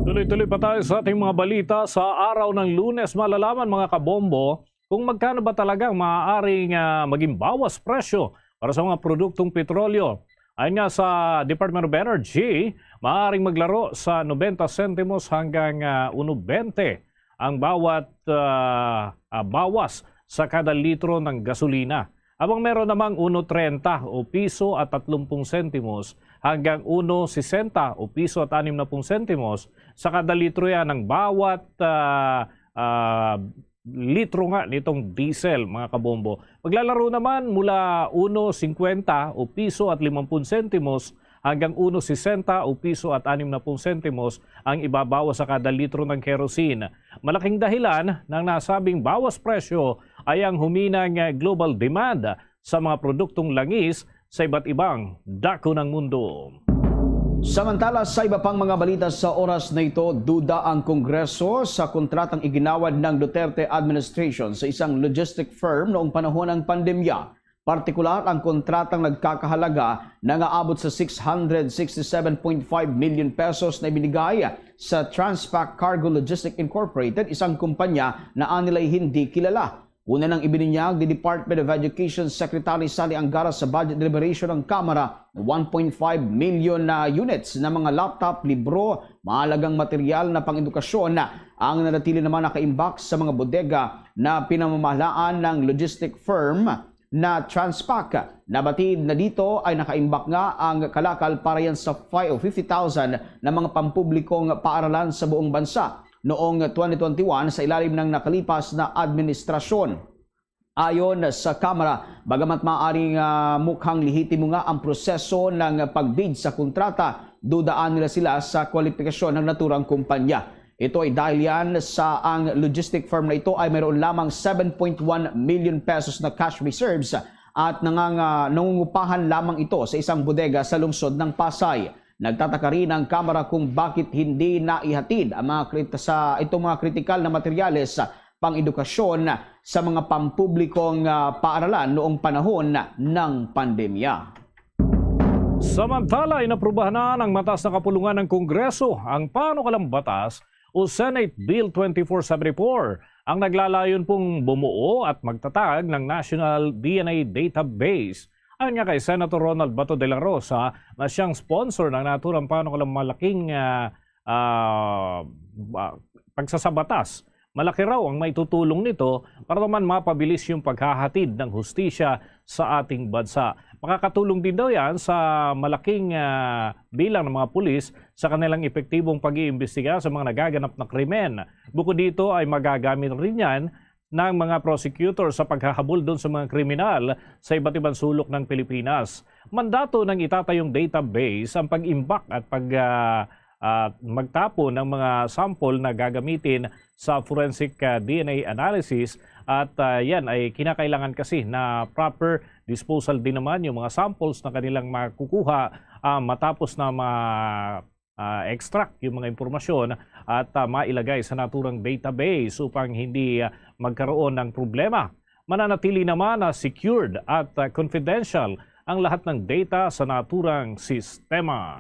Tuloy-tuloy pa tayo sa ating mga balita sa araw ng Lunes. Malalaman, mga kabombo, kung magkano ba talaga ang maaaring ah, maging bawas presyo para sa mga produktong petrolyo. Ayon nga sa Department of Energy, maaaring maglaro sa nobenta sentimos hanggang ah, uno bente ang bawat ah, ah, bawas sa kada litro ng gasolina. Habang meron namang uno trenta o piso at tatlumpung sentimos hanggang uno sesenta o piso at anim na pung sentimos sa kada litro yan ng bawat ah, ah, litro nga nitong diesel, mga kabombo. Maglalaro naman mula uno singkwenta o piso at limampung sentimos hanggang uno sesenta o piso at anim na pung sentimos ang ibabawas sa kada litro ng kerosene. Malaking dahilan ng nasabing bawas presyo ay ang huminang global demand sa mga produktong langis sa iba't ibang dako ng mundo. Samantala, sa iba pang mga balita sa oras na ito, duda ang Kongreso sa kontratang iginawad ng Duterte administration sa isang logistic firm noong panahon ng pandemya. Partikular, ang kontratang nagkakahalaga na nga abot sa six hundred sixty-seven point five million pesos na ibinigay sa Transpac Cargo Logistic Incorporated, isang kumpanya na anilay hindi kilala. Una nang ibinunyag ni Department of Education Secretary Sally Angara sa budget deliberation ng Kamara na one point five million na units na mga laptop, libro, mahalagang material na pang-edukasyon. Ang nanatili naman nakaimbak sa mga bodega na pinamamahalaan ng logistic firm na Transpac. Nabatid na dito ay nakaimbak nga ang kalakal para yan sa five o fifty thousand na mga pampublikong paaralan sa buong bansa noong twenty twenty-one sa ilalim ng nakalipas na administrasyon. Ayon sa Kamara, bagamat maaaring ah, mukhang lehitimo nga ang proseso ng pagbid sa kontrata, dudaan nila sila sa kwalipikasyon ng naturang kumpanya. Ito ay dahil yan sa ang logistic firm na ito ay mayroon lamang seven point one million pesos na cash reserves at nanganga, nangungupahan lamang ito sa isang bodega sa lungsod ng Pasay. Nagtataka rin ang Kamara kung bakit hindi naihatid ang mga krit-, sa itong mga kritikal na materyales, ah, pang-edukasyon sa mga pampublikong, ah, paaralan noong panahon ng pandemya. Samantala, inaprubahan na ng mataas na kapulungan ng Kongreso ang panukalang batas o Senate Bill twenty-four seventy-four, ang naglalayon pong bumuo at magtatag ng National D N A Database. Ayon nga kay Senator Ronald Bato de la Rosa, na siyang sponsor ng naturang panukalang malaking, ah, ah, ba-, pagsasabatas, malaki raw ang maitutulong nito para naman mapabilis yung paghahatid ng hustisya sa ating bansa. Makakatulong din daw yan sa malaking, ah, bilang ng mga pulis sa kanilang epektibong pag-iimbestiga sa mga nagaganap na krimen. Bukod dito ay magagamit rin yan ng mga prosecutor sa paghahabol doon sa mga kriminal sa iba't ibang sulok ng Pilipinas. Mandato ng itatayong database ang pag-imbak at pag, ah, at magtapon ng mga sample na gagamitin sa forensic, ah, D N A analysis at, ah, yan ay kinakailangan kasi na proper disposal din naman yung mga samples na kanilang makukuha, ah, matapos na ma-, ah, extract yung mga impormasyon at, ah, mailagay sa naturang database upang hindi, ah, magkaroon ng problema. Mananatili naman na secured at, ah, confidential ang lahat ng data sa naturang sistema.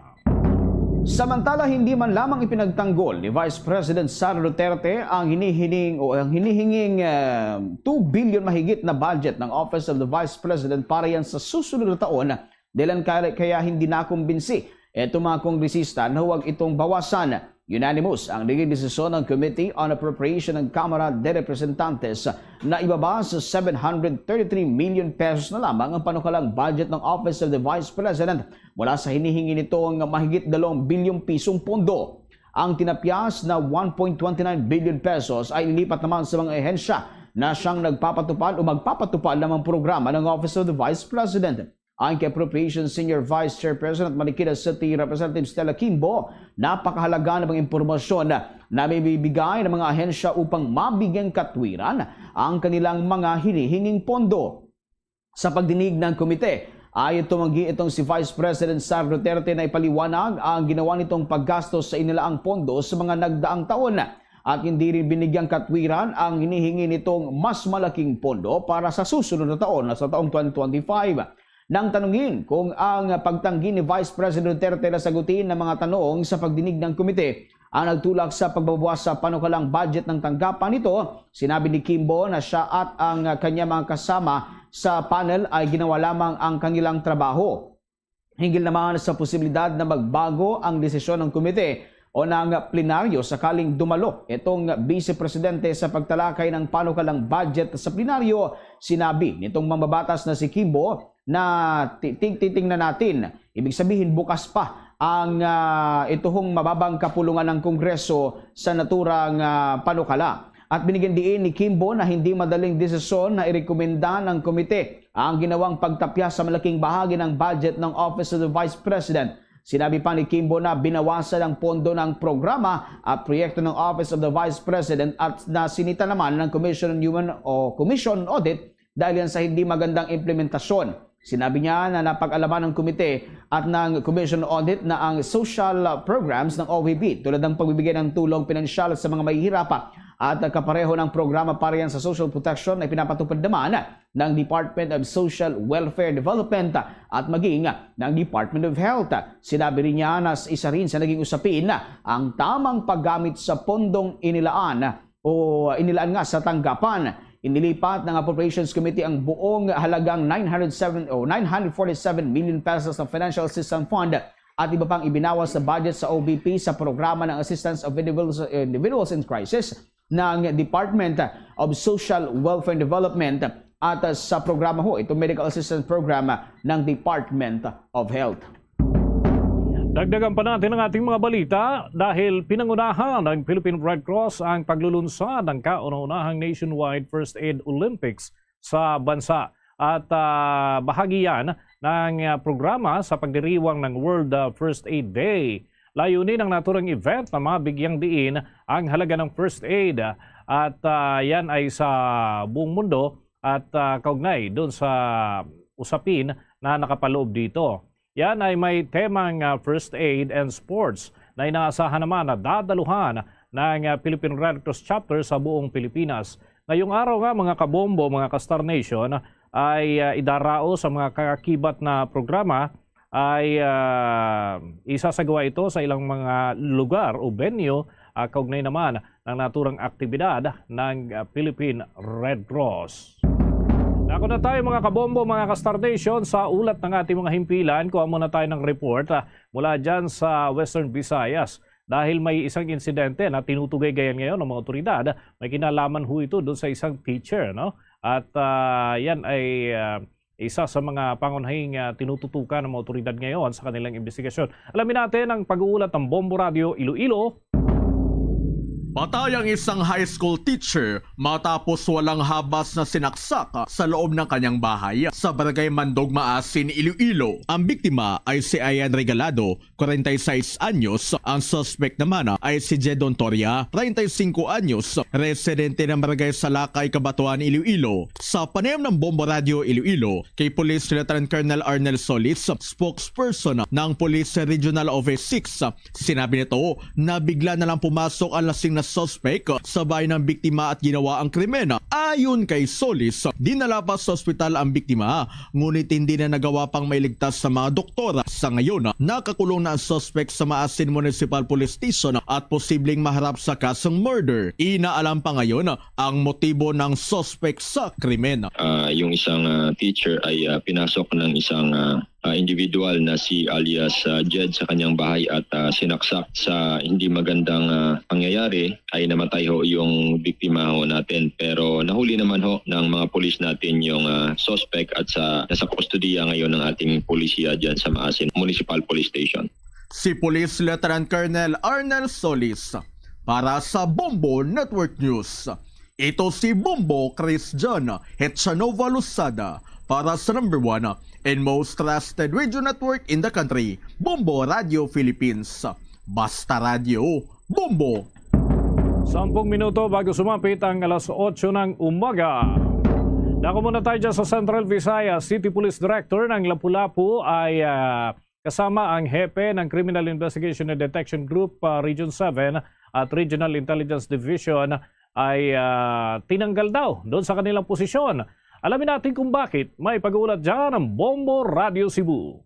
Samantala, hindi man lamang ipinagtanggol ni Vice President Sara Duterte ang hinihining o ang hinihinging, ah, two billion mahigit na budget ng Office of the Vice President para yan sa susunod na taon, dahilan kaya, kaya hindi nakumbinsi itong mga kongresista na huwag itong bawasan. Unanimous ang naging desisyon ng Committee on Appropriation ng Kamara de Representantes na ibaba sa seven hundred thirty-three million pesos na lamang ang panukalang budget ng Office of the Vice President mula sa hinihingi nitong mahigit dalawang bilyong pisong pondo. Ang tinapyas na one point twenty nine billion pesos ay ilipat naman sa mga ahensya na siyang nagpapatupad o magpapatupad lamang programa ng Office of the Vice President. Ayon kay Appropriations Senior Vice Chairperson at Marikina City Representative Stella Kimbo, napakahalaga ng mga impormasyon na mabibigay ng mga ahensya upang mabigyang katwiran ang kanilang mga hinihinging pondo. Sa pagdinig ng komite, ayaw tumanggi itong si Vice President Sara Duterte na ipaliwanag ang ginawa nitong paggastos sa inilaang pondo sa mga nagdaang taon at hindi rin binigyang katwiran ang hinihingi nitong mas malaking pondo para sa susunod na taon, sa taong twenty twenty-five. Nang tanungin kung ang pagtanggi ni Vice President Duterte na sagutin ang mga tanong sa pagdinig ng komite ang nagtulak sa pagbabawas sa panukalang budget ng tanggapan nito, sinabi ni Kimbo na siya at ang kanyang mga kasama sa panel ay ginawa lamang ang kanilang trabaho. Hinggil naman sa posibilidad na magbago ang desisyon ng komite o ng plenaryo sakaling dumalo itong Vice Presidente sa pagtalakay ng panukalang budget sa plenaryo, sinabi nitong mambabatas na si Kimbo na ti-, ti-, titingnan natin. Ibig sabihin, bukas pa ang, ah, ituhong mababang kapulungan ng Kongreso sa naturang, ah, panukala. At binigyan diin ni Kimbo na hindi madaling desisyon na irekomenda ng komite ang ginawang pagtapyas sa malaking bahagi ng budget ng Office of the Vice President. Sinabi pa ni Kimbo na binawasan ang pondo ng programa at proyekto ng Office of the Vice President at nasinita naman ng Commission on Human o Commission on Audit dahil yan sa hindi magandang implementasyon. Sinabi niya na napag-alaman ng komite at ng Commission on Audit na ang social programs ng O V P, tulad ng pagbibigay ng tulong pinansyal sa mga mahihirap at kapareho ng programa para yan sa social protection, ay pinapatupad naman ng Department of Social Welfare Development at maging ng Department of Health. Sinabi rin niya na isa rin sa naging usapin ang tamang paggamit sa pondong inilaan o inilaan nga sa tanggapan. Inilipat ng Appropriations Committee ang buong halagang nine hundred seven o nine hundred forty-seven million pesos ng Financial Assistance Fund at iba pang ibinawas sa budget sa O V P sa programa ng Assistance of Individuals, Individuals in Crisis ng Department of Social Welfare and Development at, uh, sa programa ho, itong Medical Assistance Program ng Department of Health. Dagdagan pa natin ang ating mga balita dahil pinangunahan ng Philippine Red Cross ang paglulunsad ng kauna-unahang nationwide first aid Olympics sa bansa. At, ah, bahagi yan ng, ah, programa sa pagdiriwang ng World, ah, First Aid Day. Layunin ng naturang event na mabigyang diin ang halaga ng first aid at, ah, yan ay sa buong mundo at, ah, kaugnay doon sa usapin na nakapaloob dito. Yan ay may temang, ah, first aid and sports na inaasahan naman na dadaluhan ng, ah, Philippine Red Cross Chapter sa buong Pilipinas. Ngayong araw nga, mga kabombo, mga ka-Star Nation, ay, ah, idaraos ang mga kaakibat na programa ay, ah, isasagawa ito sa ilang mga lugar o venue, ah, kaugnay naman ng naturang aktibidad ng, ah, Philippine Red Cross. Dako na tayo, mga kabombo, mga ka-Star Nation, sa ulat ng ating mga himpilan. Kuha muna tayo ng report, ah, mula dyan sa Western Visayas. Dahil may isang insidente na tinutugay-gayan ngayon ng mga otoridad, may kinalaman ho ito doon sa isang teacher, no? At, ah, yan ay, ah, isa sa mga pangunahing, ah, tinututukan ng mga otoridad ngayon sa kanilang investigasyon. Alamin natin ang pag-uulat ng Bombo Radio Iloilo. Patay ang isang high school teacher matapos walang habas na sinaksak sa loob ng kanyang bahay sa Barangay Mandog Maasin, Iloilo. Ang biktima ay si Ayan Regalado, kwarenta y seis anyos. Ang suspect naman ay si Jedon Toria, treinta y cinco anyos, residente ng Barangay Salakay, Cabatuan, Iloilo. Sa panayam ng Bombo Radio Iloilo kay Police Lieutenant Colonel Arnel Solis, spokesperson ng Police Regional Office six, sinabi nito na bigla na lang pumasok ang lasing na suspect sa bahay ng biktima at ginawa ang krimen. Ayon kay Solis, dinala pa sa ospital ang biktima, ngunit hindi na nagawa pang mailigtas sa mga doktor. Sa ngayon, nakakulong na ang suspect sa Maasin Municipal Police Station at posibleng maharap sa kasong murder. Inaalam pa ngayon ang motibo ng suspect sa krimen. Ah, yung isang, ah, teacher ay, ah, pinasok ng isang, ah, ah, individual na si alias, ah, Jed sa kanyang bahay at, ah, sinaksak sa hindi magandang, ah, pangyayari. Ay namatay ho yung biktima ho natin. Pero nahuli naman ho ng mga pulis natin yung, ah, suspect at sa, nasa kustodiya ngayon ng ating pulisiya dyan sa Maasin Municipal Police Station. Si Police Lieutenant Colonel Arnel Solis para sa Bombo Network News. Ito si Bombo Christian Hetchanova Losada para sa number one and most trusted radio network in the country, Bombo Radio Philippines. Basta Radio, Bombo. Sampung minuto bago sumapit ang alas otso ng umaga. Dako muna tayo dyan sa Central Visayas. City Police Director ng Lapu-Lapu ay, ah, kasama ang hepe ng Criminal Investigation and Detection Group, ah, Region seven at Regional Intelligence Division ay, ah, tinanggal daw doon sa kanilang posisyon. Alamin natin kung bakit. May pag-uulat dyan ang Bombo Radio Cebu.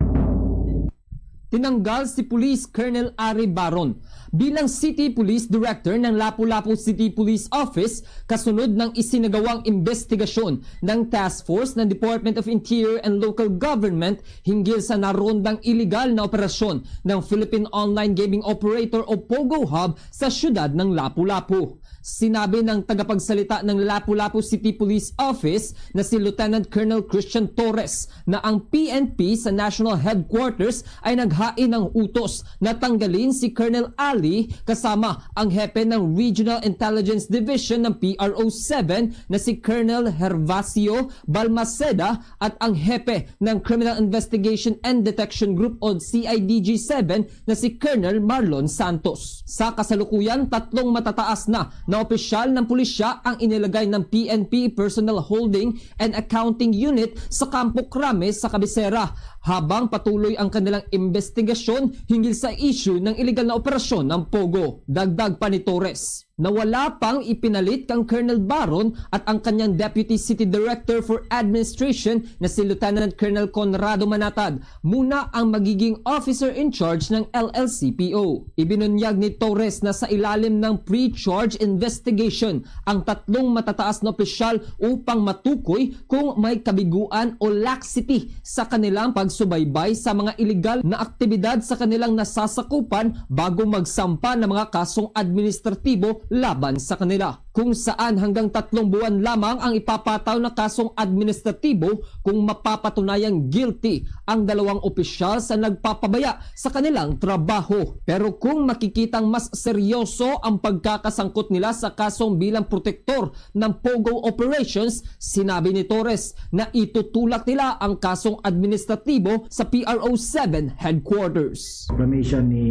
Tinanggal si Police Colonel Ari Baron bilang City Police Director ng Lapu-Lapu City Police Office kasunod ng isinagawang investigasyon ng Task Force ng Department of Interior and Local Government hinggil sa narondang iligal na operasyon ng Philippine Online Gaming Operator o POGO Hub sa siyudad ng Lapu-Lapu. Sinabi ng tagapagsalita ng Lapu-Lapu City Police Office na si Lieutenant Colonel Christian Torres na ang P N P sa National Headquarters ay naghain ng utos na tanggalin si Colonel Ali kasama ang hepe ng Regional Intelligence Division ng P R O seven na si Colonel Hervacio Balmaceda at ang hepe ng Criminal Investigation and Detection Group o C I D G seven na si Colonel Marlon Santos. Sa kasalukuyan, tatlong matataas na na opisyal ng pulisya ang inilagay ng P N P personnel holding and accounting unit sa Kampo Crame sa Cabecera, habang patuloy ang kanilang investigasyon hinggil sa issue ng iligal na operasyon ng POGO. Dagdag pa ni Torres na wala pang ipinalit kang Colonel Baron at ang kanyang Deputy City Director for Administration na si Lieutenant Colonel Conrado Manatad muna ang magiging officer in charge ng L L C P O. Ibinunyag ni Torres na sa ilalim ng pre-charge investigation ang tatlong matataas na opisyal upang matukoy kung may kabiguan o laxity sa kanilang pagsubaybay sa mga iligal na aktibidad sa kanilang nasasakupan bago magsampa ng mga kasong administratibo laban sa kanila, kung saan hanggang tatlong buwan lamang ang ipapataw na kasong administratibo kung mapapatunayang guilty ang dalawang opisyal sa nagpapabaya sa kanilang trabaho. Pero kung makikitang mas seryoso ang pagkakasangkot nila sa kasong bilang protektor ng POGO operations, sinabi ni Torres na itutulak nila ang kasong administratibo sa P R O seven headquarters. Proclamation ni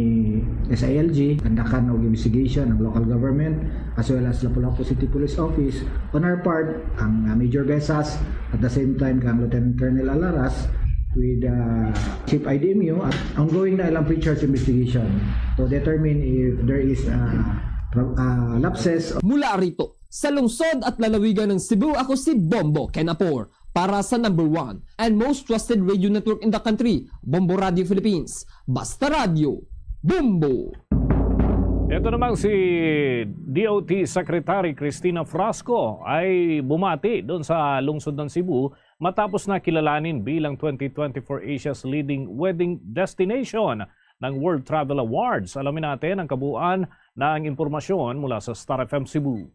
S I L G, kandakan og investigation ang local government as well as Lapu-Lapu City Police Office. On our part, ang, uh, Major Besas, at the same time kang Lieutenant Colonel Alaras, with uh, Chief I D M U at ongoing na ilang pre-charge investigation to determine if there is uh, pro- uh, lapses. Mula rito, sa lungsod at lalawigan ng Cebu, ako si Bombo Kenapor para sa number one and most trusted radio network in the country, Bombo Radio Philippines. Basta Radio, Bombo! Ito namang si D O T Secretary Cristina Frasco ay bumati doon sa lungsod ng Cebu matapos na kilalanin bilang twenty twenty-four Asia's leading wedding destination ng World Travel Awards. Alamin natin ang kabuuan ng impormasyon mula sa Star F M Cebu.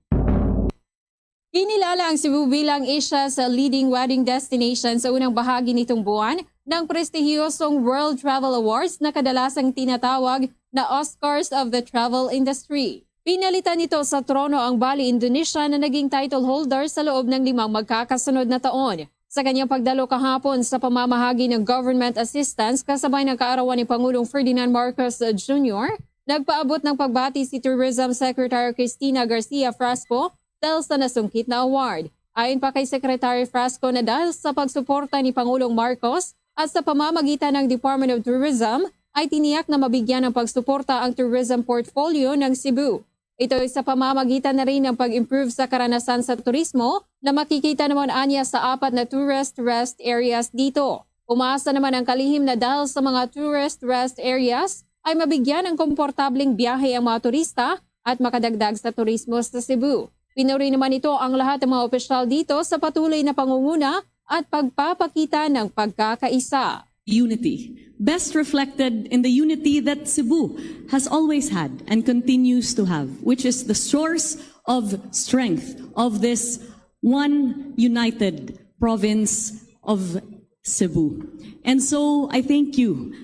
Kinilala ang Cebu bilang Asia's leading wedding destination sa unang bahagi nitong buwan ng prestihiyosong World Travel Awards na kadalasang tinatawag na Oscars of the Travel Industry. Pinalitan nito sa trono ang Bali, Indonesia na naging title holder sa loob ng limang magkakasunod na taon. Sa kanyang pagdalo kahapon sa pamamahagi ng government assistance kasabay ng kaarawan ni Pangulong Ferdinand Marcos Junior, nagpaabot ng pagbati si Tourism Secretary Cristina Garcia Frasco dahil sa nasungkit na award. Ayon pa kay Secretary Frasco na dahil sa pagsuporta ni Pangulong Marcos at sa pamamagitan ng Department of Tourism, ay tiniyak na mabigyan ng pagsuporta ang tourism portfolio ng Cebu. Ito ay sa pamamagitan na rin ng pag-improve sa karanasan sa turismo na makikita naman anya sa apat na tourist rest areas dito. Umaasa naman ang kalihim na dahil sa mga tourist rest areas ay mabigyan ng komportableng biyahe ang mga turista at makadagdag sa turismo sa Cebu. Pinuri naman ito ang lahat ng mga opisyal dito sa patuloy na pangunguna at pagpapakita ng pagkakaisa. Unity, best reflected in the unity that Cebu has always had and continues to have, which is the source of strength of this one united province of Cebu. And so I thank you.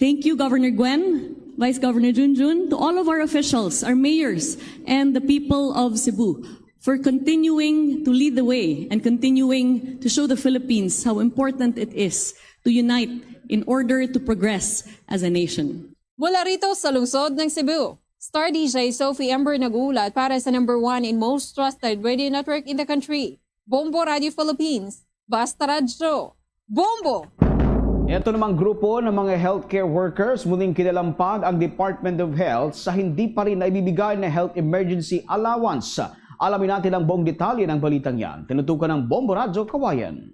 Thank you, Governor Gwen, Vice Governor Junjun, to all of our officials, our mayors, and the people of Cebu for continuing to lead the way and continuing to show the Philippines how important it is to unite in order to progress as a nation. Mula rito sa lungsod ng Cebu, Star D J Sophie Ember nag-uulat para sa number one and most trusted radio network in the country, Bombo Radio Philippines. Basta Radyo, Bombo! Ito namang grupo ng mga healthcare workers, muling kinalampag ang Department of Health sa hindi pa rin naibibigay na health emergency allowance. Alamin natin ang buong detalye ng balitang yan. Tinutukan ng Bombo Radyo Kawayan.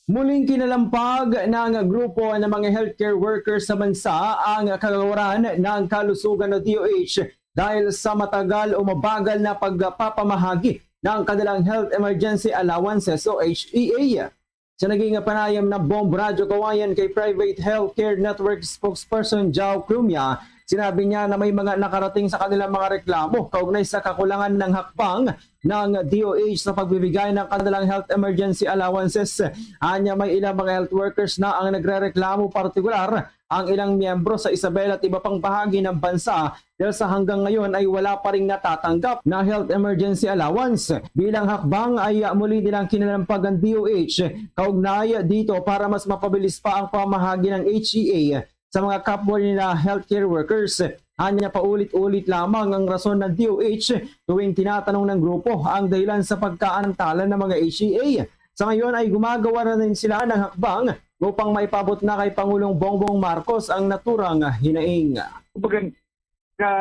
Muling kinalampag ng grupo ng mga healthcare workers sa bansa ang kagawaran ng kalusugan o D O H dahil sa matagal o mabagal na pagpapamahagi ng kanilang health emergency allowances o H E A. Sa naging panayam ng Bombo Radyo Kawayan kay Private Healthcare Network spokesperson Jao Crumia, sinabi niya na may mga nakarating sa kanilang mga reklamo kaugnay sa kakulangan ng hakbang ng D O H sa pagbibigay ng kanilang health emergency allowances. Anya, may ilang mga health workers na ang nagrereklamo, partikular ang ilang miyembro sa Isabela at iba pang bahagi ng bansa dahil sa hanggang ngayon ay wala pa ring natatanggap na health emergency allowance. Bilang hakbang ay, ah, muli nilang kinalampag ang D O H kaugnay dito para mas mapabilis pa ang pamahagi ng H E A sa mga kapwa nila healthcare workers. Anya, paulit-ulit lamang ang rason ng D O H tuwing tinatanong ng grupo ang dahilan sa pagkaantala ng mga H E A. Sa ngayon ay gumagawa na rin sila ng hakbang upang maipabot na kay Pangulong Bongbong Marcos ang naturang hinaing. Kumbaga, ka,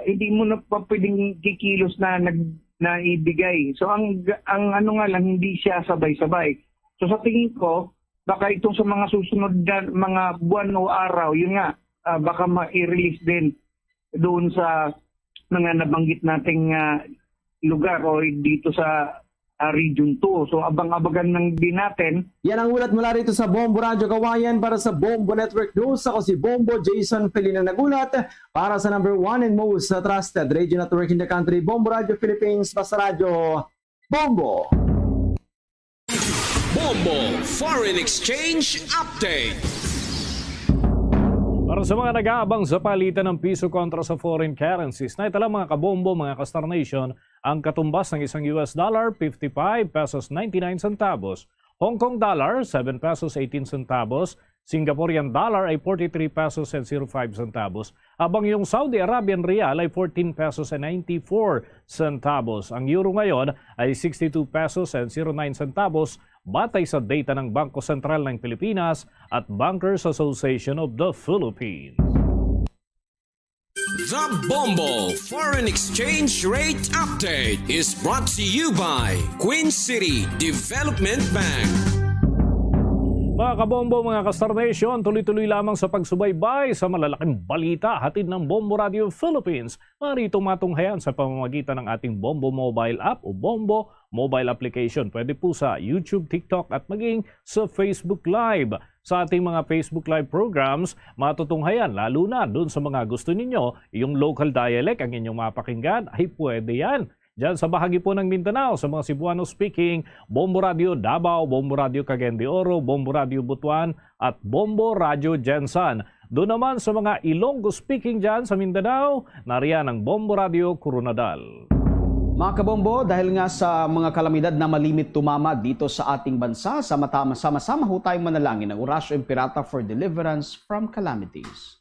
hindi mo na pa pwedeng kikilos na nag, na ibigay. So ang ang ano nga lang, hindi siya sabay-sabay. So sa tingin ko, baka itong sa mga susunod na mga buwan o araw, yun nga, ah, baka ma-release din doon sa mga nabanggit nating ah, lugar o dito sa ah, Region two. So abang-abagan lang din natin. Yan ang ulat mula rito sa Bombo Radyo Kawayan. Para sa Bombo Network News, ako si Bombo Jason Felina nagulat para sa number one and most trusted radio network in the country, Bombo Radyo Philippines, Basta Radyo, Bombo. Bombo Foreign Exchange Update. Para sa mga nag-aabang sa palitan ng piso kontra sa foreign currencies, na ito lang, mga kabombo, mga ka-Star Nation, ang katumbas ng isang U S dollar, fifty-five pesos ninety-nine centavos, Hong Kong dollar, seven pesos eighteen centavos, Singaporean dollar ay forty-three pesos and zero five centavos, habang yung Saudi Arabian riyal ay fourteen pesos and ninety-four centavos. Ang euro ngayon ay sixty-two pesos and zero nine centavos, batay sa data ng Bangko Sentral ng Pilipinas at Bankers Association of the Philippines. The Bombo Foreign Exchange Rate Update is brought to you by Queen City Development Bank. Mga kabombo, mga ka-Star Nation, tuloy-tuloy lamang sa pagsubaybay sa malalaking balita hatid ng Bombo Radio Philippines. Maaari itong matunghayan sa pamamagitan ng ating Bombo Mobile App o Bombo Mobile Application. Pwede po sa YouTube, TikTok at maging sa Facebook Live. Sa ating mga Facebook Live programs, matutunghayan lalo na dun sa mga gusto ninyo yung local dialect ang inyong mapakinggan, ay pwede yan. Diyan sa bahagi po ng Mindanao, sa mga Cebuano speaking, Bombo Radio Davao, Bombo Radio Cagayan de Oro, Bombo Radio Butuan, at Bombo Radio Gensan. Doon naman sa mga Ilonggo speaking dyan sa Mindanao, nariyan ang Bombo Radio Koronadal. Mga kabombo, dahil nga sa mga kalamidad na malimit tumama dito sa ating bansa, sa mata- sama-sama ho tayong manalangin ng Oratio Imperata for deliverance from calamities.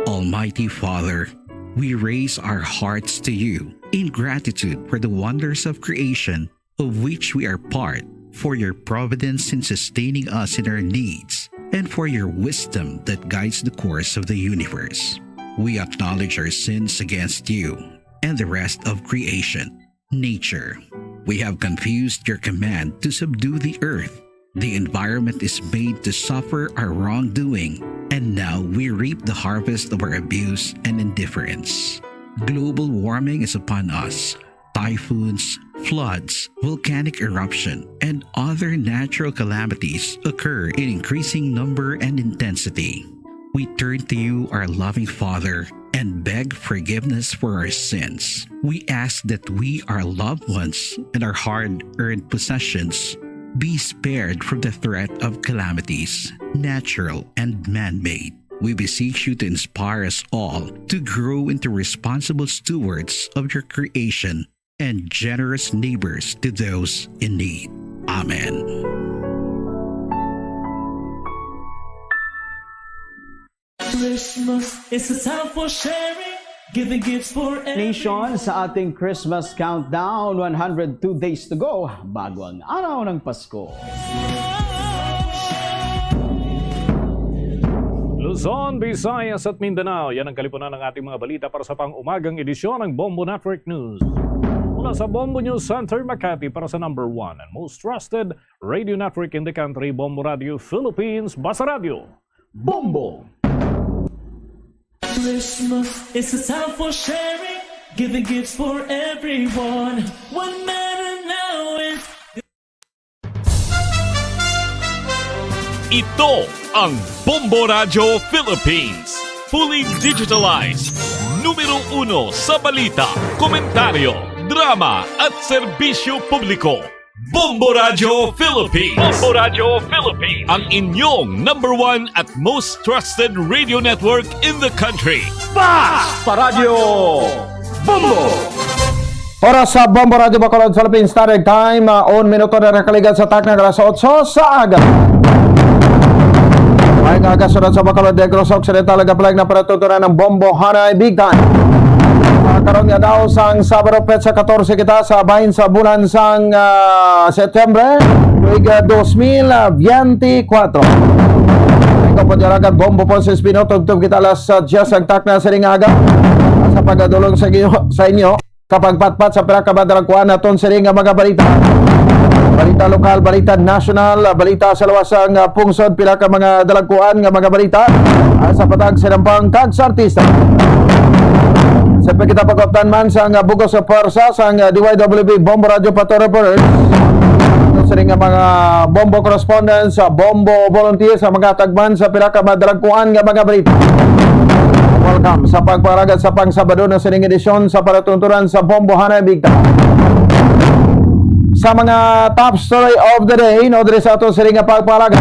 Almighty Father, we raise our hearts to you in gratitude for the wonders of creation of which we are part, for your providence in sustaining us in our needs, and for your wisdom that guides the course of the universe. We acknowledge our sins against you and the rest of creation, nature. We have confused your command to subdue the earth. The environment is made to suffer our wrongdoing, and now we reap the harvest of our abuse and indifference. Global warming is upon us. Typhoons, floods, volcanic eruption, and other natural calamities occur in increasing number and intensity. We turn to you, our loving Father, and beg forgiveness for our sins. We ask that we, our loved ones, and our hard earned possessions be spared from the threat of calamities, natural and man made. We beseech you to inspire us all to grow into responsible stewards of your creation and generous neighbors to those in need. Amen. Christmas is a time for sharing, giving gifts for Nation, sa ating Christmas countdown, one hundred two days to go bago ang araw ng Pasko. Luzon, Visayas at Mindanao, yan ang kalipunan ng ating mga balita para sa pang-umagang edisyon ng Bombo Network News. Mula sa Bombo News Center, Makati, para sa number one and most trusted radio network in the country, Bombo Radio Philippines, Basta Radio. Bombo! Christmas is a time for sharing, giving gifts for everyone. One matter now is Ito ang Bombo Radyo Philippines. Fully digitalized. Numero uno sa balita, komentaryo, drama at serbisyo publiko. Bombo Radyo Philippines. Bombo Radyo Philippines. Ang inyong number one at most trusted radio network in the country. Basta Radyo Bombo! Oras sa Bombo Radyo Bacolod, Philippine Standard Time, ah, un minuto na nakaligad sa takna alas otso sa aga. May nga kasunod sa Bacolod, Negros Occidental, nagapalag na para tutunan ng Bombo Hanay Big Time. Ah, karon nga daw sang Sabado, petsa katorse kita sa bahin sa bulan sang, ah, Setyembre, tuig, ah, dos mil biyente kwatro. Ikaw po, Jaragat Bombo po sa Espino, tugtog kita alas, ah, diyes ang takna sining aga. Sa pagdulong sa inyo, sa inyo, kapagpatpat sa pila ka madalagkuan naton sini nga mga balita. Balita lokal, balita nasyonal, balita sa luwas sang, ah, pungsod, pila ka mga dalagkuan nga mga balita, ah, sa patag sinampang kag sa artista. Sa pagkita pagkaptan man sang, ah, bugos sa pwersa sang, ah, D Y W B Bombo Radio Pato Reporters, sini nga mga Bombo correspondents, ah, Bombo volunteers, sa mga tagman sa pila ka madalagkuan nga mga balita. Welcome sa pagpangalaga sa pang-Sabado na sining edisyon sa palatuntunan sa Bombo Hanay Bigta. Sa mga top story of the day, no, diri sa ato sining nga pagpangalaga.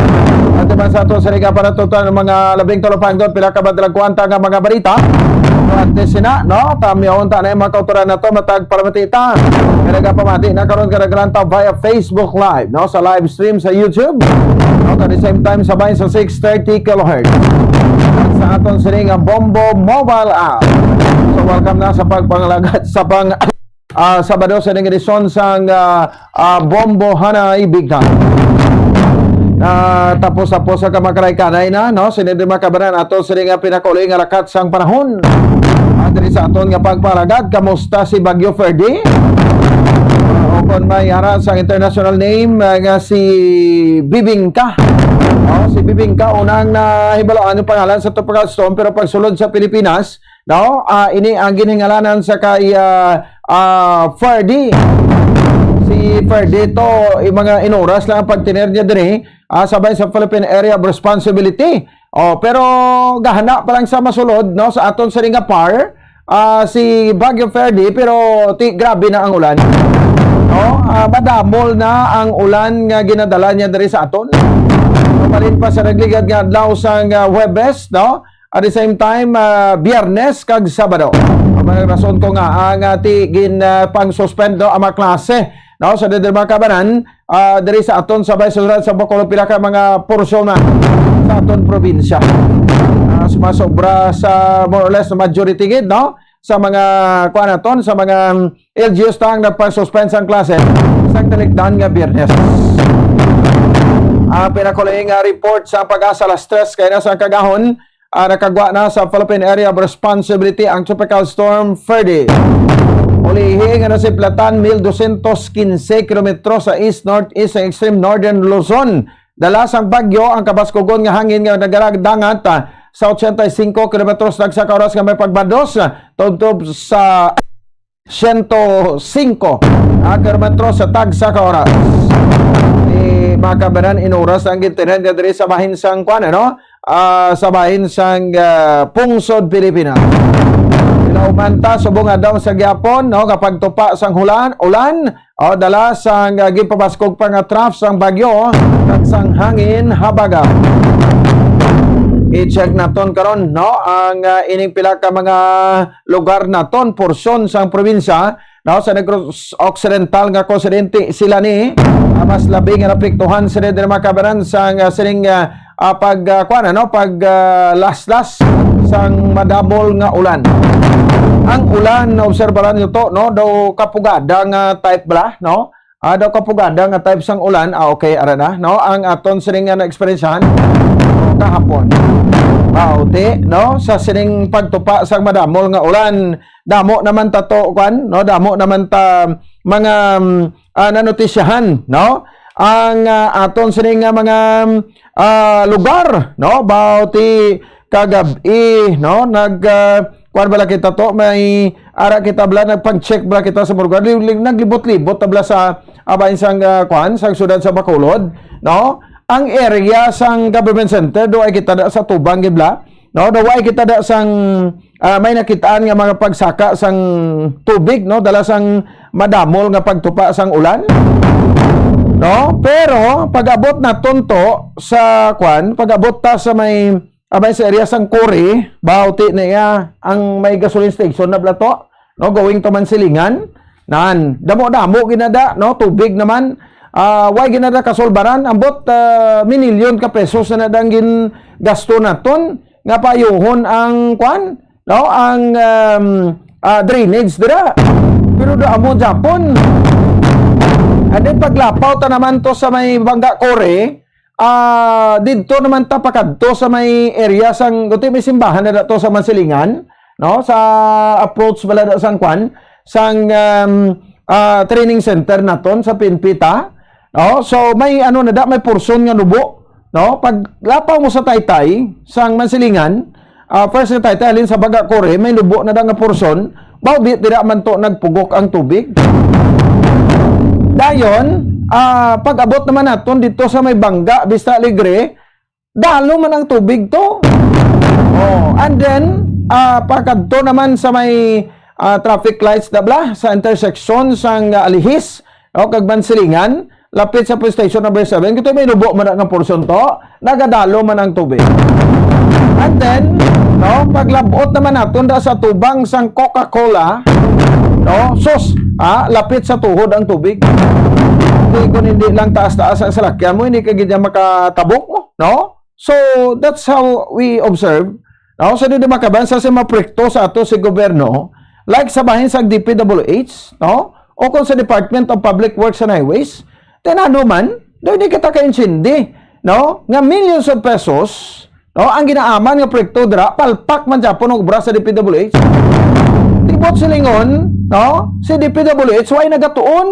At naman sa ato sining nga palatuntunan, mga labing talupangdon, pila ka madalagkuan ta nga mga balita. Pati sina, no? Tamyaon ta na yung mga kautoran na to, matag palamati ta. Kaya nagapamati na karon ka naglantaw via Facebook Live, no? Sa live stream sa YouTube. No? At the same time, sabay sa six thirty kilohertz. At sa aton sining nga Bombo mobile app. So, welcome na sa pagpangalagat sa pang ah, Sabado sa ning edisyon sang ah, ah, Bombo Hanay Big Time. Ah, tapos-tapos sa kamakaray-kanay na, no? Sini din makabanan ato sini nga pinakauli nga lakat sang panahon. Ah, diri sa aton nga pagpalagad, kamusta si Bagyo Ferdy? Ah, o kon may ara sang international name ah, nga si Bibingka. Oh, si Bibingka unang nahibalaan yung pangalan sa tropical storm, pero pagsulod sa Pilipinas, no? Ah, ini ang ginhingalanan sa kay ah, ah, Ferdy. Si Ferdy to, yung mga inuras lang ang pagtener niya diri, ah, sabay sa Philippine Area of Responsibility. Oh, pero gahana pa lang sa masulod, no, sa aton sa nga par, ah, si Bagyo Ferdy, pero ti, grabe na ang ulan. No? Ah, madamol na ang ulan nga ginadala niya diri sa aton. Mabalin pa sa nagligad nga adlaw sang ah, Huwebes, no? At the same time, ah, Biyernes kag Sabado. Ang mga rason ko nga ang ah, ti gin ah, pang-suspend, no, ang mga klase, no, sa Dede Makabanan, ah, diri sa aton sa Vice President sa Bacolod, pila ka mga porsyon na sa aton probinsya. Ah, sumasobra sa more or less majority gid, no? Sa mga, kuan naton, sa mga L G Us ta ang nagpa-suspend sang klase sa talikdan nga Biyernes. Ang pinakulaing nga report sa Pag-asa alas tres kay na sa kagahon, ah, nakagwa na sa Philippine Area of Responsibility ang Tropical Storm Ferdy. Ulihi nga nasiplatan mil dosyentos kinse kilometro sa east-northeast sa extreme northern Luzon. Dala sang bagyo ang kabaskugon nga hangin nga nagaradangat ah, sa ochenta y cinco kilometros tagsa ka oras nga may pagbados ah, tubtob sa siyento singko, ah, kilometro sa tagsa ka oras. Di makabanan in oras ang gintinan nga diri sa bahin sang kuan, ano? Ah, sa bahin sang ah, pungsod Pilipinas. Pinauman ta subong adlaw sa gyapon, no, kapag tupa sang hulan, ulan, o dala sang ah, gipabaskog pa nga trough sang bagyo kag sang hangin habaga. I-check naton karon, no, ang ah, ining pila ka mga lugar naton, porsyon sang probinsya, no, sa Negros Occidental nga konsidente sila ni, ah, mas labi nga napiktuhan sila diri makabanan sang ah, sining ah, ah, pag ah, kuan, ano, pag ah, laslas sang madamol nga ulan. Ang ulan na obserbaran nyo to, no, daw kapugada nga type bala, no? Ah, daw kapugada nga type sang ulan, ah, okay, ara na, no? Ang aton sining nga na-eksperyensyahan kahapon. Bauti, no? Sa sining pagtupa sang madamol nga ulan, damo naman ta to, kwan, no? Damo naman ta mga um, ah, nanotisyahan, no? Ang ah, aton sining nga mga um, ah, lugar, no? Bauti kagabi, no? Nag ah, kwan bala kita to, may ara kita bala, nagpag-check bala kita sa mga lugar. Li- li- Naglibot-libot ta bala sa abain sang ah, kwan, sang syudad sa Bacolod, no? Ang area sang government center, do ay kita da sa tubang gid bala, no? Do ay kita da sang ah, may nakitaan nga mga pagsaka sang tubig, no? Dala sang madamol nga pagtupa sang ulan, no? Pero pag-abot naton to sa kwan, pag-abot ta sa may, ah, may sa area sang Cory, bauti na iya ang may gasoline station na bala to, no? Going to Mansilingan. Nan, damo-damo ginada, no? Tubig naman. Ah, way ginada kasulbaran, ambot ah, minilyon ka pesos na nadang gin gasto naton nga payuhon ang kwan, no? Ang um, ah, drainage dira. Pero damo Japon. And then paglapaw ta naman to sa may Bangga Cory, ah, didto naman ta pakadto sa may area sang, guti may simbahan na dato sa Mansilingan, no? Sa approach bala na sang kwan, sang um, ah, training center naton sa P N P ta. No? So may ano na da, may portion nga nubo, no? Pag lapaw mo sa taytay sang Mansilingan, ah, first nga taytay halin sa Bangga Cory, may nubo na da nga portion, bawdi dira man to nagpugok ang tubig. Dayon, ah, pag-abot naman naton dito sa may Bangga, Vista Alegre, dalo man ang tubig to. Oh, and then ah, pagkadto naman sa may ah, traffic lights na bala sa intersection sang ah, Alihis, no, kag Mansilingan, lapit sa police station number seven, kito may nubo man nga portion to, nagadalo man ang tubig. And then, no, paglabot naman naton da sa tubang sang Coca-Cola, no, sus, ah, lapit sa tuhod ang tubig. Di, kung hindi lang taas-taas ang salakyan mo, hindi ka gid niya makatabok mo, no? So, that's how we observe. No? So, di, di makabansa sa mga proyekto sa ato si gobyerno, like sa bahin sa D P W H, no? O kung sa Department of Public Works and Highways, tinano man, doon di kita ka-insindi, no? Nga millions of pesos, no? Ang ginaaman nga proyekto dira, palpak man gyapon ang obra sa D P W H. Tibot silingon, no? Si D P W H, way nagatuon,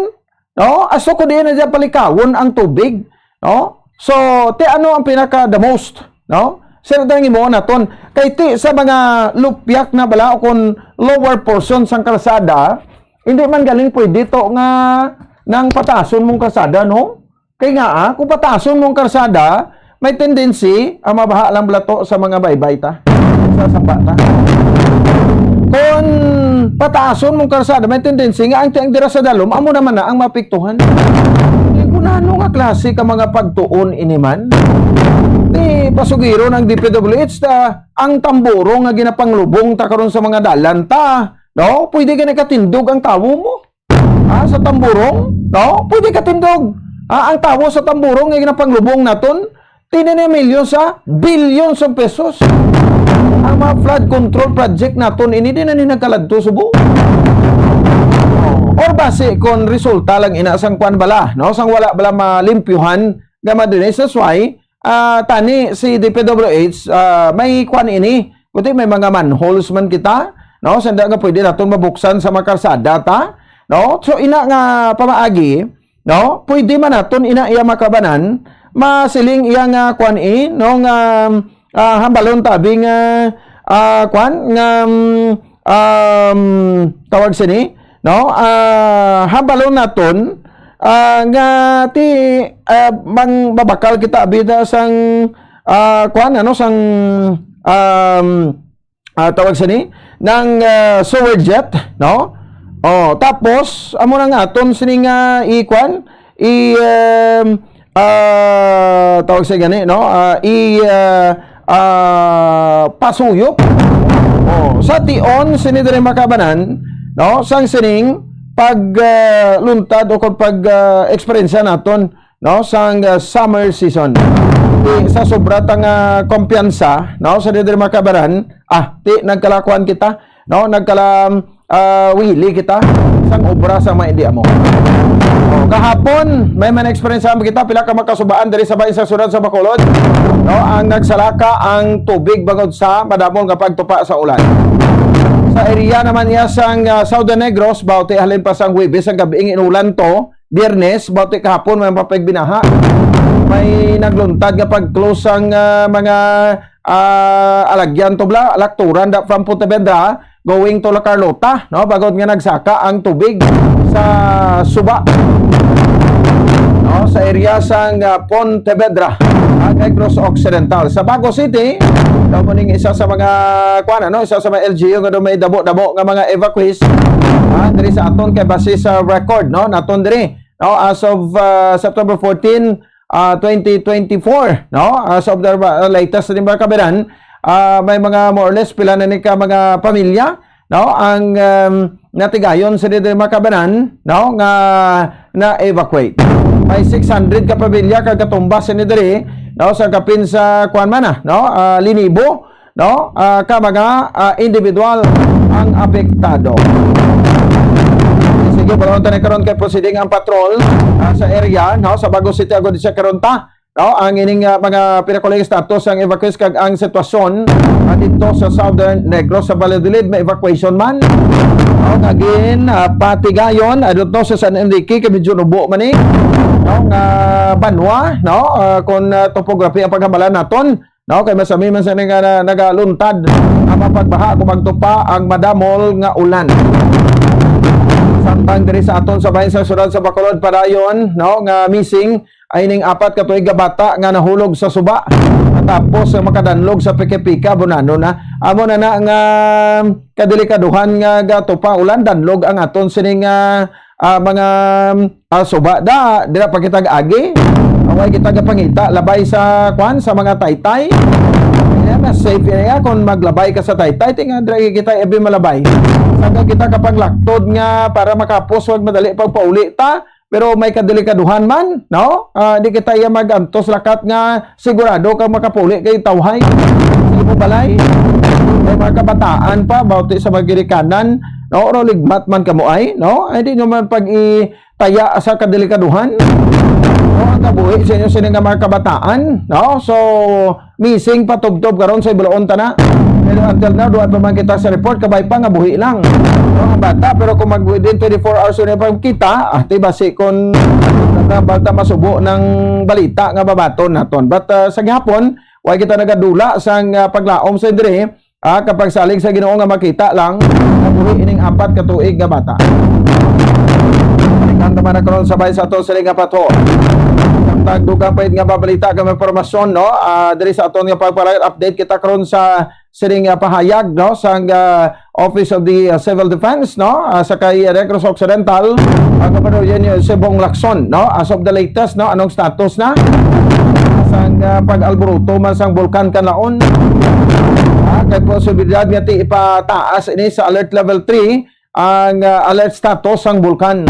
no? Aso ko diin na dyan palikawon ang tubig, no? So, ti ano ang pinaka the most, no? Sir, tang imo naton. Kay ti sa mga lupyak na bala o kung lower portion sang kalsada, hindi man galing pwede to nga nang pataason mong kalsada, no? Kay nga, ah, kung pataason mong kalsada, may tendency ang mabaha lang bala to sa mga baybay ta, sa samba ta. Kung pataason mong kalsada, may tendency nga ang tiang dira sa dalom, amo naman na ang mapiktuhan. Di ko na ano nga klase ka mga pagtuon ini man. Di pasugiron ang D P W H ta, ang tamburong nga ginapanglubong ta karon sa mga dalan ta, no? Pwede ka nakatindog ang tawo mo. Ah, sa tamburong, no? Pwede katindog. Ah, ang tawo sa tamburong nga ginapanglubong naton, tini na milyon sa billions of pesos. Ang mga flood control project naton, ini din na ni nagkaladto subo. Or basi kon resulta lang ina sang kwan bala, no? Sang wala bala malimpyuhan nga madunay sa suway, ah, tani si D P W H, ah, may kwan ini. Kundi may mga manholes man kita, no? Sanda nga pwede naton mabuksan sa mga kalsada ta, no? So, ina nga pamaagi, no? Pwede man naton ina iya makabanan, masiling iya nga kwan i, no? Nga, ah, hambalon tabi nga, ah, kwan, nga, mm, um, tawag sini, no? Ah, hambalon naton, ah, nga ti, ah, mang babakal kita bida sang, ah, kwan, ano, sang, um, ah, tawag sini, nang, ah, sewer jet, no? Oh, tapos, amo na nga aton sini nga i-kwan, i, um, ah, tawag sa gani, no? Ah, i, ah, ah, pasuyop. Oh, sa tion sini diri makabanan, no? Sang sining pag, ah, luntad o kung pag, ah, eksperyensya naton, no, sang, ah, summer season. Ti, sa sobra ta nga kumpiyansa, no, sa diri makabanan, ah, ti nagkalakuan kita, no, nagkala, ah, wili kita sang obra sa mga hindi amo. Oh, kahapon, may man experience kita, pila ka makasubaan diri sa bayan sa siyudad sa Bacolod, no, ang nagsalaka ang tubig bangod sa madamol nga pagtupa sa ulan. Sa area naman niya sang, ah, Southern Negros, bauti halin pa sang Huwebes ang gabi, inulan to, Biyernes, bauti kahapon may mapagbinaha. May nagluntad nga pag-close ang, ah, mga, ah, alagyan to bala, lakturan da from Pontevedra going to La Carlota, no? Bangod nga nagsaka ang tubig sa suba, no? Sa area sang, ah, Pontevedra, ah, Negros Occidental. Sa Bago City, daw mo ning isa sa mga, kuwan, ano, isa sa mga L G U nga daw may damo-damo nga mga evacuees, ah, diri sa aton kay base sa record, no? Naton diri, no? As of, ah, September fourteen, ah, twenty twenty-four, no? As of the, ah, latest din ba kabiran, ah, may mga more or less pila na ni ka mga pamilya, no? Ang, um, natigayon sa diri mga kabanan, no? Nga na-evacuate. May six hundred ka pamilya kag katumba sa diri, no? Sa kapin sa kuwan man na, no? Ah, linibo, no? Ah, ka mga, ah, individual ang apektado. Sige, balon tayo karon kay proceeding ang patrol, ah, sa area, no? Sa Bago City, agod siya karon ta, no? Ang ining, ah, mga pinakuling status ang evacuees kag ang sitwasyon, ah, dito sa Southern Negros, sa Valladolid, may evacuation man. No? Nga gin, ah, patigayon, I don't know, sa San Enrique, kay medyo nubo man eh. No? Nga banwa, no? Ah, kung, ah, topography ang paghambalan naton, no? Kay masami man sa nga na, nagaluntad ang mga pagbaha kung magtupa ang madamol nga ulan. Samtang diri sa aton sa bayan sa siyudad sa Bacolod, padayon, no, nga missing ay ning apat ka tuig nga bata nga nahulog sa suba. Tapos, eh, makadanlog sa Peke-Peke, Bunanon na. Amo na na nga kadelikaduhan nga gatupa ulan, danlog ang aton sining, ah, ah, mga, ah, suba. Da, dira pa kita agi. Away kita gapangita, labay sa, kwan, sa mga taytay. Ayan, Mas safe yan, ya, kung maglabay ka sa taytay, ti nga dira kita abi malabay. Saka kita kapanglaktod nga para makapos, wag madali pagpauli ta, pero may kadelikaduhan man, no? Ah, di kita iya mag-antos lakat nga sigurado ka makapauli kay tawhay sa imo balay. May mga kabataan pa, bauti sa mga ginikanan, no? Oro ligmat man kamo ay, no? Ay di naman pag i-, taya sa kadelikaduhan, no, ang kabuhi sa inyo sini nga mga kabataan, no? So, missing patubtob karon sa Ibuloon tana. Pero until now, duha pa man kita sa report, kabay pa nga buhi lang, no, ang bata. Pero kung mag within twenty-four hours na pagkita, ah, ti basi kung nagabal ta masubo ng balita nga babaton naton. But, ah, sa gihapon, wa kita nagadula sang, ah, paglaom sa diri, ah, kapag salig sa Ginoo nga makita lang, nabuhi ining apat ka tuig nga bata. Balikan ta man na karon sa bay sa aton sini nga patho. Samtang dugang pa nga mabalita kag mga impormasyon, no? Ah, diri sa aton nga pagpalayo, update kita karon sa sining, ah, pahayag, no, sang, ah, Office of the, ah, Civil Defense, no, ah, sa kay Negros Occidental, ang Gobernador Eugenio Sebong Lacson, no, as of the latest, no, anong status na sang, ah, pag-alboroto man sang Bulkan Kanlaon? Ah, kay posibilidad nga ti ipataas ini sa alert level three ang, ah, alert status sang bulkan.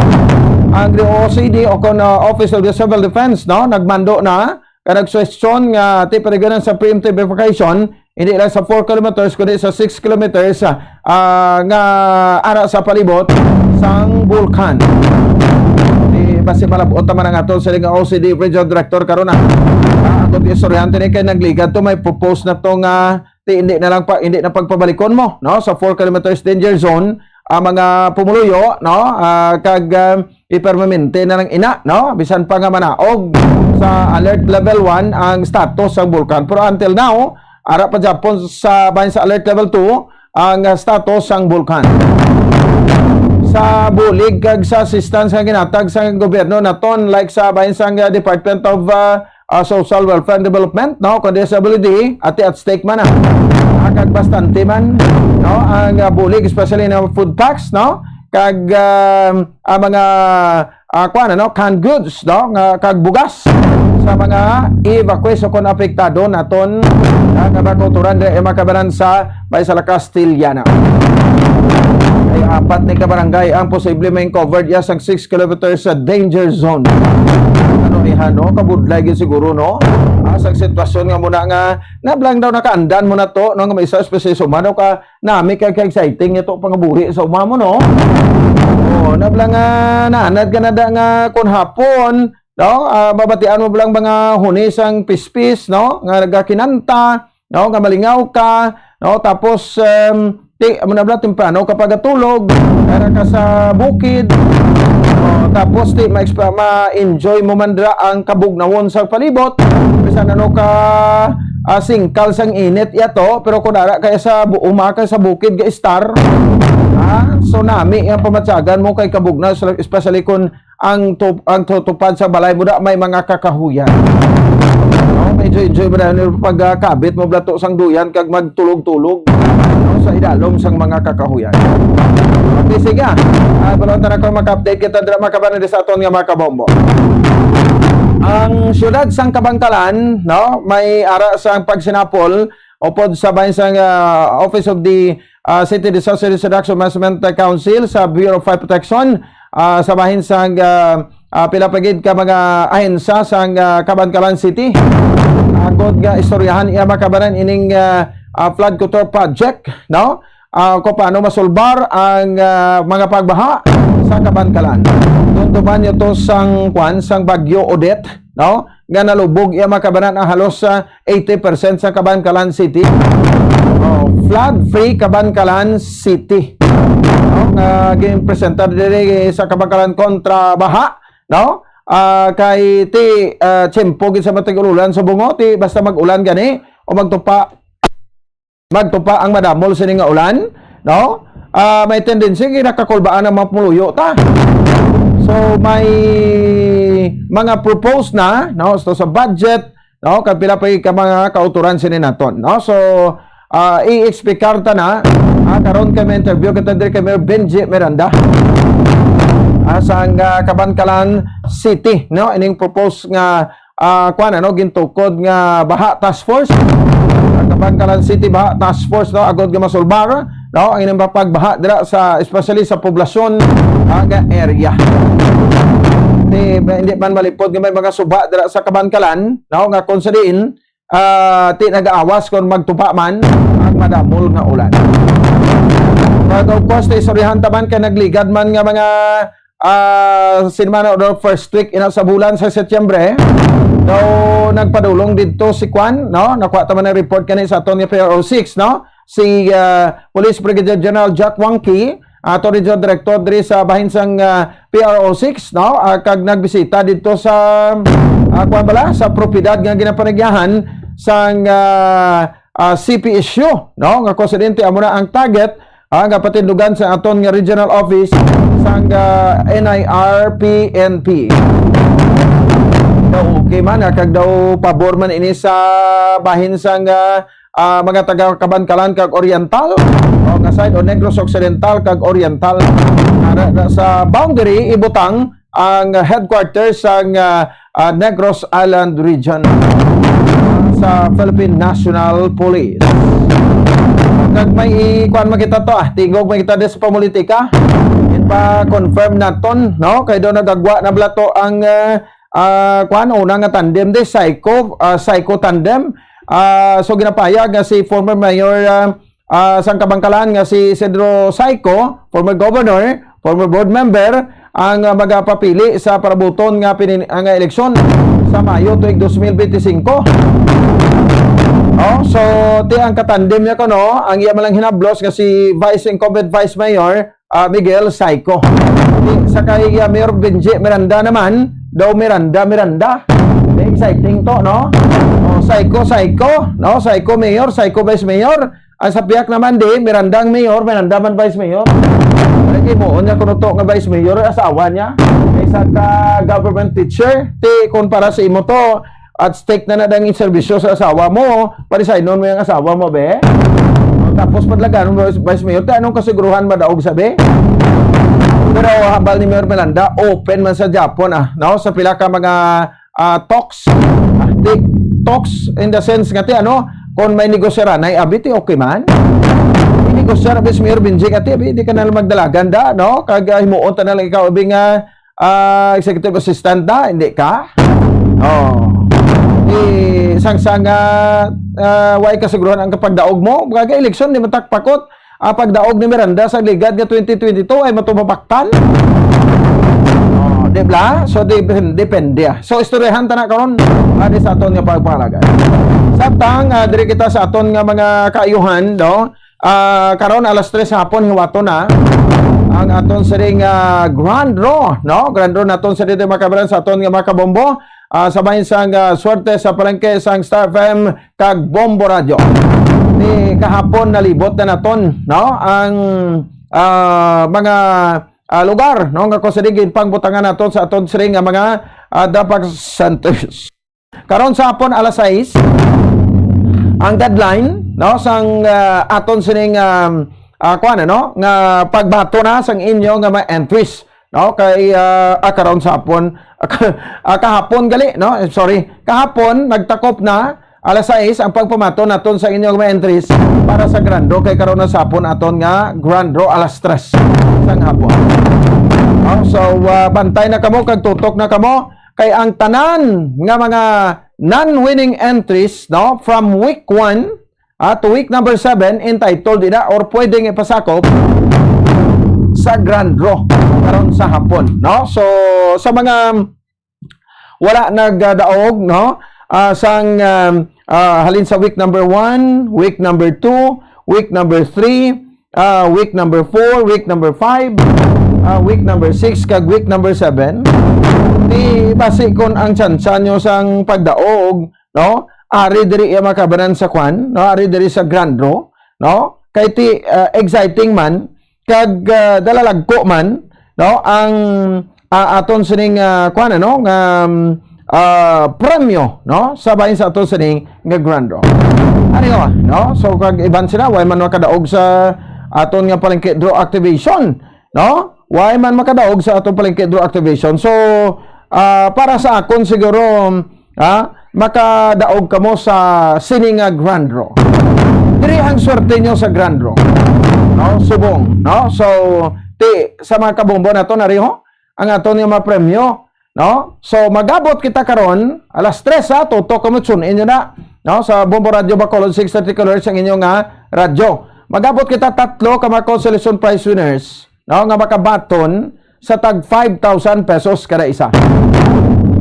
Ang D O C D o kon, ah, Office of the Civil Defense, no, nagmando na ka nagsuwestyon nga ti paligiran sa preemptive evacuation, hindi lang sa four kilometers, kundi sa six kilometers, ah, nga ara sa palibot sang bulkan. Di ba si malabot naman ang aton sa nga O C D Regional Director karon na. Ah, ako ti estudyante ni kay nagligad to, may propose na to nga ti hindi na lang pa, hindi na pagpabalikon mo, no? Sa four kilometers danger zone, ang mga pumuluyo, no? Ah, kag, ah, ipermanente na lang ina, no? Bisan pa nga manaog sa alert level one ang status sang bulkan. Pero until now, ara pa gyapon sa bahin sa alert level two ang, ah, status sang bulkan. Sa bulig kag sa assistance nga ginatag sa gobyerno naton, like sa bahin sang, ah, Department of, ah, ah, Social Welfare and Development, no, kundi sa D S W D, ati at stake man na. Ah, kag bastante man, no, ang, ah, bulig, especially na food packs, no, kag, ah, ang mga, ah, kuwan, ano, canned goods, no, nga, kag bugas sa mga evacuees o kon apektado naton, ah, nga mga kauturan diri, eh, makabanan sa may sa La Castellana. Ay apat ni ka barangay ang posible may covered ya sang six kilometers sa danger zone. Ano, iha, no? Kabudlay gyud siguro, no? Ah, sa sitwasyon nga muna nga, nablang daw nakaandan mo na to, no? Nga may isa espesye sumano ka, nami kay ka-exciting ito pangabuhi sa uma mo, no? Oh, nablang nga naanad ka na da nga kun hapon, no? Ah, babatian mo lang mga huni sang pispis, no? Nga nagakinanta, no? Nga malingaw ka, no? Tapos, em, ti, amo na bala, temprano ka pagatulog, para ka sa bukid. No? Tapos, ti, ma-exp-, ma-enjoy mo man dira ang kabugnawon sa palibot. Bisan ano ka, ah, singkal sang init yato, pero kung ara kaya sa bu-, uma ka sa bukid ga estar, ah, tsunami ang pamatyagan mo kay kabugnaw, especially kung ang tup-, ang tutupad sa balay mo da may mga kakahuyan. No, medyo enjoy mo na yun pagkabit mo blato sang duyan kag magtulog-tulog, no, sa idalom sang mga kakahuyan. Okay, sige. Ah, balon ta na kung maka-update kita dira, makabanan sa aton nga mga kabombo. Ang siyudad sang Kabankalan, no, may ara sang pagsinapol upod sa bahin sang, ah, Office of the, ah, City Disaster Risk Reduction Management Council sa Bureau of Fire Protection, ah, sa bahin sang, ah, ah, pila pa gid ka mga ahensya sang, ah, Kabankalan City. Agod nga istoryahan iya makabanan ining, ah, ah, flood control project, no? Ah, kung paano masulbar ang, ah, mga pagbaha sa Kabankalan. Dunduman niyo to sang, kwan, sang Bagyo Odette, no? Nga nalubog iya makabanan ang halos sa eighty percent sa Kabankalan City. Oh, flood-free Kabankalan City. No? Nga ginpresenta diri sa Kabankalan kontra baha, no? Ah, kay ti, ah, tiyempo gid sa matig-ulan sa bungo, ti basta mag-ulan gani o magtupa, magtupa ang madamol sini nga ulan, no? Ah, may tendency nga nakakulbaan ang mga pumuluyo ta. So, may mga propose na, no? So, sa budget, no? Kag pila pa ka mga kauturan sini naton, no? So, ah, i-expectar ta na, ah, karon kay may interview kita diri kay Mayor Benji Miranda. Ah, sa ang, ah, Kabankalan City, no? Ining propose nga ah, kuwan, ano, gintukod nga baha task force. Kabankalan City Baha Task Force, no, agod nga masulbar, no, ang ilang pagbaha dira sa, especially sa poblasyon, ah, nga area. Di, hindi man malipod nga may mga suba dira sa Kabankalan, no, nga kung sa diin, ah, ti nagaawas kung magtupa man ang madamol nga ulan. But of course, ti istoryahan ta man kay nagligad man nga mga, ah, semana o first week ina sa bulan sa Setyembre, daw nagpadulong didto si Kwan, no? Nakuha ta man ang report kani sa aton nga P R O six, no? Si, ah, Police Brigadier General Jack Wangki, ato Regional Director diri sa bahin sang, ah, P R O six, no? Ah, kag nagbisita didto sa, ah, kuwan bala, sa propiedad nga ginapanagyahan sang, ah, ah, C P S U, no? Nga konsidente amo na ang target, ah, nga patindugan sa aton nga regional office sang, ah, N I R P N P. Daw okay man, ah, kag daw pabor man ini sa bahin sang, ah, ah, mga taga Kabankalan kag Oriental, o nga side, o Negros Occidental kag Oriental. Ara na sa boundary, ibutang ang headquarters sang, ah, ah, Negros Island Region sa Philippine National Police. Kag may ikuan man kita to, ah, tingog man kita di sa pamulitika. Ipa-confirm naton, no? Kay daw nagagwa na bala to ang, ah, ah, kuan, una nga tandem di, Psycho, ah, Psycho tandem. Ah, so ginapahayag nga si former mayor, ah, ah, sang Kabankalan nga si Isidro Psycho, former governor, former board member, ang, ah, magapapili sa parabuton nga pinin-, ah, nga eleksyon sa Mayo tuig dos mil benti singko. Oh, so ti ang katandem niya kuno, ang iya man lang hinablos nga si Vice, incumbent Vice Mayor, ah, Miguel Psycho. Di, sa kay, ah, Mayor Benji Miranda naman, daw Miranda, Miranda. Di, exciting to, no? Oh, Psycho, Psycho, no? Psycho Mayor, Psycho Vice Mayor. Ang sa pihak naman, di, Miranda ang Mayor, Miranda man Vice Mayor. Wala kay mo, niya kuno to nga Vice Mayor, asawa niya. Kay sa ka government teacher, ti, kung para sa imo to, at stake na na dang serbisyo sa asawa mo, parisaynon mo yung asawa mo, be. Tapos padlagan mo, Vice Mayor, ti anong kasiguruhan madaog sa, be? Pero hambal ni Mayor Miranda, open man sa Japon, ah, no? Sa pila ka mga, ah, talks, ah, di, talks in the sense nga, ti, ano, kung may negosyaran, ay, abi, ti, okay man. May negosyar, abi, si Mayor Benji, ati, abi, di ka na lang magdalagan da, no? Kag, ah, himuon ta na lang ikaw, abi, nga, ah, executive assistant na, hindi ka? Oh. Di, sang, sang, ah, ah, way kasiguruhan ang kapagdaog mo, mga eleksyon, di matakpakot, ah, pagdaog ni Miranda sa ligad nga twenty twenty-two ay matubabaktan. Oh, di ba? So, depende, depende, ah. So, istoryahan ta na karon, ah, di sa aton nga pagpangalaga. Samtang, ah, diri kita sa aton nga mga kaayuhan, no? Ah, karon alas tres hapon hiwaton na ang aton siring, ah, grand draw, no? Grand draw naton sa dito, mga kabaran, sa aton nga mga kabombo. Ah, sa bahin sang, ah, swerte sa palengke sang Star F M kag Bombo Radio. Ni kahapon nalibot na naton, no? Ang, ah, mga, ah, lugar, no? Nga kung sa digin pangbutangan naton sa aton siring nga mga, ah, dapat centers. Karon sa hapon, alas sais, ang deadline, no, sang, ah, aton sining, um, ah, kuwan, ano, nga pagbato na sang inyo nga mga entries, no, kay, ah, ah, karon sa hapon, ah, kahapon gali, no, eh, sorry, kahapon nagtakop na alas sais ang pagpamato naton sa inyo nga mga entries para sa grand draw, kay karon na sa hapon aton nga grand draw alas tres sang hapon. No? So, ah, bantay na kamo kag tutok na kamo. Kay ang tanan nga mga non-winning entries, no, from week one, ah, to week number seven, entitled ina or pwedeng ipasakop sa grand draw karon sa hapon, no? So, sa mga wala nagdaog, no, ah, sang, um, ah, halin sa week number one, week number two, week number three, ah, week number four, week number five, ah, week number six, kag week number seven. Di basi kon ang tsansa nyo sang pagdaog, no? Ari diri iya makabanan sa kwan, no? Ari diri sa grand draw, no? Kay ti, ah, exciting man, kag, ah, dalalagko man, no? Ang, ah, aton sining, ah, kwan, ano, nga, um, ah, premyo, no? Sa bahin sa aton sining nga grand draw. Ano yun, no? So, kag iban sila, way man makadaog sa aton nga palengke draw activation, no? Way man makadaog sa aton palengke draw activation. So, ah, para sa akon siguro, ah, makadaog kamo sa sini nga grand draw. Diri ang swerte nyo sa Grand Draw. No, subong, no? So, ti sa mga kabombo nato, nariho ang aton nga mga premyo, no? So, magabot kita karon alas tres, ha, tutok kamo, tune in nyo na, no? Sa Bombo Radio Bacolod six thirty kilohertz ang inyo nga radyo. Magabot kita tatlo ka mga consolation prize winners, no, nga makabaton sa tag five thousand pesos kada isa.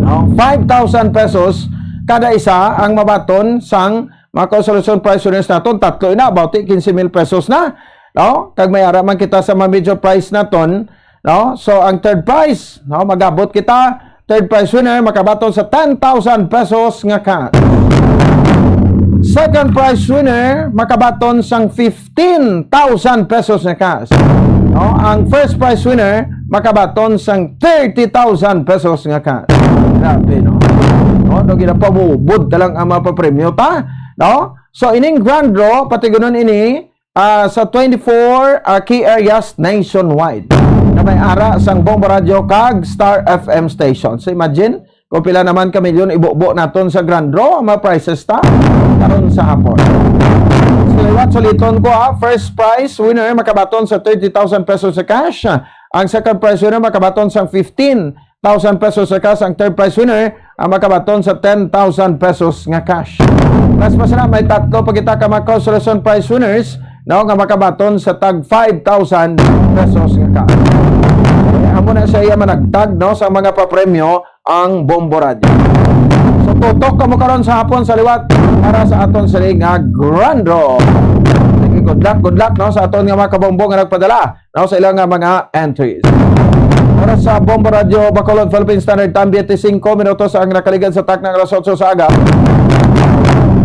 No? Five thousand pesos kada isa ang mabaton sang mga consolation prize winners naton. Tatlo ina, about quince mil pesos na. No? Kag may ara man kita sa mga major prize naton, no? So, ang third prize, no, magabot kita, third prize winner makabaton sa ten thousand pesos nga cash. Second prize winner makabaton sang fifteen thousand pesos nga cash. No? Ang first prize winner makabaton sang thirty thousand pesos nga cash. Grabe, no? No, do ginapamubod ta lang ang mga papremyo ta, no? So, ining grand draw, patigunon ini, ah, sa twenty-four, ah, key areas nationwide na may ara sang Bombo Radio kag Star F M station. So, imagine kung pila naman ka milyon ibubo naton sa grand draw, ang mga prizes ta karon sa hapon. So, liwat, suliton ko, ha. First prize winner makabaton sa thirty thousand pesos sa cash. Ang second prize winner makabaton sang fifteen thousand pesos sa cash. Ang third prize winner ang makabaton sa ten thousand pesos nga cash. Plus pa sila, may tatlo pa kita ka mga consolation prize winners, no, nga makabaton sa tag five thousand pesos nga cash. Eh, amo na sa iya managtag, no, sa mga papremyo ang Bombo Radio. So, tutok kamo karon sa hapon sa liwat para sa aton sini nga grand draw. Sige, good luck, good luck, no, sa aton nga mga kabombo nga nagpadala, no, sa ilang nga mga entries. Oras sa Bombo Radio Bacolod, Philippine Standard Time, twenty-five minutos ang nakaligad sa takna nga alas otso sa aga.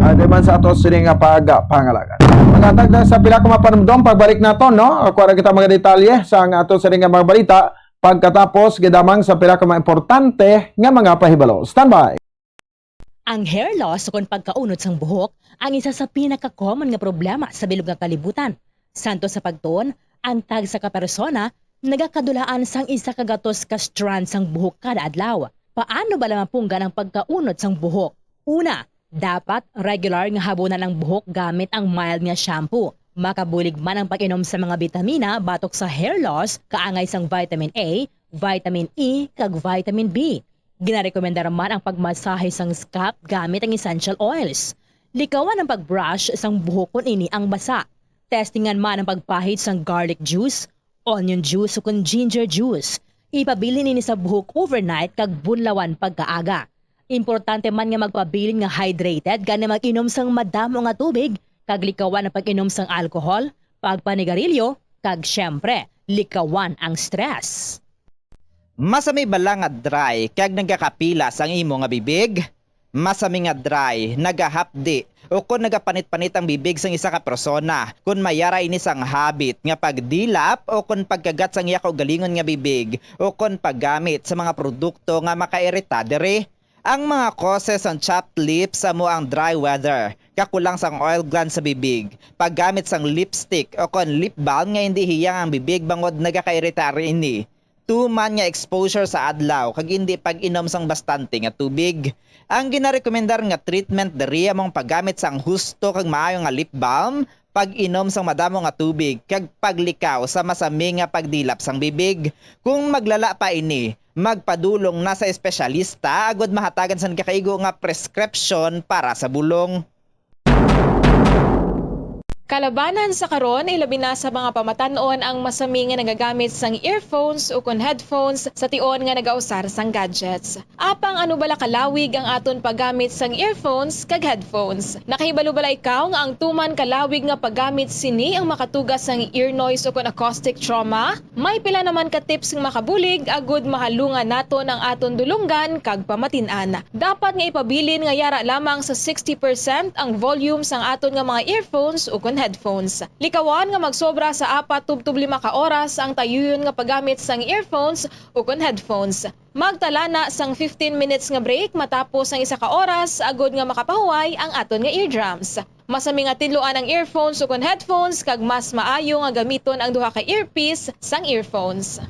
Adi man sa ato sini nga pagpangalagan. Maghatag na sa pila ka mga panumdom pagbalik naton, no? Kuha na kita mga detalye sa ang ato sini nga mga balita pagkatapos gidamang sa pila ka mga importante nga mga pahibalo. Standby. Ang hair loss ukon pagkaunod sang buhok ang isa sa pinaka-common nga problema sa bilog nga kalibutan. Santo sa pagtuon, ang tagsa ka persona nagakadulaan sang isa ka gatos ka strand sang buhok kada adlaw. Paano bala mapunggan ang pagkaunod sang buhok? Una, dapat regular nga habunan ang buhok gamit ang mild nga shampoo. Makabulig man ang pag-inom sa mga bitamina batok sa hair loss, kaangay sang vitamin A, vitamin E, kag vitamin B. Ginarekomendar man ang pagmasahe sang scalp gamit ang essential oils. Likawan ang pag-brush sang buhok kon ini ang basa. Testingan man ang pagpahid sang garlic juice, onion juice, ukon ginger juice. Ipabilin ini sa buhok overnight kag bunlawan pagkaaga. Importante man nga magpabilin nga hydrated, gani mag-inom sang madamo nga tubig, kag likawan ang pag-inom sang alcohol, pagpanigarilyo, kag, siyempre, likawan ang stress. Masami bala nga dry kag nagakapilas ang imo nga bibig? Masami nga dry, nagahapdi, o kon nagapanit-panit ang bibig sang isa ka persona, kon may ara ini sang habit nga pagdilap o kon pagkagat sang iya kaugalingon nga bibig, o kon paggamit sa mga produkto nga makairita diri. Ang mga causes sang chapped lips amo ang dry weather, kakulang sang oil glands sa bibig, paggamit sang lipstick o kon lip balm nga indi hiyang ang bibig bangod nagakairita ini, tuman nga exposure sa adlaw kag indi pag-inom sang bastante nga tubig. Ang ginarekomendar nga treatment diri amo ang paggamit sang husto kag maayo nga lip balm, pag-inom sang madamo nga tubig, kag paglikaw sa masami nga pagdilap sang bibig. Kung maglala pa ini, magpadulong na sa espesyalista agod mahatagan sang nagakaigo nga prescription para sa bulong. Kalabanan sa karon, ilabi na sa mga pamatan-on ang masami nga nagagamit sang earphones ukon headphones sa tion nga nagausar sang gadgets. Apang ano bala kalawig ang aton paggamit sang earphones kag headphones? Nakahibalo bala ikaw nga ang tuman kalawig nga paggamit sini ang makatuga sang ear noise ukon acoustic trauma? May pila naman ka tips nga makabulig agud mahalungan naton ang aton dulonggan kag pamatin-an. Dapat nga ipabilin nga yara lamang sa sixty percent ang volume sang aton nga mga earphones ukon headphones. Likawan nga magsobra sa apat tubtob lima ka oras ang tayuyon nga paggamit sang earphones ukon headphones. Magtala na sang fifteen minutes nga break matapos ang isa ka oras agud nga makapahuway ang aton nga eardrums. Masami nga tinluan ang earphones ukon headphones kag mas maayo nga gamiton ang duha ka earpiece sang earphones.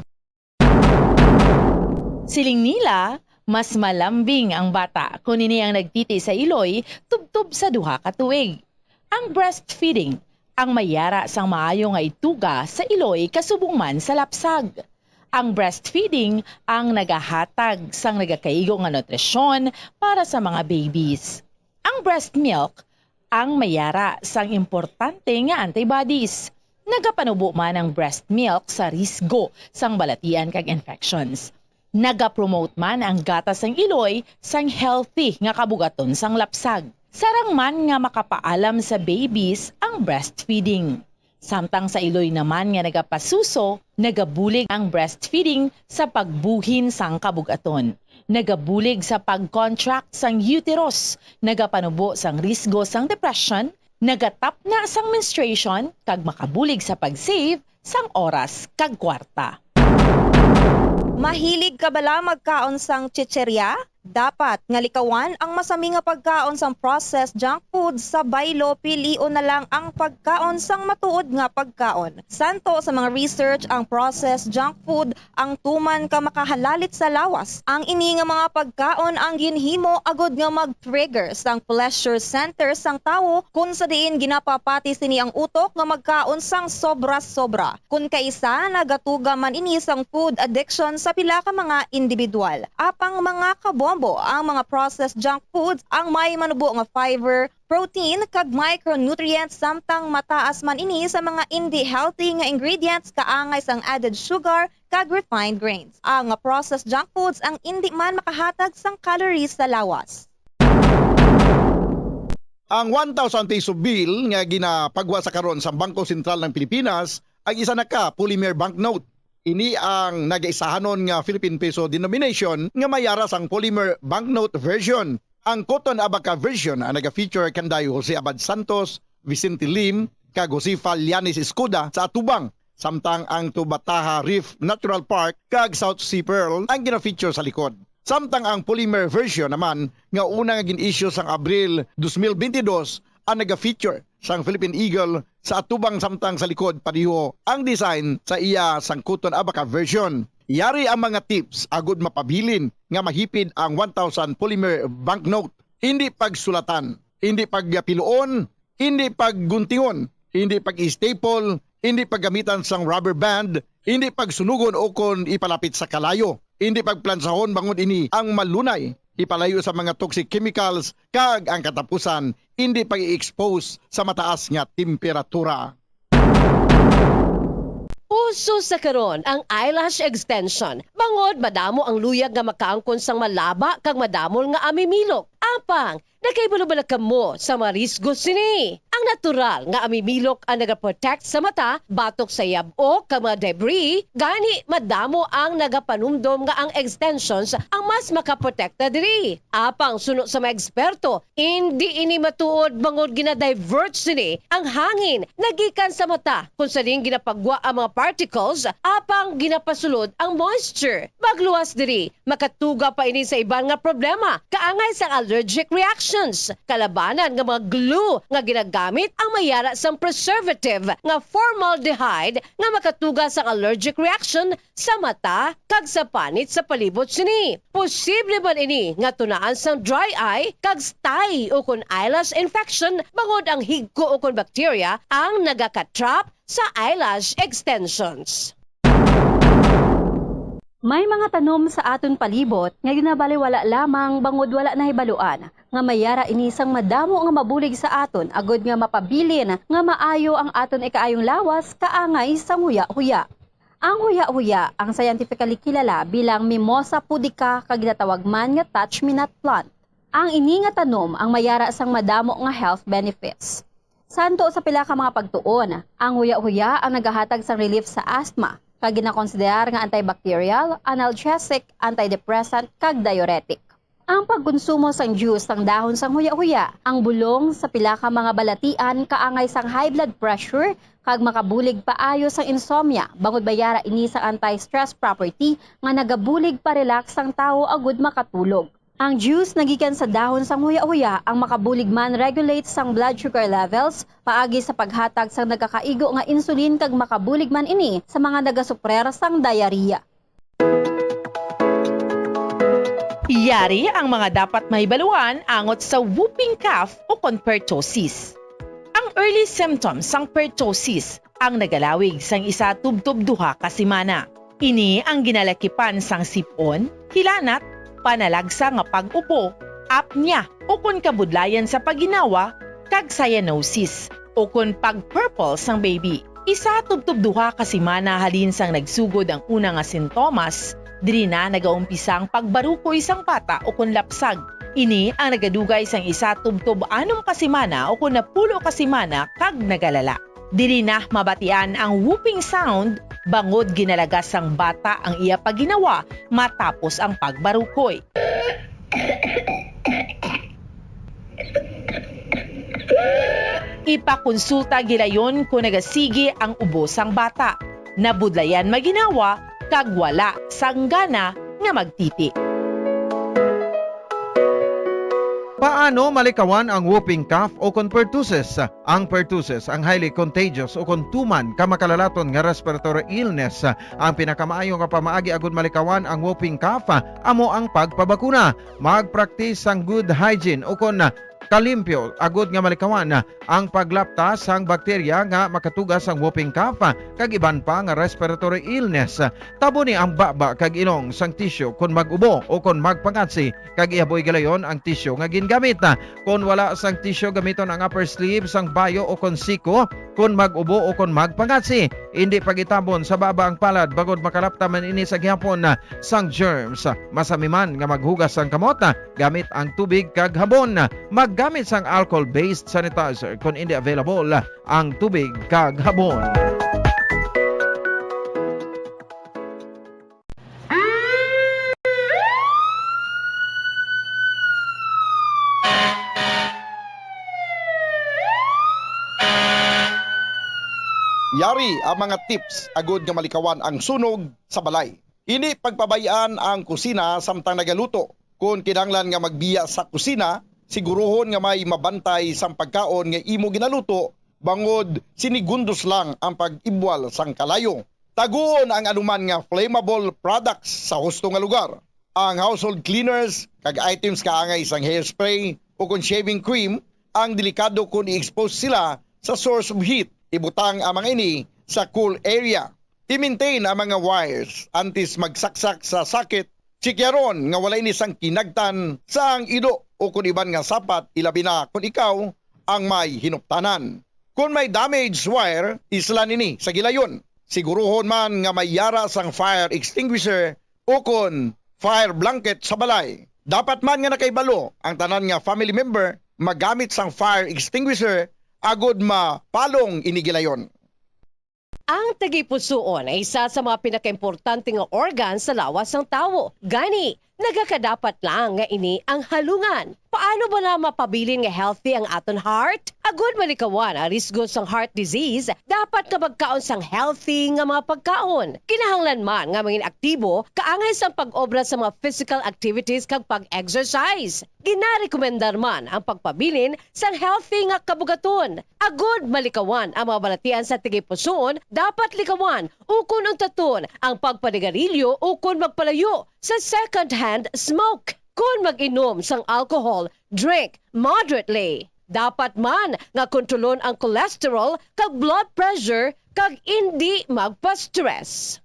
Siling nila, mas malambing ang bata kon ini ang nagtiti sa iloy tubtob sa duha ka tuig. Ang breastfeeding ang may yara sang maayo nga ituga sa iloy kasubong man sa lapsag. Ang breastfeeding ang nagahatag sang nagakaigo nga nutrisyon para sa mga babies. Ang breast milk ang may yara sang importante nga antibodies. Nagapanubo man ang breast milk sa risgo sang balatian kag infections. Nagapromote man ang gatas sang iloy sang healthy nga kabugaton sang lapsag. Sarang man nga makapaalam sa babies ang breastfeeding. Samtang sa iloy naman nga nagapasuso, nagabulig ang breastfeeding sa pagbuhin sang kabugaton. Nagabulig sa pag-contract sang uterus, nagapanubo sang risgo sang depression, nagatapna sang menstruation, kag makabulig sa pag-save sang oras kag kwarta. Mahilig ka bala magkaon sang chicheria? Dapat nga likawan ang masami nga pagkaon sang processed junk food sa baylo, pilion na lang ang pagkaon sang matuod nga pagkaon. Santo sa mga research, ang processed junk food ang tuman ka makahalalit sa lawas. Ang ini nga mga pagkaon ang ginhimo agud nga mag-trigger sang pleasure center sang tawo, kun sa diin ginapapati sini ang utok nga magkaon sang sobra-sobra. Kun kaisa, nagatuga man ini sang food addiction sa pila ka mga individual. Apang mga kabombo, ang mga processed junk foods ang may manubo nga fiber, protein, kag micronutrients, samtang mataas man ini sa mga indi healthy nga ingredients kaangay sang added sugar kag refined grains. Ang processed junk foods ang indi man makahatag sang calories sa lawas. Ang one thousand peso bill nga ginapagwa sa karon sa Bangko Sentral ng Pilipinas ang isa na ka polymer banknote. Ini ang nagaisahanon nga Philippine peso denomination nga may yara sang polymer banknote version. Ang Cotton Abaca version ang naga-feature kanday Jose Abad Santos, Vicente Lim, kag Josefa Llanes Escuda sa atubang, samtang ang Tubataha Reef Natural Park kag South Sea Pearl ang gina-feature sa likod. Samtang ang polymer version naman nga una nga gin-issue sang Abril dos mil bentidós ang naga-feature sang Philippine Eagle sa atubang, samtang sa likod pareho ang design sa iya sang Cotton Abaca version. Yari ang mga tips agud mapabilin nga mahipid ang one thousand polymer banknote. Hindi pagsulatan, hindi pagpiluon, hindi pagguntingon, hindi pag-staple, hindi paggamitan sang rubber band, hindi pagsunugon ukon ipalapit sa kalayo, hindi pagplansahon bangod ini ang malunay ipalayo sa mga toxic chemicals, kag ang katapusan, hindi pag-i-expose sa mataas nga temperatura. Uso sa karon ang eyelash extension, bangod madamo ang luyag nga makaangkon sang malaba kag madamol nga amimilok. Apang, nakahibalo bala kamo sa mga risgo sini? Ang natural nga amimilok ang nagaprotect sa mata batok sa yab-o kag mga debris, gani madamo ang nagapanumdom nga ang extensions ang mas makaprotekta diri. Apang suno sa mga eksperto, indi ini matuod bangod gina-divert sini ang hangin nga gikan sa mata, kung sa diin ginapagwa ang mga particles, apang ginapasulod ang moisture. Magluwas diri, makatuga pa ini sa iban nga problema, kaangay sang allergic reactions, kalabanan nga mga glue nga ginagamit ang may yara sang preservative nga formaldehyde nga makatuga sang allergic reaction sa mata kag sa panit sa palibot sini. Posible man ini nga tunaan sang dry eye kag stye ukon eyelash infection bangod ang higko ukon bacteria ang nagaka-trap sa eyelash extensions. May mga tanom sa aton palibot nga ginabaliwala lamang bangod wala nahibaluan nga may yara ini sang madamo nga mabulig sa aton agud nga mapabilin nga maayo ang aton ikaayong lawas kaangay sang huya-huya. Ang huya-huya ang scientifically kilala bilang Mimosa pudica kag ginatawag man nga touch-me-not plant. Ang ini nga tanom ang may yara sang madamo nga health benefits. Santo sa pila ka mga pagtuon, ang huya-huya ang nagahatag sang relief sa asthma, kag ginakonsiderar nga antibacterial, analgesic, antidepressant, kag diuretic. Ang pagkonsumo sang juice sang dahon sang huya-huya, ang bulong sa pila ka mga balatian kaangay sang high blood pressure kag makabulig paayo sang insomnia, bangod may yara ini sang anti-stress property nga nagabulig pa-relax sang tawo agud makatulog. Ang juice nga gikan sa dahon sang huya-huya ang makabulig man regulate sang blood sugar levels paagi sa paghatag sang nagakaigo nga insulin, kag makabulig man ini sa mga nagasuprer sang diarrhea. Yari ang mga dapat mahibaluan angot sa whooping cough ukon pertussis. Ang early symptoms sang pertussis ang nagalawig sang isa tubtob duha ka semana. Ini ang ginalakipan sang sip-on, hilanat, panalagsa nga pag-upo, apnea, ukon kabudlayan sa pagginawa, kag cyanosis, ukon pag-purple sang baby. Isa tubtob duha ka semana halin sang nagsugod ang una nga sintomas, diri na nagaumpisa ang pagbarukoy sang bata ukon lapsag. Ini ang nagadugay sang isa tubtob anom ka semana ukon napulo ka semana kag nagalala. Diri na mabatian ang whooping sound bangod ginalagas sang bata ang iya pagginawa matapos ang pagbarukoy. Ipakonsulta gilayon kon nagasigi ang ubo sang bata, nabudlayan maginawa, kag wala sang gana nga magtiti. Paano malikawan ang whooping cough o kon pertussis? Ang pertussis ang highly contagious o kon tuman ka makalalaton nga respiratory illness. Ang pinakamaayo nga pamaagi agud malikawan ang whooping cough amo ang pagpabakuna. Magpraktis sang good hygiene o kon kalimpyo agud nga malikawan ang paglapta sang bakterya nga makatuga sang whooping cough kag iban pa nga respiratory illness. Taboni ang baba kag ilong sang tisyu kon mag-ubo o kon magpangatsi, kag ihaboy gilayon ang tisyu nga gingamit. Kon wala sang tisyu, gamiton ang upper sleeve sang bayo o kon siko kon mag-ubo o kon magpangatsi. Indi pag-itabon sa baba ang palad bangod makalapta man ini sa gihapon sang germs. Masami man nga maghugas sang kamot gamit ang tubig kag habon. Maggamit sang alcohol-based sanitizer kon indi available ang tubig kag habon. Yari ang mga tips agud nga malikawan ang sunog sa balay. Indi pagpabay-an ang kusina samtang nagaluto. Kon kinahanglan nga magbiya sa kusina, siguruhon nga may mabantay sang pagkaon nga imo ginaluto, bangod sinigundos lang ang pag-ibwal sang kalayo. Taguon ang anuman nga flammable products sa husto nga lugar. Ang household cleaners kag items kaangay sang hairspray o kon shaving cream ang delikado kon i-expose sila sa source of heat. Ibutang ang mga ini sa cool area. I-maintain ang mga wires antes magsaksak sa socket. Chikyaron nga wala ini sang kinagtan sang ido o kon iban nga sapat, ilabi na kon ikaw ang may hinuptanan. Kon may damaged wire, islan ini sa gilayon. Siguruhon man nga may yara sang fire extinguisher o kon fire blanket sa balay. Dapat man nga nakahibalo ang tanan nga family member magamit sang fire extinguisher agud mapalong ini gilayon. Ang tagipusoon ay isa sa mga pinakaimportante nga organ sa lawas sang tawo. Gani, nagakadapat lang nga ini ang halungan. Paano bala mapabilin nga healthy ang aton heart? Agud malikawan ang risgo sang heart disease, dapat nga magkaon sang healthy nga mga pagkaon. Kinahanglan man nga mangin aktibo kaangay sang pag-obra sa mga physical activities kag pag-exercise. Ginarekomendar man ang pagpabilin sang healthy nga kabugaton. Agud malikawan ang mga balatian sa tagipusoon, dapat likawan ukon untaton ang pagpanigarilyo ukon magpalayo sa second-hand smoke. Kon mag-inom sang alcohol, drink moderately. Dapat man nga kontrolon ang cholesterol kag blood pressure kag indi magpa-stress.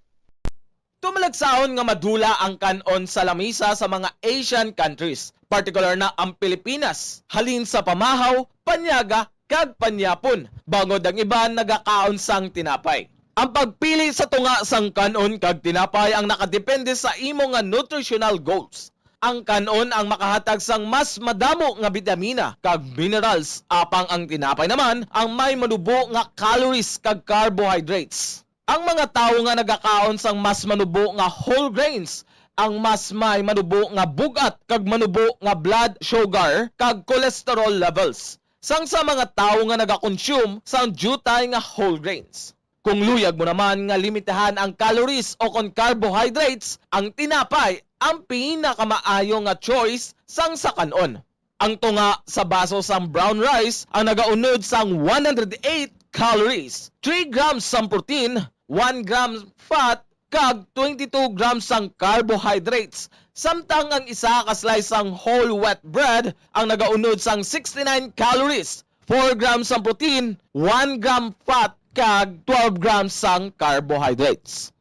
Tumalagsaon nga madula ang kan-on sa lamisa sa mga Asian countries, partikular na ang Pilipinas, halin sa pamahaw, panyaga, kag panyapon, bangod ang iban nagakaon sang tinapay. Ang pagpili sa tunga sang kan-on kag tinapay ang nakadepende sa imo nga nutritional goals. Ang kan-on ang makahatag sang mas madamo nga bitamina kag minerals, apang ang tinapay naman ang may manubo nga calories kag carbohydrates. Ang mga tawo nga nagakaon sang mas manubo nga whole grains ang mas may manubo nga bug-at kag manubo nga blood sugar kag cholesterol levels sang sa mga tawo nga nagakonsume sang diutay nga whole grains. Kung luyag mo naman nga limitahan ang calories o kon carbohydrates, ang tinapay ang pinakamaayo nga choice sang sa kan-on. Ang tunga sa baso sang brown rice ang nagaunod sang one hundred eight calories, three grams sang protein, one gram fat, kag twenty-two grams sang carbohydrates, samtang ang isa ka slice sang whole wheat bread ang nagaunod sang sixty-nine calories, four grams sang protein, one gram fat, kag twelve grams sang carbohydrates.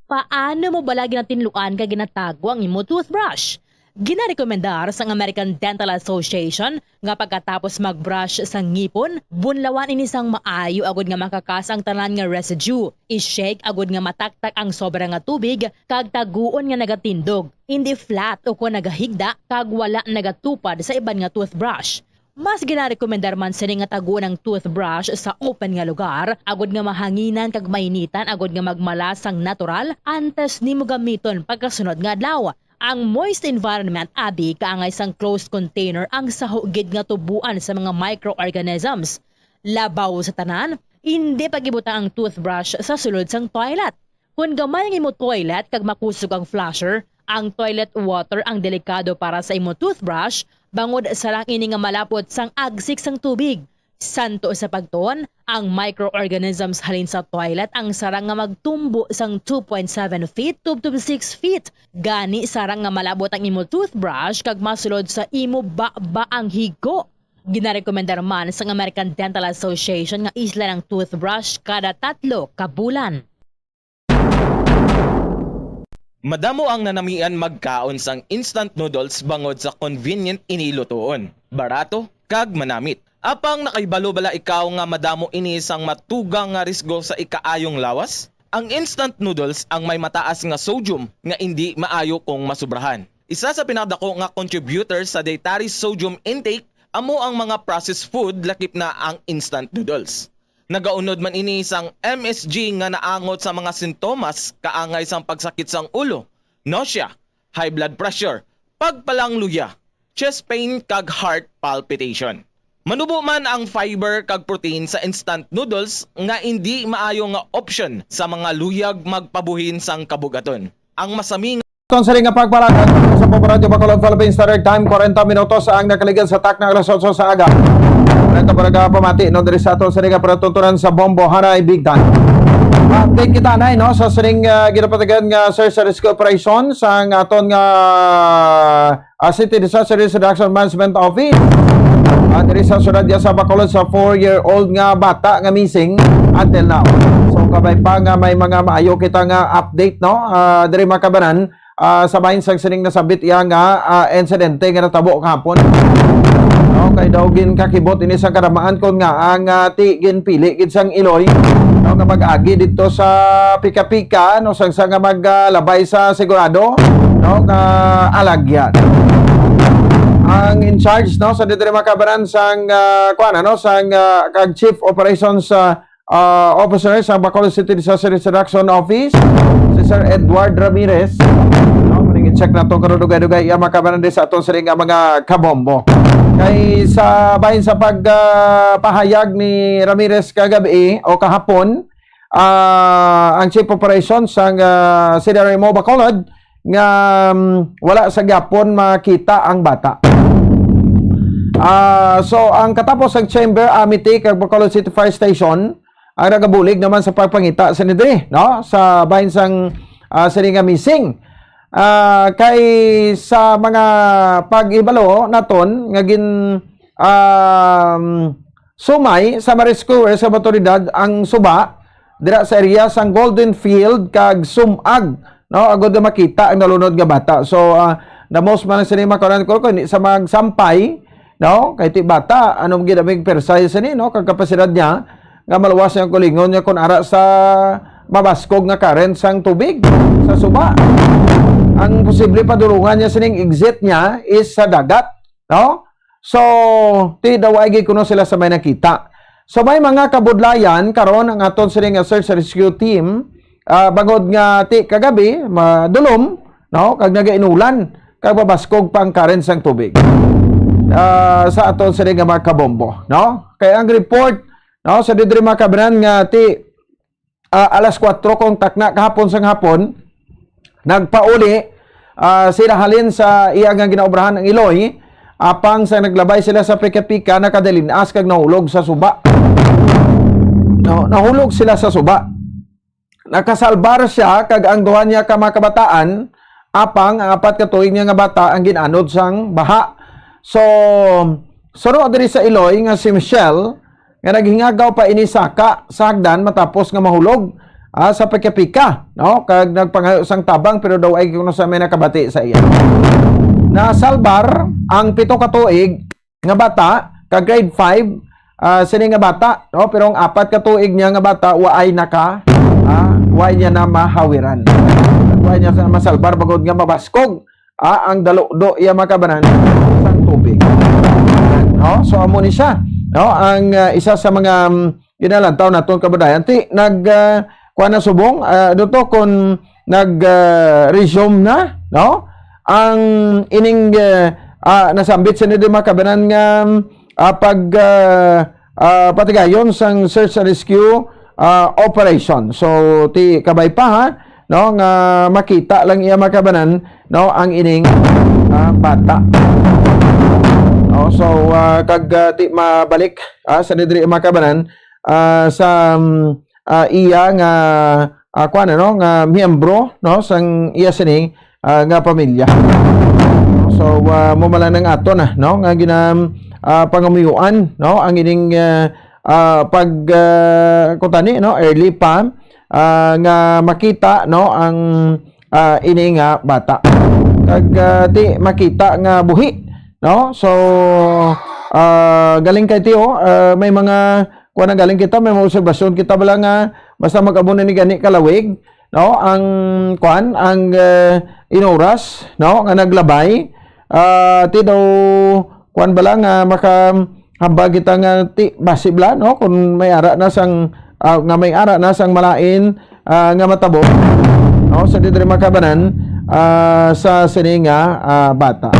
Paano mo bala ginatinluan kag ginatago ang imo toothbrush? Ginarekomendar sang American Dental Association nga pagkatapos mag-brush sa ngipon, bunlawan ini sang maayo agud nga makakas ang tanan nga residue. I-shake agud nga mataktak ang sobra nga tubig kag taguon nga nagatindog, indi flat o kon nagahigda kag wala nagatupad sa iban nga toothbrush. Mas ginarekomendar man sini nga taguon ang toothbrush sa open nga lugar, agud nga mahanginan kag mainitan agud nga magmala sang natural antes nimo gamiton pagkasunod nga adlaw. Ang moist environment abi kaangay sang closed container ang saho gid nga tubuan sa mga microorganisms. Labaw sa tanan, indi pag-ibutang ang toothbrush sa sulod sang toilet. Kon gamay ang imo toilet kag makusog ang flusher, ang toilet water ang delikado para sa imo toothbrush, bangod sarang ini nga malapot sang agsik sang tubig. Santo sa pagtuon, ang microorganisms halin sa toilet ang sarang nga magtumbo sang two point seven feet tubtob six feet. Gani, sarang nga malabot ang imo toothbrush kag masulod sa imo baba ang higo. Ginarekomendar man sang American Dental Association nga islan ang toothbrush kada tatlo ka bulan. Madamo ang nanamian magkaon sang instant noodles bangod sa convenient ini lutoon, barato, kag manamit. Apang nakahibalo bala ikaw nga madamo ini sang matugang nga risgo sa ikaayong lawas? Ang instant noodles ang may mataas nga sodium nga indi maayo kung masubrahan. Isa sa pinakadako nga contributor sa dietary sodium intake amo ang mga processed food, lakip na ang instant noodles. Nagaunod man ini sang M S G nga naangot sa mga sintomas kaangay sang pagsakit sang ulo, nausea, high blood pressure, pagpalangluya, chest pain, kag heart palpitation. Manubo man ang fiber kag protein sa instant noodles nga indi maayo nga option sa mga luyag magpabuhin sang kabugaton. Ang masami nga Aton sini nga pagpalakad sa Bombo Radyo Bacolod, Philippine Standard Time, kwarenta minutos ang nakaligad sa takna alas otso sa aga. Kwarenta pa nagapamati, no, diri sa aton sini nga palatuntunan sa Bombo, Haray, Big Time. Update kita, nay, no, sa sining, ah, ginapatigan nga search and rescue operation sang aton nga, ah, City Disaster Risk Reduction Management Office. Ah, diri sa syudad diya sa Bacolod, sa four-year-old nga bata nga missing until now. So, kabay pa nga may mga maayo kita nga update, no? Ah, diri, mga kabanan, ah, sa bahin sang sining nasambit iya nga, ah, insidente nga natabo kahapon. No, kay daw ginkakibot ini sang karamaan kon nga ang, ah, ti ginpili gid sang iloy, no, nga mag-agi didto sa pika-pika, no, sang, sang nga mag, ah, labay sa sigurado, no, nga alagyan. Ang in charge, no, sa diri, mga kabanan, sang, ah, kuan, ano, sang, ah, kag Chief Operations, ah, ah, Officer sa Bacolod City Disaster Risk Reduction Office, si Sir Edward Ramirez. No, maning i-check nato karon dugay-dugay iya, mga kabanan, sa aton sini nga mga kabombo. Kay sa bahin sa pag, ah, pahayag ni Ramirez kagabi o kahapon, ah, ang Chief Operations sang, ah, C D R M O Bacolod, nga, um, wala sa gyapon makita ang bata. Ah, so, ang katapos sang chamber, Amity, kag Bacolod City Fire Station, ang nagabulig naman sa pagpangita sini diri, no? Sa bahin sang, ah, sini nga missing. Ah, kay sa mga paghibalo naton nga gin, um, sumay sa mga rescuer sa mga otoridad ang suba dira sa area sang Golden Field kag Sumag, no, agud nga makita ang nalunod nga bata. So, ah, the most man sini makaron ko, kundi sa magsampay, no, kay ti bata, ano gid ang persa sini, no, kag kapasidad niya nga maluwas ang kulingon niya kun ara sa mabaskog nga current sang tubig sa suba. Ang posible padulungan niya sining exit niya is sa dagat, no? So, ti daw ay gid kuno sila sa may nakita. So, may mga kabudlayan karon ang aton sini nga search and rescue team, ah, bangod nga ti kagabi madulom, no, kag nagainulan kag mabaskog pa ang current sang tubig, ah, sa aton sini nga mga kabombo, no? Kay ang report, no, sa didiri, mga kabanan, nga ti ah, alas kuwatro kung takna kahapon sang hapon, nagpauli, ah, sila halin sa iya nga ginaobrahan ang iloy, apang sa naglabay sila sa pika-pika, nakadalin-as kag nahulog sa suba. No, nahulog sila sa suba. Nakasalbar siya kag ang duha niya ka mga kabataan, apang ang apat ka tuig niya nga bata ang gin-anod sang baha. So, Suno diri sa Iloy nga si Michelle nga naghingagaw pa ini saka sa hagdan matapos nga mahulog, ah, sa pika-pika, no? Kag nagpangayo sang tabang pero daw ay kuno sa may nakabati sa iya. Nasalbar ang pito ka tuig nga bata ka grade five, ah, sini nga bata, no? Pero ang apat ka tuig niya nga bata waay naka, ah, waay niya na mahawiran. Waay niya sa masalbar bagod nga mabaskog, ah, ang daludo iya makabanan sang tubig. No? So amo ni siya, no? Ang, ah, isa sa mga, um, ginalantaw naton kabudayan ti nag, ah, kuha na subong, ah, ano to, kung nag, ah, resume na, no? Ang ining, ah, ah, nasambit sini di makabanan nga, ah, pag, ah, ah, patigayon sang search and rescue, ah, operation. So ti kabay pa, ha, no, nga makita lang iya makabanan, no, ang ining, ah, bata. No, so, ah, kag, ah, ti mabalik, ah, sa diri makabanan, ah, sa, um, ah, iya nga, ah, kuwan, ano, nga miyembro, no, sang iya sini, ah, nga pamilya. So, ah, mo man lang ang ato na, no, nga gina, ah, pangamuyuan, no, ang ining, ah, ah, pag, ah, kutani, no, early pa, ah, nga makita, no, ang, ah, ini nga bata. Kag, ah, ti makita nga buhi, no? So, ah, galing kay Tio, ah, may mga kuan na galing kita, may mga obserbasyon kita bala nga basta mag-abo na ni gani kalawig, no? Ang kuan, ang, ah, inuras, no, nga naglabay, ah, ti daw kuan bala nga maka hambal kita nga ti basi bala, no, kung may ara na sang, ah, nga may ara na sang malain, ah, nga matabo, no, sa diri makabanan, ah, sa sini nga, ah, bata.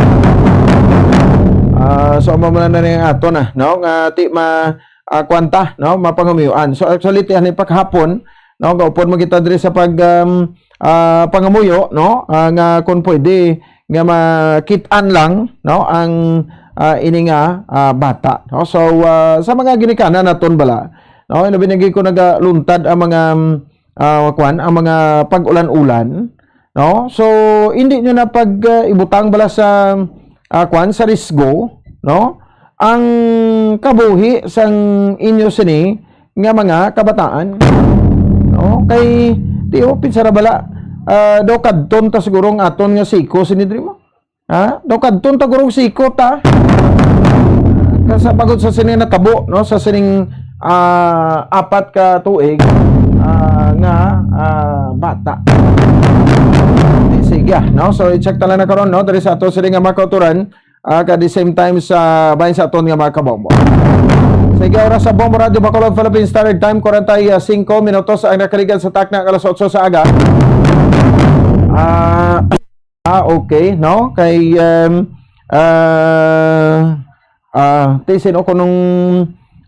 Ah, so amo man na ni ato na, no, nga ti ma, ah, kuwan ta, no, mapangamuyuan. So actually ti ani pa kahapon, no, gaupod mo kita diri sa pag, um, ah, pangamuyo, no, ah, nga kung pwede nga makit-an lang, no, ang, ah, ini nga, ah, bata, no. So, ah, sa mga ginikanan naton bala, no, labi na gid kung nagaluntad ang mga, ah, kuwan, ang mga pag-ulan-ulan, no. So hindi nyo na pag, ah, ibutang bala sa, ah, kuwan, sa risgo, no, ang kabuhi sang inyo sini nga mga kabataan, no? Kay, di, oh, pinsara bala, ah, daw kadton ta siguro ang aton nga siko sini diri mo. Ha? Daw kadton ta gurong siko ta. Kasa pagod sa sining natabo, no? Sa sining, ah, apat ka tuig, ah, nga, ah, bata. Di, sige, ah, no? So, i-check ta lang na karon, no? Diri sa ato sini nga mga kauturan, ah, at the same time sa bahin sa aton nga mga kabombo. Sige, oras sa Bombo Radio Bacolod, Philippine Standard Time, kwarenta y cinco minutos ang nakaligan sa takna nga alas otso sa aga. Ah, ah, okay, no? Kay, um, ah, ah, ti sino ko nung,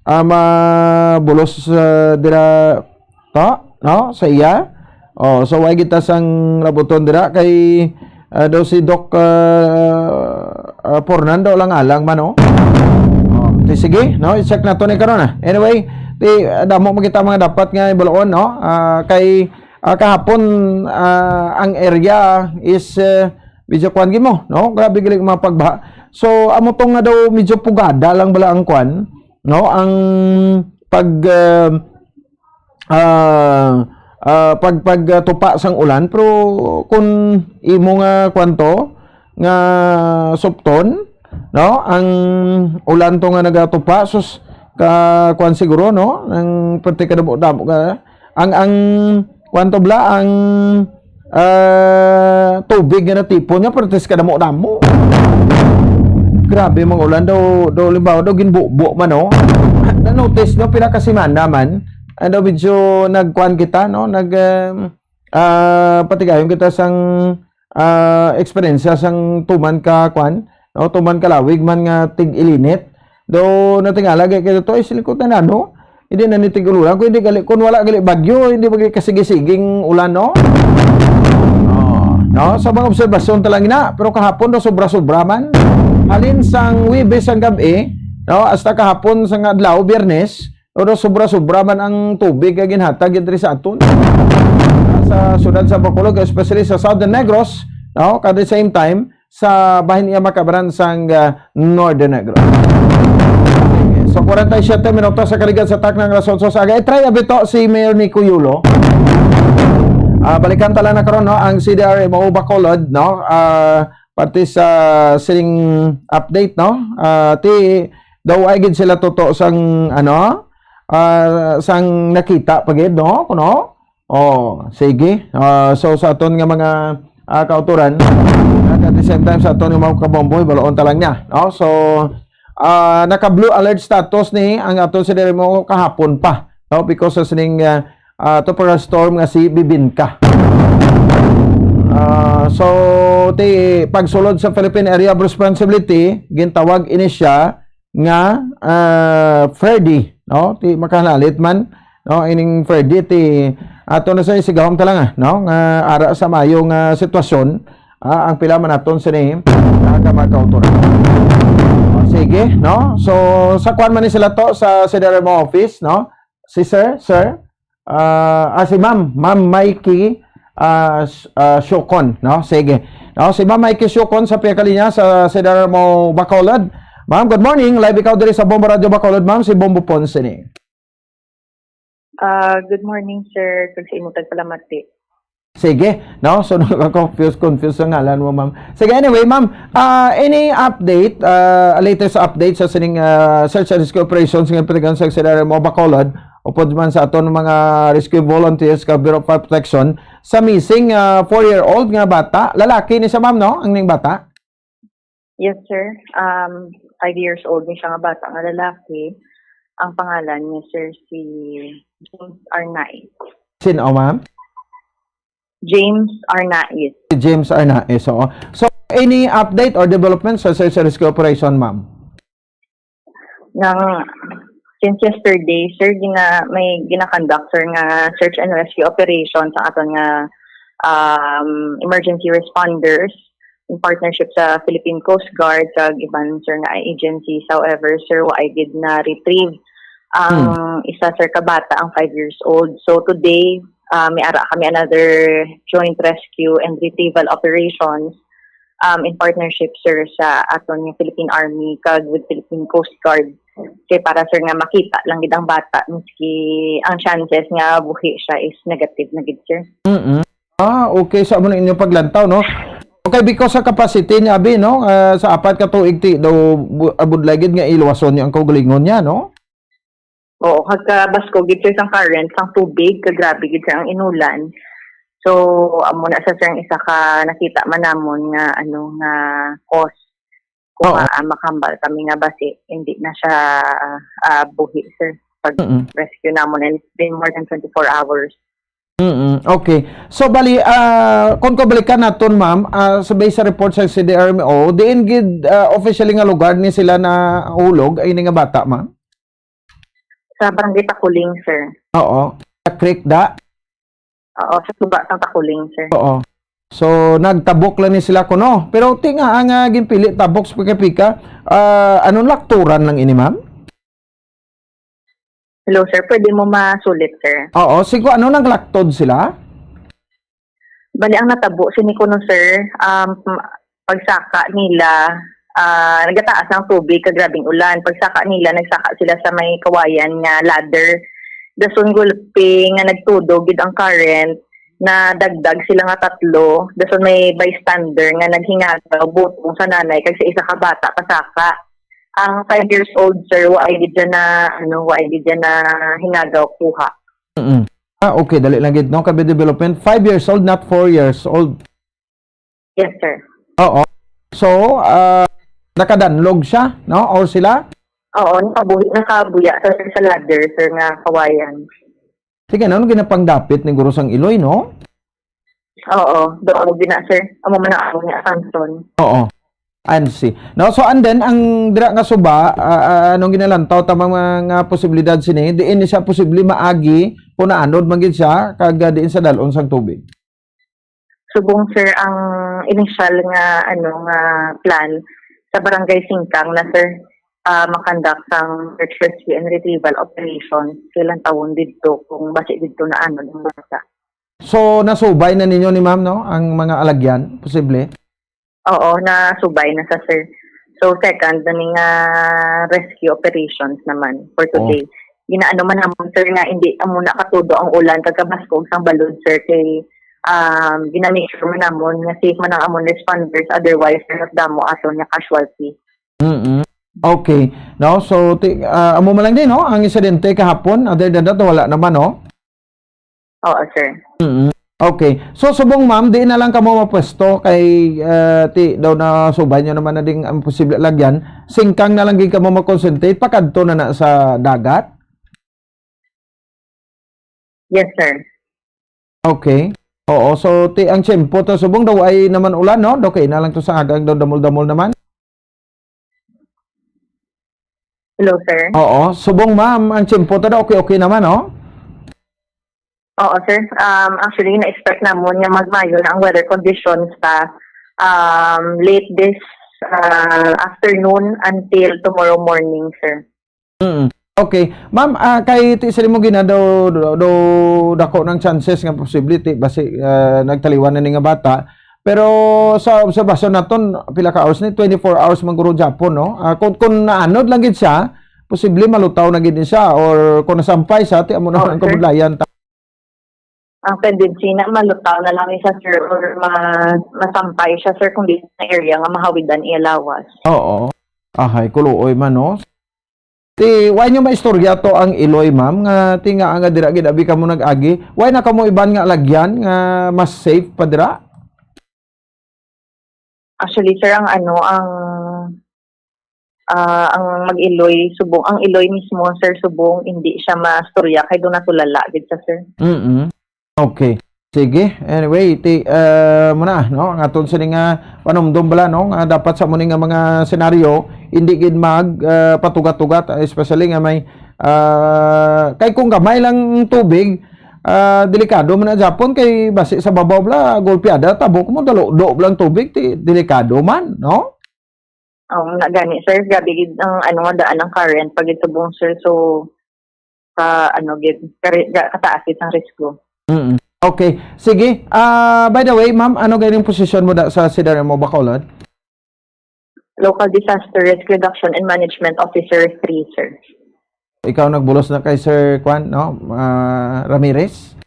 ah, mabulos, ah, dira to, no? Sa iya. Oh, so wala kita sang rabuton dira kay, ah, daw si Doc, ah, ah, Fernando lang alang man, no? Oh, ti sige, no? I-check nato ni karon, ah. Anyway, ti, ah, damo man kita mga dapat nga ibaloon, no? Ah, kay, ah, kahapon, ah, ang area is, ah, medyo kuwan gid mo, no? Grabe galing mga pagbaha. So, amo to nga daw medyo pugada lang bala ang kuwan, no? Ang pag, ah, ah, ah, pag, pag, ah, tupa sang ulan, pero kung imo nga kuwan to, nga supton, no? Ang ulan to nga nagatupa, sus, ka kuwan siguro, no? Ang pwerte kadamo-damo ka. Ang, ang kuwan to bala, ang, ah, tubig nga natipon nga pwerte kadamo-damo. Grabe mga ulan daw, daw limbawa daw ginbubo man, no? Na-notice no, pila ka semana man, ano, medyo nagkuan kita, no? Nag, um, ah, patigayon kita sang, ah, eksperyensya sang tuman ka kuan, no? Tuman ka lawig man nga tig-ilinit. Do natingala gay kay to ay silikot na, no? Hindi na ni tig-ulan. Kung hindi gali, kung wala gali bagyo, hindi ba gali kasigi-siging ulan, no? Oh, no? Sa mga obserbasyon ta lang na, pero kahapon do sobra-sobra man. Halin sang Huwebes ang gab-i, no? Hasta kahapon sang adlaw, Biyernes, pero sobra-sobra man ang tubig nga ginhatag diri sa aton. Sa siyudad sa Bacolod, especially sa Southern Negros, no? At the same time, sa bahin iya makabaran sang, ah, Northern Negros. So, kwarenta y siyete minutos sa kaligan sa taknang alas otso sa aga. I-try abi to si Mayor Nico Yulo. Ah, balikan ta lang na karon, no, ang C D R M O Bacolod, no? Ah, parte sa sining update, no? Ah, ti daw ay gid sila tuto sang, ano, ah, sang nakita pa gid, no? Kuno? Oh, sige. Ah, so sa aton nga mga, ah, kauturan, at at the same time sa aton nga mga kabomboy, baloon ta lang niya, no? So, ah, naka blue alert status ni ang aton C D R M O kahapon pa, no? Because sa sining, ah, ah, tropical storm nga si Bibinka. Ah, so, ti pagsulod sa Philippine Area of Responsibility, gintawag ini siya nga, ah, Freddy, no? Ti makahanalit man, no? Ining Freddy, ti ato na sa isigahom ta lang, ah, no? Nga ara sa mayo nga sitwasyon, ah, ang pila man naton sini, ah, nga mga kautoran. Sige, no? So, sa kuwan man ni sila to, sa C D R M O office, no? Si sir, sir, ah, ah, si ma'am, Ma'am Mikey, ah, S-, ah, Siocon, no? Sige. No, si Ma'am Mikey Siocon sa pihak linya sa C D R M O Bacolod. Ma'am, good morning. Live ikaw diri sa Bombo Radio Bacolod, ma'am. Si Bombo Ponce ni. Ah, good morning, sir. Kag sa imo tagpalamati. Sige, no? So, naka-confuse, confuse ang ngalan mo, ma'am. Sige, anyway, ma'am, ah, any update, ah, latest update sa sining, ah, search and rescue operations nga pinagan sa C D R M O Bacolod, upod man sa aton mga rescue volunteers kag Bureau of Fire Protection, sa missing, ah, four-year-old nga bata? Lalaki ni siya, ma'am, no? Ang ning bata? Yes, sir. Um, five years old ni siya nga bata nga lalaki. Ang pangalan niya, sir, si James Arnaiz. Sino, ma'am? James Arnaiz. Si James Arnaiz, oo. So, any update or development sa search and rescue operation, ma'am? Nang, since yesterday, sir, gina-, may gina-conduct, sir, nga search and rescue operation sa aton nga, um, emergency responders in partnership sa Philippine Coast Guard kag iban, sir, nga agencies. However, sir, wa ay gid na-retrieve ang Hmm. isa, sir, ka bata, ang five years old. So, today, ah, may ara kami another joint rescue and retrieval operations, um, in partnership, sir, sa aton nga Philippine Army kag with Philippine Coast Guard. Kay para, sir, nga makita lang gid ang bata, miski ang chances nga buhi siya is negative na gid, sir. Mm-mm. Ah, okay. Sa amo na inyong paglantaw, no? Okay, because sa capacity niya, abi, no? Ah, sa apat ka tuig, ti, daw, bu-, abudlay gid nga iluwason niya ang kaugalingon niya, no? Oo, kag, ah, baskog gid, sir, sang current, sang tubig, kag grabe gid, sir, ang inulan. So, amo na sa, sir, ang isa ka nakita man namon nga, ano, nga cause. Kung Oo. ma-, ah, makahambal kami nga basi, hindi na siya, ah, buhi, sir. Pag Mm-mm. rescue namon, and it's been more than twenty-four hours. Mm-mm. Okay. So, bali, ah, kung kabalikan naton, ma'am, ah, sa base sa report sa C D R M O, diin gid, ah, officially nga lugar ni sila nahulog, ay ni nga bata, ma'am? Sa Barangay Takuling, sir. Oo. Sa creek da? Oo, sa suba sang Takuling, sir. Oo. So, nagtabok lang ni sila kuno. Pero ti nga ang, ah, ginpili tabok sa pika-pika, ah, ano, lakturan lang ini, ma'am? Hello, sir. Pwede mo masulit, sir? Oo. Sigo, ano, naglaktod sila? Bali, ang natabo sini kuno, sir, um, pagsaka nila, ah, nagataas ang tubig kag grabing ulan. Pagsaka nila, nagsaka sila sa may kawayan nga ladder. Dason gulpi nga nagtudog gid ang current, nadagdag sila nga tatlo. Dason may bystander nga naghingagaw, butong sa nanay kag sa isa ka bata pasaka. Ang five years old, sir, wa ay gid siya na, ano, wa ay gid siya na hingagaw kuha. Mm-mm. Ah, okay, dali lang gid, no? Kabi development, five years old, not four years old. Yes, sir. Oo. So, ah, nakadanlog siya, no? Or sila? Oo, nakabuhi, nakabuya sa, sa ladder, sir, nga kawayan. Sige, ano ginapangdapit ni guro sang iloy, no? Oo, doon din na, sir. Amo man ang amo niya, Samson. Oo. And see. No, so, and then, ang dira nga suba, ah, ah, anong ginalantaw ta mga, nga posibilidad sini? Diin ni siya posible maagi, punaanod man gid siya, kag, ah, diin sa dalon sang tubig? Subong, sir, ang initial nga, ano, nga plan sa Barangay Singkang na, sir, ah, makonduct sang search, rescue, and retrieval operation, kailan tawon didto kung basi didto na, ano, ang bata. So, nasubay na ninyo ni ma'am, no, ang mga alagyan, posible? Oo, nasubay na sa, sir. So, second na ni nga rescue operations naman for Oh. today. Ginaano man namon, sir, nga hindi amo na katudo ang ulan kag kabaskog sang balod, sir, kay, um, gina-make sure man namon nga safe man ang amon responders. Otherwise, sir, mas damo aton nga casualty. Mm-mm. Okay. No? So, ti-, ah, amo man lang din, no? Ang insidente kahapon, other than that, wala naman, no? Oo, sir. Mm-mm. Okay. So, subong, ma'am, di na lang kamo mapwesto kay, ah, ti, daw na subay nyo naman na ding ang posible lagyan. Singkang na lang gid kamo mag-concentrate, pakadto na na sa dagat? Yes, sir. Okay. Oo, so, ti, ang tiyempo to, subong daw ay naman ulan, no? Okay na lang to sa agang daw damol-damol naman. Hello, sir. Oo, subong, ma'am, ang tiyempo to daw okay, okay naman, no? Oo, sir. Um, actually, na-expect namon nga magmayo na ang weather conditions pa, um, late this, uh, afternoon until tomorrow morning, sir. Mm. Okay. Ma'am, ah, kay ti sila mo gina daw, daw, daw dako ng chances nga posible ti basi, ah, nagtaliwan na ni nga bata. Pero sa obserbasyon naton, pila ka hours ni? Twenty-four hours man guro gyapon, no? Ah, kung, kung naanod lang gid siya, posible malutaw na gid ni siya, or kung nasampay siya, ti amo na Oo, ang sir. kabudlayan ta. Ang tendency na malutaw na lang ni siya, sir, or ma-, masampay siya, sir, kung di na area nga mahawidan iya lawas. Oo. Ahay, kuluoy man, no? Ti, why nyo maistorya to ang iloy, ma'am, nga ti nga, nga dira gid abi kamo nag-agi? Why na kamo iban nga lagyan nga mas safe pa dira? Actually, sir, ang ano, ang, ah, ang mag-iloy, subong, ang iloy mismo, sir, subong, hindi siya mastorya kay doon natulala gid siya, sir. Mm-mm. Okay. Sige. Anyway, ti, ah, muna, no? Ang aton sini nga panumdum bala, no? Nga dapat sa muni nga mga senaryo, hindi gid mag, ah, patugat-tugat, ah, especially nga may, ah, kay kung gamay lang ang tubig, ah, delikado man na gyapon kay basi sa babaw bala, golpeada, tabok mo, dalo, do lang tubig, ti, delikado man, no? Oo, nga gani, sir. Grabe gid ang, ano, nga daan ang current pag itubong, sir. So, ka, ano, gid, kari-, ga-, kataas gid ang risko. Mm. Okay. Sige. Ah, by the way, ma'am, ano gani ang posisyon mo da sa C D R M O Bacolod? Local Disaster Risk Reduction and Management Officer three, sir. Ikaw nagbulos na kay Sir Kwan, no? Ah, Ramirez?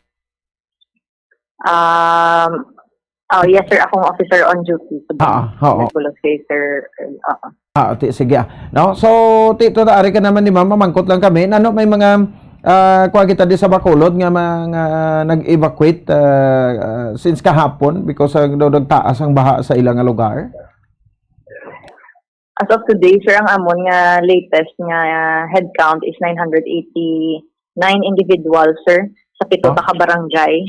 Um, oh, yes, sir. Akong officer on duty. Ah, ah, oo. Nagbulos kay Sir Earl. Oo. Ah, ti-, sige, ah. No? So, ti-, to, ari ka naman ni Ma'am, mamangkot lang kami. Nano may mga, ah, kuha kita di sa Bacolod nga mga nag-evacuate, ah, ah, since kahapon because, ah, daw nagtaas ang baha sa ilang lugar? As of today, sir, ang amon nga latest nga head count is nine hundred eighty-nine individuals, sir, sa pito Oh. ka barangay.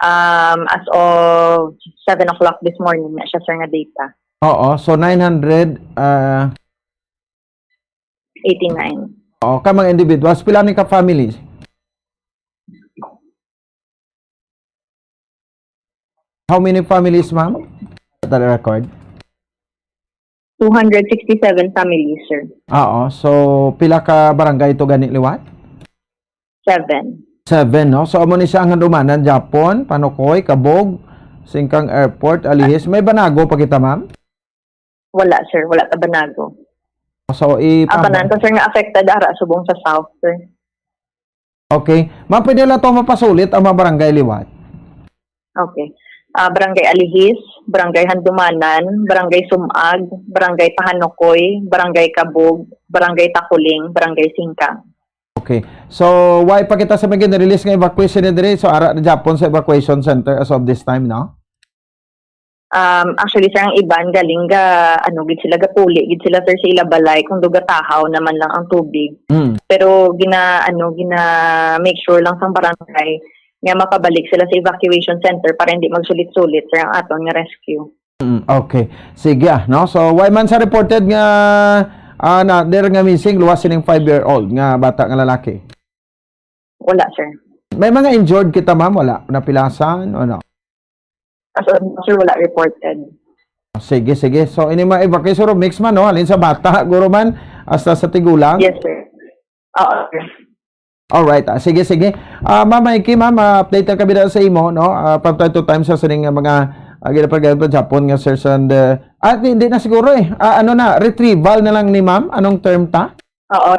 Um, as of seven o'clock this morning na siya, sir, nga data. Oo, so nine hundred, ah, Eighty-nine. Oo, ka mga individuals, pila ni ka families? How many families, ma'am? Sa record? Two hundred sixty-seven families, sir. Oo. So, pila ka barangay to gani liwat? Seven. Seven, no? So, amo ni siya ang Handumanan, Japon, Panukoy, Kabog, Singkang Airport, Alihis. May Banago pa kita, ma'am? Wala, sir. Wala ta Banago. So, i- Ang tanan ko, sir, nga affected ara subong sa south, sir. Okay. Ma'am, pwede lang to mapasulit ang mga barangay liwat? Okay. Ah, Barangay Alihis, Barangay Handumanan, Barangay Sumag, Barangay Pahanukoy, Barangay Kabog, Barangay Takuling, Barangay Singkang. Okay. So, why pa kita sa mga release nga evacuation na diri? So, ara na Japon sa evacuation center as of this time, no? Um, actually, sir, ang iban galing ga, ano, gid sila, gapuli gid sila, sir, sa ila balay kung daw gatahaw naman lang ang tubig. Mm. Pero gina-, ano, gina-make sure lang sang barangay nga mapabalik sila sa evacuation center para hindi magsulit-sulit, sir, ang aton nga rescue. Mm, okay. Sige, ah, no? So, why man sa reported nga, ah, na, there nga missing, luwas sining five-year-old nga bata nga lalaki? Wala, sir. May mga injured kita, ma'am? Wala? Napilasan o no? As of now, sir, wala reported. Sige, sige. So, ini mga evacuation, mix man, no? Halin sa bata, guro man, hasta sa tigulang? Yes, sir. Oo, sir. Alright. Ah, sige, sige. Ah, Ma'am Mikey, ma'am, ah, update lang kami na sa imo, no? Ah, from time to time sa sining, ah, mga, ah, ginapagamit pa Japon nga search and, ah, Ah, di, di na siguro eh. Ah, ano na, retrieval na lang ni ma'am? Anong term ta? Oo,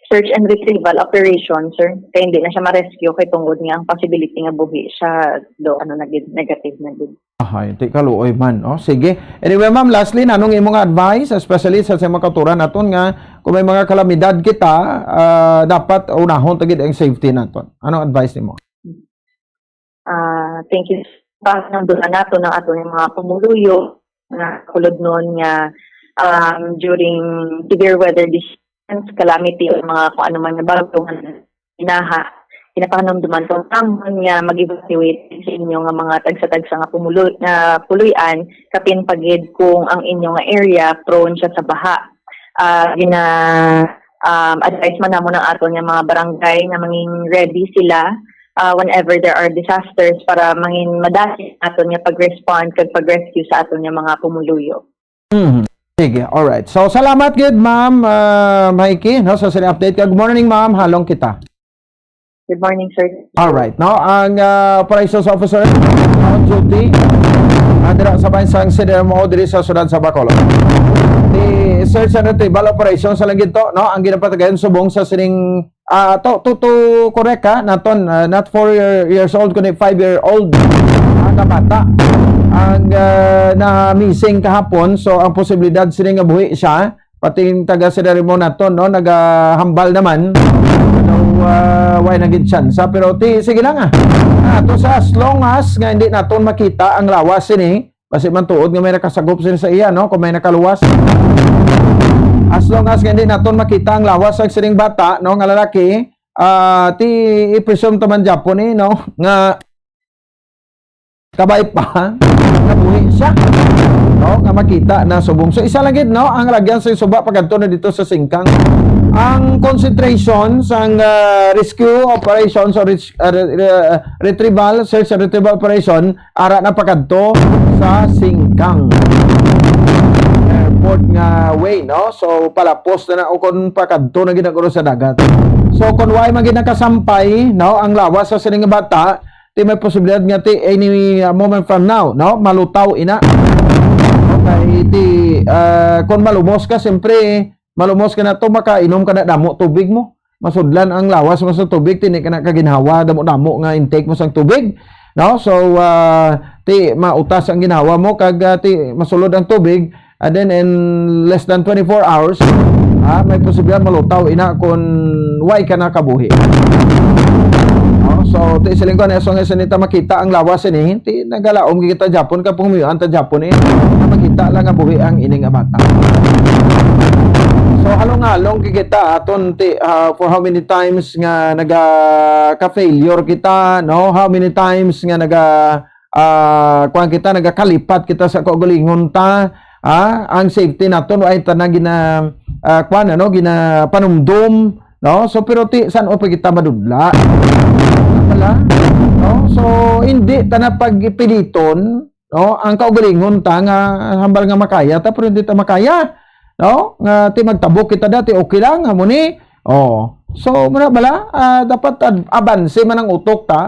search and retrieval operation, sir. Kaya hindi na siya ma-rescue kay tungod nga ang possibility nga buhi siya do, ano na gid, negative na gid. Ahay, ti kaluoy man, no? Sige. Anyway, ma'am, lastly, nanong imo nga advice, especially sa, sa mga kauturan naton nga kung may mga kalamidad kita, ah, dapat unahon ta gid ang safety naton. Anong advice nimo? Ah, thank you. Pahinumduman nato ang aton mga pumuluyo nga kulod nun nga, um, during severe weather disturbance, calamity, o mga kung ano man nga bagyo nga ginaha, ginapahinumduman ko namon nga mag-evacuate sa inyo nga mga tagsa-tagsa nga pumuloy-, nga puloy-an, kapin pa gid kung ang inyo nga area prone siya sa baha. Ah, gina-, um, advise man namon ang aton nga mga barangay nga mangin ready sila, ah, whenever there are disasters para mangin madali aton nga pag-respond kag pag-rescue sa aton nga mga pumuluyo. Mhm. Sige, alright. So, salamat gid, Ma'am, ah, Mikey, no, sa sining update. Good morning, Ma'am. Halong kita. Good morning, sir. Alright, no? Ang, ah, operations officer on duty, ah, dira sa bahin sang C D M O diri sa siyudad sa Bacolod. Di search and retrieval operation sa lang gid to, no? Ang ginapatagan subong sa sining, ah, to, to, to correct, ha, naton, ah, not four year, years old, kundi five year old, ah, nga bata. Ang, ah, na-missing kahapon, so ang posibilidad sini nga buhi siya, pati yung taga Sidarimo naton, no, nagahambal naman. So, ah, why na gid chance, ha? Pero ti, sige lang, ah. Ah, to sa as long as nga hindi naton makita ang lawas sini, basi man tuod nga may nakasagop sini sa iya, no, kung may nakaluwas. As long as nga hindi naton makita ang lawas sa sining bata, no, nga lalaki, ah, ti i-presume ta man gyapon, eh, no, nga kabay pa, nabuhi siya. No, nga makita na subong. So, isa lang gid, no, ang lagyan sa suba pagkadto na dito sa singkang. Ang concentration sang, ah, rescue operations or res-, ah, re-, re-, ah, retrieval, search and retrieval operation, ara na pagkadto sa singkang airport nga way, no? So, palapos na na o kung pakadto na gid ang ulo sa dagat. So, kung why man gid nakasampay, no, ang lawas sa sining bata, ti may posibilidad nga ti any, uh, moment from now, no, malutaw ina. Okay, ti, uh, kung malumos ka, siyempre, malumos ka na to, makainom ka na damo tubig mo. Masudlan ang lawas mo sa tubig, tini ka na kaginhawa, damo-damo nga intake mo sang tubig, no? So, uh, ti mautas ang ginhawa mo, kag, uh, ti masulod ang tubig, and then in less than twenty-four hours, ah, may posibilidad malutaw ina kun way ka nakabuhi. No? So, ti siling ko, as long as nita makita ang lawas ini, ti nagalaom kita Japon, ka pumiyuan ta Japon, eh, na makita lang nga buhi ang ini nga bata. So, halong-halong kita aton ti, ah, for how many times nga naga ka-failure kita, no? How many times nga naga ah, kuwan kita, nagakalipat kita sa kaugalingon ta, ah, ang safety naton, ay ta na gina, ah, kuwan, ano, ginapanumdom, no? So, pero ti, san-o pa kita madudla? Wala, no? So, hindi ta na pagpiliton, no, ang kaugalingon ta nga hambal nga makaya ta, pero hindi ta makaya, no? Nga ti magtabok kita dati, okay lang, amo ni, Oh. So, muna bala, ah, dapat ad-, abanse man ang utok ta,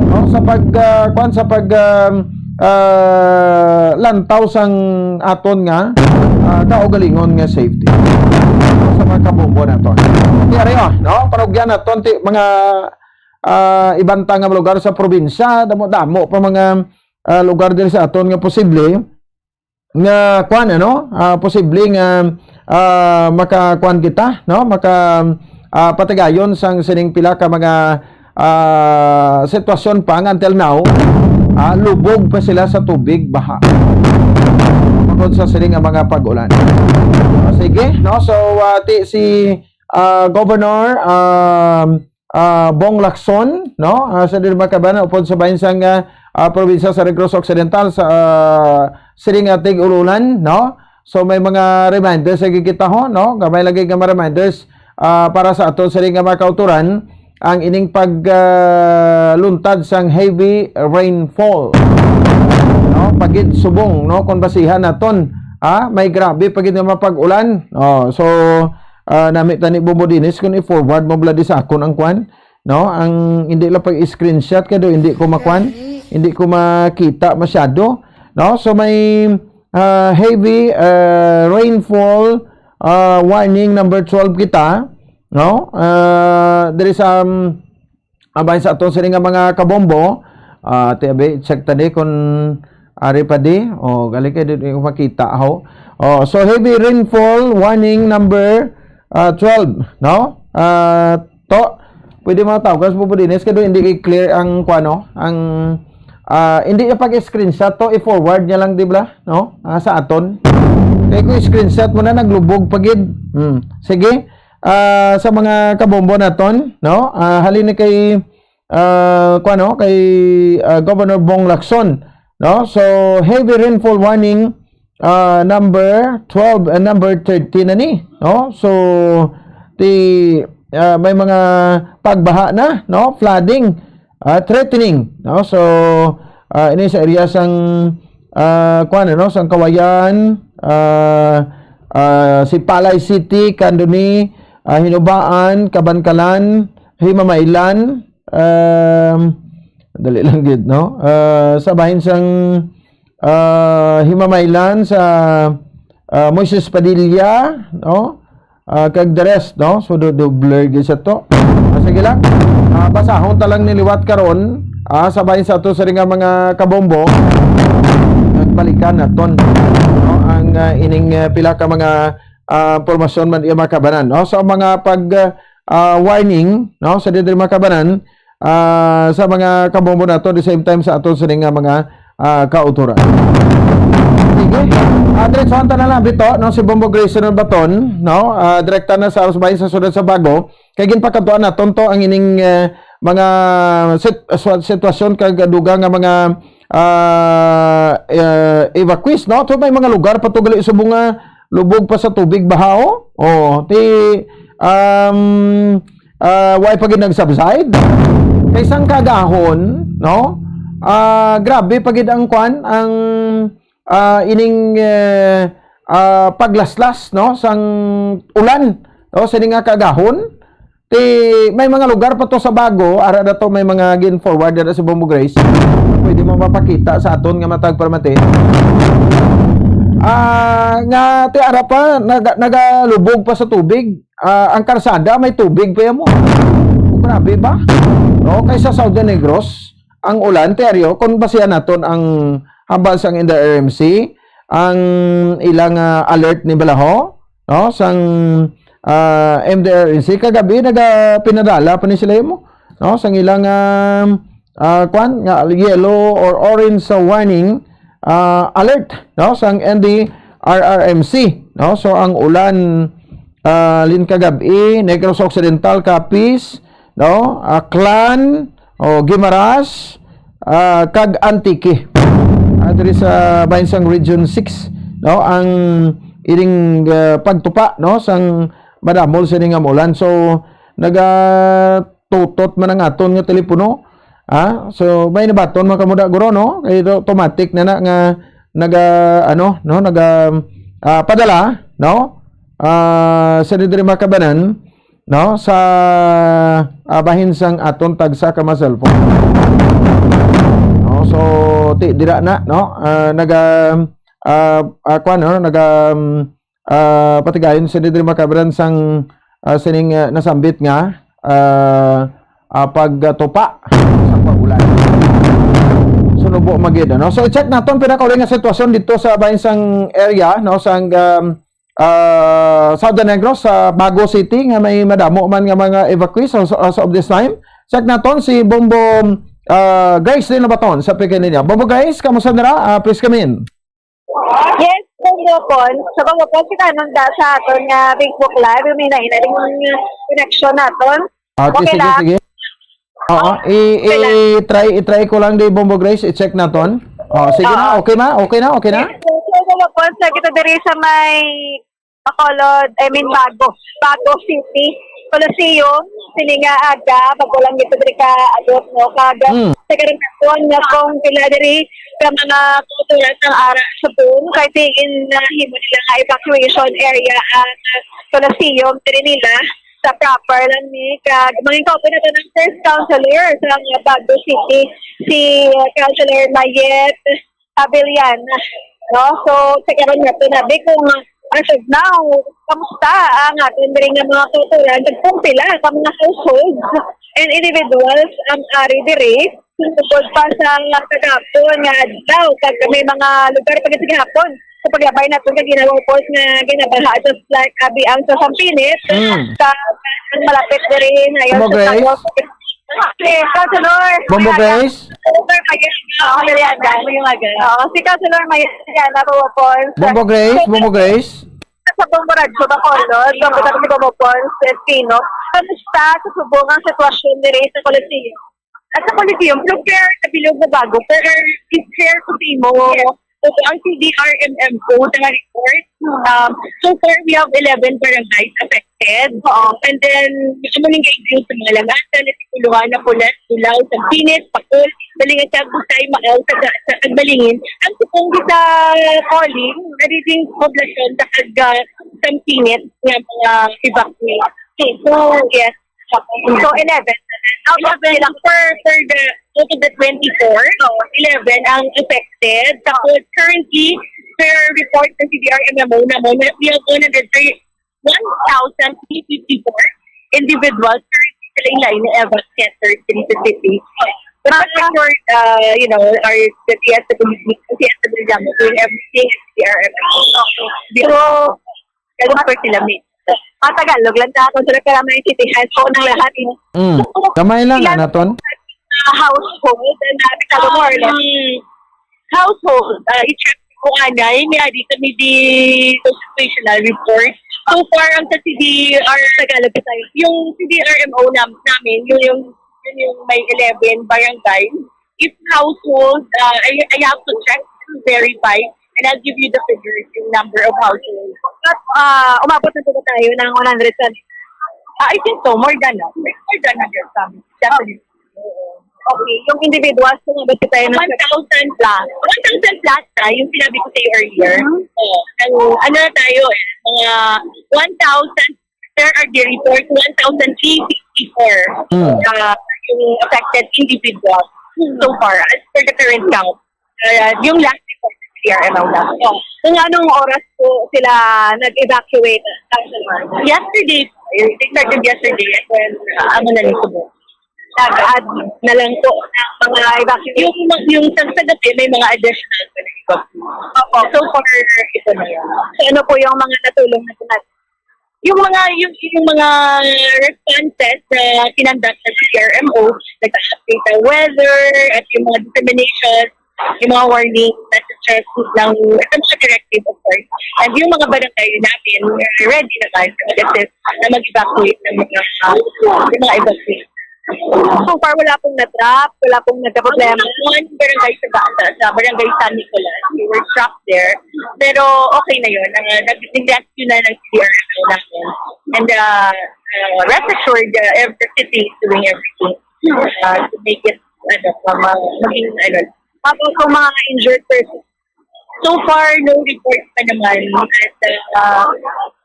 no? Sa pag, ah, kuwan, sa pag, um, ah, lantaw sang aton nga, ah, kaugalingon nga safety. Sa mga kabombo naton. Ti ari, oh, no? Parugyan naton, ti, mga, ah, iban ta nga lugar sa probinsya, damo-damo pa mga, ah, lugar diri sa aton nga posible nga kuan, ano, ah, posible nga, ah, makakuan kita, no? Maka, ah, patigayon sang sining pila ka mga, ah, sitwasyon pa nga until now, ah, lubog pa sila sa tubig, baha. Bangod sa sining nga mga pag-ulan. Ah, sige, no? So, ah, ti, si, ah, Governor, um, ah, Bong Lacson, no? Ah, sa Diliman, Kabanan, upod sa bahin sang, ah, ah, probinsya sa Negros Occidental, sa, ah, sining, ah, tig-ululan, no? So, may mga reminders lagi kita, ho, no? Gamay lagi nga mga reminders, ah, para sa aton sining nga mga kauturan, ang ining pag, ah, luntad sang heavy rainfall, no? Pagid subong, no? Kung basihan naton, ah, may grabe pagid nga mga pag-ulan. Oh, so, ah, nami tani Bombo Dennis kung i-forward mo bala di sa akon ang kwan, no? Ang hindi lang pag-screenshot kay do hindi ko makwan, hindi ko makita masyado, no? So may, ah, heavy, ah, rainfall, ah, warning number twelve kita, no? Ah, there is, um, abay sa aton sini nga mga kabombo. Ah, ti abi, check ta di kung ari pa di. Oh, gali kay di ko makita, ho. Oh, so heavy rainfall warning number, ah, twelve, no? Ah, to, pwede mga tawgas po po dinis kay hindi kay clear ang kuano, ang, ah, hindi niya pag-screenshot to, i-forward niya lang, di ba? No? Ah, sa aton. Kay kung screenshot mo na, naglubog pa gid. Hmm. Sige. Ah, sa mga kabombo naton, no? Ah, halin ni kay, ah, kuano, kay, ah, Governor Bong Lacson, no? So, heavy rainfall warning, ah, number twelve and number thirteen na ni, no? So, ti, ah, may mga pagbaha na, no? Flooding, ah, threatening, no? So, ah, ini sa area sang, ah, kuan, ano, sang Kawayan, ah, ah, Sipalay City, Candoni, ah, Hinubaan, Kabankalan, Himamaylan, um, dali lang gid, no? Ah, sa bahin sang, ah, Himamaylan, sa, ah, Moises Padilla, no? Ah, kag the rest, no? So, do, do blur gyud sa to. Ah, sige lang. Ah, basahon ta lang ni liwat karon, ah, sa bahin sa ato sa nga mga kabombo. Nagbalikan naton, no? Ang, ah, ining, ah, pila ka mga, ah, impormasyon man iya mga kabanan, no? So, ang mga pag, ah, warning, no? Sa diri mga kabanan, ah, sa mga kabombo nato, the same time sa aton sini nga mga, ah, kautoran. Sige. Ah, diretsohan ta na lang, bito, no? Si Bombo Grayson Baton, no? Ah, direkta na sa usbay sa sudad sa Bago. Kay ginpakadtuan naton to ang ining, eh, mga sit-, swa-, sitwasyon kag dugang nga mga, ah, eh, evacuees, no? So, may mga lugar pa to gali subong nga lubog pa sa tubig baha, oh. Oh, ti, um, ah, way pa gid nag-subside. Kay sang kaagahon, no? Ah, grabe pa gid ang kwan, ang, ah, ining, eh, ah, paglaslas, no, sang ulan, no, sini nga kaagahon. Ti, may mga lugar pa to sa Bago, ara na to may mga gin-forward na si Bombo Grace. Pwede mo mapakita sa aton nga matag palamati. Ah, nga ti ara pa, naga-, nagalubog pa sa tubig. Ah, ang karsada may tubig pa mo. Grabe ba? No, kay sa Southern Negros, ang ulan, ti ari, kung basihan naton ang hambal sang N D R R M C, ang ilang, ah, alert ni bala, ho, no, sang, ah, M D R R M C kagabi, naga-, pinadala pa ni sila mo, no, sang ilang, ah, ah, kwan, nga yellow or orange sa warning, ah, alert, no, sang N D R R M C, no. So ang ulan, ah, lin kagabi, Negros Occidental, Capiz, no, Aklan, o Guimaras, ah, kag Antique. Ah, diri sa bahin sang Region six, no, ang ining, ah, pagtupa, no, sang madamol sini nga ulan. So, nagatutot man ang aton nga telepono. Ah, so may nabaton man kamo da, guro, no? Kay automatic na na nga naga, ano, no, naga, ah, padala, no? Ah, sa diri mga kabanan, no, sa, ah, bahin sang aton tagsa ka mga cellphone. No, so, ti, dira na, no? Ah, naga, ah, ah, kwan, no? Naga, um, ah, patigayon sa diri mga kabanan sang, ah, sining, ah, nasambit nga, ah, ah, pagtupa sa pag-ulan. Sunubo magid, ano? So, i-check naton pinakauli nga sitwasyon dito sa bahin sang area, no, sang, um, ah, Southern Negros, sa Bago City, nga may madamo man nga mga evacuees as, as of this time. Check naton si Bombo, ah, Grace din Baton sa pikin niya. Bombo Grace, kamusta nira? Ah, please come in. Yes, Bombo Pon. Sa Bombo Pon, kita nung da sa aton nga Facebook Live, yung may naina rin yung connection naton. Ah, okay, Okay sige, lang. Sige. Oo, Ah, i, okay lang. I-try, i-try ko lang di Bombo Grace, i-check naton. Oh, sige na, Oo. Okay ma, okay na, okay na? Yes, so, so, Bombo Pon, sa kita diri sa may Bacolod, I mean, Bago, Bago City Coliseum, sini nga aga, bago lang dito diri ka abot, no? Kag, Mm. Sa karon nga kung pila diri ka mga kautoran ang ara sa boom, kay diin na himo nila nga evacuation area ang Coliseum diri nila sa proper lang ni. Kag mangin-copy na to ng first councilor sa mga Bago City, si, uh, Councilor Mayet Abiliana. No? So, check-upon naton abi kung, ah, as of now, kamusta ang aton diri nga mga kautoran, kag kung pila ka mga households and individuals ang ari diri, tungod pa sa kagahapon nga adlaw, kag may mga lugar pa gid sa gihapon sa paglabay naton kag ginawa, of course, nga ginabaha, just like abi ang sa Sampinit, Mm. sa ang malapit diri na Bombo sa Grace? Tagum. Si Councilor Bombo Mayada. Grace? Councilor Mayada. Oo, si Councilor Mayada na po po. Bombo Grace? Bombo Grace? Sa Bombo Radyo, Bacolod. Bombo Radyo, Bombo Pons, Espino. Kamusta sa subong ang sitwasyon diri sa Coliseum? At sa Coliseum, prepare sa bilog nga bago, pero i-share ko sa imo. Yes. So, ang C D R M M O nga report, um, so far we have eleven barangays affected. Oo. And then, amo ning kaigil sa mga Langasan, Natipuluhan, Napoles, Tulao, Sampinit, Pacol, Balingasag, Busay, Maao, Sagasa, kag Balingin. Ang subong sa calling, ari ding poblasyon sa kag, ah, Sampinit nga mga evacuee. Okay, so, yes. So, eleven. Out of Eleven lang for, for the, out of the twenty-four, no, eleven ang affected. Tapos, currently, per report ng C D R M M O naman, we have one hundred three, one thousand three fifty-four individuals currently sa lain-lain na evac centers diri sa city. But for sure, uh, you know, our, the T S W D, the T S W D naman, doing everything at C D R M M O. So, Kaya sila, may, ah, Tagalog lang ta, kung sila pala may intindihan po ng lahat, eh. Mm. Gamay lang, Ilan anaton? Ah, household, and, ah, Tagalog, more or less. Um, household, ah, i-check ko anay, may adi kami di situational report. So far, ang sa C D R, Tagalog tayo. Yung C D R M O nam-, namin, yun yung, yun yung may eleven barangay. If household, uh, I, I have to check, to verify, and I'll give you the figures, yung number of households. But, uh, umabot na po ba tayo ng one hundred sa Ah, I think so. More than that. More than hundred families. Definitely. Okay. Yung individuals, umabot na tayo ng One thousand plus. One thousand plus na, yung sinabi ko sa iyo earlier. Mhm. Oo. Ang, ano na tayo, eh, mga one thousand, per day report, one thousand three sixty-four, Hmm. uh, yung affected individuals so far, as per the current count. Uh, yung last report ng C D R M O na. So, kung anong oras po sila nag-evacuate, Councilor? Yesterday, they started yesterday, and then, uh, amo na rin subong. Nag-add na lang po ng mga evacuation. Yung, yung sa, sa gabi, may mga additional pa na evacuation. Opo. So far, ito na yun. So, ano po yung mga natulong na po natin? Yung mga, yung, yung mga responses na kinonduct ng C D R M O, nag-update ng weather, at yung mga dissemination, yung mga warning messages ng, ng mga directive, of course. And yung mga barangay natin, ready naman mag-assist na mag-evacuate ng mga, yung mga evacuees. So far, wala pong na-trap, wala pong nagka-problema. Ang one barangay sa, sa, sa barangay San Nicolas, we were trapped there. Pero okay na yun. Ang, uh, nag-, nag-rescue na ng C D R M O namin. And, uh, uh, rest assured, uh, ev-, the city is doing everything, uh, to make it, ano, uh, ma-, maging, ano. Tapos kung mga injured persons, so far, no report pa naman. And, uh,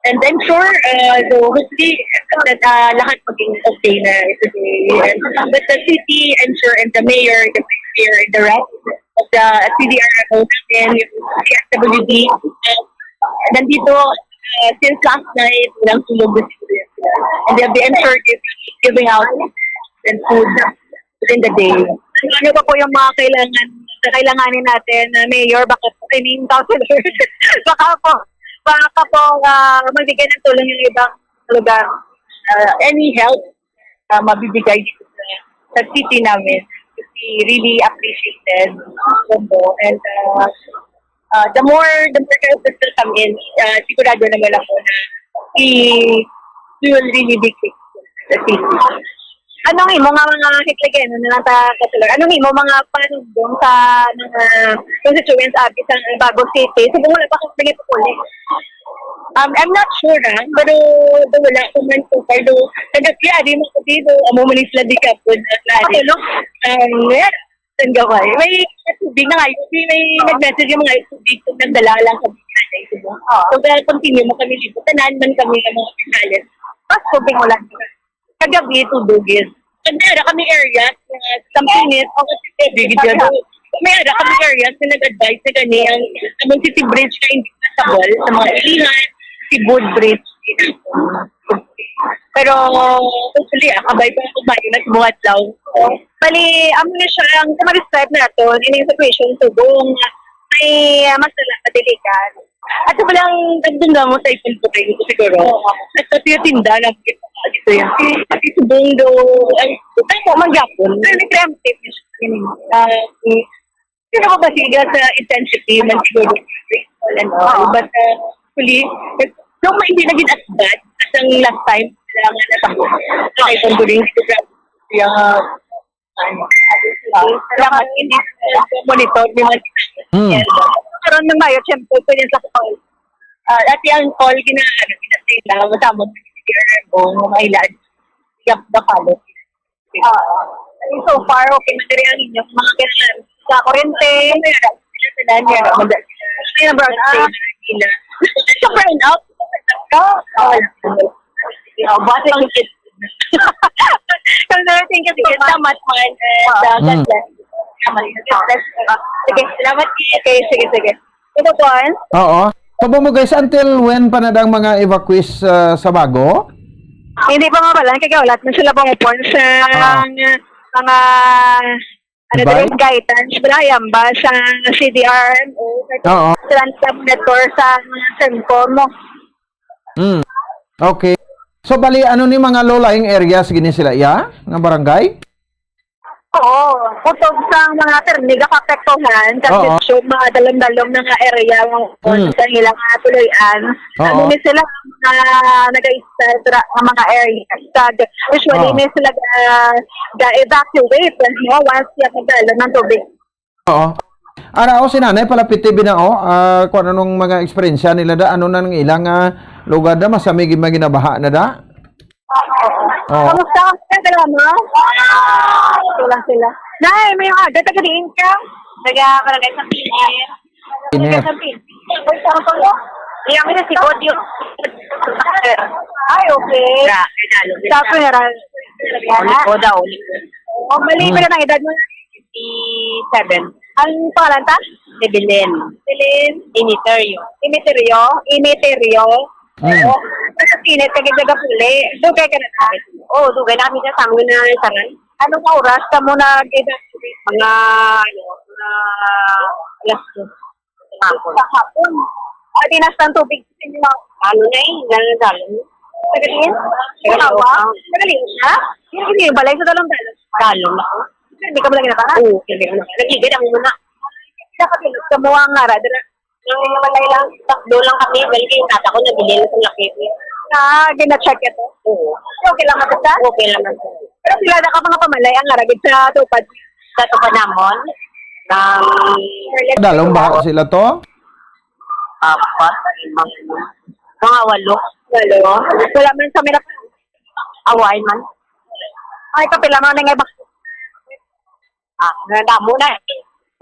and I'm sure, uh, so hopefully, that, uh, lahat maging okay na today. And, but the city, I'm sure, and the mayor, the vice mayor, and the rest of the C D R M O namin, yung C S W D, uh, nandito, uh, since last night, walang tulog na sila. And they'll be, I'm sure, giving, giving out and food within the day. Ano pa po yung mga kailangan, kakailanganin natin na mayor, baka po, I mean, councilor? Baka po, baka po, ah, magbigay ng tulong yung ibang lugar. Uh, any help, uh, mabibigay dito sa, sa city namin, would be really appreciated. And, uh, uh, the more, the more help that will come in, uh, sigurado naman ako na i-, we will really be grateful sa city. Anong imo nga mga hitligen, ano lang ta, Councilor? Anong imo mga panugdong sa mga constituents abi sa Bago City? Subong wala pa ko nagipupuli. Um, I'm not sure, ah, pero do wala ko man so far. Do, nagkakiyari mo ko dito, amo man sila di ka po na, na, Ako, no? Um, yeah. Ang gaway. May tubig na nga, may, may nag-message yung mga tubig kung nagdala lang sa bigay. Oo. So, kaya continue mo kami dito. Tanan man kami ng mga opisyalis. Mas tubig mo lang. Kagabi, tubig. Pagdara kami area, uh, Sampinit, o kasi tubig, dito. May ara kami areas na nag-advise na gani ang among city bridge na hindi passable sa mga ilihan, si Bood Bridge. Pero hopefully, ah, kabay pa ako bayo na sa mga adlaw. Bali, amo na siya ang sa mga describe nato, in yung situation subong, may, ah, mas nila kadilikan. At sa walang nagdunda mo sa isang puting siguro. At sa tiyo tinda na dito yan. At subong do, ay, tayo po magyapon. Pero may preemptive. Ah, Pero mabasiga sa intensity man siguro. And all. Oo. But, uh, hopefully, no, hindi na gid as bad as ang last time. Kailangan na sa kailangan ko rin sa yung, ano, salamat, hindi ko monitor yung mga Hmm. Karon ng Mayo, siyempre, pwede sa call. Ah, dati ang call, gina-, ano, gina-, sila, masamot, o, mga ilan. Yap, the follow. Oo. So far, okay na diri ang inyong mga kailangan sa kurente. Sila, sila, sila. Sila, brother. Ah, sila. Sa burnout. Ka? Oo. Oh, basta ang kit. Thank you so much. Salamat, man. Ah. God bless. Salamat. Sige, salamat. Okay, sige, sige. Ito po, eh. Oo. Pabor mo, guys, until when pa na dang mga evacuees, ah, sa Bago? Hindi pa mabalan, kaya wala man sila pangupon sa Ah. mga, ano, Goy? Dali, guidance, Brian, ba, sa C D R M O, sa Oo. Transport Network, sa mga Centcom. Hmm. Okay. So, bali, ano ni mga low-lying areas gini sila, ya? Nga barangay? Oo, kutob sa mga terni, gapapektuhan sa Oo. YouTube, mga dalom-dalom na nga area, mga Mm. sa ilang mga tuloyan. Oo. Ano ni sila, ah, nag-i-start ra ang mga area. Kag usually, Oo. may sila ga-, ga-evacuate, no? Once yung nagdalo ng tubig. Oo. Ara, o, si nanay, palapit T V na, o. Ah, kung anong mga eksperyensya nila da, ano na nang ilang, ah, lugar da, masami gid maginabaha na da? Oo. Kamusta ka? Salamat. Ito lang sila. Nay, may aga, taga diin ka? Taga Barangay San Pilir. Pilir. Taga San Pilir. Uy, saan ka mo? Iya, may si Bodio. Ay, okay. Ra, Tagalog. Sa funeral. Uli ko daw, uli ko. O, mali Hmm. pala ng edad mo. Fifty-seven. Ang pangalan ta? Si Belen. Belen. Imiterio. Imiterio? Imiterio? Mm. Oo. Sa Pilit, kag taga Puli. Dugay ka na ta? Oo, dugay na kami sa Sangon na Saran. Anong oras ka mo nag-evacuate? Mga, ano, mga alas dos. Sa hapon. Sa hapon. Ah, di na sa tubig sa inyo? Ano na eh, nalalalim. Taga diin? Taga Tawa? Taga Lios na? Yung, yung balay sa Dalom-Dalom? Dalom ako. Hindi ka mo lagi nakahan? Oo, hindi ko na. Nagigid ang muna. Nakatulog ka mo ang ngara, dira. Ang balay lang, takdo lang kami. Balik yung tata ko, nabili na sa laki. Ah, gina-check ito? Oo. Okay lang, matata? Okay lang, matata. Pero pila na ka mga pamalay ang ngara gid sa tupad? Sa tupad namon? Ng Dalom ba sila to? Apat, lima, mga walo. Walo? Wala man sa mina-, Away man. Ay, kapila man nga ba? Ah, nadamo na.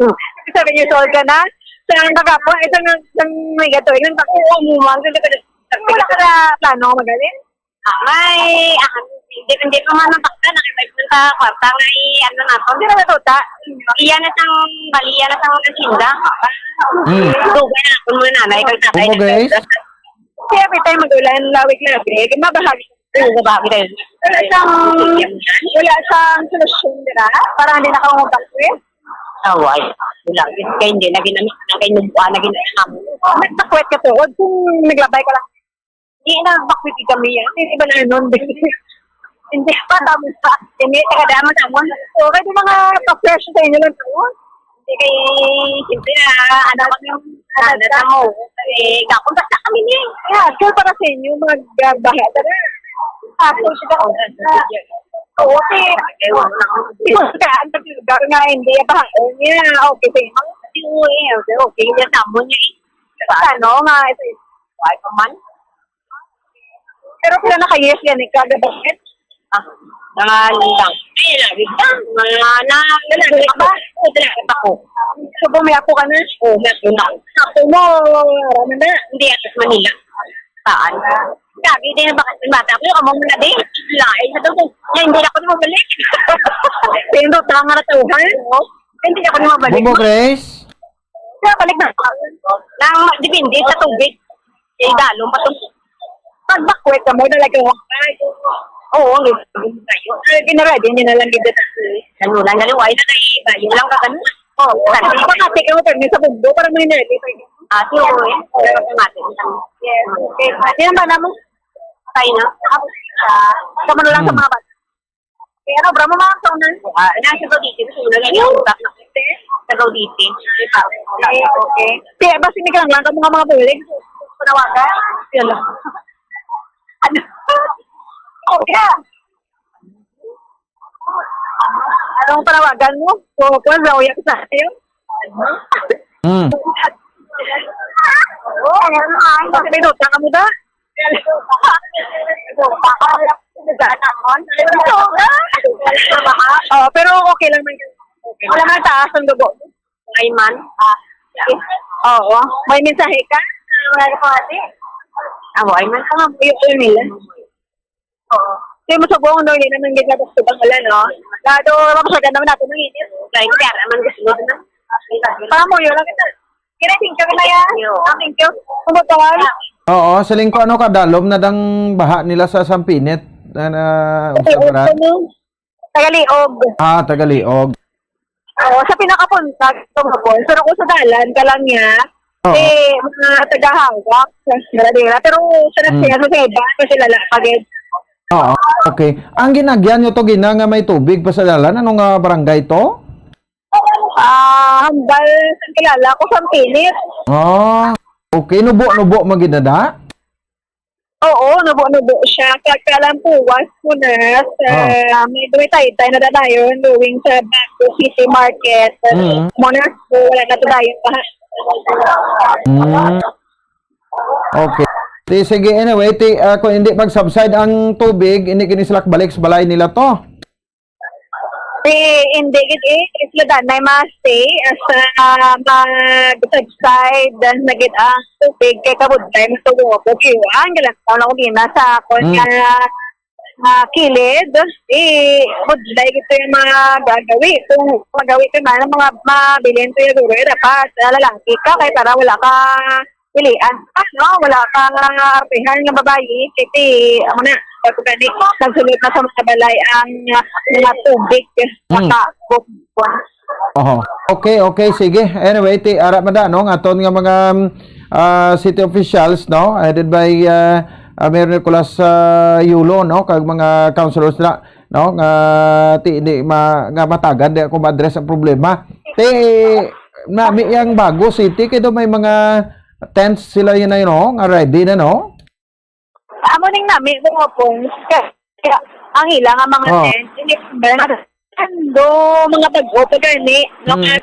Hmm. Sabi niyo, sold ka na? Sa ang kagapo, ito nga, ang may gato, yung tako, umuwang, sa wala ka na plano magaling? Ah, may, ah, hindi, hindi pa man ang takda, nakita sa kwarta nga i-, ano na to. Hindi na matuta. Iya na sang, bali, iya na sang sinda. Hmm. Dugay na ako mga nanay, kag tatay. Kumo, guys? Kaya every time mag-ulan, lawig-lawig, mabahag. Oo, mabahag tayo. Wala sang, wala sang solusyon, dira? Para hindi na ka umabakwe? Away. Wala. Kaya hindi na ginamit. Kaya nung buwan na ginamit. Nagbakwet ka tuod kung naglabay ka lang. Di na, bakit di kami yan? Hindi ba na nun? Hindi pa, tapos pa. Hindi, taga-dama sa amon. So, kaya yung mga pa-fresh sa inyo lang to. Hindi kay, siyempre na, ano kami yung, ano, sa mo. Eh, kapon, basta kami niya. Yeah, sure para sa inyo, magbaha ka na. Tapos, siya, oo, okay. Siguro ka, ang lugar nga, hindi, baha. Oh, yeah, okay, sa inyo. Okay, okay, okay, yung sa amon niya. Ano, nga, ito, ay, man. Pero pila na ka years yan, ikaw, the best? Ah, mga lima. Ay, lagi ka. Mga na, na, na, na, ba? Oo, dala ka pa ko. So, bumiyapo ka na? Oo, may ako na. Ako mo, ano na? Hindi, at Manila. Saan? Sabi din ang bakas ng bata ko, yung among na din. Lain sa to. Yan, hindi ako na mabalik. Pero tanga na tawhan, no? Hindi ako na mabalik. Bumbo Grace? Kaya balik na. Nang depende sa tubig. Eh, dalom pa to. Pag bakwet ka mo, nalagay mo. Oo, ang ganda tayo. Ay, ginaready niya na lang gid dito. Ano lang, galiway na tayo. Bayo lang ka, ano? Oo, kasi. Makati ka mo, pero sa bundok, parang may nerdy pa yun. Ah, si Owen. Yes, okay. Yan ba naman? Tayo na. Tapos, ah, sa Manila, sa Hmm. mga bata. Pero, bro, mo mga sound na. Ah, nasa Cavite, gusto mo na lang yung back na kasi. Sa Cavite. Di ba? Okay, okay. Kaya ba sinigang lang ka mga mga bulig? Panawagan? Yan lang. Ano? Okay. Anong panawagan mo? So, kung sa uyak sa iyo? Mm. Oo, ano nga? Kasi may nota ka mo ba? Oh, pero okay lang man. Wala man taas ang dugo. Ay man. Ah, oo. May mensahe ka? Wala ko ate. Ah, ay man. Ah, yung alam nila. Oo. Kaya mo sa buong no, hindi naman gid natin sa wala, no? Lalo, mapasyagan naman natin ng init. Dahil kaya naman gusto mo na. Para mo, yun lang kita. Kaya thank you na yan. Ah, thank you. Kumbaga, Oo, siling ko ano kadalom na dang baha nila sa Sampinit na, na Usabaran. Tagaliog. Ah, Tagaliog. Oo, sa pinakapunta, ito nga po. Pero kung sa dalan, ka lang niya, Oo. Eh, mga tagahawak sa Maradera. Pero sa Mm. Nagsiya, sa Seba, sa sila lang. Pag Oo. Okay. Ang ginagyan nyo to, Gina, nga may tubig pa sa dalan, ano nga barangay to? Ah, hambal sa kilala ko sa Pinit. Ah, okay. Nubo-nubo man gid na da? Oo, nubo-nubo siya. Kagkalampuwas ko na sa Ah. may dumitay tayo na dadayon going sa Bago City Market. Mm. Muna ko, wala na to dayon pa. Mm. Okay. Ti, sige, anyway, ti, ah, kung hindi mag-subside ang tubig, hindi kini sila balik sa balay nila to. Si hindi gid eh, isla danay ma-stay as ah, mag-subside na gid ang tubig kay kabudlay mo tubo ko kiwa ang galantaw lang gina sa akon Mm. nga ah, kilid. Eh, budlay gid yung mga gagawi. Kung magawi ko man, ang mga mabilin ko yung guro, dapat lalaki ka kay para wala ka pilian. Ano, wala ka nga artihan nga babayi, kiti, amo na, pag gani, nagsulod na sa mga balay ang ah, mga tubig, Mm. naka, Oho. Okay, okay, sige. Anyway, ti ara man da, no, nga aton nga mga ah, city officials, no, headed by ah, ah, Mayor Nicolas ah, Yulo, no, kag mga councilors na, no, nga ti di ma, nga matagan di ako ma-address ang problema. Ti nami yang Bago City kay do may mga tents sila yun na, no, nga ready na, no? Amo ning nami mo po. Kaya ang ila nga mga Oh. tent, hindi ba do mga bag-o pa gani, no? Mm.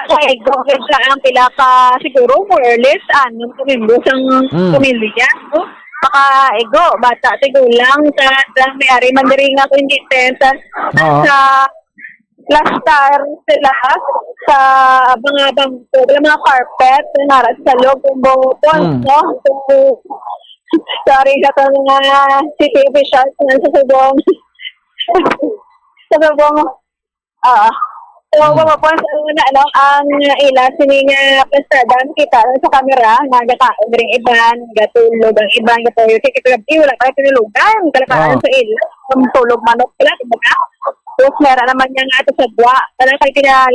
Kaya go sa ang pila ka siguro more or less anom ka membro sang Mm. pamilya, no? Maka igo, bata, tigulang, sa, sa may ari man diri nga kung hindi tent, sa, Oo. sa plastar sila sa mga bangko, mga carpet, na nara sa loob ng bangko, Mm. no? So, sorry sa to mga city officials na sa subong. Sa subong, ah, so, Mm. mga points, ano na, ano, ang ila sini nga plastaran, kita lang sa camera, nga gakaon rin iban, gatulog ang iban, gatuyo, kaya kaya wala pa tinulugan, kalakaran Ah. sa ila, ang tulog manok pala, diba? Tapos meron naman niya nga ito sa buwa, talagang kay kinal,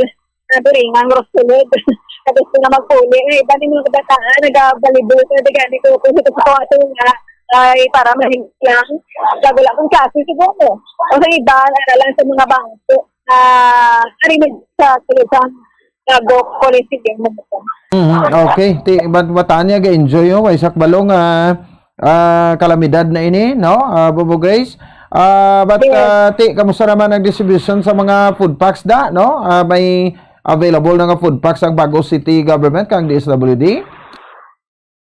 na during ang rosulod. Tapos ko na magpuli, ang iba ni mga kabataan, nagabalibol sa diga, di ko kung sa totoo ito nga, ay para mahilang, bago lang kung klase siguro. O sa iba, nara lang sa mga bangko, ah, ari man sa tulog sa bago, college, yung mga Mhm, okay. Ti bat batan niya ga-enjoy, oh, kay sakbalo nga ah, kalamidad na ini, no? Ah, Bobo Grace. Ah, but Yes. ah, ti, kamusta naman ang distribution sa mga food packs da, no? Ah, may available na nga food packs ang Bago City Government kang D S W D?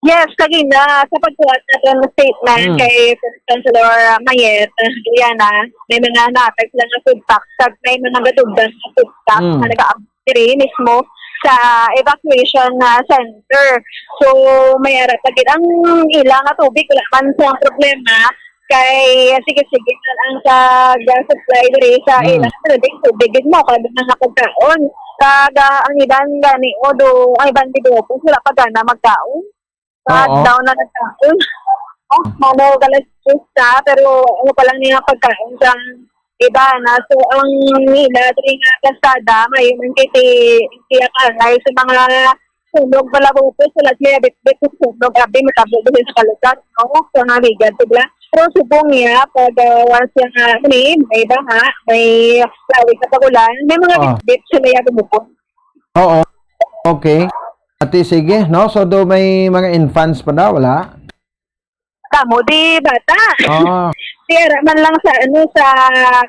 Yes, kagina sa pagkuha sa atong statement Mm. kay First Councilor Mayet Juliana, may mga natag sila nga food packs, kag may mga gatugdan nga food packs Mm. nga nagaabot diri mismo sa evacuation na center. So, may ara pa gid ang ila nga tubig, wala man sa problema kay sige-sige man ang sa gas supply diri sa Mm. ila nga tubig, tubig gid mo kag mga pagkaon. Kag, ah, ang iban gani, although ang iban gid, wala pa gana magkaon. Sa Oo. Daw na nagkaon. Oh, mano galas tres na, pero ano pa lang niya pagkaon sa iba na. So, ang nila, diri nga kalsada, may man kay ti-, tiyak angay sa mga sunog pala po, wala sila bitbit sa sunog. Grabe, matabo din sa kalugat, no? Sa mga ligad, sila. Pero subong niya, pag, ah, once yung, ah, ano eh, may baha, may lawig sa pag-ulan, may mga Ah. bitbit sila yung bumukod. Oo. Okay. Ate, sige, no? So, do may mga infants pa na, wala? Kamo, di bata. Ah. Di ara man lang sa, ano, sa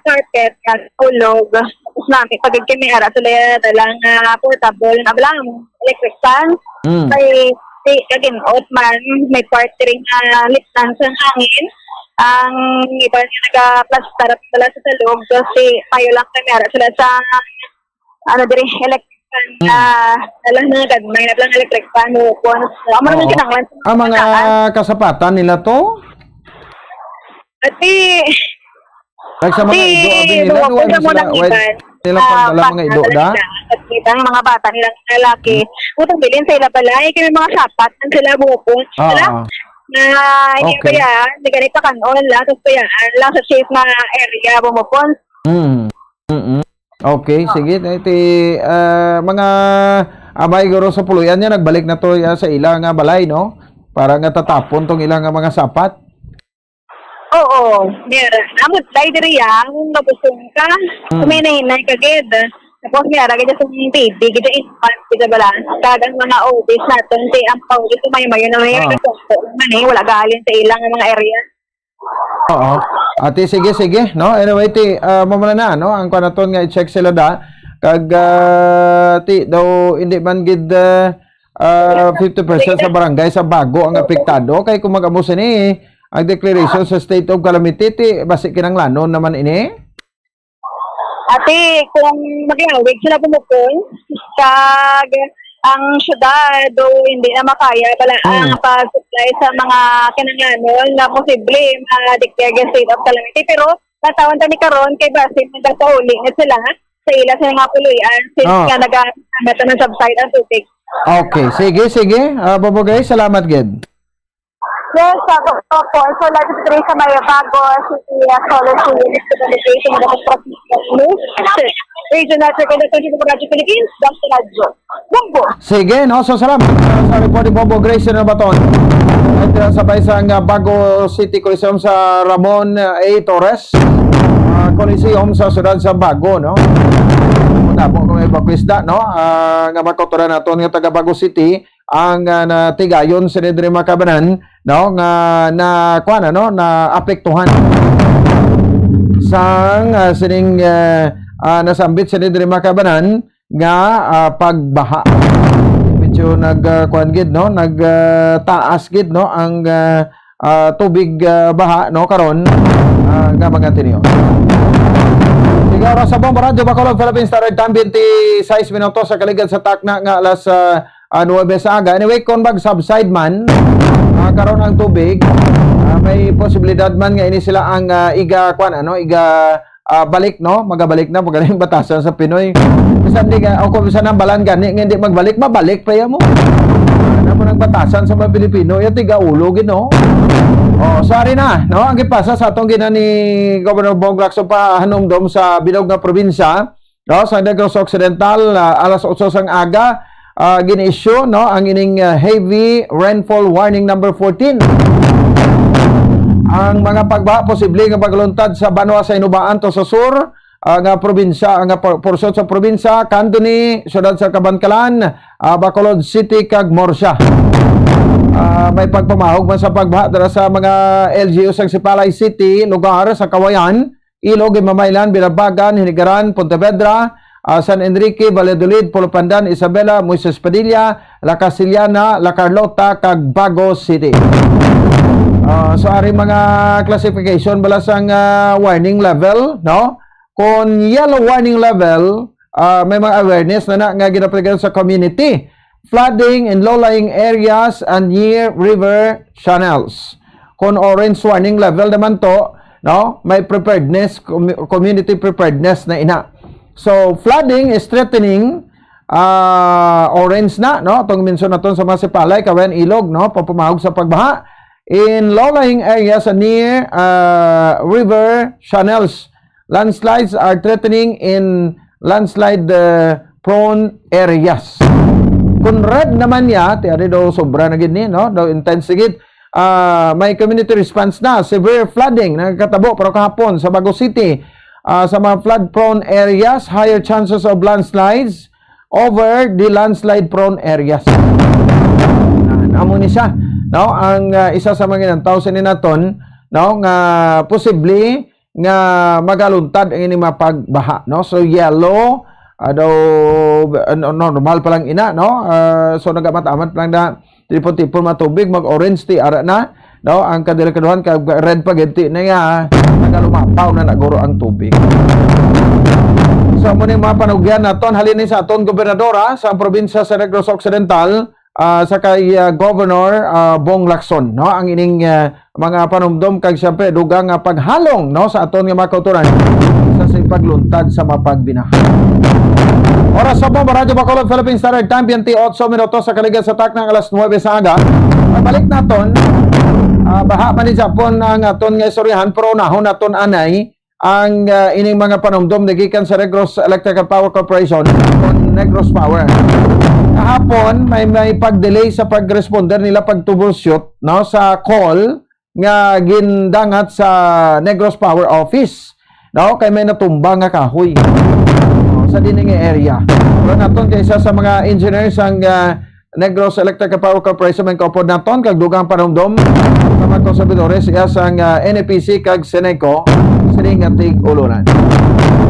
carpet, tulog. Tapos namin, pag kami ara, sila na lang, ah, portable, na lang, electric fan. Mm. Kay, di, again, out man, may part rin nga litnan sa hangin. Ang iba nga nagaplastar at pala sa salog, kasi payo lang kami ara sila sa ano diri, electric fan, Mm. ah, alam na gagmay na lang electric fan, weapons. Amo naman Oo. kinahanglan sa Ang mga mga kasapatan nila to? Ati, Like sa mga Ati, ido, abi nila, buwapon duwa sa na mga sila, wait, iban. Nila Ah, pang dala mga ido, da? At ang mga bata nilang lalaki. Hmm. Utang bilin sa ila balay, kami mga sapat, ang sila buwapon. Ah, Wala? ah. Na, hindi Okay. kaya, hindi ganito kan-on lang, tapos kaya, lang sa safe na area, bumupon. Hmm. Mm-mm. Okay, Ah. sige. Ti, ah, mga amay guro sa puloy-an niya, nagbalik na to, ah, sa ila nga balay, no? Para nga tatapon tong ila nga mga sapat. Oo, meron. Amo, dai diri, ah, kung mabusong ka, Hmm. kung may nahinay ka, gid. Tapos, may ara, gid, sa T V, gid, infant, gid, bala. Kag ang mga oldies naton, si ang pauli, mayo-mayo na may Ah. Nakonto man, eh, wala gahalin sa ilang mga area. Oo. Ate, sige, sige, no? Anyway, ti, ah, mao man na, no? Ang kuwan naton nga i-check sila da. Kag, ah, ti, daw, hindi man gid, ah, ah, fifty percent sa barangay sa Bago ang apektado. Kay kung mag-amo sini, ang declaration sa state of calamity, ti, basi kinanglanon naman ini? Ate, kung maglawig sila bumukon, kag ang syudad, o hindi na makaya pala ang Hmm. pag-supply sa mga kinanglanon nga posible ma-declare nga state of calamity. Pero natawan kami karon kay basin nagapauli na sila sa ila sa mga puloy-an since Ah. nga naga-, naga-, naman subside ang tubig. Okay, sige, sige. Ah, Bobo Grace, salamat gid. Yes, sa po. So, live stream sa may Bago City, uh, Solo City, Municipal Administration, Bago Province News. Region Network and the Twenty-four Radio Philippines, Basta Radyo. Bumbo. Sige, no? So, salamat sa, sa report ni Bobo Grace na baton. At, uh, sabay sa nga Bago City Coliseum sa Ramon, uh, A. Torres, uh, Coliseum sa siyudad sa Bago, no? Nabo ko may bakwisda, no? Uh, nga makotoran naton nga taga Bago City, ang, ah, natigayon sini diri mga kabanan, no, nga na, kuwan, ano, naapektuhan sang, ah, sining, ah, ah, nasambit sini diri mga kabanan nga, ah, pagbaha. Medyo nag, ah, kuwan gid, no, nag, ah, taas gid, no, ang, ah, ah, tubig, ah, baha, no, karon, ah, nga mga tiniyo. Sige, oras sa Bombo Radyo Bacolod, Philippine Standard Time, twenty-six minutos sa kaligad sa takna nga alas, ah, ah, nuwebe sa aga. Anyway, kung mag-subside man, ah, karon ang tubig, ah, may posibilidad man nga ini sila ang, ah, iga, kwan, ano, iga, ah, balik, no? Magabalik na, magaling batasan sa Pinoy. Bisan di ka, o kung bisan ang balan gani, nga hindi magbalik, mabalik pa yan mo. Ano mo nang batasan sa mga Pilipino, yung tiga ulo, gid, no? Oh, sorry na, no? Ang gipasa sa atong gina ni Governor Bong Lacson pa hanumdom sa bilog nga probinsya, no, sa Negros Occidental, ah, alas otso sang aga, ah, gin-issue, no, ang ining, ah, heavy rainfall warning number fourteen. Ang mga pagbaha posible nga magluntad sa banwa sa Hinubaan to sa sur, ah, nga probinsya, nga por-, porsyon sa probinsya, Candoni, siyudad sa Kabankalan, ah, Bacolod City, kag Murcia. Ah, may pagpamahog man sa pagbaha dira sa mga L G U sa Sipalay City, lugar sa Kawayan, Iloilo, Mamaylan, Binabagan, Hinigaran, Pontevedra, ah, San Enrique, Valladolid, Pulupandan, Isabela, Moises Padilla, La Castellana, La Carlota, kag Bago City. Ah, so, ari mga classification bala sang, ah, warning level, no? Kung yellow warning level, ah, may mga awareness na, na nga ginapaligid sa community. Flooding in low-lying areas and near river channels. Kung orange warning level naman to, no, may preparedness, commu-, community preparedness na ina. So, flooding is threatening ah, orange na, no? Atong mention naton sa mga sipalay, Cauayan, Ilog, no? Papamahog sa pagbaha in low-lying areas near, ah, river channels. Landslides are threatening in landslide, uh, prone areas. Kung red naman niya, ti ari daw sobra na gid ni, no? Daw intense gid. Ah, may community response na. Severe flooding nagkatabo pero kahapon sa Bago City. Ah, sa mga flood-prone areas, higher chances of landslides over the landslide-prone areas. Na, amo ni siya, no? Ang, ah, isa sa mga ginantaw sa ni naton, no, nga posible nga magaluntad ang ining mga pagbaha, no? So, yellow, ah, daw, ah, no-, normal pa lang ina, no? Ah, so, nagamat-amat pa lang na tipon-tipon mga tubig, mag-orange ti ara na, no? Ang kadelikaduhan kag red pa gid ti na nga nagalumapaw na naguro ang tubig. So, amo ni mga panugyan naton halin ni sa aton gobernadora sa probinsya sa Negros Occidental, ah, sa kay, ah, Governor, ah, Bong Lacson, no? Ang ining, ah, mga panumdom kag siyempre dugang nga paghalong, no, sa aton nga mga kautoran sa sing pagluntad sa mga pagbinaha. Oras sa bomba, Radyo Bacolod, Philippine Standard Time, twenty-eight minutos sa kaligat sa taknang alas nuebe sa aga. Pagbalik naton, ah, baha man ni Japon ang aton nga istoryahan, pero unahon naton anay ang, ah, ining mga panumdom nagikan sa Negros Electric and Power Corporation o Negros Power. Kahapon, may, may pag-delay sa pag-responder nila, pag-troubleshoot, no, sa call nga gindangat sa Negros Power Office, no, kay may natumba nga kahoy, no, sa dini nga area. Pero naton kay isa sa mga engineers ang, ah, Negros Electric Power Corporation, may kaupod naton, kag dugang panumdom sa mga konsumidores, iya sang, ah, N E P C kag Seneco, sini nga tig-ulunan.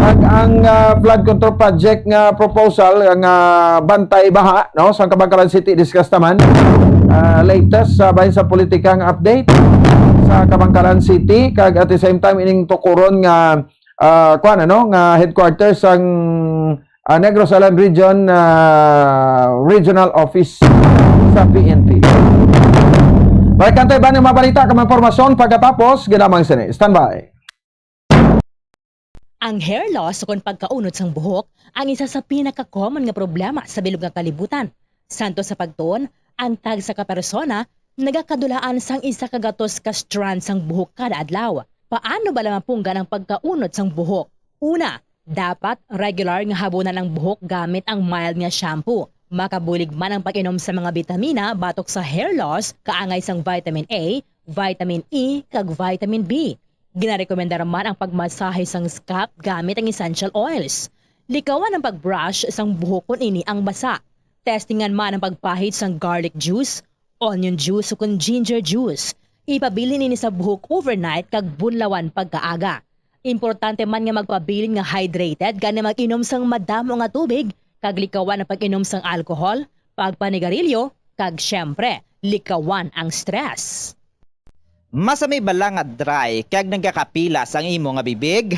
Kag ang, ah, flood control project nga proposal nga Bantay Baha, no, sa Kabankalan City, discuss naman. Ah, latest sa bahin sa politika nga update sa Kabankalan City, kag at the same time, ining tukuron nga, ah, kuwan, ano, nga headquarters sang ah, Negros Island Region, ah, Regional Office sa P N P. Balikan ta iban nga mga balita kag mga impormasyon pagkatapos gid lamang sini. Standby. Ang hair loss ukon pagkaunod sang buhok ang isa sa pinaka-common nga problema sa bilog nga kalibutan. Santo sa pagtuon, ang tagsa ka persona nagakadulaan sang isa ka gatos ka strand sang buhok kada adlaw. Paano bala mapunggan ang pagkaunod sang buhok? Una, dapat regular nga habunan ang buhok gamit ang mild nga shampoo. Makabulig man ang pag-inom sa mga bitamina batok sa hair loss, kaangay sang vitamin A, vitamin E, kag vitamin B. Ginarekomendar man ang pagmasahe sang scalp gamit ang essential oils. Likawan ang pag-brush sang buhok kon ini ang basa. Testingan man ang pagpahid sang garlic juice, onion juice, ukon ginger juice. Ipabilin ini sa buhok overnight kag bunlawan pagkaaga. Importante man nga magpabilin nga hydrated, gani mag-inom sang madamo nga tubig, kag likawan ang pag-inom sang alcohol, pagpanigarilyo, kag, siyempre, likawan ang stress. Masami bala nga dry kag nagakapila sang imo nga bibig?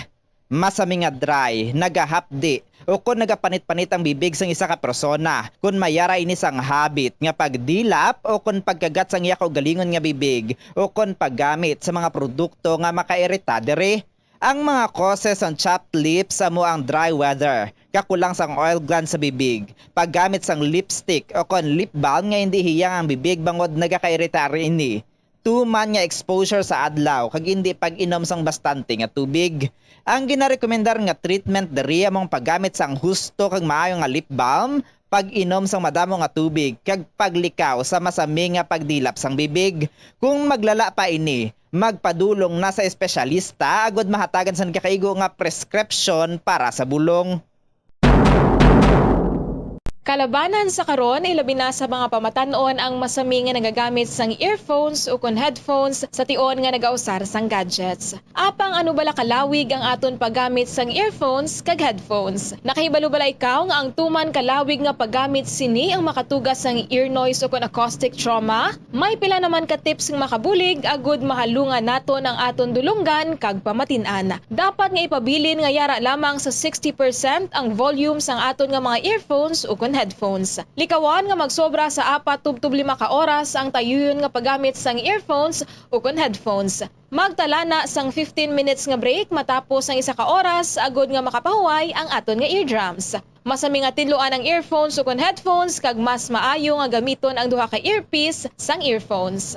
Masami nga dry, nagahapdi, ukon nagapanit-panit ang bibig sang isa ka persona kon may ara ini sang habit nga pagdilap ukon pagkagat sang iya kaugalingon nga bibig ukon paggamit sa mga produkto nga makairita diri. Ang mga causes sang chapped lips amo ang dry weather, kakulang sang oil gland sa bibig, paggamit sang lipstick ukon lip balm nga indi hiyang ang bibig bangod nagakairita rini. Tuman nga exposure sa adlaw kag indi pag-inom sang bastante nga tubig. Ang ginarekomendar nga treatment diri amo ang paggamit sang husto kag maayo nga lip balm, pag-inom sang madamo nga tubig, kag paglikaw sa masami nga pagdilap sang bibig. Kung maglala pa ini, magpadulong na sa espesyalista agod mahatagan sang gakaigo nga prescription para sa bulong. Kalabanan sa karon, ilabi na sa mga pamatan-on ang masami nga nagagamit sang earphones ukon headphones sa tion nga nagausar sang gadgets. Apang ano bala kalawig ang aton paggamit sang earphones kag headphones? Nakahibalo bala ikaw nga ang tuman kalawig nga paggamit sini ang makatuga sang ear noise ukon acoustic trauma? May pila naman ka tips nga makabulig agud mahalungan naton ang aton dulonggan kag pamatin-an. Dapat nga ipabilin nga yara lamang sa sixty percent ang volume sang aton nga mga earphones ukon headphones. Likawan nga magsobra sa apat tubtob lima ka oras ang tayuyon nga paggamit sang earphones ukon headphones. Magtalana sang fifteen minutes nga break matapos ang isa ka oras agod nga makapahuway ang aton nga eardrums. Masami nga tinluan ang earphones ukon headphones kag mas maayo nga gamiton ang duha ka earpiece sang earphones.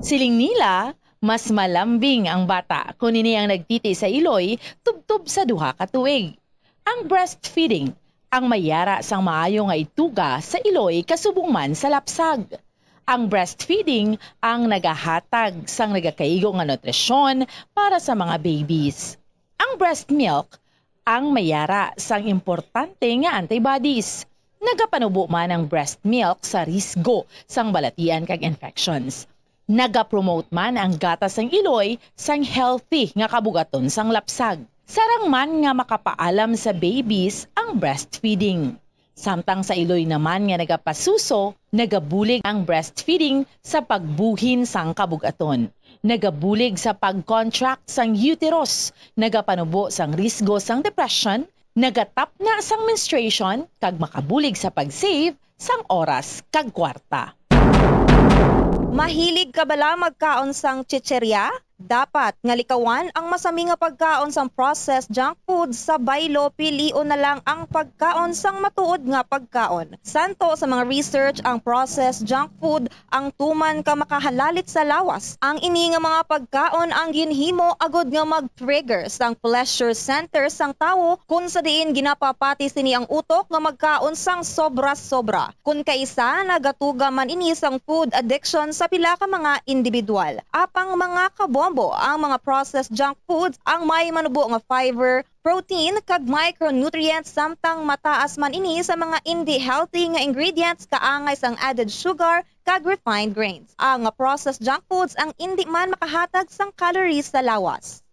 Siling nila, mas malambing ang bata kon ini ang nagtiti sa iloy tubtob sa duha ka tuig. Ang breastfeeding ang may yara sang maayo nga ituga sa iloy kasubong man sa lapsag. Ang breastfeeding ang nagahatag sang nagakaigo nga nutrisyon para sa mga babies. Ang breast milk ang may yara sang importante nga antibodies. Nagapanubo man ang breast milk sa risgo sang balatian kag infections. Nagapromote man ang gatas sang iloy sang healthy nga kabugaton sang lapsag. Sarang man nga makapaalam sa babies ang breastfeeding. Samtang sa iloy naman nga nagapasuso, nagabulig ang breastfeeding sa pagbuhin sang kabugaton. Nagabulig sa pag-contract sang uterus, nagapanubo sang risgo sang depression, nagatapna sang menstruation, kag makabulig sa pag-save sang oras kag kwarta. Mahilig ka bala magkaon sang chicherya? Dapat nga likawan ang masami nga pagkaon sang processed junk food sa baylo, pilion na lang ang pagkaon sang matuod nga pagkaon. Santo sa mga research, ang processed junk food ang tuman ka makahalalit sa lawas. Ang ini nga mga pagkaon ang ginhimo agud nga mag-trigger sang pleasure center sang tawo, kun sa diin ginapapati sini ang utok nga magkaon sang sobra-sobra. Kun kaisa, nagatuga man ini sang food addiction sa pila ka mga individual. Apang mga kabombo, ang mga processed junk foods ang may manubo nga fiber, protein, kag micronutrients, samtang mataas man ini sa mga indi healthy nga ingredients kaangay sang added sugar kag refined grains. Ang processed junk foods ang indi man makahatag sang calories sa lawas.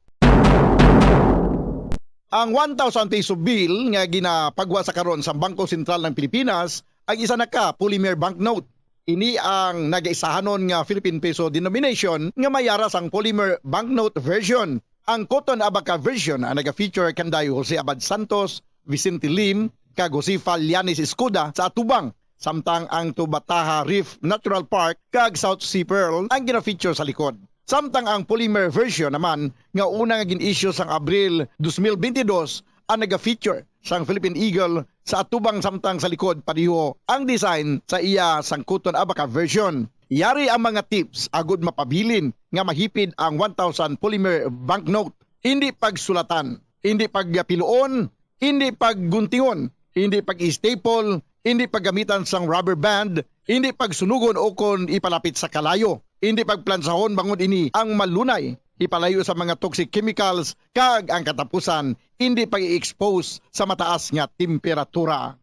Ang one thousand peso bill nga ginapagwa sa karon sa Bangko Sentral ng Pilipinas ang isa na ka polymer banknote. Ini ang nagaisahanon nga Philippine peso denomination nga may yara sang polymer banknote version. Ang Cotton Abaca version ang naga-feature kanday Jose Abad Santos, Vicente Lim, kag Josefa Llanes Escuda sa atubang, samtang ang Tubataha Reef Natural Park kag South Sea Pearl ang gina-feature sa likod. Samtang ang polymer version naman nga una nga gin-issue sang Abril dos mil bentidós ang naga-feature sang Philippine Eagle sa atubang, samtang sa likod pareho ang design sa iya sang Cotton Abaca version. Yari ang mga tips agud mapabilin nga mahipid ang one thousand polymer banknote. Indi pagsulatan, indi pagpiluon, indi pagguntingon, indi pag-staple, indi paggamitan sang rubber band, indi pagsunugon ukon ipalapit sa kalayo, indi pagplansahon bangod ini ang malunay ipalayo sa mga toxic chemicals, kag ang katapusan, indi pag-i-expose sa mataas nga temperatura.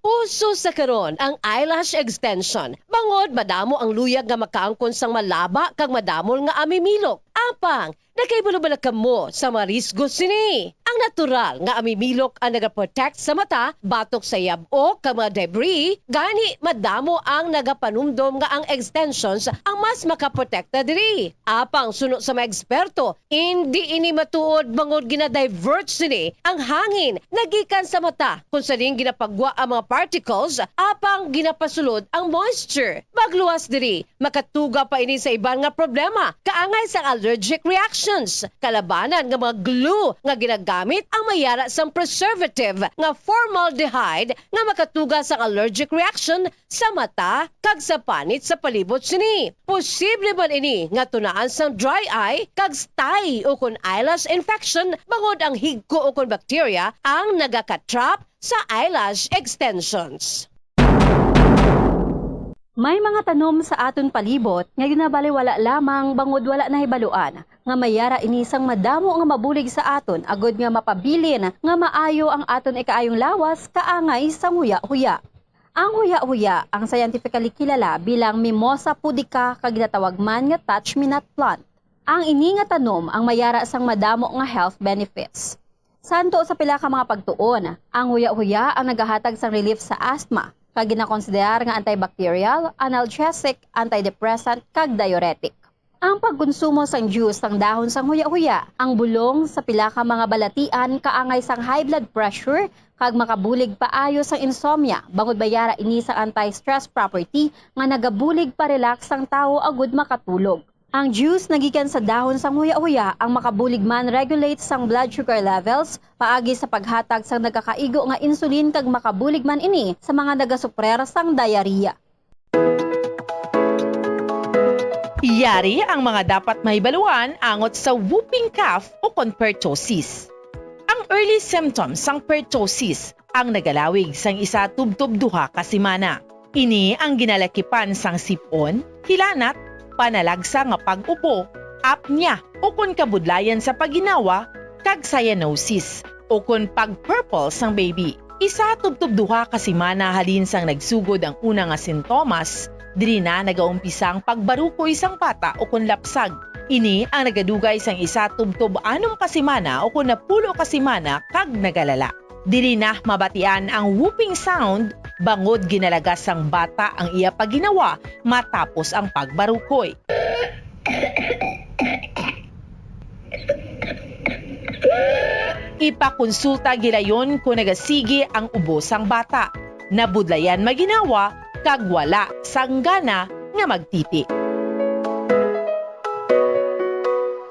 Uso sa karon ang eyelash extension, bangod madamo ang luyag nga makaangkon sang malaba kag madamol nga amimilok. Apang, nakahibalo bala kamo sa mga risgo sini? Ang natural nga amimilok ang nagaprotect sa mata batok sa yab-ok kag mga debris, gani madamo ang nagapanumdom nga ang extensions ang mas makaprotekta diri. Apang suno sa mga eksperto, indi ini matuod bangod gina-divert sini ang hangin nga gikan sa mata, kung sa diin ginapagwa ang mga particles, apang ginapasulod ang moisture. Magluwas diri, makatuga pa ini sa iban nga problema, kaangay sang allergic reactions, kalabanan nga mga glue nga ginagamit ang may yara sang preservative nga formaldehyde nga makatuga sang allergic reaction sa mata kag sa panit sa palibot sini. Posible man ini nga tunaan sang dry eye kag stye ukon eyelash infection bangod ang higko ukon bakterya ang nagakatrap sa eyelash extensions. May mga tanom sa aton palibot nga ginabaliwala lamang bangod wala nahibaluan nga may yara ini sang madamo nga mabulig sa aton agod nga mapabilin nga maayo ang aton ikaayong lawas kaangay sang huya-huya. Ang huya-huya ang scientifically kilala bilang Mimosa pudica kag ginatawag man nga touch-me-not plant. Ang ini nga tanom ang may yara sang madamo nga health benefits. Santo sa pila ka mga pagtuon, ang huya-huya ang nagahatag sang relief sa asthma, kag ginakonsiderar nga antibacterial, analgesic, antidepressant, kag diuretic. Ang pagkonsumo sang juice sang dahon sang huya-huya, ang bulong sa pila ka mga balatian kaangay sang high blood pressure kag makabulig paayo sang insomnia, bangod may yara ini sang anti-stress property nga nagabulig pa-relax sang tawo agud makatulog. Ang juice nga gikan sa dahon sang huya-huya ang makabulig man regulate sang blood sugar levels paagi sa paghatag sang nagakaigo nga insulin kag makabulig man ini sa mga nagasuprer sang diarrhea. Yari ang mga dapat mahibaluan angot sa whooping cough o kon pertussis. Ang early symptoms sang pertussis ang nagalawig sang isa tubtob duha ka semana. Ini ang ginalakipan sang sip-on, hilanat, panalagsa nga pag-ubo, apnea, o kon kabudlayan sa pagginawa, kag cyanosis, o kon pag-purple sang baby. Isa tubtob duha ka semana halin sang nagsugod ang una nga sintomas, diri na nagaumpisa ang pagbarukoy sang bata o kon lapsag. Ini ang nagadugay sang isa tubtob anom ka semana o kon napulo ka semana kag nagalala. Diri na mabatian ang whooping sound bangod ginalagas sang bata ang iya pagginawa matapos ang pagbarukoy. Ipakonsulta gilayon kon nagasigi ang ubo sang bata, nabudlayan maginawa, kag wala sang gana nga magtiti.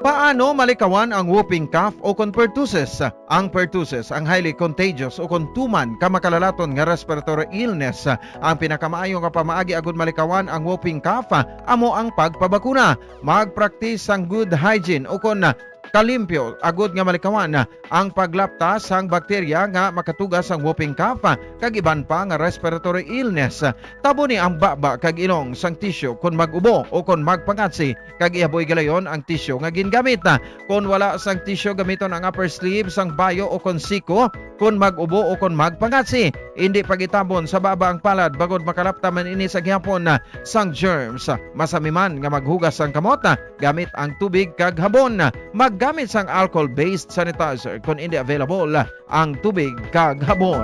Paano malikawan ang whooping cough o kon pertussis? Ang pertussis ang highly contagious o kon tuman ka makalalaton nga respiratory illness. Ang pinakamaayo nga pamaagi agud malikawan ang whooping cough amo ang pagpabakuna. Mag-practice sang good hygiene o kon kalimpyo agud nga malikawan ang paglapta sang bakterya nga makatuga sang whooping cough kag iban pa nga respiratory illness. Taboni ang baba kag ilong sang tissue kon mag-ubo o kon magpangatsi, kag ihaboy gilayon ang tissue nga gingamit. Kon wala sang tissue, gamiton ang upper sleeve sang bayo o kon siko kon mag-ubo o kon magpangatsi. Indi pag-itabon sa baba ang palad bangod makalapta man ini sa gihapon sang germs. Masami man nga maghugas sang kamot gamit ang tubig kag habon. Maggamit sang alcohol-based sanitizer kon indi available ang tubig kag habon.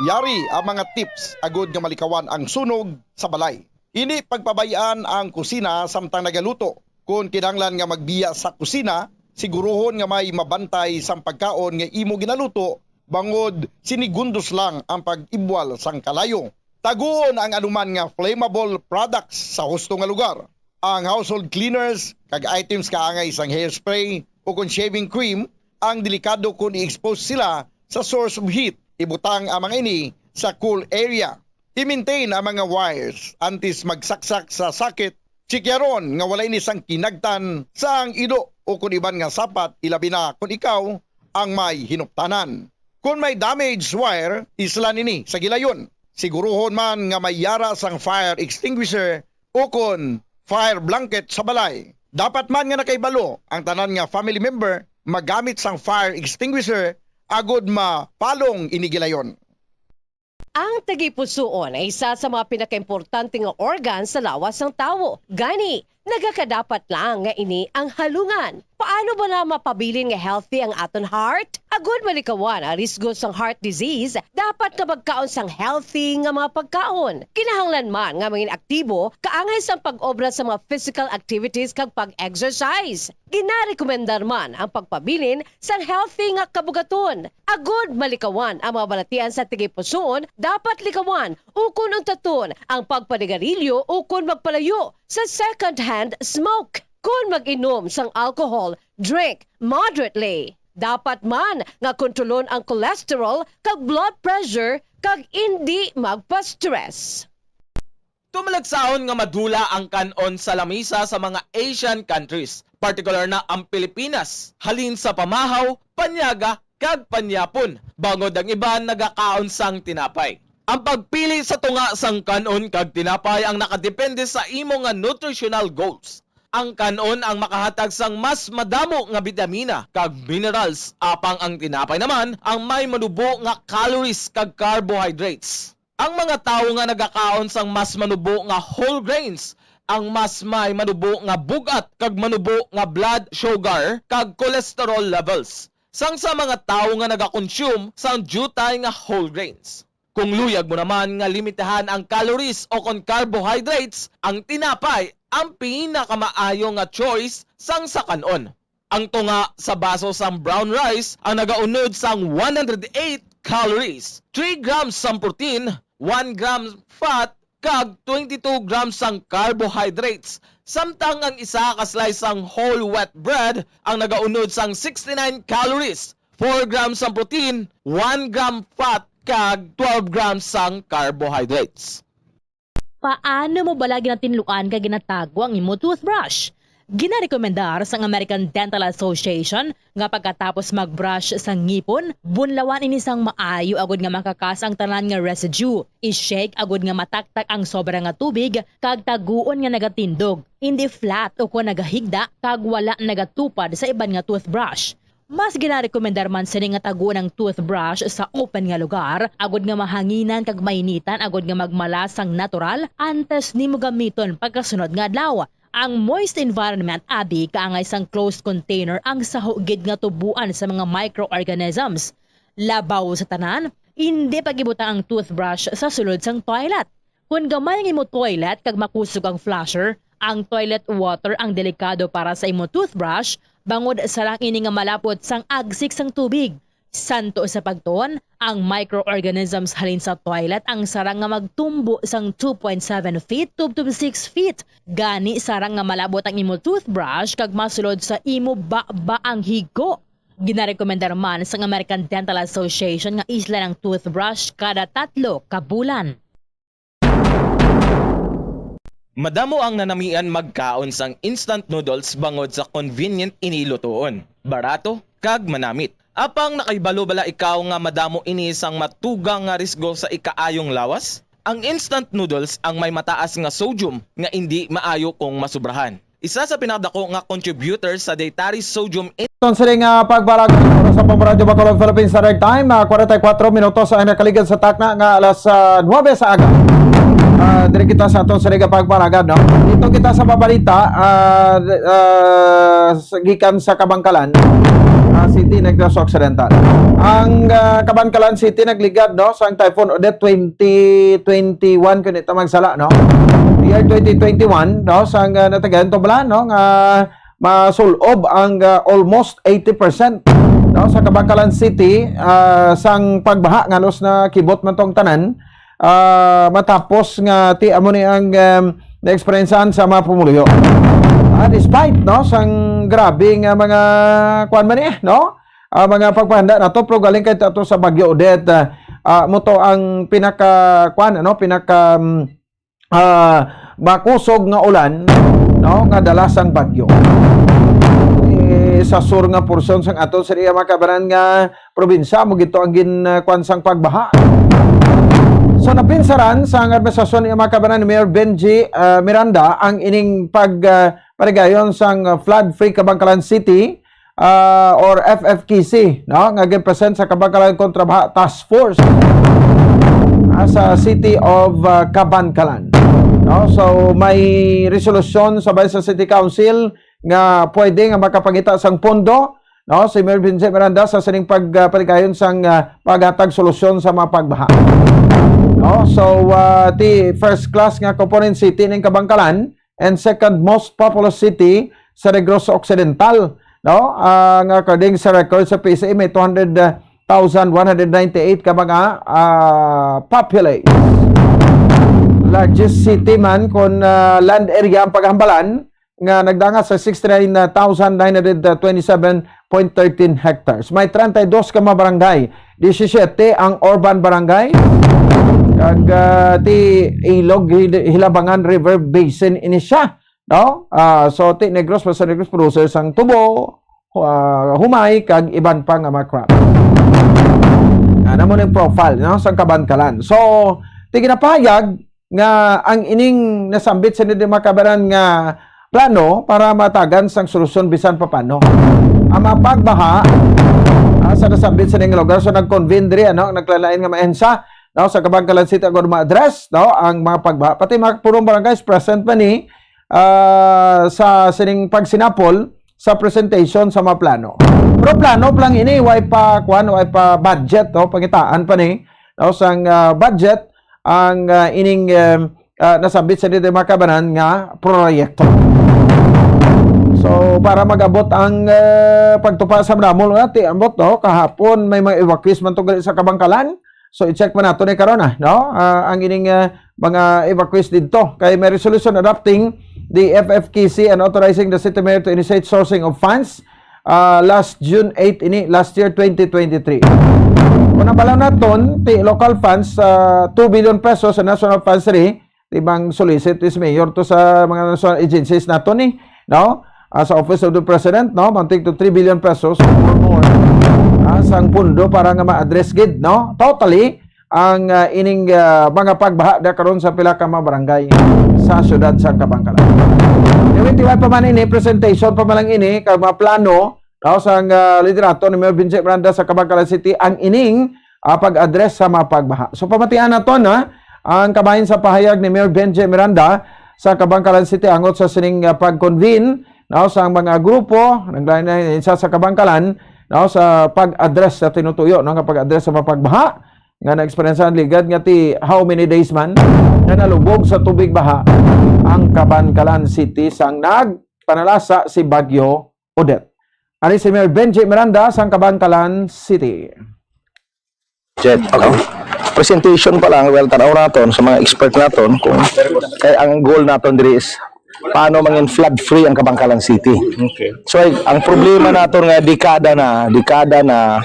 Yari ang mga tips agud nga malikawan ang sunog sa balay. Indi pagpabay-an ang kusina samtang nagaluto. Kon kinahanglan nga magbiya sa kusina, siguruhon nga may mabantay sang pagkaon nga imo ginaluto, bangod sinigundos lang ang pag-ibwal sang kalayo. Taguon ang anuman nga flammable products sa husto nga lugar. Ang household cleaners kag items kaangay sang hairspray o kon shaving cream ang delikado kon i-expose sila sa source of heat. Ibutang ang mga ini sa cool area. I-maintain ang mga wires antes magsaksak sa socket. Tsikyaron nga wala ini sang kinagtan sa ang ido o kon iban nga sapat, ilabi na kon ikaw ang may hinuptanan. Kon may damaged wire, islan ini sa gilayon. Siguruhon man nga may yara sang fire extinguisher o kon fire blanket sa balay. Dapat man nga nakahibalo ang tanan nga family member magamit sang fire extinguisher agod mapalong ini gilayon. Ang tagipusoon ay isa sa mga pinakaimportante nga organ sa lawas sang tawo. Gani, nagakadapat lang nga ini ang halungan. Paano bala mapabilin nga healthy ang aton heart? Agud malikawan ang risgo sang heart disease, dapat nga magkaon sang healthy nga mga pagkaon. Kinahanglan man nga mangin aktibo, kaangay sang pag-obra sa mga physical activities kag pag-exercise. Ginarekomendar man ang pagpabilin sang healthy nga kabugaton. Agud malikawan ang mga balatian sa tagipusoon, dapat likawan ukon untaton ang pagpanigarilyo ukon magpalayo sa second-hand smoke. Kon mag-inom sang alcohol, drink moderately. Dapat man nga kontrolon ang cholesterol kag blood pressure kag indi magpa-stress. Tumalagsahon nga madula ang kan-on sa lamisa sa mga Asian countries, partikular na ang Pilipinas, halin sa pamahaw, panyaga, kag panyapon, bangod ang iban nagakaon sang tinapay. Ang pagpili sa tunga sang kan-on kag tinapay ang nakadepende sa imo nga nutritional goals. Ang kan-on ang makahatag sang mas madamo nga bitamina kag minerals, apang ang tinapay naman ang may manubo nga calories kag carbohydrates. Ang mga tawo nga nagakaon sang mas manubo nga whole grains ang mas may manubo nga bug-at kag manubo nga blood sugar kag cholesterol levels sang sa mga tawo nga nagakonsume sang diutay nga whole grains. Kung luyag mo naman nga limitahan ang calories o kon carbohydrates, ang tinapay ang pinakamaayo nga choice sang sa kan-on. Ang tunga sa baso sang brown rice ang nagaunod sang one hundred eight calories, three grams sang protein, one gram fat, kag twenty-two grams sang carbohydrates, samtang ang isa ka slice sang whole wheat bread ang nagaunod sang sixty-nine calories, four grams sang protein, one gram fat, kag twelve grams sang carbohydrates. Paano mo bala ginatinluan kag ginatago ang imo toothbrush? Ginarekomendar sang American Dental Association nga pagkatapos mag-brush sa ngipon, bunlawan ini sang maayo agud nga makakas ang tanan nga residue. I-shake agud nga mataktak ang sobra nga tubig kag taguon nga nagatindog, indi flat o kon nagahigda kag wala nagatupad sa iban nga toothbrush. Mas ginarekomendar man sini nga taguon ang toothbrush sa open nga lugar, agud nga mahanginan kag mainitan, agud nga magmala sang natural antes nimo gamiton pagkasunod nga adlaw. Ang moist environment abi kaangay sang closed container ang saho gid nga tuboan sa mga microorganisms. Labaw sa tanan, indi pag-ibutang ang toothbrush sa sulod sang toilet. Kon gamay ang imo toilet kag makusog ang flusher, ang toilet water ang delikado para sa imo toothbrush, bangod sarang ini nga malapot sang agsik sang tubig. Santo sa pagtuon, ang microorganisms halin sa toilet ang sarang nga magtumbo sang two point seven feet tubtob six feet. Gani, sarang nga malabot ang imo toothbrush kag masulod sa imo baba ang higo. Ginarekomendar man sang American Dental Association nga islan ang toothbrush kada tatlo ka bulan. Madamo ang nanamian magkaon sang instant noodles bangod sa convenient ini lutoon, barato, kag manamit. Apang nakahibalo bala ikaw nga madamo ini sang matugang nga risgo sa ikaayong lawas? Ang instant noodles ang may mataas nga sodium nga indi maayo kung masubrahan. Isa sa pinakadako nga contributor sa dietary sodium in- Aton sining, ah, pagbarag sa Pambaradyo Bacolod, Philippines Standard Time, ah, forty-four minutos ang nakaligad sa takna nga alas, ah, nuebe sa aga. Ah, diri kita sa aton sining, ah, pagbarag, no? Dito kita sa pabalita, ah, ah, sa, gikan sa Kabankalan, ah, City, Negros Occidental. Ang, ah, Kabankalan City nagligad, no, sang Typhoon Odette twenty twenty-one, kung di ta magsala, no? Year twenty twenty-one, no, sang, ah, natagayan to bala, no, nga masulob ang, ah, almost eighty percent, no, sa Kabankalan City, ah, sang pagbaha nga halos nakibot man tong tanan, ah, matapos nga ti amo ni ang, um, naeksperiensahan sa mga pumuluyo. Ah, despite, no, sang grabe nga mga kuan man eh, no? Ah, mga pagpahanda nato, pero galing kay ato sa Bagyo Odette, ah, ah, mo to ang pinaka kuan, ano, pinaka, um, ah, makusog nga ulan, no, nga dala sang bagyo. Eh, sa sur nga porsyon sang aton sa iya mga kabanan nga probinsya, mo gito ang gin, ah, kuan sang pagbaha. So, napinsaran sang administrasyon ni mga kabanan ni Mayor Benji, ah, Miranda ang ining pag, ah, paligayon sang, ah, flood-free Kabankalan City, ah, or F F K C, no, nga gin-present sa Kabankalan Kontra Baha Task Force, ah, sa City of, ah, Kabankalan. No, so may resolusyon sa Vice City Council nga pwede nga makapangita sang pondo, no, si Mayor Benji Miranda sa sining pag, ah, paligayon sang, ah, paghatag solusyon sa mga pagbaha. No, so, ah, ti first class nga component city ning Kabankalan and second most populous city sa Negros Occidental, no? Ah, nga according sa record sa P S A, may two hundred thousand one hundred ninety-eight ka mga, ah, populace. Largest city man kon, ah, land area ang paghambalan, nga nagdanga sa sixty-nine thousand nine hundred twenty-seven point thirteen hectares. May treinta y dos ka mga barangay, disisiete ang urban barangay, kag, ah, ti Ilog, Hil-, Hilabangan River Basin ini siya, no? Ah, so, ti Negros, Paso Negros, producer sang tubo, ah, humay, kag iban pa nga mga crop. Ano mo ning profile, no, sang Kabankalan? So, ti ginapahayag nga ang ining nasambit sa nila mga kabanan nga plano para matagan sang solusyon bisan pa paano. Ang mga pagbaha, ah, sa nasambit sa ning lugar, so nag-convene diri, ano, ang naglain-lain nga mga ahensya, no, sa Kabankalan City, agud ma-address, no, ang mga pagbaha. Pati mga punong barangays present man ni, ah, sa sining pagsinapol sa presentation sa mga plano. Pero plano pa lang ini, way pa, kuwan, way pa budget, no? Pangitaan pa ni, no? Sang, ah, budget, ang, ah, ining, em, ah, nasabit sa dito, mga kabanan, nga proyekto. So, para mag-abot ang, eh, pagtupa sa namol nga, ti, ambot, no? Kahapon, may mga evacuees man to gali sa Kabangkalan. So, i-check man nato ni karon, ah, no? Ah, ang ining, ah, mga evacuees dito. Kay may resolution adopting the F F K C and authorizing the city mayor to initiate sourcing of funds, ah, last June eight ini, last year, twenty twenty-three. Kung nabalaw naton, ti local funds, ah, two billion pesos sa national funds ri, di bang solicit is mayor to sa mga national agencies nato ni, no? Ah, sa Office of the President, no? Amounting to three billion pesos or more. Ah, sang pundo para nga ma-address gid, no? Totally, ang, ah, ining, ah, mga pagbaha da karon sa pila ka mga barangay sa siyudad sa Kabangkalan. Anyway, tiway pa man ini, presentation pa man lang ini, kag mga plano, no, sang, ah, liderato ni Mayor Benji Miranda sa Kabangkalan City, ang ining, ah, pag-address sa mga pagbaha. So, pamatian naton, ha, ang kabahin sa pahayag ni Mayor Benji Miranda sa Kabangkalan City angot sa sining, ah, pag-convene, no, sa mga grupo, naglain-lain sa, sa Kabangkalan, no, sa pag-address sa tinutuyo, no, nga pag-address sa mga pagbaha nga na-eksperyensyahan ligad nga ti how many days man nga nalubog sa tubig baha ang Kabankalan City sang nagpanalasa si Bagyo Odette. Ari si Mayor Benji Miranda sang Kabankalan City. Jet, okay. Presentation pa lang, well, tanaw naton sa mga expert naton kung kay ang goal naton diri is paano mangin flood free ang Kabangkalan City. Okay. So, ay, ang problema naton nga dekada na, dekada na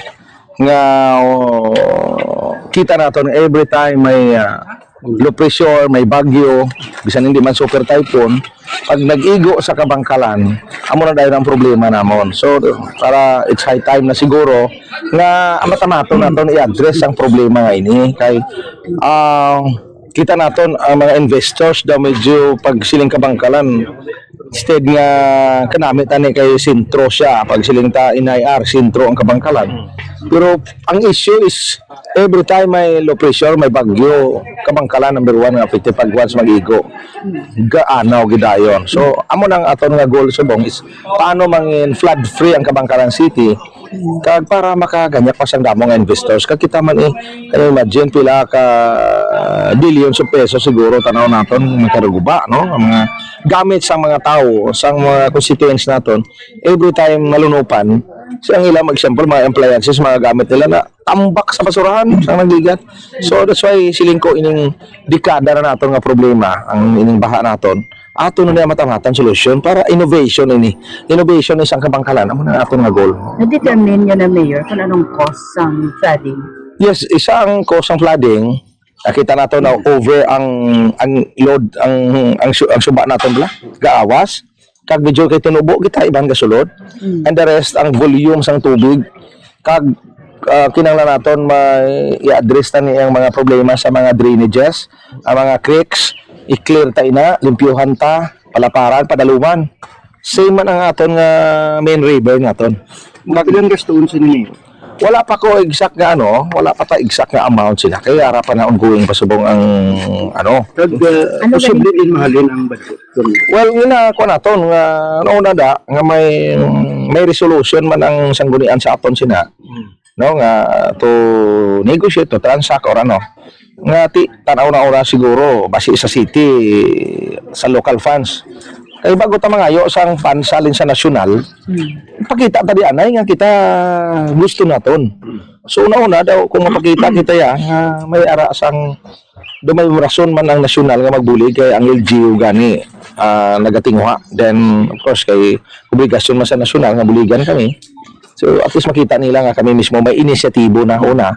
nga, oh, kita naton every time may, ah, low pressure, may bagyo, bisan hindi man super typhoon, pag nag-igo sa Kabangkalan, amo na dahil ang problema namon. So, para it's high time na siguro nga mata-maton naton i-address ang problema nga ini. Kay, ah, kita naton ang mga investors daw medyo pag siling Kabangkalan, instead nga kanami tani kay sentro siya, pag siling ta N I R, sentro ang Kabangkalan. Pero ang issue is, every time may low pressure, may bagyo, Kabangkalan number one nga affected pag once mag-igo. Gaanaw gidayon. So, amo nang aton nga goal subong is paano mangin flood free ang Kabangkalan City kag para makaganyak pa sang damo nga investors. Kag kita man eh, can you imagine pila ka billions of pesos siguro tanaw naton makaruguba, no? Ang mga gamit sang mga tawo, sang mga constituents naton, every time malunupan, siya ang ilang, example, mga appliances, mga gamit nila na tambak sa basurahan, sa nagligat. So, that's why siling ko ining dekada na naton nga problema, ang ining baha naton. Ato na niya matamatan solusyon para innovation ini. Innovation is ang Kabangkalan. Amo na aton nga goal. Na-determine niyo na, Mayor, kung anong cause sang flooding? Yes, isa ang cause ng flooding. Nakita nato na over ang, ang load, ang, ang, su- ang suba naton bala, gaawas. Kag medyo kay tunubo kita, iban gasulod. Mm. And the rest, ang volume sang tubig. Kag, ah, kinahanglan naton may i-address ta ni ang mga problema sa mga drainages, ang mga creeks, i-clear ta ina, limpyuhan ta, palaparan, padaluman. Same man ang aton nga main river naton. Mga pilang gastuon sa ninyo? Wala pa ko exact nga ano, wala pa ta exact nga amount sila. Kay ara pa na ongoing pa subong ang ano. Kag, uh, Ano posible gani? Din mahalin ang budget. Well, yun na, kuha naton nga, ano na da, nga may, may resolution man ang sanggunian sa aton sina. Hmm. No, nga to negotiate, to transact, or ano. Nga ti, tanaw na ora siguro, basi sa city, sa local funds. Kay bago ta mangayo sang funds halin sa nasyonal, Hmm. pakita ta di anay nga kita gusto naton. So, una-una daw, kung mapakita kita ya, nga may ara sang, do may rason man ang nasyonal nga magbulig kay ang L G U gani, ah, nagatinguha. Then, of course, kay obligasyon man sa nasyonal nga buligan kami. So, at least makita nila nga kami mismo may inisyatibo na una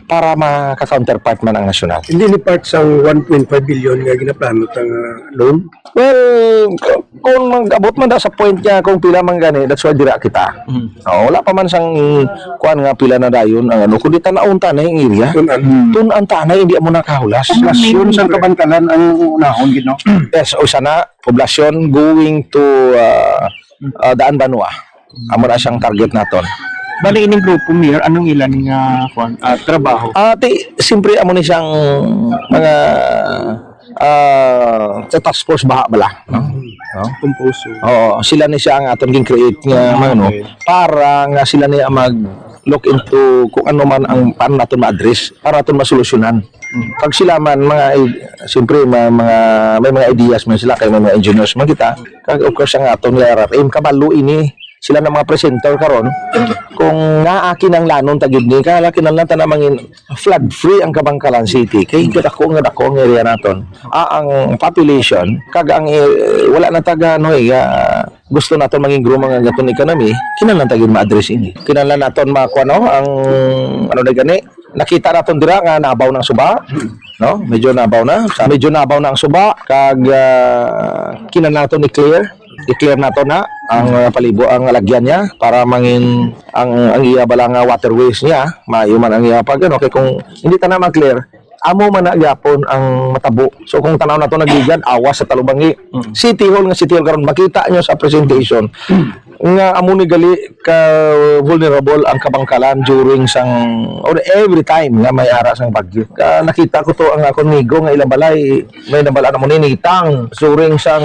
para maka-counterpart man ang nasyonal. Hindi ni part sang one point five billion nga ginaplano ta nga loan? Well, k- kung mag-abot man da sa point niya kung pila man gani, that's why dira kita. Mm. Oh, wala pa man sang kuan nga pila na dayon ang ano, kundi tan-awon ta na yung area. Tun-an. Mm. Tun-an ta na, hindi mo nakahulas. Poblasyon sang Kabankalan ang unahon, gid, no? Yes, o sana, poblasyon going to, ah, ah, Daan Banwa. Amo na siyang target naton. Bali, ining grupo, Mayor, anong ilan nga, kuan, ah, trabaho? Ah, ti, siyempre, amo ni siyang mga, ah, sa task force baha bala, no? no? Composo. Oo, sila ni siya ang aton gin-create nga, ah, ano, okay, para nga sila ni ang mag look into kung ano man ang paano naton ma-address, para naton masolusyonan. Mm. Kag sila man, mga i-, siyempre, ma-, mga, may mga ideas man sila, kay may mga engineers man kita. Kag, of course, ang aton nga R R M, kabalo ini, sila na mga presenter karon, kung naa kinahanglanon ta gyud ni, kaya kinahanglan ta na mangin flood free ang Kabankalan City. Kay kadako nga dako ang area naton. Ah, ang population, kag ang, eh, wala na taga, ano, eh, ah, gusto naton mangin grow mga gaton economy, kinahanglan ta gyud ma-address ini. Kinahanglan naton makuha, no, ang, ano na gani, nakita naton dira nga nabaw ng suba, no? Medyo nabaw na, sa medyo nabaw na ang suba, kag, ah, kinahanglan naton i-clear, i-clear nato na ang, ah, palibo, ang lagyan niya para mangin ang, ang iya bala nga waterways niya, maayo man ang iya pag, ano, kay kung hindi ta na ma-clear, amo man na gyapon ang matabo. So kung tanaw nato nagigan, awas sa talubangi. Mm. City Hall nga City Hall karon, makita nyo sa presentation nga amo ni gali ka vulnerable ang Kabankalan during sang, or every time nga may ara sang bagyo. Ka, nakita ko to ang akong migo nga ilang balay, may nabala na mo ni nitang during sang,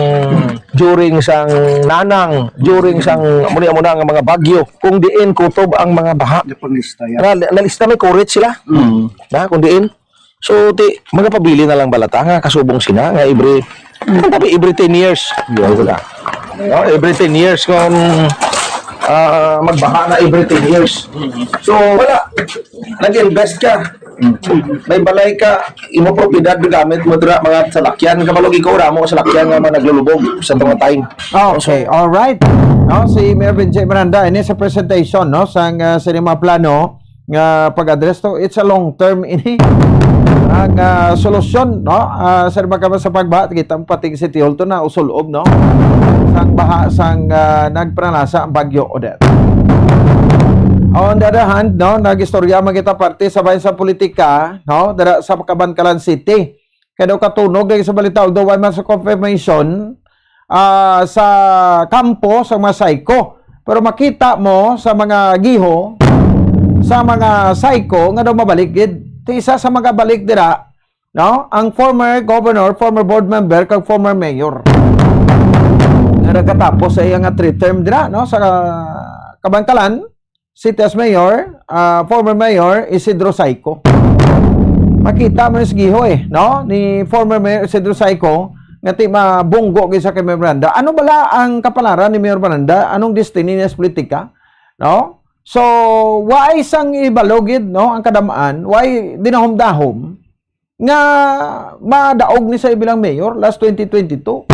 during sang Nanang, during sang amo ni, amo na nga mga bagyo, kung diin kutob ang mga baha. Di pa lista yan. Na, nalista, may kurit sila. Mm. Na, kung diin. So, ti, magapabilin na lang bala ta nga kasubong sina nga every, mm, tabi, every ten years. Di ba, wala? No, every ten years kung, ah, magbaha na every ten years. So, wala. Nag-invest ka. May balay ka, imo propiedad, gamit mo dira mga salakyan. Kabalo, ikaw ra mo salakyan nga mga naglulubog sa tunga time. Ah, okay, all right. No, si Mayor Benji Miranda, ini sa presentation, no, sang, ah, sini mga plano nga pag-address to, it's a long term ini. Ang, ah, solusyon, no, ah, sa mga sa pagbaha, kita mo pati si Tihol to na usulob, no, sang baha, sang, ah, nagpranasa ang Bagyo Odette. On the other hand, no, nag-istorya man kita parte sa bayan sa politika, no, dira sa Kabankalan City. Kaya daw katunog lagi sa balita, although wala man sa confirmation, ah, sa kampo sa mga psycho. Pero makita mo sa mga giho, sa mga psycho, nga daw mabalik gid. Ti isa sa mga balik dira, no? Ang former governor, former board member, kag former mayor. Nga nagkatapos sa iya nga three term dira, no? Sa Kabankalan, City as Mayor, ah, former Mayor Isidro Saico. Makita mo ni sa giho, eh, no? Ni former Mayor Isidro Saico, nga ti mabunggo gid sa kay Mayor Miranda. Ano bala ang kapalaran ni Mayor Miranda? Anong destiny niya sa politika? No? So, why sang ibalogid, no, ang kadamaan? Why dinahom-dahom nga madaog ni sa bilang mayor last twenty twenty-two?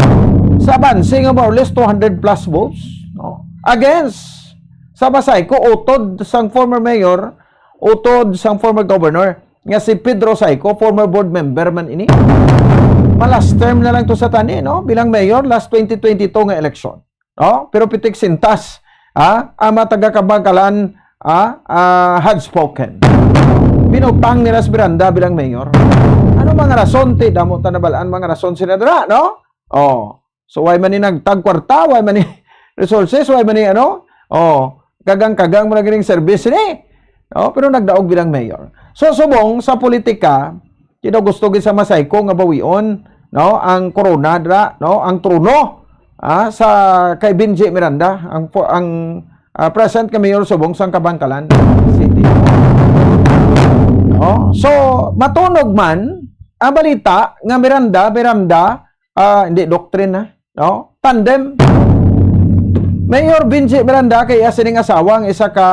Sa banse nga more or less two hundred plus votes, no? Against sa Basayco, utod sang former mayor, utod sang former governor, nga si Pedro Saico, former board member man ini. Ma-last term na lang to sa tani, no? Bilang mayor, last twenty twenty-two nga election. No? Pero pitik sintas, ha? Ang mga taga-Kabankalan, ha? Ah, had spoken. Binutang nila si Miranda bilang mayor. Ano mga rason, ti? Damo ta nabalaan mga rason sila dira, no? Oh. So, why man ni nagtag kwarta, why man ni resources, why man ni ano? Oh, kagang-kagang mo na gining service ni. No? Pero nagdaog bilang mayor. So, subong sa politika, kinaw gusto gid sa Masayko nga bawion, no, ang korona dira, no, ang trono, ah, sa kay Benji Miranda, ang po, ang, ah, present nga mayor subong sang Kabankalan City. No? So, matunog man ang balita nga Miranda, Miranda, ah, hindi, doctrine na, no? Tandem. Mayor Benji Miranda kay iya sining asawa ang isa ka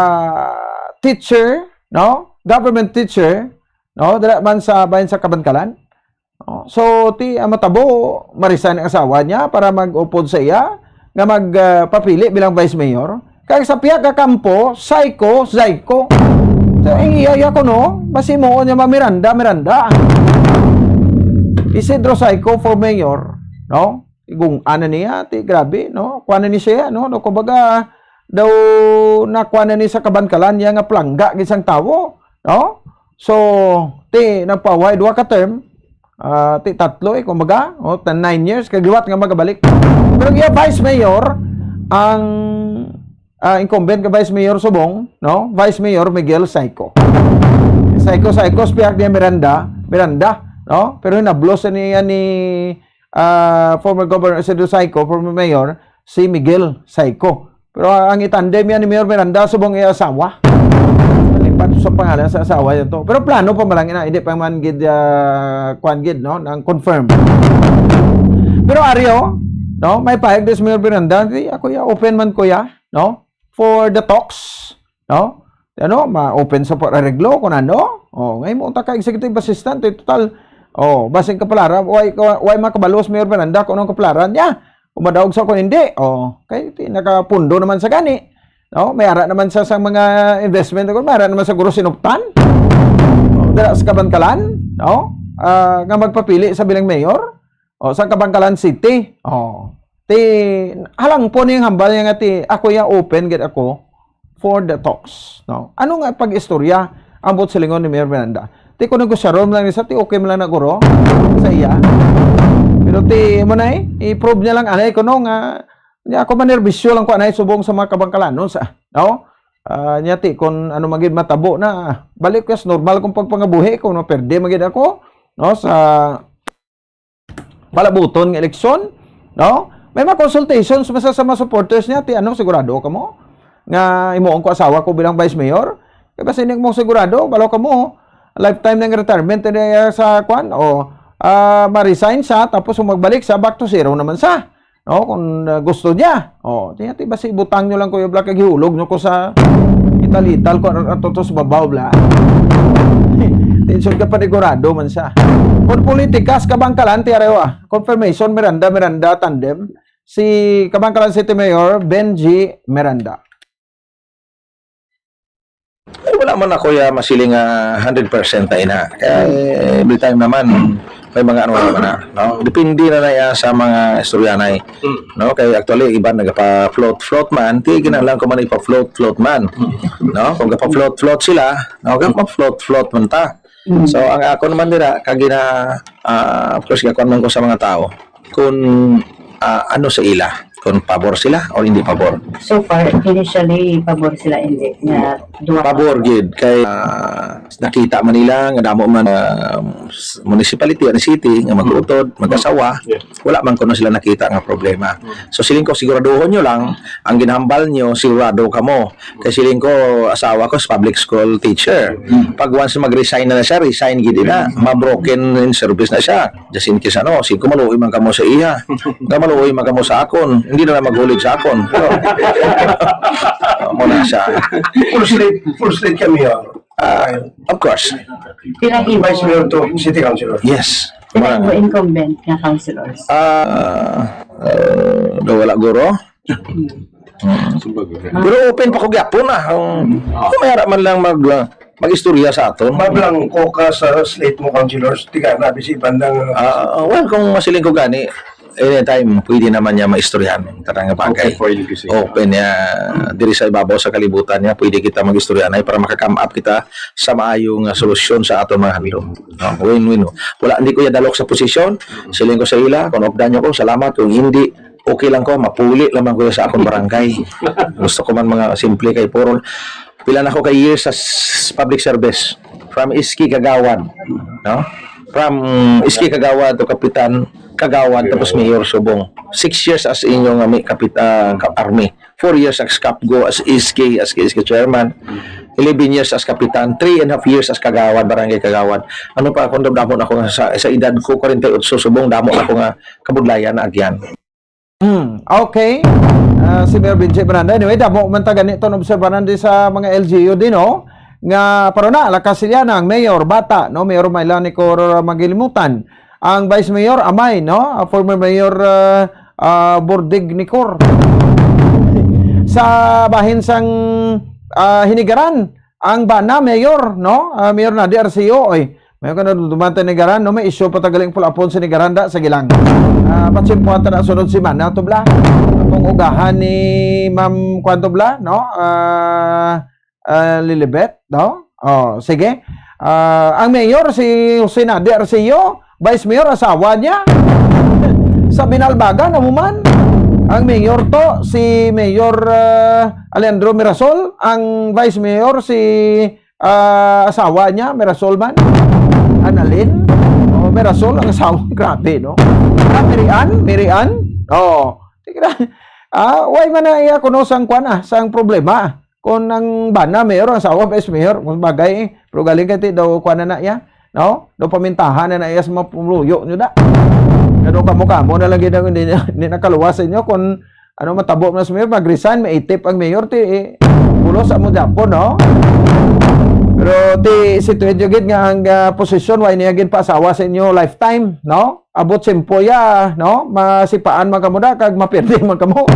teacher, no? Government teacher, no? Dira man sa bayan sa Kabankalan. No? So, ti, ang matabo, ma-resign ang asawa niya para mag-upod sa iya nga mag, ah, papili bilang vice mayor. Kag sa pihak ka kampo, Saico, Saico. So, ang iya, iya ko, no? Masimuon niya ma Miranda, Miranda. Isidro Saico for mayor, no? Igung-an na niya, ti, grabe, no? Kuha na ni siya, no? No, kumbaga, daw nakuha na ni sa Kabankalan niya nga plangga gid sang tawo, no? So, ti, nagpauhay duha ka term, ah, ti, tatlo, eh, kumbaga, oh, ta-, nine years, kag liwat nga magabalik. Pero ang iya vice mayor, ang, ah, incumbent nga vice mayor subong, no? Vice Mayor Miguel Saico. Saico, Saico, pihak niya Miranda, Miranda, no? Pero hinablos niya ni ah, former Governor Isidro Saico, former mayor, si Miguel Saico. Pero ang itandem yan ni Mayor Miranda subong iya asawa. Lipat sa pangalan sa asawa yan to. Pero plano pa man lang ina, hindi pa man gid, ah, kwan gid, no, nang confirm. Pero Ario, no, may pahayag din si Mayor Miranda, di ako ya, open man ko ya, no, for the talks, no? Ano, ma-open sa pag-areglo kung ano. Oh, ngay mo ta ka executive assistant, eh, total. Oh, basing ka pala, ra, why, why makabalos Mayor Miranda kung anong kapalaran niya? Kung madaog sa kung hindi. Oh, kay ti-, nakapundo naman sa gani. No? May ara naman sa, sa mga investment, may ara naman sa guro sinuptan. Oh, dala sa Kabankalan, no? Ah, nga magpapili sa bilang mayor. Oh, sa Kabankalan City. Oh. Ti, halang po ning hambal niya nga ti, ako ya open gid ako for the talks, no? Ano nga pag-istorya ang buot silingon ni Mayor Miranda? Ti, kung negosyaron lang ni sa, ti, okay man lang na guro sa iya. Pero ti, mo na eh, i-prove niya lang, anay, kuno nga, niya ako manerbisyo lang ko, anay, subong sa mga Kabangkalanon sa, no? Ah, niya ti, kung ano man gid matabo na, balik ko sa normal kong pagpangabuhi, kung maperde man gid ako, no, sa palabuton nga eleksyon, no? May mga consultations man sa, sa mga supporters niya, ti ano, sigurado ka mo nga himuon ko asawa ko bilang vice mayor? Kay basta hindi mo sigurado, balo ka mo, lifetime ng retirement niya sa kwan, o ah, ma-resign siya, tapos kung magbalik siya, back to zero naman siya. No, kung ah, gusto niya. Oh, tiya ti basi butang nyo lang, Kuya Black, kag ihulog nyo ko sa ital-ital ko ato to sa babaw, bla. Tensyon ka, panigurado man siya. Kung politika sa Kabangkalan, ti arewa. Confirmation, Miranda, Miranda, tandem. Si Kabangkalan City Mayor, Benji Miranda. Eh, wala man ako ya masiling nga hundred percent na ina. Kaya, eh, every time naman, may mga ano naman na, no? Depende na na ya sa mga istoryanay, Mm. no? Kaya actually, iban nagpa-float-float man, ti kinahanglan ko man ipa-float-float man, Mm. no? Kung gapa-float-float sila, no? Gapa-float-float man ta. Mm. So, ang ako naman dira, kag gina-, ah, of course, gakuan man ko sa mga tao, kung, ah, ano sa ila, kung pabor sila or hindi pabor. So far, initially, pabor sila, hindi, nga duha ka Pabor gid kay, ah, nakita man nila nga damo man, ah, s-, municipality and city nga mag-utod, mag-asawa, Yeah. wala man kuno sila nakita nga problema. So, siling ko, siguraduhon nyo lang, ang ginhambal nyo, sigurado kamo. Kay siling ko, asawa ko is public school teacher. Mm. Pag once mag-resign na, na siya, resign gid na. Mm. Ma-broken in service na siya. Just in case, ano, siling ko, maluoy man kamo sa iya. Nga maluoy man kamo sa akon. Hindi na lang maghulig sa akon. Pero, muna siya. Full slate, full slate kami, oh. Ah, of course. Pila ang imo, Vice Mayor to City Councilor. Yes. Pila ang imo incumbent nga councilors? Ah, ah, daw wala, guro. Hmm. Pero open pa ko gyapon, ah. Kung, Ah. kung may ara man lang mag, ah, mag-istorya sa aton. Mablangko ka sa slate mo, councilors, tiga na bisi bandang Ah, ah, well, kung masiling ko gani, anytime, pwede naman niya maistoryahan ang tanang bagay. Okay, pwede kasi. Open niya. Diri sa ibabaw sa kalibutan niya, pwede kita mag-istoryahan ay para maka-come up kita sa maayo nga solusyon sa aton mga handom. No? Win-win. Wala, hindi ko ya dalok sa posisyon. Siling ko sa ila, kung updan niyo ko, salamat. Kung hindi, okay lang ko, mapuli lamang ko sa akong barangay. Gusto ko man mga simple kay puro, pila na ko ka years sa s-, public service. From S K Kagawad, no? From S K Kagawad to Kapitan Kagawad, tapos Mayor Subong. Six years as inyo nga may kapit-, ah, ka-, army. Four years as kapgo, as S K, as S K chairman. Eleven years as kapitan, three and a half years as kagawad, barangay kagawad. Ano pa, kung damo na ako nga sa, sa edad ko, forty-eight, subong, damo na ako nga kabudlayan na agyan. Hmm, okay. Ah, si Mayor Benji Miranda. Anyway, damo man ta gani ton obserbanan di sa mga L G U din, no? Nga, pero na, La Casillana, ang mayor, bata, no? Mayor Maylani Cor Magilimutan. Ang vice mayor, amay, no? Ah, former mayor, ah, ah, Bordig Nicor. Sa bahin sang, ah, Hinigaran, ang bana, mayor, no? Ah, Mayor Nadi Arceo, oy. May ka na dumanta ni Garan, no? May issue pa tagaling pulapon sa ni Garan, da, sa gilang. Ah, patsimpuan ta na sunod semana, to bla. Atong ugahan ni Ma'am, kwan to bla, no? Ah, ah, Lilibet, no? Oh, sige. Ah, ang mayor, si Jose Nadi Arceo, vice mayor, asawa niya. Sa Binalbagan, amo man. Ang mayor to, si Mayor, ah, Alejandro Mirasol. Ang vice mayor, si ah, asawa niya, Mirasol man. Annalyn. Oh, Mirasol ang asawa, grabe, no? Ah, Mary Ann? Mary Ann? Oo. Tignan. Ah, why man na iya kuno sang kwan, ah, sang problema? Kung ang bana, mayor, ang asawa, vice mayor, mas bagay, eh. Pero galing kay ti daw kwan na na iya, no? Daw pamintahan na na iya sa mga pumuluyo nyo da. Pero kamo-kamo na lang gid ang hindi, hindi nakaluwas sa inyo kung ano matabo na sa mayor, mag-resign, maitip ang mayor, ti, eh, pulos amo gyapon, no? Pero ti, si Tuwid gid nga ang, ah, posisyon, why niya gid paasawa sa inyo lifetime, no? Abot simpo ya, no? Masipaan man kamo da, kag mapirdi man kamo.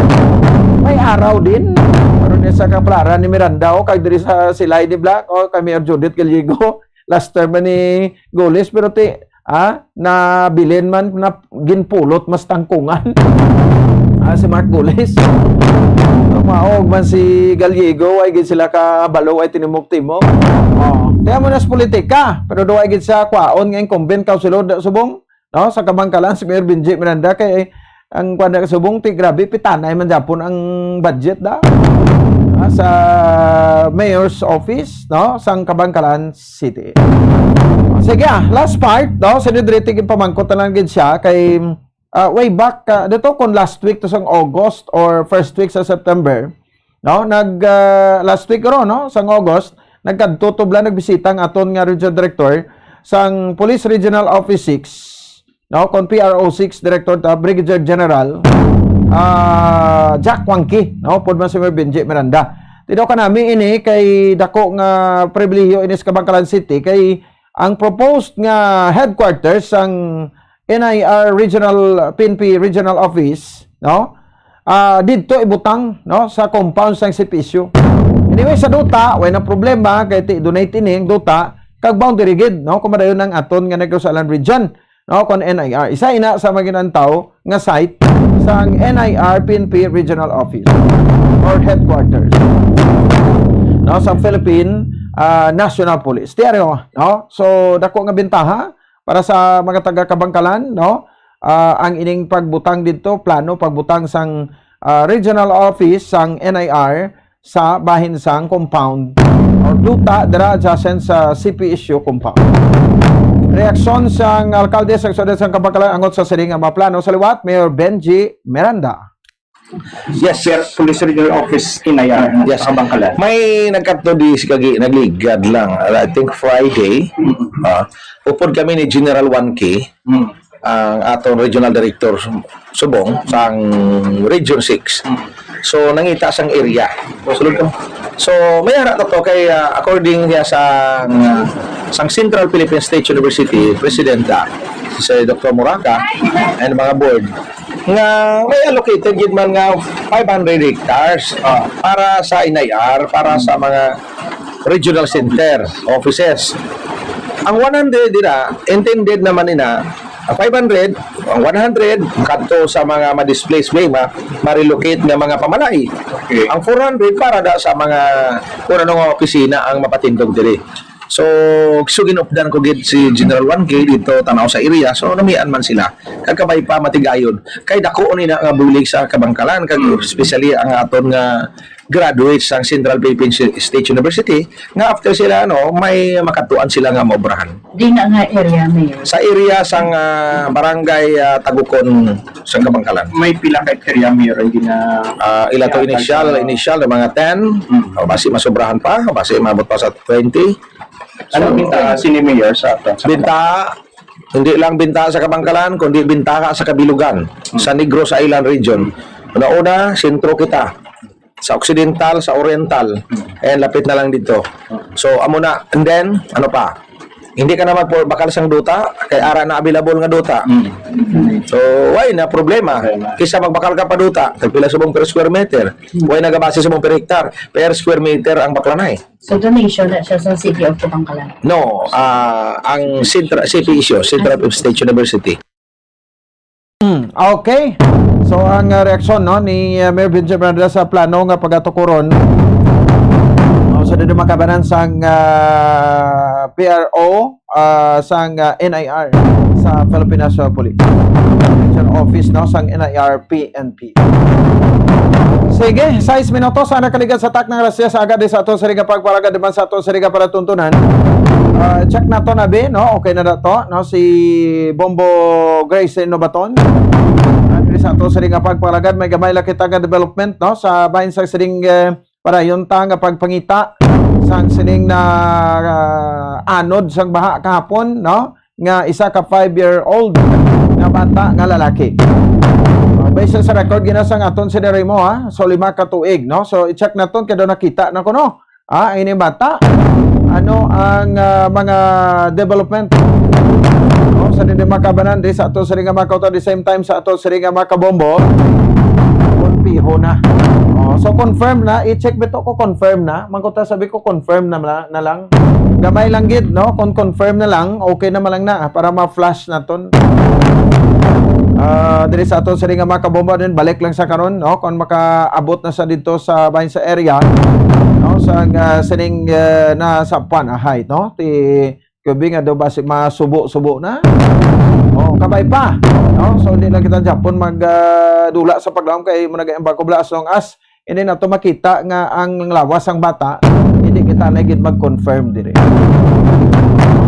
May araw din. Karon ni sa kaplaran ni Miranda, oh, kag diri sa Silay ni Black, oh, kay Mayor Judith Gallego. Last term man ni Gulis, pero ti, ah, nabilin man, na ginpulot mas tangkungan. Ah, si Mark Gulis. Maog man si Gallego, ay gid sila kabalo, ay tinimok-timok. Oh. Kaya mo nas politika, pero do ay gid sa kwaon nga incumbent councilor da subong, no? Sa Kabangkalan, si Mayor Benji Miranda, kay ang kwan na subong, ti grabe, pitanay man gyapon ang budget da, ah, sa mayor's office, no? Sang Kabangkalan City. Sige, ah, last part, no? Sa Nidrete, ginpamangkot na lang gid siya kay, ah, way back, ah, dito kung last week to sang August or first week sa September, no? Nag, ah, last week ro, no? Sang August, nagkadto tubla, nagbisita ang aton nga regional director sang Police Regional Office six, no? Kon P R O six Director ta, Brigadier General, ah, Jack Wangki, no? Pud man si Mayor Benji Miranda. Ti daw kanami ini kay dako nga pribilehiyo ini sa Kabangkalan City kay ang proposed nga headquarters sang N I R Regional, P N P Regional Office, no? Ah, didto ibutang, no, sa compound sang C P S U. Anyway, sa duta, way na problema, kay ti donate ini ang duta, kag boundary gid, no, kung madayon ang aton nga Negros Island Region, no, kon N I R. Isa ina sa mga ginantaw nga site sang N I R P N P Regional Office or headquarters, no, sa Philippine, ah, National Police. Tiyan, no? So, dako nga bintaha para sa mga taga Kabangkalan, no? Ah, ang ining pagbutang didto, plano pagbutang sang, ah, regional office sang N I R sa bahin sang compound or duta dira adjacent sa C P S U compound. Reaksyon sang alkalde sang siyudad sang Kabangkalan angot sa sini nga mga plano. Sa liwat, Mayor Benji Miranda. Yes, sir. Police Regional Office, N I R, Yes. sa Kabangkalan. May nagkadto di si kagi, nagligad lang. I think Friday. Ah, upod kami ni General Juan K, Mm. ang aton regional director sub-, subong sang Region six. Mm. So, nangita sang area. Sulod ko. So, may ara na to kay, ah, according niya sa, sang Central Philippine State University President, ah, si Doctor Muraca and mga board, nga may allocated gid man nga five hundred hectares, ah, para sa N I R, para sa mga regional center offices. Ang one hundred dira, intended naman ina, ah, five hundred, ang one hundred kadto sa mga ma-displace way, ma-, ma-relocate nga mga pamalaay. Okay. Ang four hundred para da sa mga kung ano nga opisina ang mapatindog diri. So, so ginupdan ko gid si General Juan K dito, tanaw sa area. So, namian man sila. Kag kabay pa, matigayon. Kay dako ni na nga bulig sa Kabangkalan, kag Mm. especially ang aton nga graduates sang Central Philippine Si-, State University, nga after sila, ano, may makatuan sila nga maobrahan. Di na nga area, Mayor. Sa area sang, ah, barangay, ah, Tagukon, sa Kabangkalan. May pila ka hektarya, Mayor, ang gina-, Ah, ila to gina-, initial, ah, initial na mga ten. Mm. O, basi masobrahan pa, o basi maabot pa sa twenty. Ano So, bintaha sini, Mayor, sa ato? Bintaha, hindi lang bintaha sa Kabangkalan, kundi bintaha sa kabilugan, Mm. sa Negros Island Region. Una-una, sentro kita. Sa Occidental, sa Oriental, Mm. and lapit na lang dito. Mm. So, amo na, and then, ano pa? Hindi ka na magpo-, bakal sang duta, kay ara na available nga duta. Mm. So, why na problema? Problema. Kisa magbakal ka pa duta, tagpila subong per square meter? Mm. Why nagabase subong per hectare? Per square meter ang baklanay. So, donation na siya sa City of Kabangkalan? No, ah, ang Central, C P S U, Central Ah, State University. Hmm, okay. So, ang, ah, reaksyon, no, ni, ah, Mayor Benji Miranda sa plano nga pagatukuron, no, sa dito makabanan sang, ah, P R O, ah, sang, ah, N I R. sa Philippine National Police. Sa office, no, sang N I R P N P. Sige, sais minutos ang nakaligad sa takna nga alas diyes sa aga diri sa aton siring nga pagpalagad, naman sa aton siring nga palatuntunan. Ah, check naton abi, no? Okay na na to, no? Si Bombo Grace Nobaton. Ah, diri sa aton siring nga pagpalagad, may gamay lang kita nga development, no? Sa bahin sa siring, eh, padayon ta nga pagpangita sang sining na, ah, anod sang baha kahapon, no? Nga isa ka five-year-old nga bata nga lalaki. Ah, based sa record, gina sang aton sining Remo, ha? So, lima ka tuig, no? So, i-check naton kay daw nakita na kuno, ah, ang ining bata. Ano ang, ah, mga development, no? Sa dili makabanan, di sa aton siring nga mga kauto, the same time sa aton siring nga mga kabombo, kunpiho na. Oh, so, confirm na. I-check bitaw ko, confirm na. Mangkuta sabi ko, confirm na, na, na lang. Gamay lang gid, no? Kung confirm na lang, okay na man lang na, ah, para ma-flash naton. Ah, diri sa aton siring nga mga kabombo, din balik lang sa karon, no? Kung makaabot na sa dito sa bahin sa area, no? Sa, ah, sining, ah, na sa Puan, ah, height, no? Ti Kubi nga daw ba si masubo-subo na? Oh, kabay pa, no? So, hindi lang kita Japon mag, ah, dula sa paglaom kay mo nag-iambag ko bala, as long as hindi nato makita nga ang lawas sang bata, hindi kita na gid mag-confirm diri.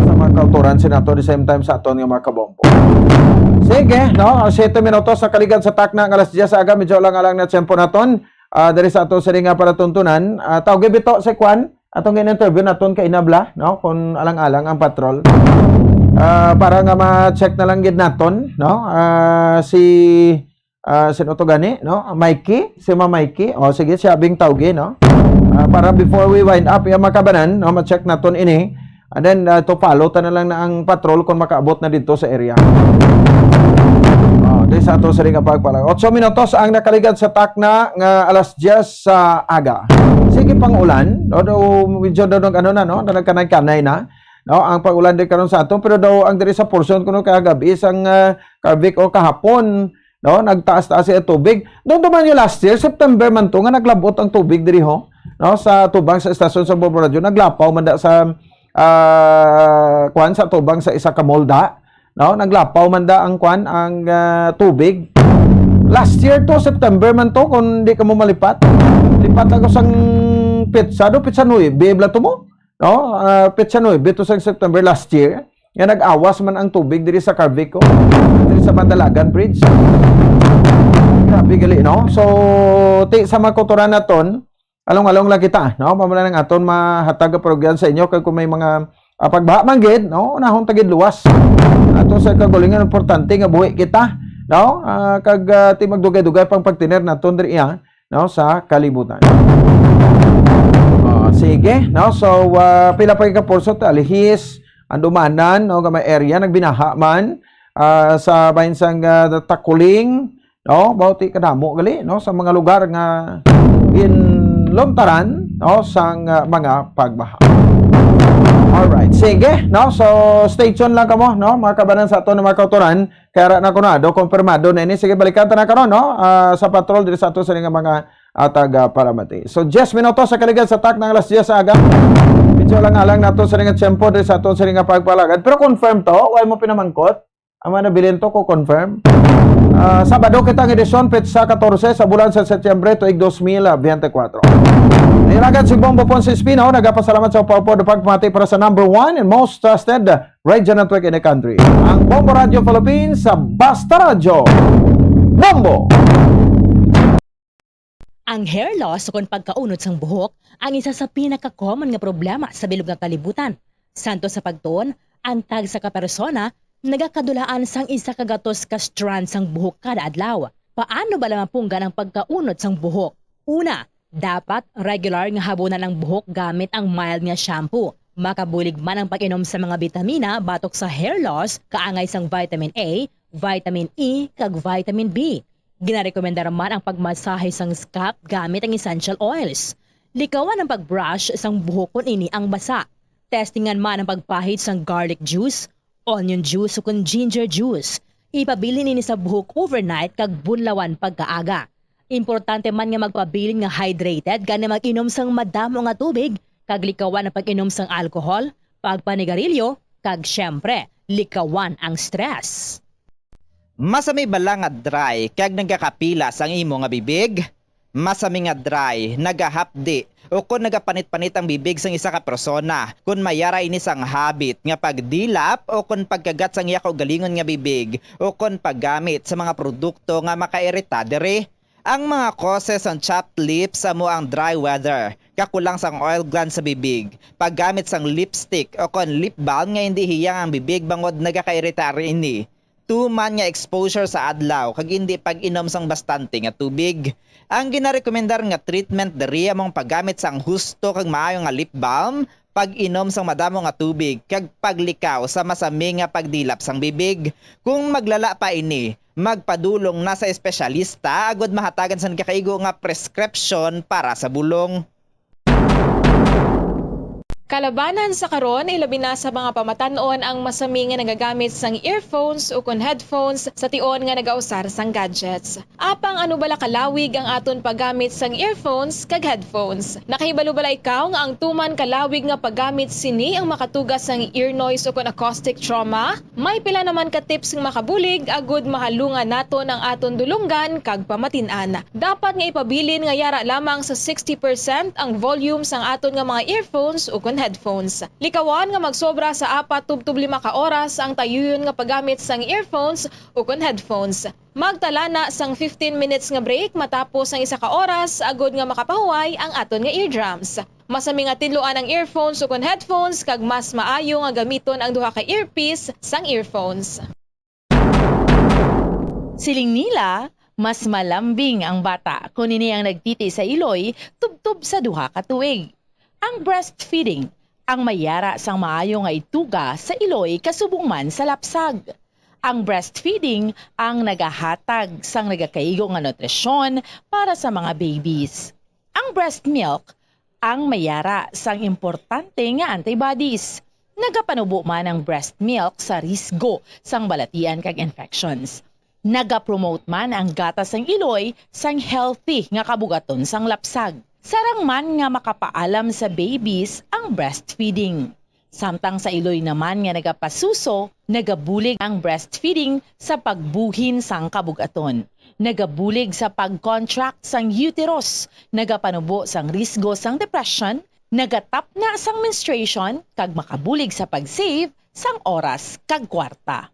Sa mga kautoran sa nato, the same time sa aton nga mga kabombo. Sige, no? Siyete minutos sa kaligad sa takna nga alas diyes sa aga, medyo lang-alang na tiyempo naton. Ah, diri sa ato siring nga palatuntunan. Ah, tawgi bito si Kwan, atong in-interview naton kay Inabla, no? Kung alang-alang ang patrol. Ah, para nga ma-check na lang gid naton, no? Ah, si, ah, sino to gani, no? Mikey, si Ma Mikey. O, sige, siya bing tawgi, no? Ah, para before we wind up, iya makabanan, no? Ma-check naton ini. And then, ah, to follow ta na lang na ang patrol kung makaabot na dito sa area. Oh, di sa ato siring nga pagpala. Otso minutos ang nakaligad sa takna nga alas diyes sa aga. Sige pang ulan, no? Daw, medyo daw nag-, ano na, no? Na nagkanay-kanay na, no? Ang pag-ulan din karon sa ato, pero daw ang diri sa portion kuno kagabi sang, ah, Carvic o kahapon, no? Nagtaas-taas ang tubig. Doon naman yung last year, September man to, nga naglabot ang tubig diri, ho, no? Sa tubang sa estasyon sa Bombo Radyo, naglapaw man da sa, ah, kwan, sa tubang sa isa ka molda, no? Naglapaw man da ang kwan, ang, ah, tubig. Last year to, September man to, kung di ka mo malipat. Lipat lang ko sang petsa, do, petsa nuebe, bla to mo, no? Ah, petsa nuebe to sa September last year, nga nag-awas man ang tubig diri sa Carvico, diri sa Mandalagan Bridge. Grabe gali, no? So, ti sa mga kautoran naton, along-along lang kita, no? Pamula nang aton mahatag ang parugyan sa inyo, kay kung may mga, ah, pagbaha man gid, no? Unahon ta gid luwas. Ato sa kaugalingon, importante nga buhi kita, no? Ah, kag, ah, ti magdugay-dugay pang pagtiner naton diri, ah, no, sa kalibutan. Oh, sige, no? So, ah, pila pa ka porso, Alihis, Andumanan, no, nga may area, nagbinaha man, ah, sa bahin sang, ah, Takuling, no? Bauti kadamo gali, no, sa mga lugar nga ginluntaran, no, sang, ah, mga pagbaha. Alright, sige, no? So, stay tuned lang kamo, no, mga kabanan sa aton, mga kautoran. Kaya ra na ko na, do, kompirmado na ini. Sige, balikan ta na karon, no? Ah, sa patrol diri sa ato sa nga mga, ah, taga Paramati. So, diyes minutos sa kaligad sa takna nga alas diyes sa aga. Medyo lang-alang nato sa nga tiyempo diri sa ato sa nga pagpalagad. Pero confirm to, why mo pinamangkot? Ang mga nabilin to ko confirm. Ah, Sabado kita ang edisyon, petsa katorse sa bulan sa Setyembre, tuig dos mil biyente kwatro. Nahiragan si Bombo Ponce Espino, nagapasalamat sa upaw-upaw na pagpamati para sa number one and most trusted radio network in the country, ang Bombo Radio Philippines, sa Basta Radyo. Bombo! Ang hair loss ukon pagkaunod sang buhok ang isa sa pinaka-common nga problema sa bilog nga kalibutan. Santo sa pagtuon, ang tagsa ka persona nagakadulaan sang isa ka gatos ka strand sang buhok kada adlaw. Paano bala mapunggan ang pagkaunod sang buhok? Una, dapat regular nga habunan ang buhok gamit ang mild nga shampoo. Makabulig man ang pag-inom sa mga bitamina batok sa hair loss, kaangay sang vitamin A, vitamin E, kag vitamin B. Ginarekomendar man ang pagmasahe sang scalp gamit ang essential oils. Likawan ang pag-brush sang buhok kon ini ang basa. Testingan man ang pagpahid sang garlic juice, onion juice, ukon ginger juice. Ipabilin ini sa buhok overnight kag bunlawan pagkaaga. Importante man nga magpabilin nga hydrated, gani mag-inom sang madamo nga tubig, kag likawan ang pag-inom sang alcohol, pagpanigarilyo, kag, siyempre, Likawan ang stress. Masami bala nga dry kag nagakapilas ang imo nga bibig? Masami nga dry, nagahapdi, ukon nagapanit-panit ang bibig sang isa ka persona, kon may ara ini sang habit nga pagdilap ukon pagkagat sang iya kaugalingon nga bibig, ukon paggamit sa mga produkto nga makairita diri. Ang mga causes sang chapped lips amo ang dry weather, kakulang sang oil glands sa bibig, paggamit sang lipstick ukon lip balm nga indi hiyang ang bibig bangod nagakairita ini, tuman nga exposure sa adlaw kag indi pag-inom sang bastante nga tubig. Ang ginarekomendar nga treatment diri amo ang paggamit sang husto kag maayo nga lip balm, pag-inom sang madamo nga tubig, kag paglikaw sa masami nga pagdilap sang bibig. Kung maglala pa ini, magpadulong na sa espesyalista agud mahatagan sang nagakaigo nga prescription para sa bulong. Kalabanan sa karon, ilabi na sa mga pamatan-on ang masami nga nagagamit sang earphones ukon headphones sa tion nga nagausar sang gadgets. Apang ano bala kalawig ang aton paggamit sang earphones kag headphones? Nakahibalo bala ikaw nga ang tuman kalawig nga paggamit sini ang makatuga sang ear noise ukon acoustic trauma? May pila naman ka tips nga makabulig agud mahalungan naton ang aton dulonggan kag pamatin-an. Dapat nga ipabilin nga yara lamang sa sixty percent ang volume sang aton nga mga earphones ukon headphones. Likawan nga magsobra sa apat tubtob lima ka oras ang tayuyon nga paggamit sang earphones ukon headphones. Magtala na sang fifteen minutes nga break matapos ang isa ka oras agud nga makapahuway ang aton nga eardrums. Masami nga tinluan ang earphones ukon headphones kag mas maayo nga gamiton ang duha ka earpiece sang earphones. Siling nila, mas malambing ang bata kon ini ang nagtiti sa iloy tubtob sa duha ka tuig. Ang breastfeeding ang may yara sang maayo nga ituga sa iloy kasubong man sa lapsag. Ang breastfeeding ang nagahatag sang nagakaigo nga nutrisyon para sa mga babies. Ang breast milk ang may yara sang importante nga antibodies. Nagapanubo man ang breast milk sa risgo sang balatian kag infections. Nagapromote man ang gatas sang iloy sang healthy nga kabugaton sang lapsag. Sarang man nga makapaalam sa babies ang breastfeeding. Samtang sa iloy naman nga nagapasuso, nagabulig ang breastfeeding sa pagbuhin sang kabug-aton. Nagabulig sa pag-contract sang uterus, nagapanubo sang risgo sang depression, nagatapna sang menstruation, kag makabulig sa pag-save sang oras kag kwarta.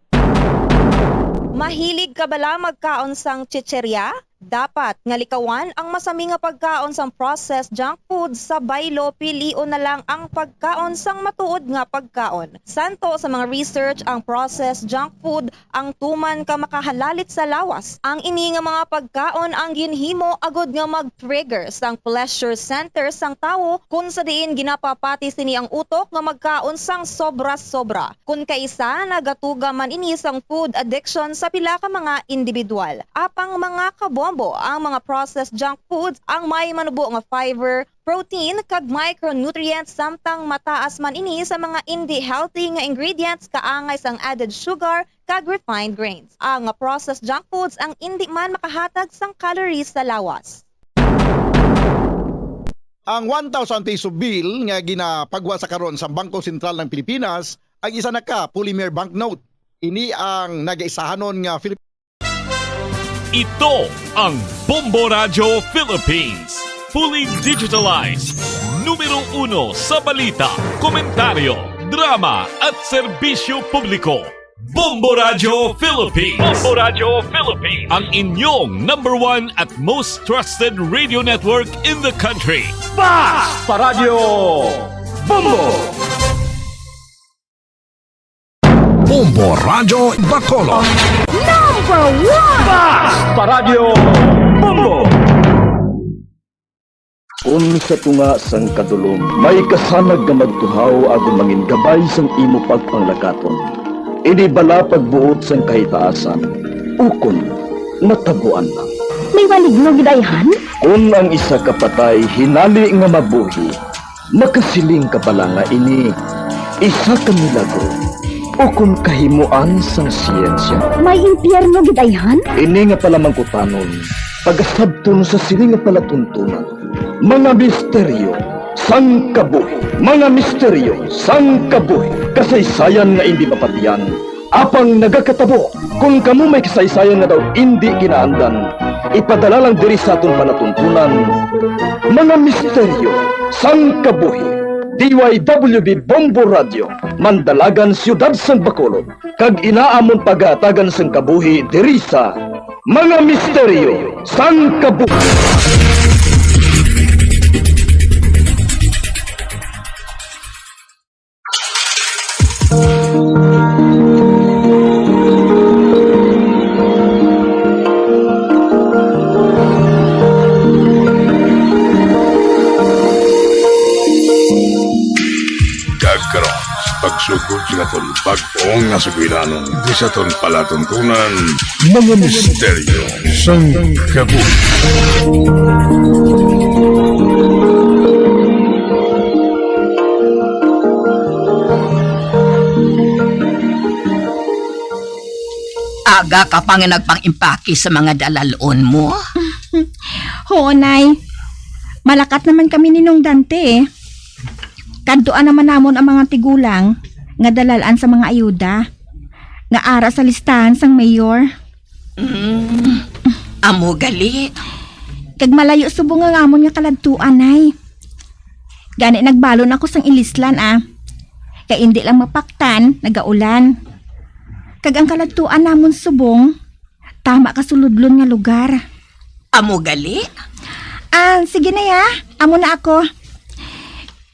Mahilig ka bala magkaon sang chicheria? Dapat nga likawan ang masami nga pagkaon sang processed junk food sa baylo, pilion na lang ang pagkaon sang matuod nga pagkaon. Santo sa mga research ang processed junk food ang tuman ka makahalalit sa lawas. Ang ini nga mga pagkaon ang ginhimo agud nga mag-trigger sang pleasure center sang tawo, kun sa diin ginapapati sini ang utok nga magkaon sang sobra-sobra. Kun kaisa, nagatuga man ini sang food addiction sa pila ka mga individual. Apang mga kabombo, ang mga processed junk foods ang may manubo nga fiber, protein, kag micronutrients, samtang mataas man ini sa mga indi healthy nga ingredients kaangay sang added sugar kag refined grains. Ang processed junk foods ang indi man makahatag sang calories sa lawas. Ang one thousand peso bill nga ginapagwa sa karon sa Bangko Sentral ng Pilipinas ang isa na ka polymer banknote. Ini ang nagaisahanon nga Filipino. Ito ang Bombo Radyo Philippines. Fully digitalized. Numero uno sa balita, komentaryo, drama at serbisyo publiko. Bombo Radyo Philippines. Bombo Radyo Philippines. Ang inyong number one at most trusted radio network in the country. Basta Radyo Bombo! Bombo Radyo Bacolod. Number one! Basta Radyo Bombo! Kun sa tunga sang kadulom may kasanag nga magtuhaw agud mangin gabay sang imo pagpanglakaton, ini bala pagbuot sang kahitaasan, ukon natabuan lang. May maligno gid ayhan? Kun ang isa ka patay hinali nga mabuhi, makasiling ka bala nga ini isa ka milagro ukon kahimoan sang siyensya? May impyerno gid ayhan? Ini nga palamangkutanon pagasabton sa sini nga palatuntunan. Mga misteryo Sang kabuhi, mga misteryo sang kabuhi, kasaysayan nga indi mapatian, apang nagakatabo. Kon kamo may kasaysayan nga daw indi kinaandan, ipadala lang diri sa aton palatuntunan. Mga misteryo sang kabuhi, D Y W B Bombo Radio, Mandalagan, Siyudad sang Bacolod, kag ina amon pagahatagan sang kabuhi diri sa Mga Misteryo sang Kabuhi. Kag karon, sa pagsugod sa aton bag-ong nga sugilanon, di sa aton palatuntunan, mga misteryo sang kabuhi. Aga ka pa nga nagpang-impake sa mga dalalon mo? Huo, Nay. Malakat naman kami ni Nong Dante, eh. Kadtuan naman namon ang mga tigulang nga dalalan sa mga ayuda nga ara sa listahan sang mayor. Mm, amo gali. Kag malayo subong ang amon nga kaladtuan, Nay. Gani nagbalon ako sang ilislan, ah. Kay indi lang mapaktan, nagaulan. Kag ang kaladtuan namon subong, tama ka suludlon nga lugar. Amo gali? Ah, sige na ya. Amo na ako.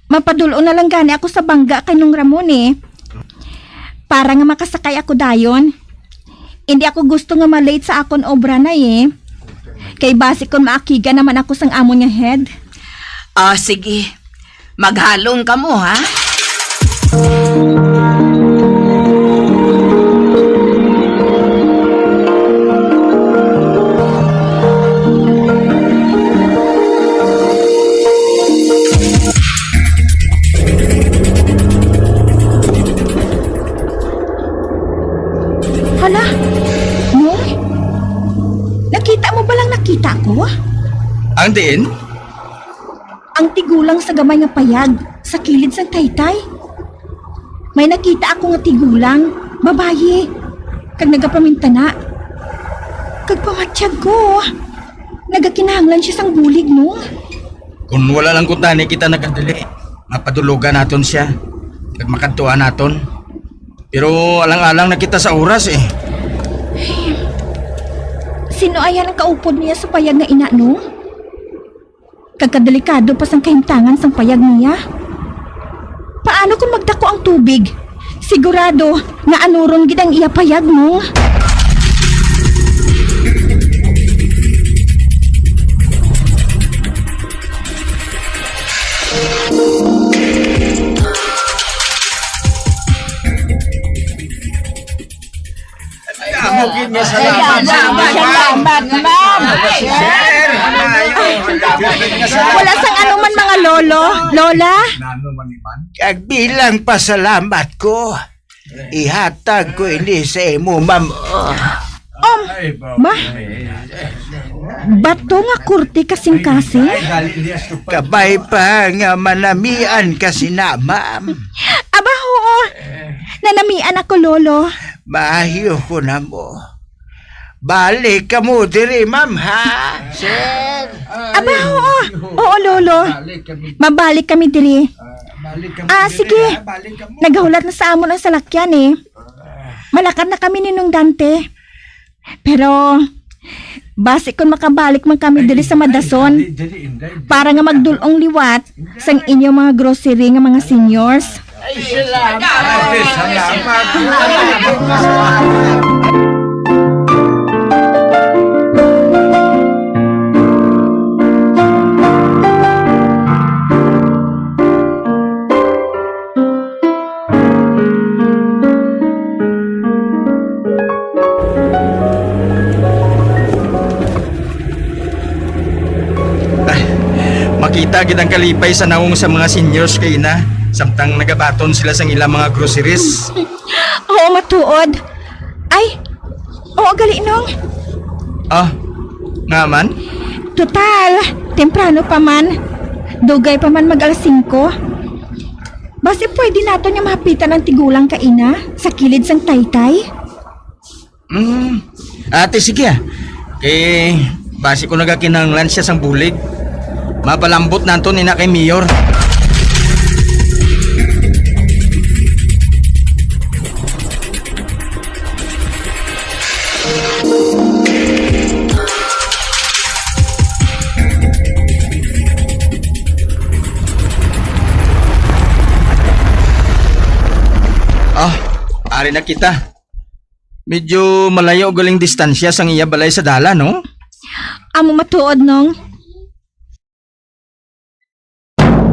Mapadul-on na lang gani ako sa bangga kay Nong Ramon, eh. Para nga makasakay ako dayon. Hindi ako gusto nga ma-late sa akon obra na, eh. Kay basi kon maakigan naman ako sang amon nga head. Ah, sige. Maghalong kamo, ha? Hala, Noy? Nakita mo ba lang nakita ko? Ang diin? Ang tigulang sa gamay nga payag sa kilid sang taytay. May nakita ako nga tigulang, babayi, kag nagapamintana. Kag pamatyag ko, nagakinahanglan siya sang bulig, no? Kon wala lang kuntani kita nakadali, mapadulogan naton sia, kag makadtuan naton. Pero alang-alang na kita sa oras, eh. Sino aya ang kaupod niya sa payag nga ina, no? Kag kadelikado pa sang kahimtangan sang payag niya. Paano kung magdako ang tubig? Sigurado nga anuron gid ang iya payag, no? Damo gid nga salamat sa inyo, ma'am. Salamat, ma'am. Sir, maayo. Wala sang anuman, mga lolo, lola. Kag bilang pasalamat ko, ihatag ko ini sa imo, ma'am. Um, ma, bato nga korte kasing-kasing? Kabay pa nga manamian ka sina, ma'am. Aba, oo. Nanamian ako, lolo. Maayo ko na mo. Balik kamo diri, ma'am, ha? Sir. Aba, oo. Oo, lolo. Mabalik kami diri. Ah, sige. Nagahulat na sa amon ang salakyan, eh. Malakat na kami ni Nong Dante. Pero, basi kon makabalik man kami diri sa Madason, para nga magdul-ong liwat sang inyo mga grocery nga mga seniors. Ay, salamat. Ay, salamat. Ay, makita gid ang kalipay sa nawong sa mga seniors kay ina, samtang nagabaton sila sang ilang mga groceries. Oo, matuod. Ay, oo, gali, Nong. Ah, nga man? Total, temprano pa man. Dugay pa man mag alas singko. Basi pwede naton nga mahapitan ang tigulang ka ina sa kilid sang taytay? Hmm. Ate, sige, ah. Kay basi ko nagakinahanglan siya sang bulig. Mapalambot naton ina kay Mayor. Ah, ari na kita. Medyo malayo galing distansya sang iya balay sa dalan, no? Amo matuod, Nong.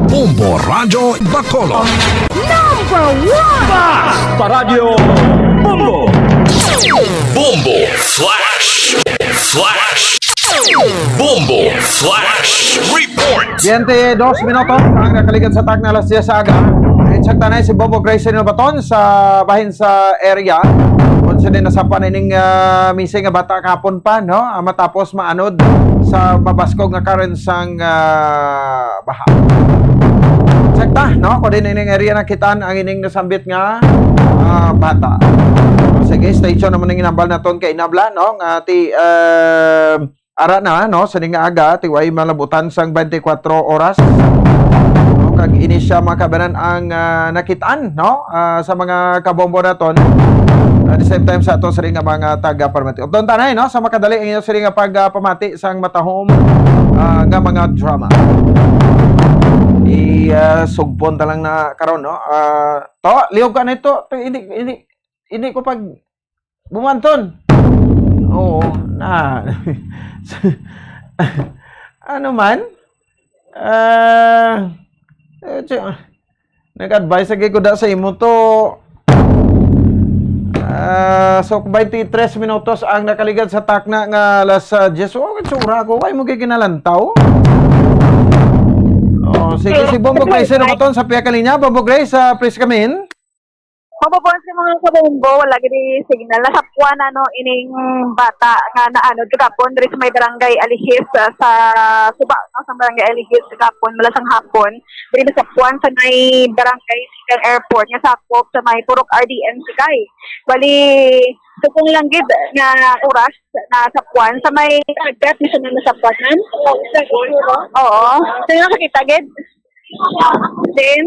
Bombo Radyo Bacolod. Number one! Basta Radyo Bombo! Bombo Flash! Flash! Bombo Flash Report! Twenty-dos minutos ang nakaligad sa takna alas diyes sa aga. Insakta na si Bombo Grace Baton sa bahin sa area. Kung sino nasapa na ining, ah, missing nga bata kahapon pa, no? Ah, matapos maanod sa mabaskog nga current sang, ah, baha. Check ta, no? Kung din ining area nakitaan ang ining nasambit nga, ah, bata. Sige, stay tuned naman ang inambal naton kay Inabla, no? Nga ti, ah, ara na, no? Sa ning aga, ti way malabutan sang twenty-four oras. No? Kag ini siya, mga kabanan, ang, ah, nakitaan, no? Ah, sa mga kabombo naton. At the same time, sa ato sa ring nga mga taga-permit. Updon tanay, no? Sa makadali, ang inyo sila nga pagpamati sang matahom, ah, nga mga drama. I, ah, sugpon ta lang na karon, no? Ah, to, liog ka nito. To, hindi, hindi, hindi ko pag bumanton. Oo, na. Ano man? Ah, eh, tsi-, nag-advise lagi ko da sa imo to. Ah, so, twenty-three minutos ang nakaligad sa takna nga alas, ah, diyes. Oh, itsura ko. Why mo kay kinalantaw? Oh, sige, si Bombo Grace, ano ba ton sa pihak kalinya? Bombo Grace, ah, please come in. Mabubuan sa mga kabombo, wala gid signal. Nasapwan, ano, ining bata nga naanod kagapon diri sa may barangay Alihis, ah, sa suba, no, sa barangay Alihis kagapon, mula sang hapon. Diri nasapwan sa may barangay Sikan Airport, nga sakop sa may Purok R D N Sikay. Bali, tukong lang gid nga oras nasapwan sa may dagat, di sa may nasapwan, ma'am? Oo. Sino nakakita gid? Then,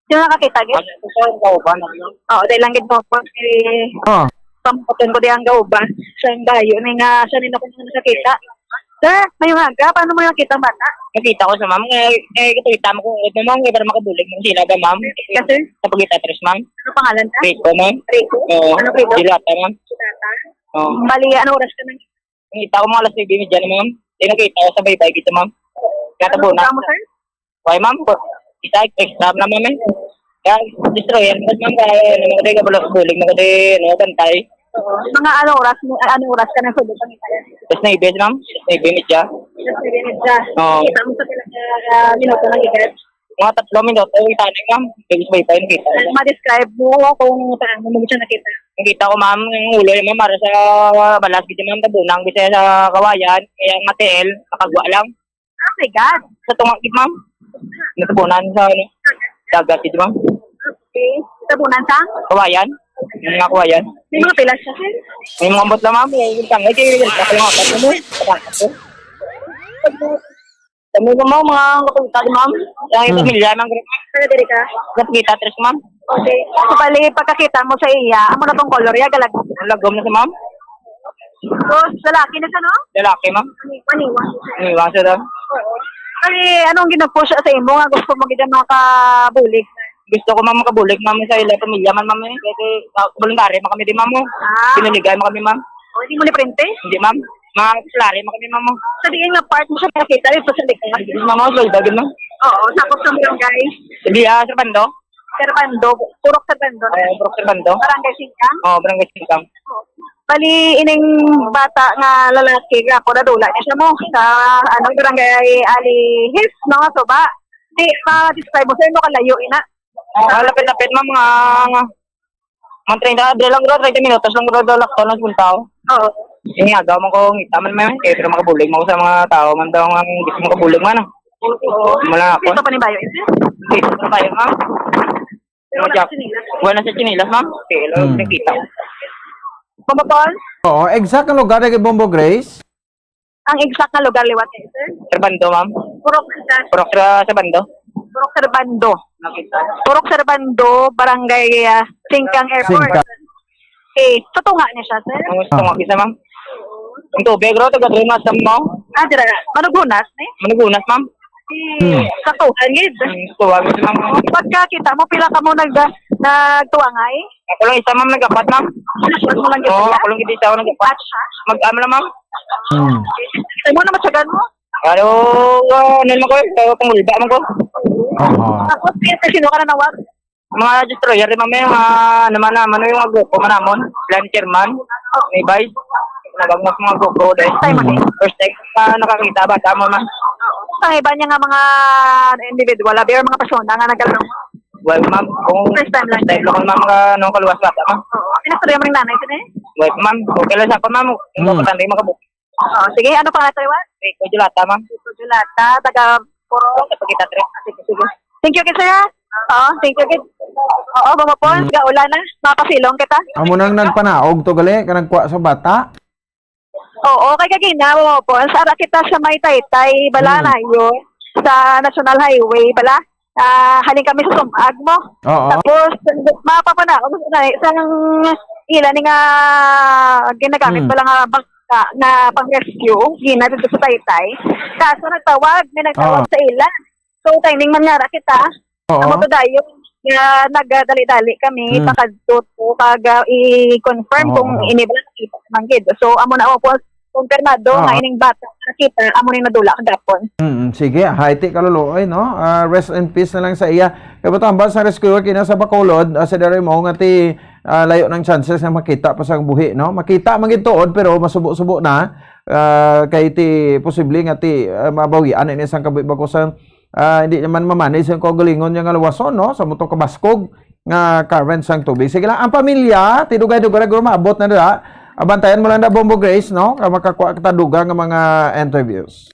Sino nakakita gid? Ang, ang kauban, ano? Oo, dahil lang gid mo po si Ah. Pamputon ko di ang gauban. Siya ang bayo. May nga, siya nila kung nakakita. Sir, may mga aga, paano mo nakita ang bata? Nakita ko sa ma'am. Nga, eh, kita mo kung ano, ma'am, eh, para makabulig mo sila ba, ma'am? Kasi? Sa pagkita tres, ma'am. Ano pangalan ka? Rico, ma'am. Rico? Oo. Ano, Rico? Dilata, ma'am. Dilata? Oo. Bali, ano oras ka nang Nakita ko mga alas nuebe y media na, ma'am. Di nakita ko sa baybay dito, ma'am. Ano Natabunan. Mo, sir? Why, ma'am? Isa, extra na, ma'am, eh. Kaya, destroyer, ma'am, kaya, ano, mga di ka bulig, mga di, ano, bantay. Oo. Mga ano oras mo, ano oras ka nang sulod ang itayan? Alas nuebe, ma'am. Alas nuebe y media. Alas nuebe y media. Oo. Kita mo sa pila ka, ah, minuto ng edad? Mga tatlo minuto, yung tanay, ma'am. Yung sa baybay, nakita ko. Ma-describe mo kung paano mo siya nakita? Nakita ko, ma'am, yung ulo niya, ma'am, para sa balas, gid, ma'am, tabunang, gid, sa kawayan, kaya ang atiil, nakagwa lang. Oh my God. Sa tunga, gid, ma'am. Natabunan sa, ano, dagat, gid, ma'am. Okay. Tabunan sa? Kawayan. Yung mga kawayan. May mga pilas siya, sir? May mga ambot lang, ma'am. Yung tangay, yung tangay, yung tangay, yung tangay. Kami ko, ma'am, mga kapagkita, ma'am. Yung Hmm. pamilya, ma'am. Pero diri ka? Kapagkita, tres, ma'am. Okay. So, bali, pagkakita mo sa iya, amo na tong color, ya, galag. Ang lagom na sa, ma'am. Tapos, lalaki na siya, no? Lalaki, ma'am. Maniwa, maniwa. Maniwa siya daw. Oo. Bali, anong ginag-push sa imo nga gusto mo gid makabulig? Gusto ko, ma'am, makabulig, ma'am, sa ila pamilya man, ma'am, eh. Kasi, ah, voluntary man kami di, ma'am, oh. Ah. Binuligan man kami, ma'am. Oh, hindi mo ni printe? Hindi, ma'am. Mga salary man kami, ma'am, oh. Sa diin nga part mo siya nakita, ito sa likod? Hindi, ma'am, oh, sa iba din, ma'am. Oo, sakop sa barangay. Hindi, ah, Sir Bando. Sir Bando, Purok Sir Bando. Oo, Purok Sir Bando. Barangay Singkang? Oo, Barangay Singkang. Oo. Bali, ining bata nga lalaki, nga ako, nadula niya siya mo sa, ano, Barangay Alihis, no, nga suba. Di, pa-describe mo sa imo kalayo, ina? Ah, lapit-lapit, ma'am, mga, mga treinta, dili lang, bro, treinta minutos lang, bro, daw lakto lang sa tao. Oo. Yung agaw man ko, ngita man, ma'am, eh, pero makabulig mo sa mga tao, man daw ang gusto makabulig man, ah. Oo. Wala ako. Ito pa ni Bayo, ito. Ito pa ni Bayo, ma'am. Wala sa tsinelas. Wala sa tsinelas, ma'am. Okay, hello, Hmm. nakita. Mama Paul? Oo, exact nga lugar kay Bombo Grace? Ang exact nga lugar liwat, eh, sir? Serbando, ma'am. Purok sa Purok sa Serbando. Purok Serbando. Nakita. Purok Serbando, Barangay, ah, Singkang Airport. Singkang. Eh, sa tunga niya siya, sir? Ang tunga, Ah. bisa, ma'am. Ang tubig, ro, taga Dremas, ma'am. Ah, dira. Manugunas, eh? Manugunas, ma'am. Hmm. Sa tuwa gid. Hmm, sa tuwa gid, ma'am. Pagkakita mo, pila ka mo nag-, nagtuangay? Ako lang isa, ma'am, nag-apat, ma'am. Ako lang isa, Oo, ma'am. ako lang isa, ako nag-apat. Apat siya? Mag-, ano lang, ma'am? Hmm. Sa mo na matyagan mo? Ano, ah, ano naman ko eh, sa pangulba man ko. Oo. Tapos, sino, sino ka na nawag? Mga destroyer, di ba, may mga naman naman, yung mga grupo man namon, sila ni chairman, ni vice, nabag mo sa mga grupo, dahil First time mo, eh? first time na nakakita, bata mo man. Ang iba niya nga mga individual, abi, or mga persona nga nagkalaro? Well, ma'am, kung First time lang. first time lang, ma'am, mga, ano, kaluwas bata, ma'am. Oo. Pinastorya mo ng nanay, sino, eh? Well, ma'am, okay lang sa ako, ma'am. Hindi Hmm. ko pa makabuo. Oo, sige, ano pangalan sa'yo, ah? Rico Julata, ma'am. Rico Julata, taga Puro. Sa Pagita, tre. Ah, sige, sige. Thank you, kid, sir, ha? Oo, thank you, kid. Oo, Mama Pons, Mm. gaulan na. Mapasilong kita. Amo nang nagpanaog to gali, ka nagkuha sa bata? Oo, kay kagina, Mama Pons, ara kita sa may Taytay, bala Mm. na yun, sa National Highway, bala. Ah, halin kami sa Sumag mo. Oo. Tapos, mapapanaog na, isang ila ni nga ginagamit Mm. pala nga bangka nga pang-rescue, gina dito sa Taytay. Kaso nagtawag, may nagtawag Oo. sa ila. So, timing man nga ra kita. Oo. Amo to dayon nga nagdali-dali kami Mm. pakadto to kag, ah, i-confirm Oo, kung oo. ini ba nakita man gid. So, amo na, oh, kung kumpirmado Oo. nga ining bata nakita, amo ni nadula kagapon. Mm, sige, haiti kaluluoy, no? Ah, rest in peace na lang sa iya. Kay buto, ambal sa rescuer kina sa Bacolod, ah, si Dare mo nga ti, ah, layo ng chances na makita pa sa buhi, no? Makita man gid tuod, pero masubo-subo na. Ah, kay ti posible nga ti, ah, mabawian ini sang kabuhi bako sa, ah, hindi naman mamanage ang kaugalingon niya nga luwason, no? Sa moto kabaskog nga current sang tubig. Sige lang, ang pamilya, ti dugay-dugay na guro maabot na dira. Abantayan mo lang na, Bombo Grace, no? Ka makakuha kita dugang nga mga interviews.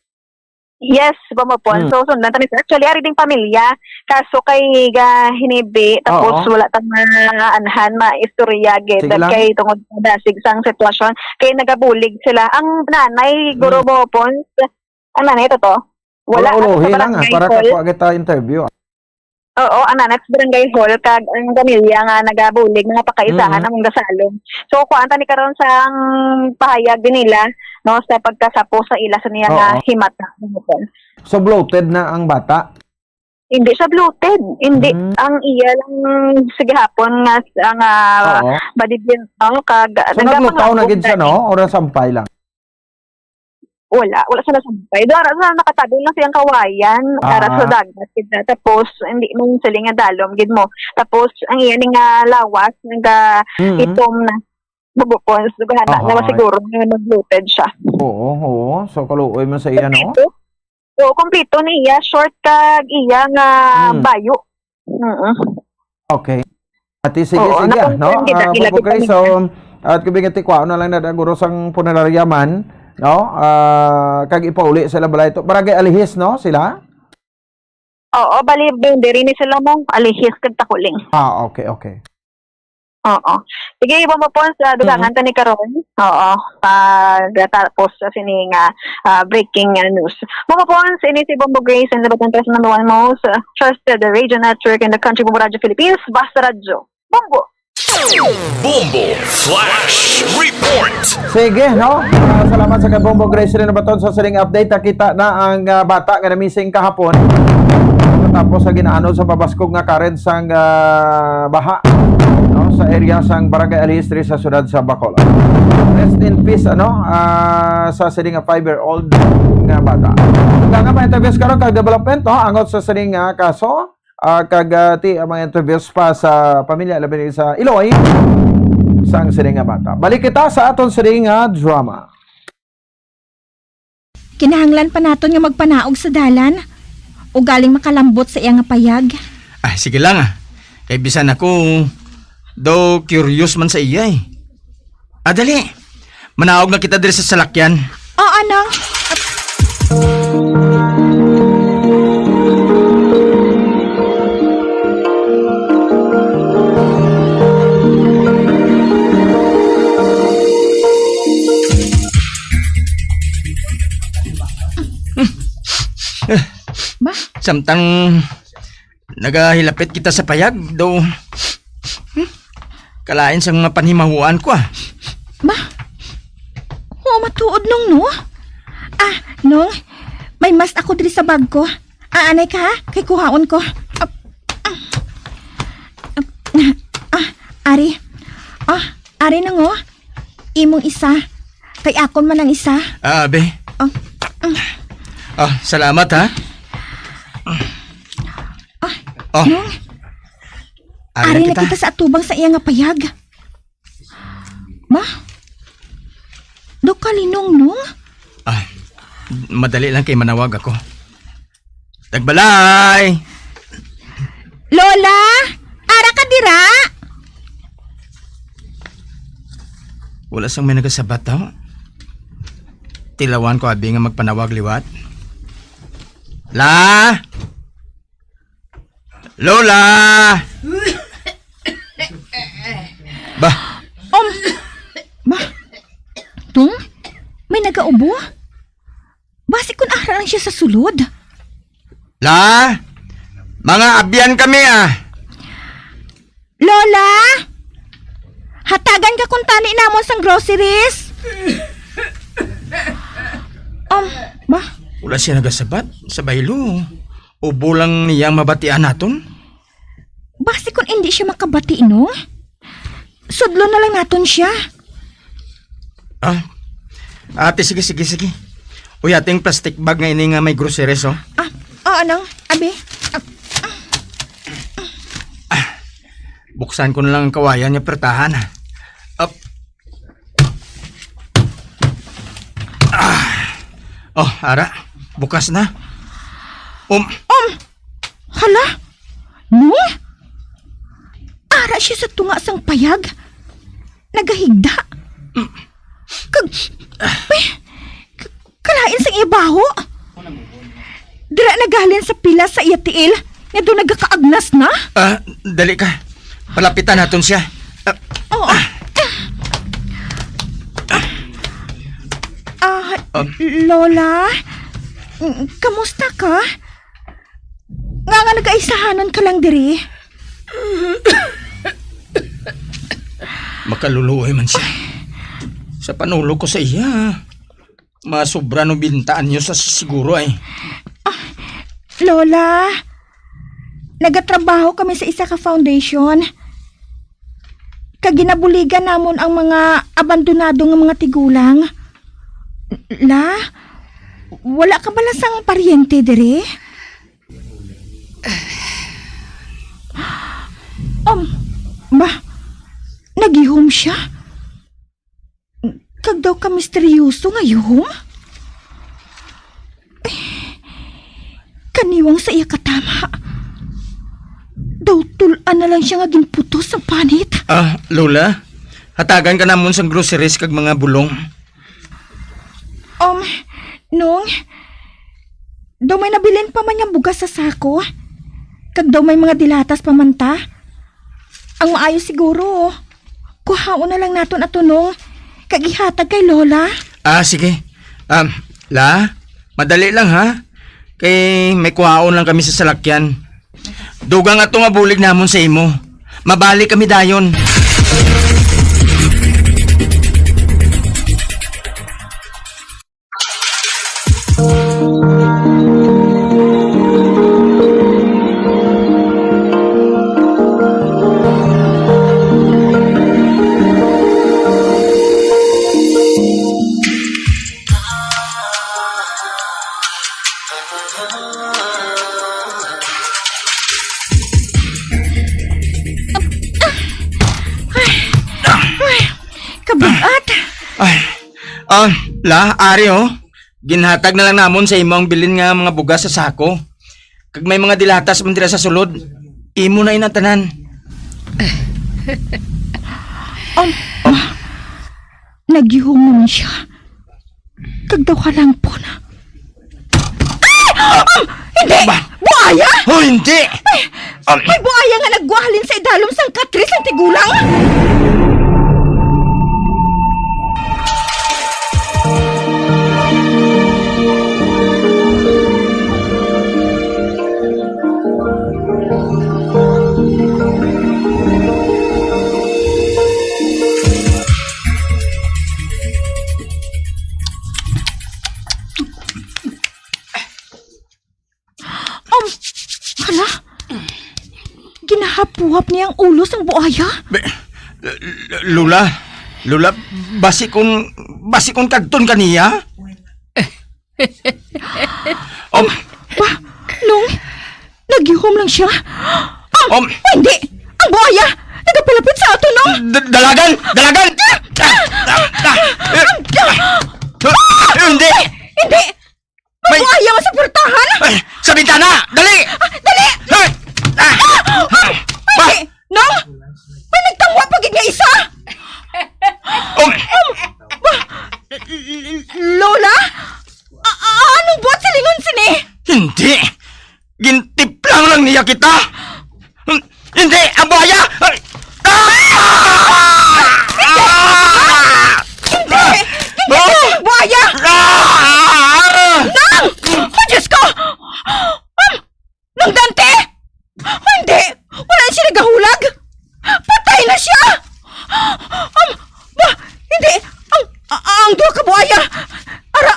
Yes, Bombo Pon. Hmm. So, sundan ta ni sir. Actually, ari ding pamilya. Kaso kay ga hinibi, tapos Oo. wala ta maanhan, maistorya gid. Sige lang. Kay tungod sa dasig sang sitwasyon, kay nagabulig sila. Ang nanay, Hmm. guro Bombo Pon, ang nanay, to to? Wala, Wala, ano, sa uluhi lang, ah, barangay para hall. kakuha kita interview. Oo, ang nanay sa barangay hall, kag ang pamilya nga nagabulig, mga pakaisahan Mm. among gasalong. So, kuhaan ta ni karon sang pahayag din nila, no, sa pagkasapo sa ila sa niya nga Oo. himata. So, bloated na ang bata? Hindi siya bloated. Hindi. Mm. Ang iya lang sa gihapon nga, nga Oo. body build, no, kag So, naglutaw na nagapangabog gid siya, na no? Or sampay lang? Wala, wala siya nasampay. Dara sa nakatabi lang siyang kawayan, dara sa Ah. dagat, gid na. Tapos, hindi man sila nga dalom, gid mo. Tapos, ang iya ni nga lawas, naga Mm. itom na. Bubukon, so, gahana, Ahay. naman siguro nga nag-bloated siya. Oo, oo. So, kaluoy man sa iya, no? Kompleto. Oo, kompleto na iya. Short kag iya nga Mm. bayo. Mm-mm. Okay. Ati, sige, Oo, sige, ah, no? na-confirm gid ang Ah, ila Bobo Grace, pamilya. So, at kubing ati, kuhaon na lang na daguro sang punerarya man, no? Ah, kag ipauli sila balay to. Barangay Alihis, no? Sila? Oo, bali, boundary ni sila mo. Alihis kag Takuling. Ah, okay, okay. Oo. Sige, Bombo Pons, ah, dugangan Mm. ta ni karon. Oo. Pagkatapos sa sini nga, ah, breaking, ah, news. Bombo Pons, ini si Bombo Grace and the Batangas number one most, ah, trusted radio network in the country, Bombo Radio Philippines, Basta Radyo. Bombo! Bombo Flash Report. Sige, no? Ah, salamat sa kay Bombo Grace rin nabaton sa sining update. Nakita na ang, ah, bata nga na-missing kahapon. Tapos sa ginaanod sa pabaskog nga current sang, ah, baha, no? Sa area sang Barangay Alihis sa siyudad sa Bacolod. Rest in peace, ano? Ah, sa sining nga five-year-old nga bata. Hanggang nga ma-interviews karon kag development, no? Angot sa sining nga kaso, ah, kag, ah, ti, ang mga interviews pa sa pamilya, labi na sa iloy sang sining nga bata. Balik kita sa aton sining nga drama. Kinahanglan pa naton nga magpanaog sa dalan, ugaling makalambot sa iya nga payag. Ah, sige lang, ah. Kay bisan ako, daw curious man sa iya, eh. Ah, dali. Manaog na kita diri sa salakyan. Oo, Nong. Samtang nagahilapit kita sa payag, daw, hmm, kalain sang mga panhimahuan ko, ah. Ba? Oo, matuod, Nong, no? Ah, Nong, may mask ako diri sa bag ko. Ah, anay ka, ha? Kay kuhaon ko. Ah, ah, ah, ari. Ah, ari, Nong, oh. Imong isa. Kay akon man ang isa. Ah, abi. Oh. Ah, salamat, ha? Ah, Oh. Nong, ari na kita sa atubang sa iya nga payag. Ma? Daw ka linong, Nong? Ah, madali lang kay manawag ako. Tagbalay! Lola! Ara ka dira! Wala sang may nagasabat, oh. Tilawan ko abi nga magpanawag liwat. La! Lola! Ba? Um, ba? Nong, may nagaubo? Basi kun ara lang siya sa sulod. La! Mga abyan kami, ah. Lola! Hatagan ka kuntani namon sang groceries. Um, ba? Wala siya nagasabat sa baylo. Ubo lang niyang mabatian naton. Basi kun indi siya makabati, Nong, sudlon na lang naton siya. Ah, ate, sige, sige, sige. Uy, ating plastic bag nga ini nga may groceries, oh. Ah, oo, Nong. Abi. Ah, Buksan ko na lang ang kawayan nga pertahan. Up. Ah. Oh, ara. Bukas na. Um. Um. Hala? Nong? Ara siya sa tunga sang payag. Nagahigda. Kag, eh, k-, kalain sang iya baho. Dira nagahalin sa pilas sa iya tiil nga daw nagakaagnas na. Ah, dali ka. Palapitan naton siya. Ah, Oo. Ah, Um. Lola, kamusta ka? Nga nga nagaisahanan ka lang diri? Makaluluoy man siya sa panulog ko sa iya. Masobra no bintaan niyo sa siguro ay. Ah, Lola, nagatrabaho kami sa isa ka foundation. Kag ginabuligan namon ang mga abandonado nga mga tigulang. La, wala ka bala sang paryente diri? Um, ba, nagihom siya? Kag daw ka misteryoso nga yuhom? Eh, kaniwang sa iya katama. Daw tul-an na lang siya nga ginputos ang panit. Ah, Lola, hatagan ka namon sang groceries kag mga bulong. Um, Nong, daw may nabilin pa man yang bugas sa sako. Kag daw may mga dilatas pa man ta. Ang maayo siguro, kuhaon na lang naton ato, Nong, kag ihatag kay Lola. Ah, sige. Um, La, madali lang, ha? Kay may kuhaon lang kami sa salakyan. Dugang ato nga bulig namon sa imo. Mabalik kami dayon. Ay, ay, kabug-at. Ay, ah, La, ari, oh. Ginhatag na lang namon sa imo ang bilin nga mga bugas sa sako. Kag may mga dilatas man dira sa sulod. Imo na ina tanan. Um, nagyuhong naman siya. Kag daw halangpon. Ay! Um, hindi! Ba? Buaya! Oh, hindi! Ay, Um, may buaya nga nagguhalin sa idalom sang katre sang tigulang! Napuhap niya ang ulo sang buaya? Be-, L-, Lola, Lola, basi kon, basi kon kadton ka niya? Um, Ba, Nong, naghihom lang siya. Um, Um, hindi! Ang buaya! Nagapalapit sa ato, Nong! D-, dalagan! Dalagan! Ah! Ah! Ah! Ah! Hindi! Hindi! May May buaya man sa portahan! Ay, sa bintana! Dali! Ah, dali! Ay! Ah! Ah! Ah! Ba- Hindi! Nong! May nagtangwa pa gid nga isa! Um, Ba? Lola? A-, a-, anong buot silingon sini? Hindi! Gintiplang lang niya kita! Hmm, hindi! Ang buhaya! Ay! Ah! Ah! Hindi! Hindi! Hindi! Ang buhaya! Ah! Nang! Oh, Diyos ko! Um, Nang Dante! Hindi! Wala siya nagahulag! Patay na siya! Um, ba, hindi! Ang, a-, ang duha ka buaya! Ara,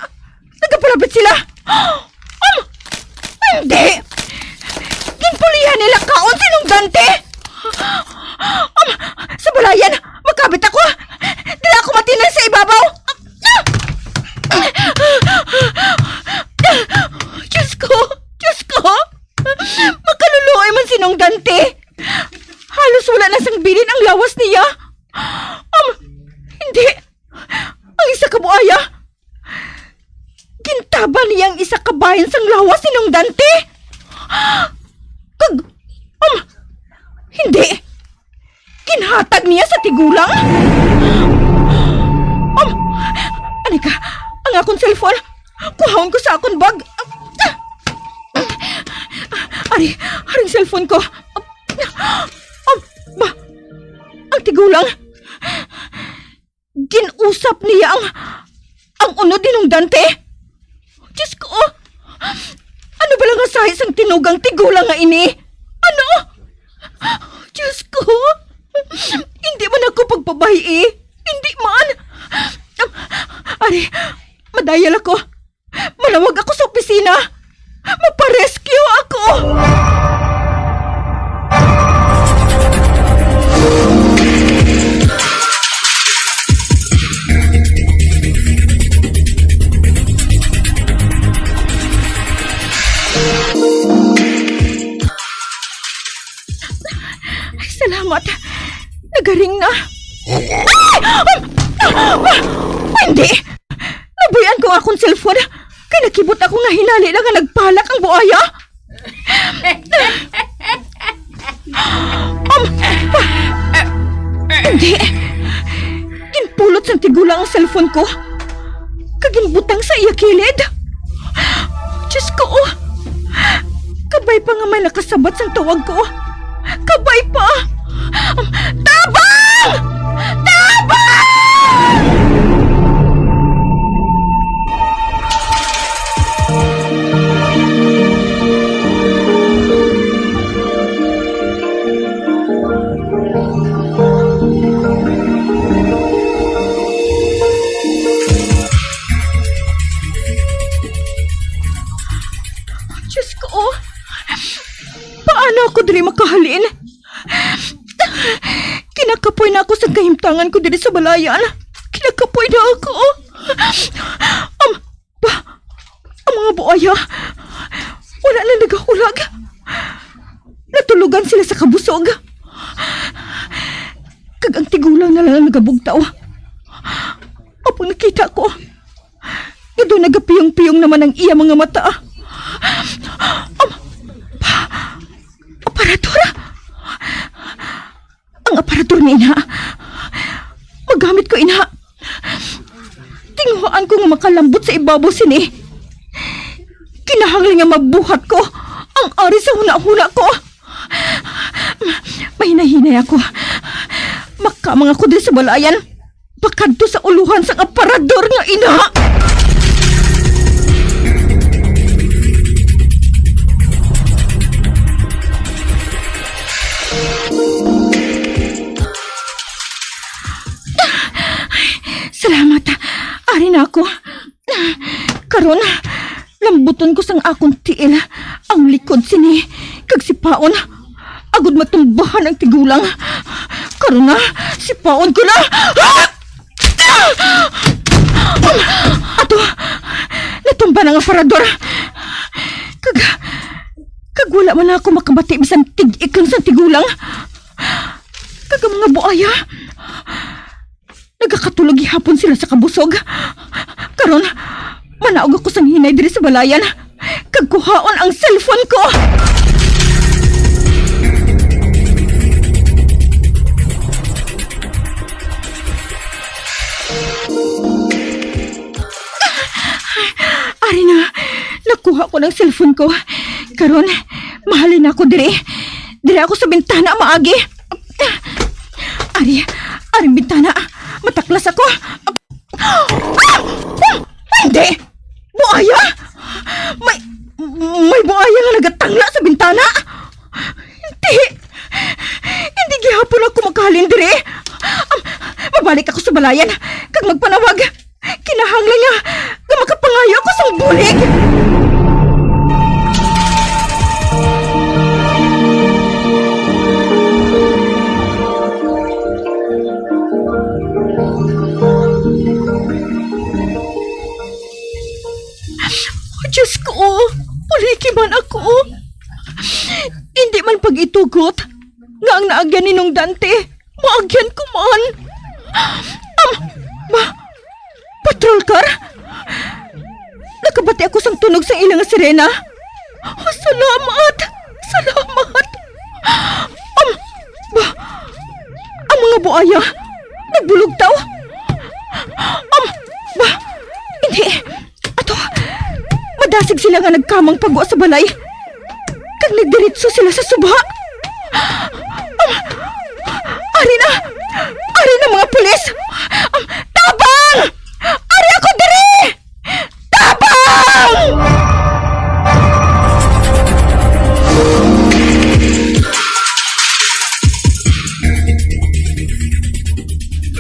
nagapalapit sila! Um, hindi! Ginpulihan nila kaon si Nong Dante! Um, sa balayan, makabit ako! Dila ako matinal sa ibabaw! Diyos ko! Diyos ko! Makaluluoy man si Nong Dante! Halos wala na sang bilin ang lawas niya! Um, hindi! Ang isa ka buaya! Gintaban niya ang isa ka bahin sang lawas ni Nong Dante! Kag, um, hindi! Ginhatag niya sa tigulang? Um, anika, ang akon cellphone! Kuhaon ko sa akon bag! Ari, ari ang cellphone ko! Um, ba, ang tigulang! Gin-usap niya ang, ang unod ni Nong Dante. Diyos ko, ano bala nga sahi sang tinugang tigulang nga ini? Ano? Diyos ko, hindi man ako pagpabay-i. Hindi man. Ari, madayal ako. Manawag ako sa opisina! Maparescue ako! Ay, salamat. Nagaring na. Ay! Ah! Ah! Hindi! Nabuy-an ko ang akon cellphone, kay nakibot ako nga hinali lang nga nagpalak ang buaya. Um, pa, hindi. Ginpulot sang tigulang ang cellphone ko, kag ginbutang sa iya kilid. Diyos ko, kabay pa nga may nakasabat sang tawag ko. Kabay pa! Tabang! Tabang! Diyos ko, paano ako diri makahalin? Kinakapoy na ako sa kahimtangan ko diri sa balayan. Kinakapoy na ako. Am, ba, ang mga buaya, wala na nagahulag. Natulugan sila sa kabusog. Kag ang tigulang na lang ang nagabugtaw. Apang nakita ko, nga daw nagapiyong-piyong naman ang iya mga mata. Am, ba, aparador? Ang aparador ni ina. Magamit ko ina. Tinguhaan ko nga makalambot sa ibabaw sini. Kinahanglan nga mabuhat ko ang ari sa hunahuna ko. Mahinahinay ako. Makamang ako diri sa balayan. Pakadto sa uluhan sang aparador nga ina. Salamat. Ari na ako. Karon, lambuton ko sang akon tiil ang likod sini, kag sipaon, agod matumbahan ang tigulang. Karon na, sipaon ko na. Ah! Ato, natumba na nga aparador. Kag, kag wala man ako makabati bisan tig-ik lang sang tigulang. Kag ang mga buaya, nagakatulog gihapon sila sa kabusog. Karon, manaog ako sang hinay diri sa balayan, kag kuhaon ang cellphone ko. Ari na, nakuha ko ng cellphone ko. Karon, mahalin ako diri. Diri ako sa bintana maagi. Ari, ari ang bintana. Mataklas ako. Ah! Ah! Hindi! Buaya! May, may buaya nga nagatangla sa bintana! Hindi! Hindi gihapon ako makahalin diri! Am, mabalik ako sa balayan kag magpanawag. Kinahanglan nga, nga makapangayo ako sang bulig! Oh, Diyos ko, puliki man ako. Hindi man pag-itugot nga ang naagyan ni Nong Dante, maagyan ko man. Am, ba, patrol car? Nakabati ako sang tunog sang ila nga sirena. Oh, salamat! Salamat! Am, ba, ang mga buaya nagbulugtaw? Am, ba, hindi. Ato, madasig sila nga nagkamang pagwa sa balay. Kag nagdiretso sila sa suba. Am, ari na! Ari na, mga pulis! Am, tabang! Ari ako diri! Tabang!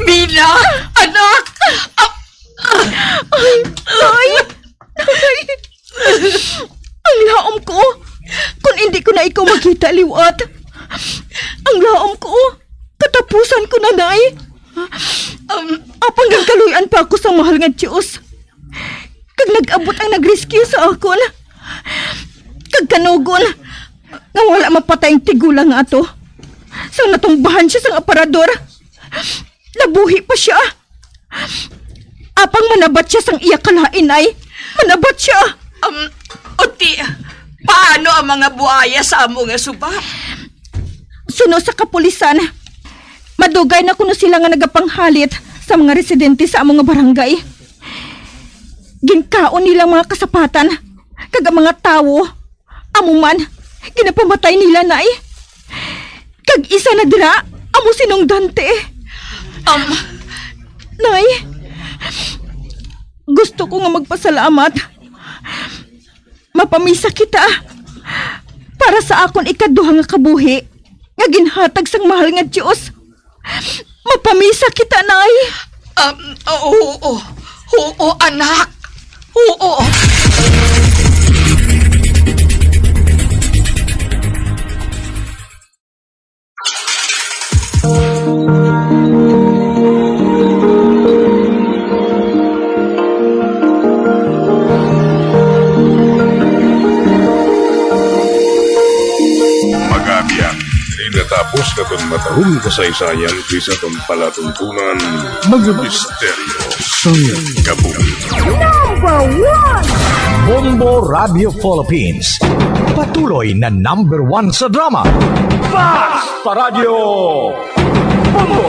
Mina! Anak! Ah! Ay! Ay! Ay! Ang laom ko! Kung hindi ko na ikaw makita liwat, ang laom ko, katapusan ko na, Nay. Um, apang nagkaluy-an pa ako sa mahal nga Dios. Kag nag-abot ang nag-rescue sa akon. Kag kanugon nga wala mapatay ang tigulang nga ato. Sang natumbahan siya sang aparador, nabuhi pa siya. Apang manabat siya sang iya kalain, ay. Manabat siya. Um, Uti, paano ang mga buaya sa amo nga suba? Suno sa kapulisan, madugay na kuno sila nga nagapanghalit sa mga residente sa amo nga barangay. Ginkaon nila ang mga kasapatan, kag ang mga tawo, amo man, ginapamatay nila, Nay. Kag isa na dira, amo si Nong Dante. Um, Nay, gusto ko nga magpasalamat. Mapamisa kita para sa akon ikaduha nga kabuhi nga ginhatag sang mahal nga Dios. Mapamisa kita, Nay. Um, oo, oo. Oo, anak. Oo. Pag-abyan, di natapos katon matahong kasaysayan kay sa aton palatuntunan, mga misteryo sang kabuhi. Number one! Bombo Radio Philippines. Patuloy na number one sa drama. Fast Paradyo! Bombo!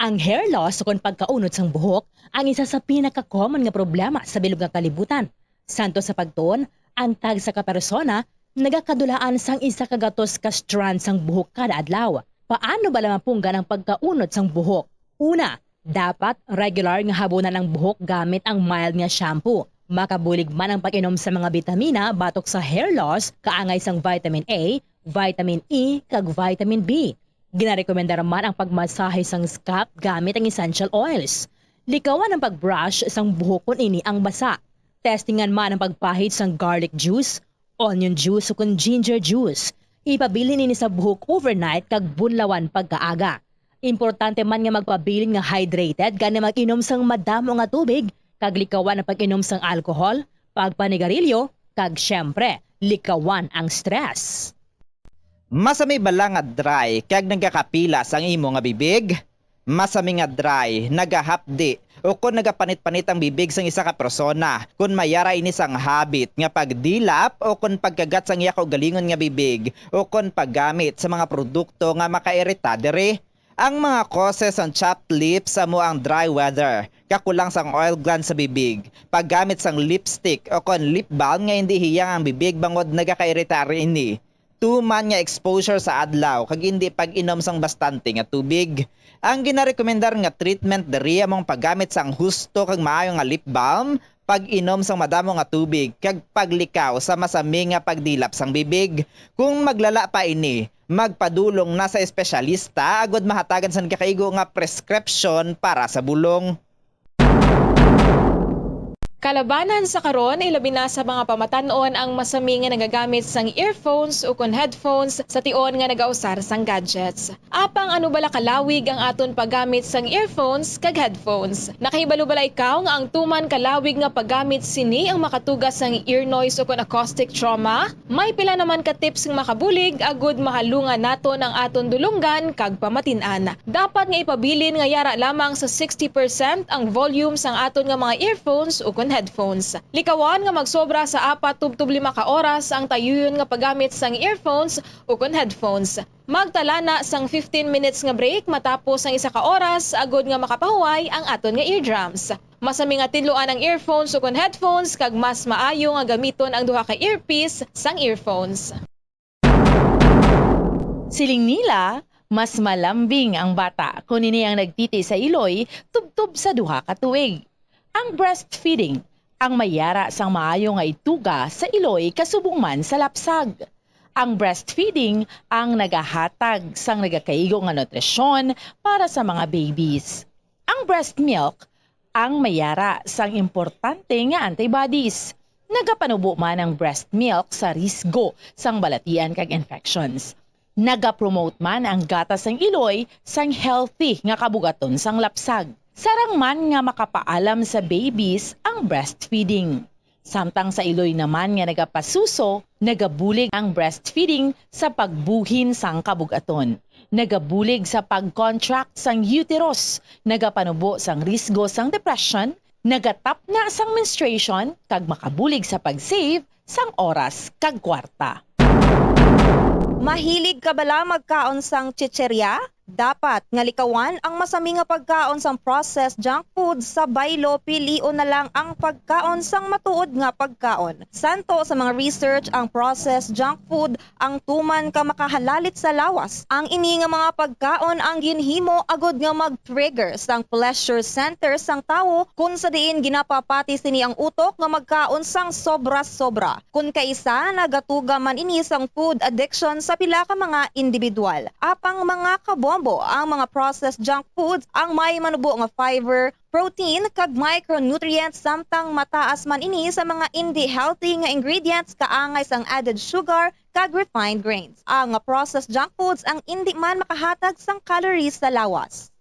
Ang hair loss, ukon pagkaunod sang buhok, ang isa sa pinaka-common nga problema sa bilog nga kalibutan. Santo sa pagtuon, ang tagsa ka persona nagakadulaan sang isa ka gatos ka strand sang buhok kada adlaw. Paano bala mapunggan ang pagkaunod sang buhok? Una, dapat regular nga habunan ang buhok gamit ang mild nga shampoo. Makabulig man ang pag-inom sa mga bitamina batok sa hair loss, kaangay sang vitamin A, vitamin E, kag vitamin B. Ginarekomendar man ang pagmasahe sang scalp gamit ang essential oils. Likawan ang pag-brush sang buhok kon ini ang basa. Testingan man ang pagpahid sang garlic juice, onion juice, ukon ginger juice. Ipabilin ini sa buhok overnight kag bunlawan pagkaaga. Importante man nga magpabilin nga hydrated, gani mag-inom sang madamo nga tubig, kag likawan ang pag-inom sang alcohol, pagpanigarilyo, kag, siyempre, likawan ang stress. Masami bala nga dry kag nagakapilas ang imo nga bibig? Masami nga dry, nagahapdi, o kon nagapanit-panit ang bibig sang isa ka persona, kon may ara ini sang habit nga pagdilap o kon pagkagat sang iya kaugalingon nga bibig, o kon paggamit sa mga produkto nga makairita diri. Ang mga causes sang chapped lips amo ang dry weather, kakulang sang oil gland sa bibig, paggamit sang lipstick o kon lip balm nga indi hiyang ang bibig bangod nagakairita ini, tuman nga exposure sa adlaw kag indi pag-inom sang bastante nga tubig. Ang ginarekomendar nga treatment diri amo ang paggamit sang husto kag maayo nga lip balm, pag-inom sang madamo nga tubig, kag paglikaw sa masami nga pagdilap sang bibig. Kung maglala pa ini, magpadulong na sa espesyalista agud mahatagan sang nagakaigo nga prescription para sa bulong. Kalabanan sa karon, ilabi na sa mga pamatan-on ang masami nga nagagamit sang earphones ukon headphones sa tion nga nagausar sang gadgets. Apang ano bala kalawig ang aton paggamit sang earphones kag headphones? Nakahibalo bala ikaw nga ang tuman kalawig nga paggamit sini ang makatuga sang ear noise ukon acoustic trauma? May pila naman ka tips nga makabulig agud mahalungan naton ang aton dulonggan kag pamatin-an. Dapat nga ipabilin nga yara lamang sa sixty percent ang volume sang aton nga mga earphones ukon headphones. Likawan nga magsobra sa apat tubtob lima ka oras ang tayuyon nga paggamit sang earphones ukon headphones. Magtala na sang fifteen minutes nga break matapos ang isa ka oras agud nga makapahuway ang aton nga eardrums. Masami nga tidloan ang earphones ukon headphones kag mas maayo nga gamiton ang duha ka earpiece sang earphones. Siling nila, mas malambing ang bata kon ini ang nagtiti sa iloy tubtob sa duha ka tuig. Ang breastfeeding ang may ara sang maayo nga ituga sa iloy kasubong man sa lapsag. Ang breastfeeding ang nagahatag sang nagakaigo nga nutrisyon para sa mga babies. Ang breast milk ang may ara sang importante nga antibodies. Nagapanubo man ang breast milk sa risgo sang balatian kag infections. Nagapromote man ang gatas sang iloy sang healthy nga kabugaton sang lapsag. Sarang man nga makapaalam sa babies ang breastfeeding. Samtang sa iloy naman nga nagapasuso, nagabulig ang breastfeeding sa pagbuhin sang kabugaton. Nagabulig sa pag-contract sang uterus, nagapanubo sang risgo sang depression, nagatapna sang menstruation, kag makabulig sa pag-save sang oras kag kwarta. Mahilig ka bala magkaon sang chicheria? Dapat nga likawan ang masami nga pagkaon sang processed junk food sa baylo, pilion na lang ang pagkaon sang matuod nga pagkaon. Santo sa mga research, ang processed junk food ang tuman ka makahalalit sa lawas. Ang ini nga mga pagkaon ang ginhimo agud nga mag-trigger sang pleasure center sang tawo, kun sa diin ginapapati sini ang utok nga magkaon sang sobra-sobra. Kun kaisa, nagatuga man ini sang food addiction sa pila ka mga individual. Apang mga kabombo, ang mga processed junk foods ang may manubo nga fiber, protein, kag micronutrients, samtang mataas man ini sa mga indi healthy nga ingredients, kaangay sang added sugar kag refined grains. Ang processed junk foods ang indi man makahatag sang calories sa lawas.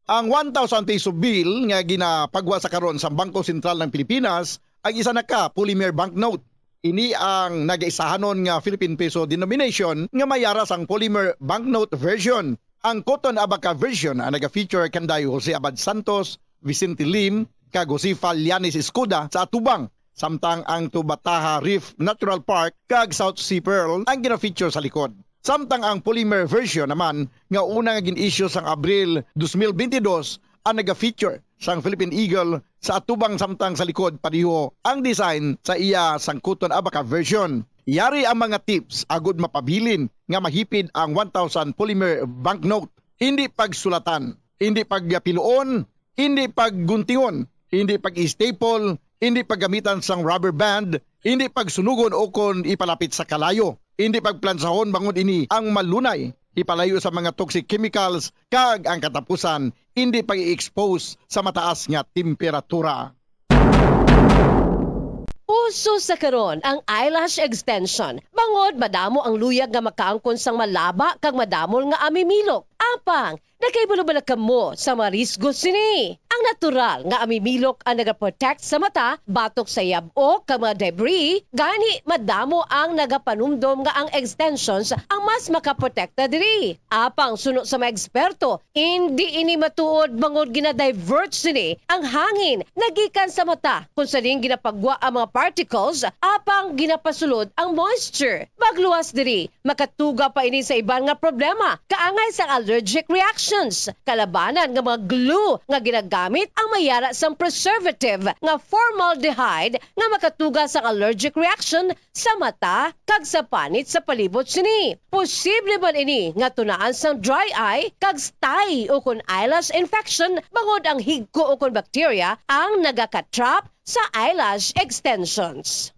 Ang one thousand peso bill nga ginapagwa sa karon sa Bangko Sentral ng Pilipinas ang isa na ka polymer banknote. Ini ang nagaisahanon nga Philippine peso denomination nga may ara sang polymer banknote version. Ang Cotton Abaca version ang naga-feature kanday Jose Abad Santos, Vicente Lim, kag Josefa Llanes Escuda sa atubang, samtang ang Tubataha Reef Natural Park kag South Sea Pearl ang gina-feature sa likod. Samtang ang polymer version naman nga una nga gin-issue sang Abril dos mil bentidós ang naga-feature sang Philippine Eagle sa atubang, samtang sa likod padiho ang design sa iya sang Cotton Abaca version. Yari ang mga tips agud mapabilin nga mahipid ang one thousand polymer banknote. Hindi pagsulatan, hindi pagpiluon, hindi pagguntingon, hindi pag-staple, hindi paggamitan sang rubber band, hindi pagsunugon o kon ipalapit sa kalayo, hindi pagplansahon bangod ini ang malunay ipalayo sa mga toxic chemicals, kag ang katapusan, hindi pag-i-expose sa mataas nga temperatura. Uso sa karon ang eyelash extension, bangod madamo ang luyag nga makaangkon sang malaba kag madamol nga amimilok. Apang, nakahibalo bala kamo sa mga risgo sini? Ang natural nga amimilok ang nagaprotect sa mata batok sa yab-o kag mga debris, gani madamo ang nagapanumdom nga ang extensions ang mas makaprotekta diri. Apang suno sa mga eksperto, indi ini matuod bangod gina-divert sini ang hangin nagikan sa mata, kung sa diin ginapagwa ang mga particles, apang ginapasulod ang moisture. Magluwas diri, makatuga pa ini sa iban nga problema, kaangay sang allergic reactions, kalabanan nga mga glue nga ginagamit ang may ara sang preservative nga formaldehyde nga makatuga sang allergic reaction sa mata kag sa panit sa palibot sini. Posible man ini nga tunaan sang dry eye kag stye ukon eyelash infection bangod ang higko ukon bakterya ang nagakatrap sa eyelash extensions.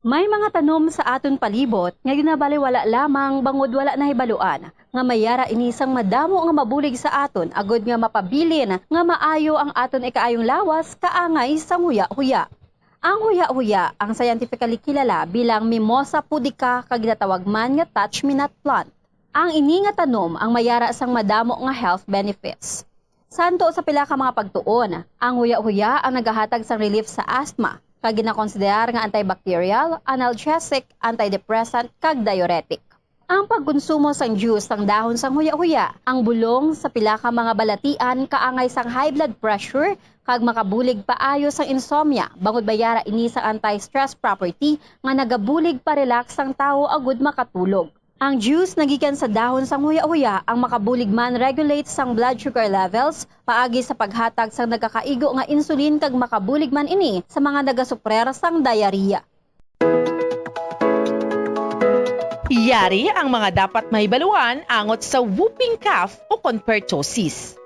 May mga tanom sa aton palibot nga ginabaliwala lamang bangod wala nahibaluan nga may ara ini sang madamo nga mabulig sa aton agud nga mapabilin nga maayo ang aton ikaayong lawas kaangay sang huya-huya. Ang huya-huya ang scientifically kilala bilang Mimosa pudica kag ginatawag man nga touch-me-not plant. Ang ini nga tanom ang may ara sang madamo nga health benefits. Santo sa pila ka mga pagtuon, ang huya-huya ang nagahatag sang relief sa asthma, kag ginakonsiderar nga antibacterial, analgesic, antidepressant, kag diuretic. Ang pagkonsumo sang juice sang dahon sang huya-huya, ang bulong sa pila ka mga balatian kaangay sang high blood pressure kag makabulig paayo sang insomnia, bangod may ara ini sang anti-stress property nga nagabulig pa-relax sang tawo agud makatulog. Ang juice nagikan sa dahon sang huya-huya ang makabulig man regulate sang blood sugar levels paagi sa paghatag sang nagakaigo nga insulin kag makabulig man ini sa mga nagasuprer sang diarrhea. Yari ang mga dapat mahibaluan angot sa whooping cough o kon pertussis.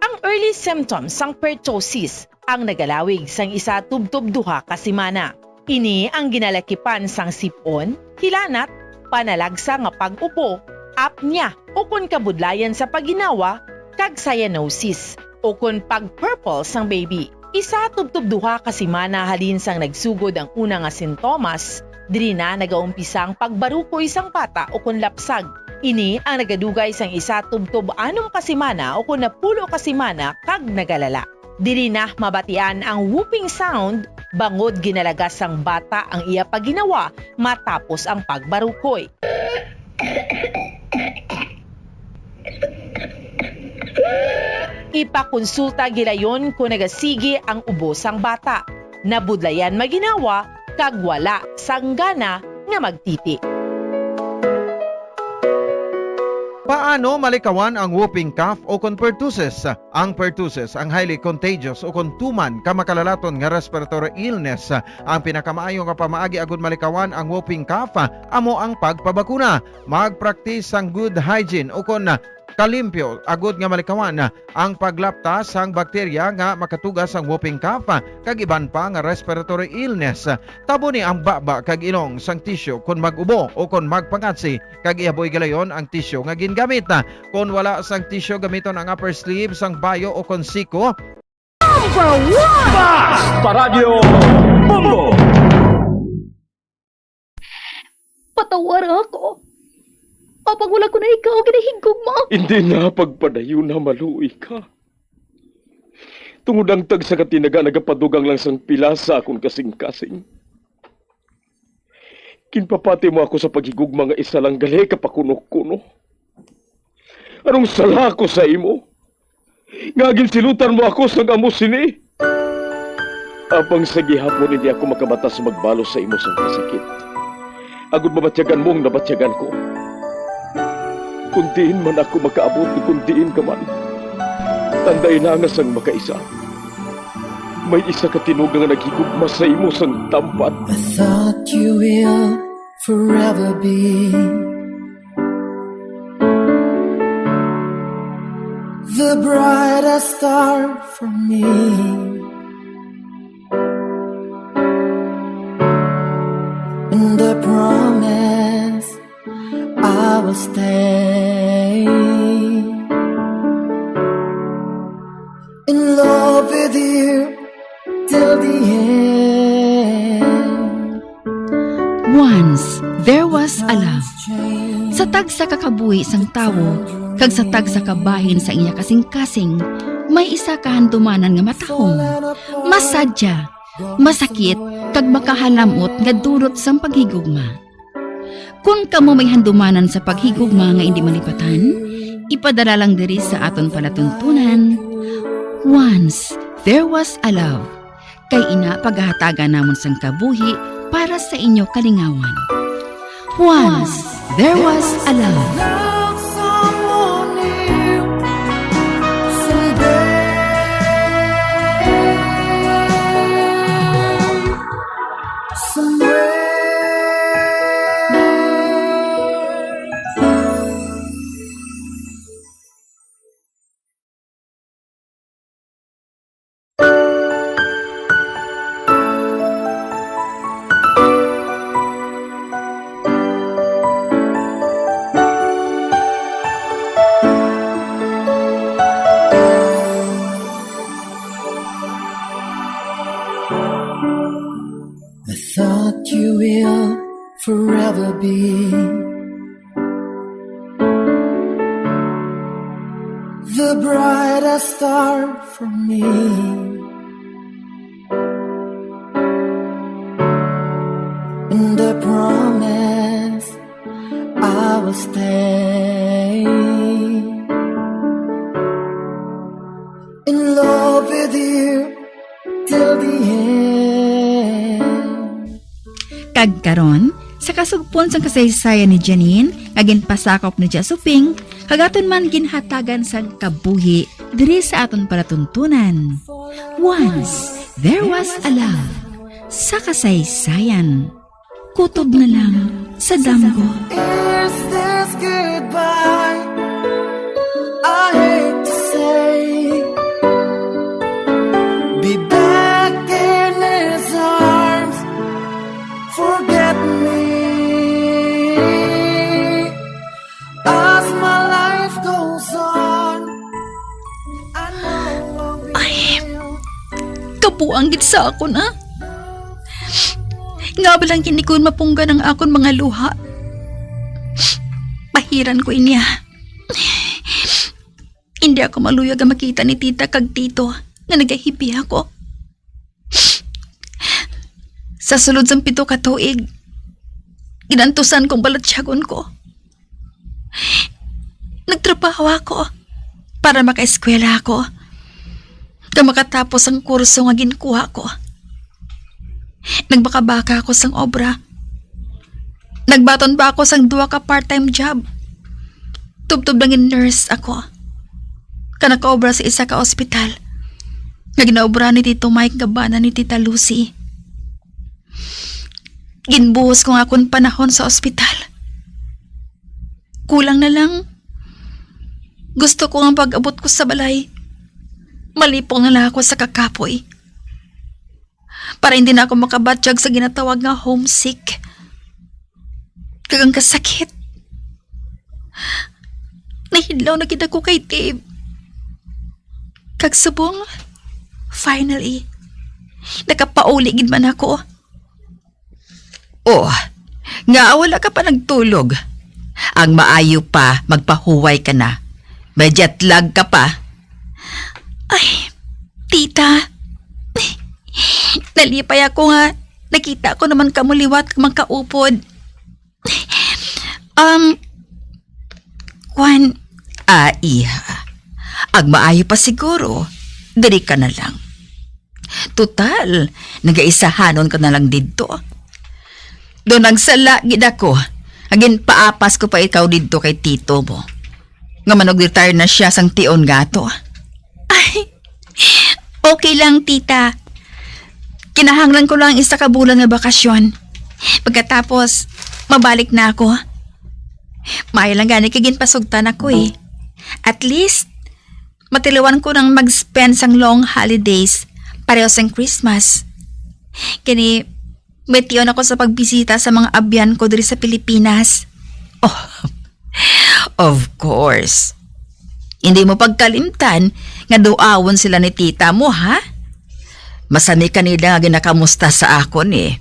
Ang early symptoms sang pertussis ang nagalawig sang isa tubtob duha ka semana. Ini ang ginalakipan sang sip-on, hilanat, panalagsa nga pag-upo, apnea, ukon kabudlayan sa pagginawa, kag cyanosis, ukon pag-purple sang baby. Isa tubtob duha ka semana halin sang nagsugod ang una nga sintomas, diri na nagaumpisa ang pagbarukoy sang bata ukon lapsag. Ini ang nagadugay sang isa tubtob anom ka semana ukon napulo ka semana kag nagalala. Diri na mabatian ang whooping sound bangod ginalagas sang bata ang iya pagginawa matapos ang pagbarukoy. Ipakonsulta gilayon kon nagasigi ang ubo sang bata, nabudlayan maginawa, kag wala sang gana nga magtiti. Paano malikawan ang whooping cough o kon pertussis? Ang pertussis ang highly contagious o kon tuman ka makalalaton nga respiratory illness. Ang pinakamaayo nga pamaagi agud malikawan ang whooping cough amo ang pagpabakuna. Mag-practice sang good hygiene o kon kalimpyo agud nga malikawan ang paglapta sang bakterya nga makatuga sang whooping cough kag iban pa nga respiratory illness. Taboni ang baba kag ilong sang tissue kon mag-ubo o kon magpangatsi, kag ihaboy gilayon ang tissue nga gingamit. Kon wala sang tissue, gamiton ang upper sleeve sang bayo o kon siko. Number one! Basta Radyo Bombo! Patawara ako. Apang wala ko na ikaw ginahigugma. Hindi na pagpadayon na maluoy ka. Tungod ang tagsa ka tinaga nagapadugang lang sang pila sa akon kasing-kasing. Ginpapati mo ako sa paghigugma nga isa lang gali ka pakuno-kuno. Anong sala ko sa imo? Nga ginsilutan mo ako sang amo sini? Apang sa gihapon hindi ako makabatas magbalos sa imo sang kasakit. Agud mabatyagan mo ang nabatyagan ko. Kung diin man ako makaabot, kung diin ka man, tandai na nga sang makaisa, may isa ka tinuga nga naghigugma sa imo sang tampat. I thought you will forever be the brightest star for me. And I promise I will stay in love with you till the end. Once there was a love. Sa tagsa ka kabuhi sang tawo kag sa tagsa ka bahin sa iya kasingkasing, may isa ka handumanan nga matahom, masadya, masakit, kag makahalamot nga dulot sang paghigugma. Kon kamo may handumanan sa paghigugma nga indi malipatan, ipadala lang diri sa aton palatuntunan, Once There Was a Love. Kay ina, pagahatagan namon sang kabuhi para sa inyo kalingawan. Once There Was a Love. Love someone new someday. Somewhere. I thought you will forever be the brightest star for me. And I promise I will stay in love with you till the end. Kag karon, sa kasugpon sang kasaysayan ni Janine, nga ginpasakop ni Jasuping, kag aton man ginhatagan sang kabuhi diri sa aton palatuntunan. Once There Was a Love, sa kasaysayan. Kutob na lang sa damgo. Is this goodbye? I hate to say. Be back in his arms. Forget me. As my life goes on, I know I'll be Ay, kabuang gid sa akon, ah. Nga ba lang gid ni kun mapunggan ang akon mga luha? Pahiran ko ini, ah. Hindi ako maluyag nga makita ni tita kag tito nga nagahipi ako. Sa sulod sang pito ka tuig, ginantusan kong balatyagon ko. Nagtrabaho ako para makaeskwela ako, kag makatapos ang kurso nga ginkuha ko. Nagbakabaka ako sang obra. Nagbaton pa ako sang duha ka part-time job. Tubtob lang gid nurse ako, kag nakaobra sa isa ka ospital nga ginaobra ni Tito Mike nga bana ni Tita Lucy. Ginbuhos ko ang akon panahon sa ospital. Kulang na lang, gusto ko nga pag-abot ko sa balay, malipong na lang ako sa kakapoy, para hindi na ako makabatyag sa ginatawag nga homesick. Kag ang kasakit, nahidlaw na gid ako kay Dave. Kag subong, finally, nakapauli gid man ako. Oh, nga wala ka pa nagtulog? Ang maayo pa, magpahuway ka na. May jet lag ka pa. Ay, tita. Nalipay ako nga nakita ko naman kamo liwat kag makaupod. Um, kwan, ah, iha. Ang maayo pa siguro, diri ka na lang. Total, nagaisahanon ka na lang didto. Do nagsala gid ako, nga ginpaapas ko pa ikaw didto kay tito mo, nga manag-retire na siya sang tion nga ato. Ay, okay lang, tita. Kinahanglan ko lang isa ka bulan nga bakasyon. Pagkatapos, mabalik na ako. Maayo lang gani kay ginpasugtan ako, eh. At least, matilawan ko nang mag-spend sang long holidays pareho sang Christmas. Kini, may tion ako sa pagbisita sa mga abyan ko diri sa Pilipinas. Oh, of course. Hindi mo pagkalimtan nga duawon sila ni tita mo, ha? Masami kanila nga ginakamusta sa akon, eh.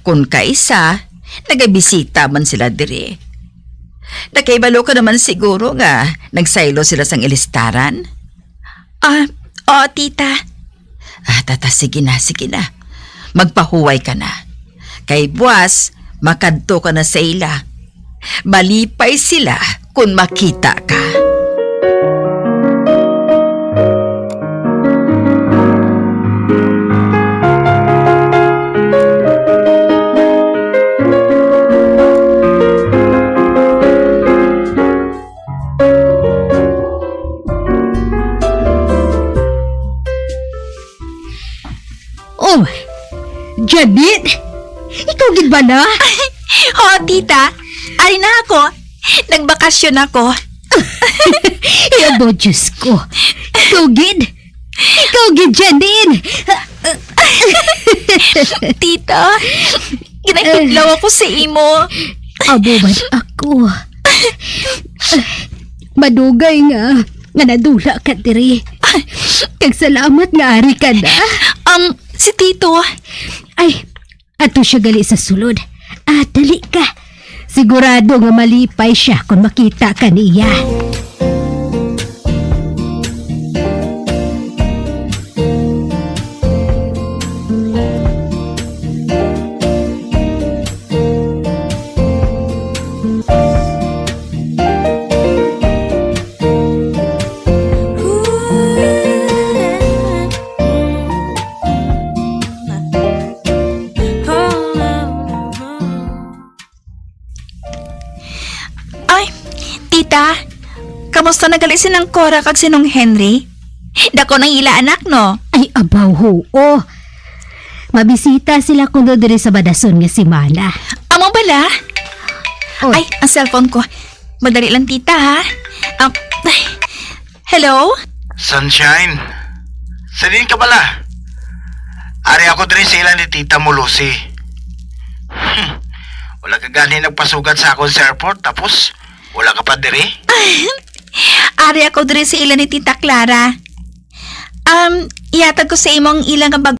Kun kaisa, nagabisita man sila diri. Nakahibalo ka naman siguro nga nagsaylo sila sang ilistaran? Ah, oo, tita. Ah, tata, sige na, sige na. Magpahuway ka na. Kay buwas, makadto ka na sa ila. Malipay sila kun makita ka. Oh, Janet, ikaw gid bala? Oo, tita. Ari na ako. Nagbakasyon ako. Ay, abo, Diyos ko. Ikaw gid? Ikaw gid, Janet? Tita, ginahidlaw ako sa imo. Abo man ako. Madugay nga, nga nadula ka diri. Kag salamat nga ari ka na. Um, si Tito. Ay, ato siya gali sa sulod. Ah, dali ka. Sigurado nga malipay siya kung makita ka niya. Ay, tita, kamusta na gali si Nang Cora kag si Nong Henry? Dako nang ila anak, no? Ay, abaw, huo. Mabisita sila kuno diri sa badason nga semana. Amo bala? Oh. Ay, ang cellphone ko. Madali lang, tita, ha? Ah, ay. Hello? Sunshine, sa diin ka bala? Ari ako diri sa ila ni tita mo, Lucy. Hmm, wala ka gani nagpasugad sa akon sa airport, tapos wala ka pa diri? Ari ako diri sa ila ni Tita Clara. Um, ihatag ko sa imo ang ila nga bag-,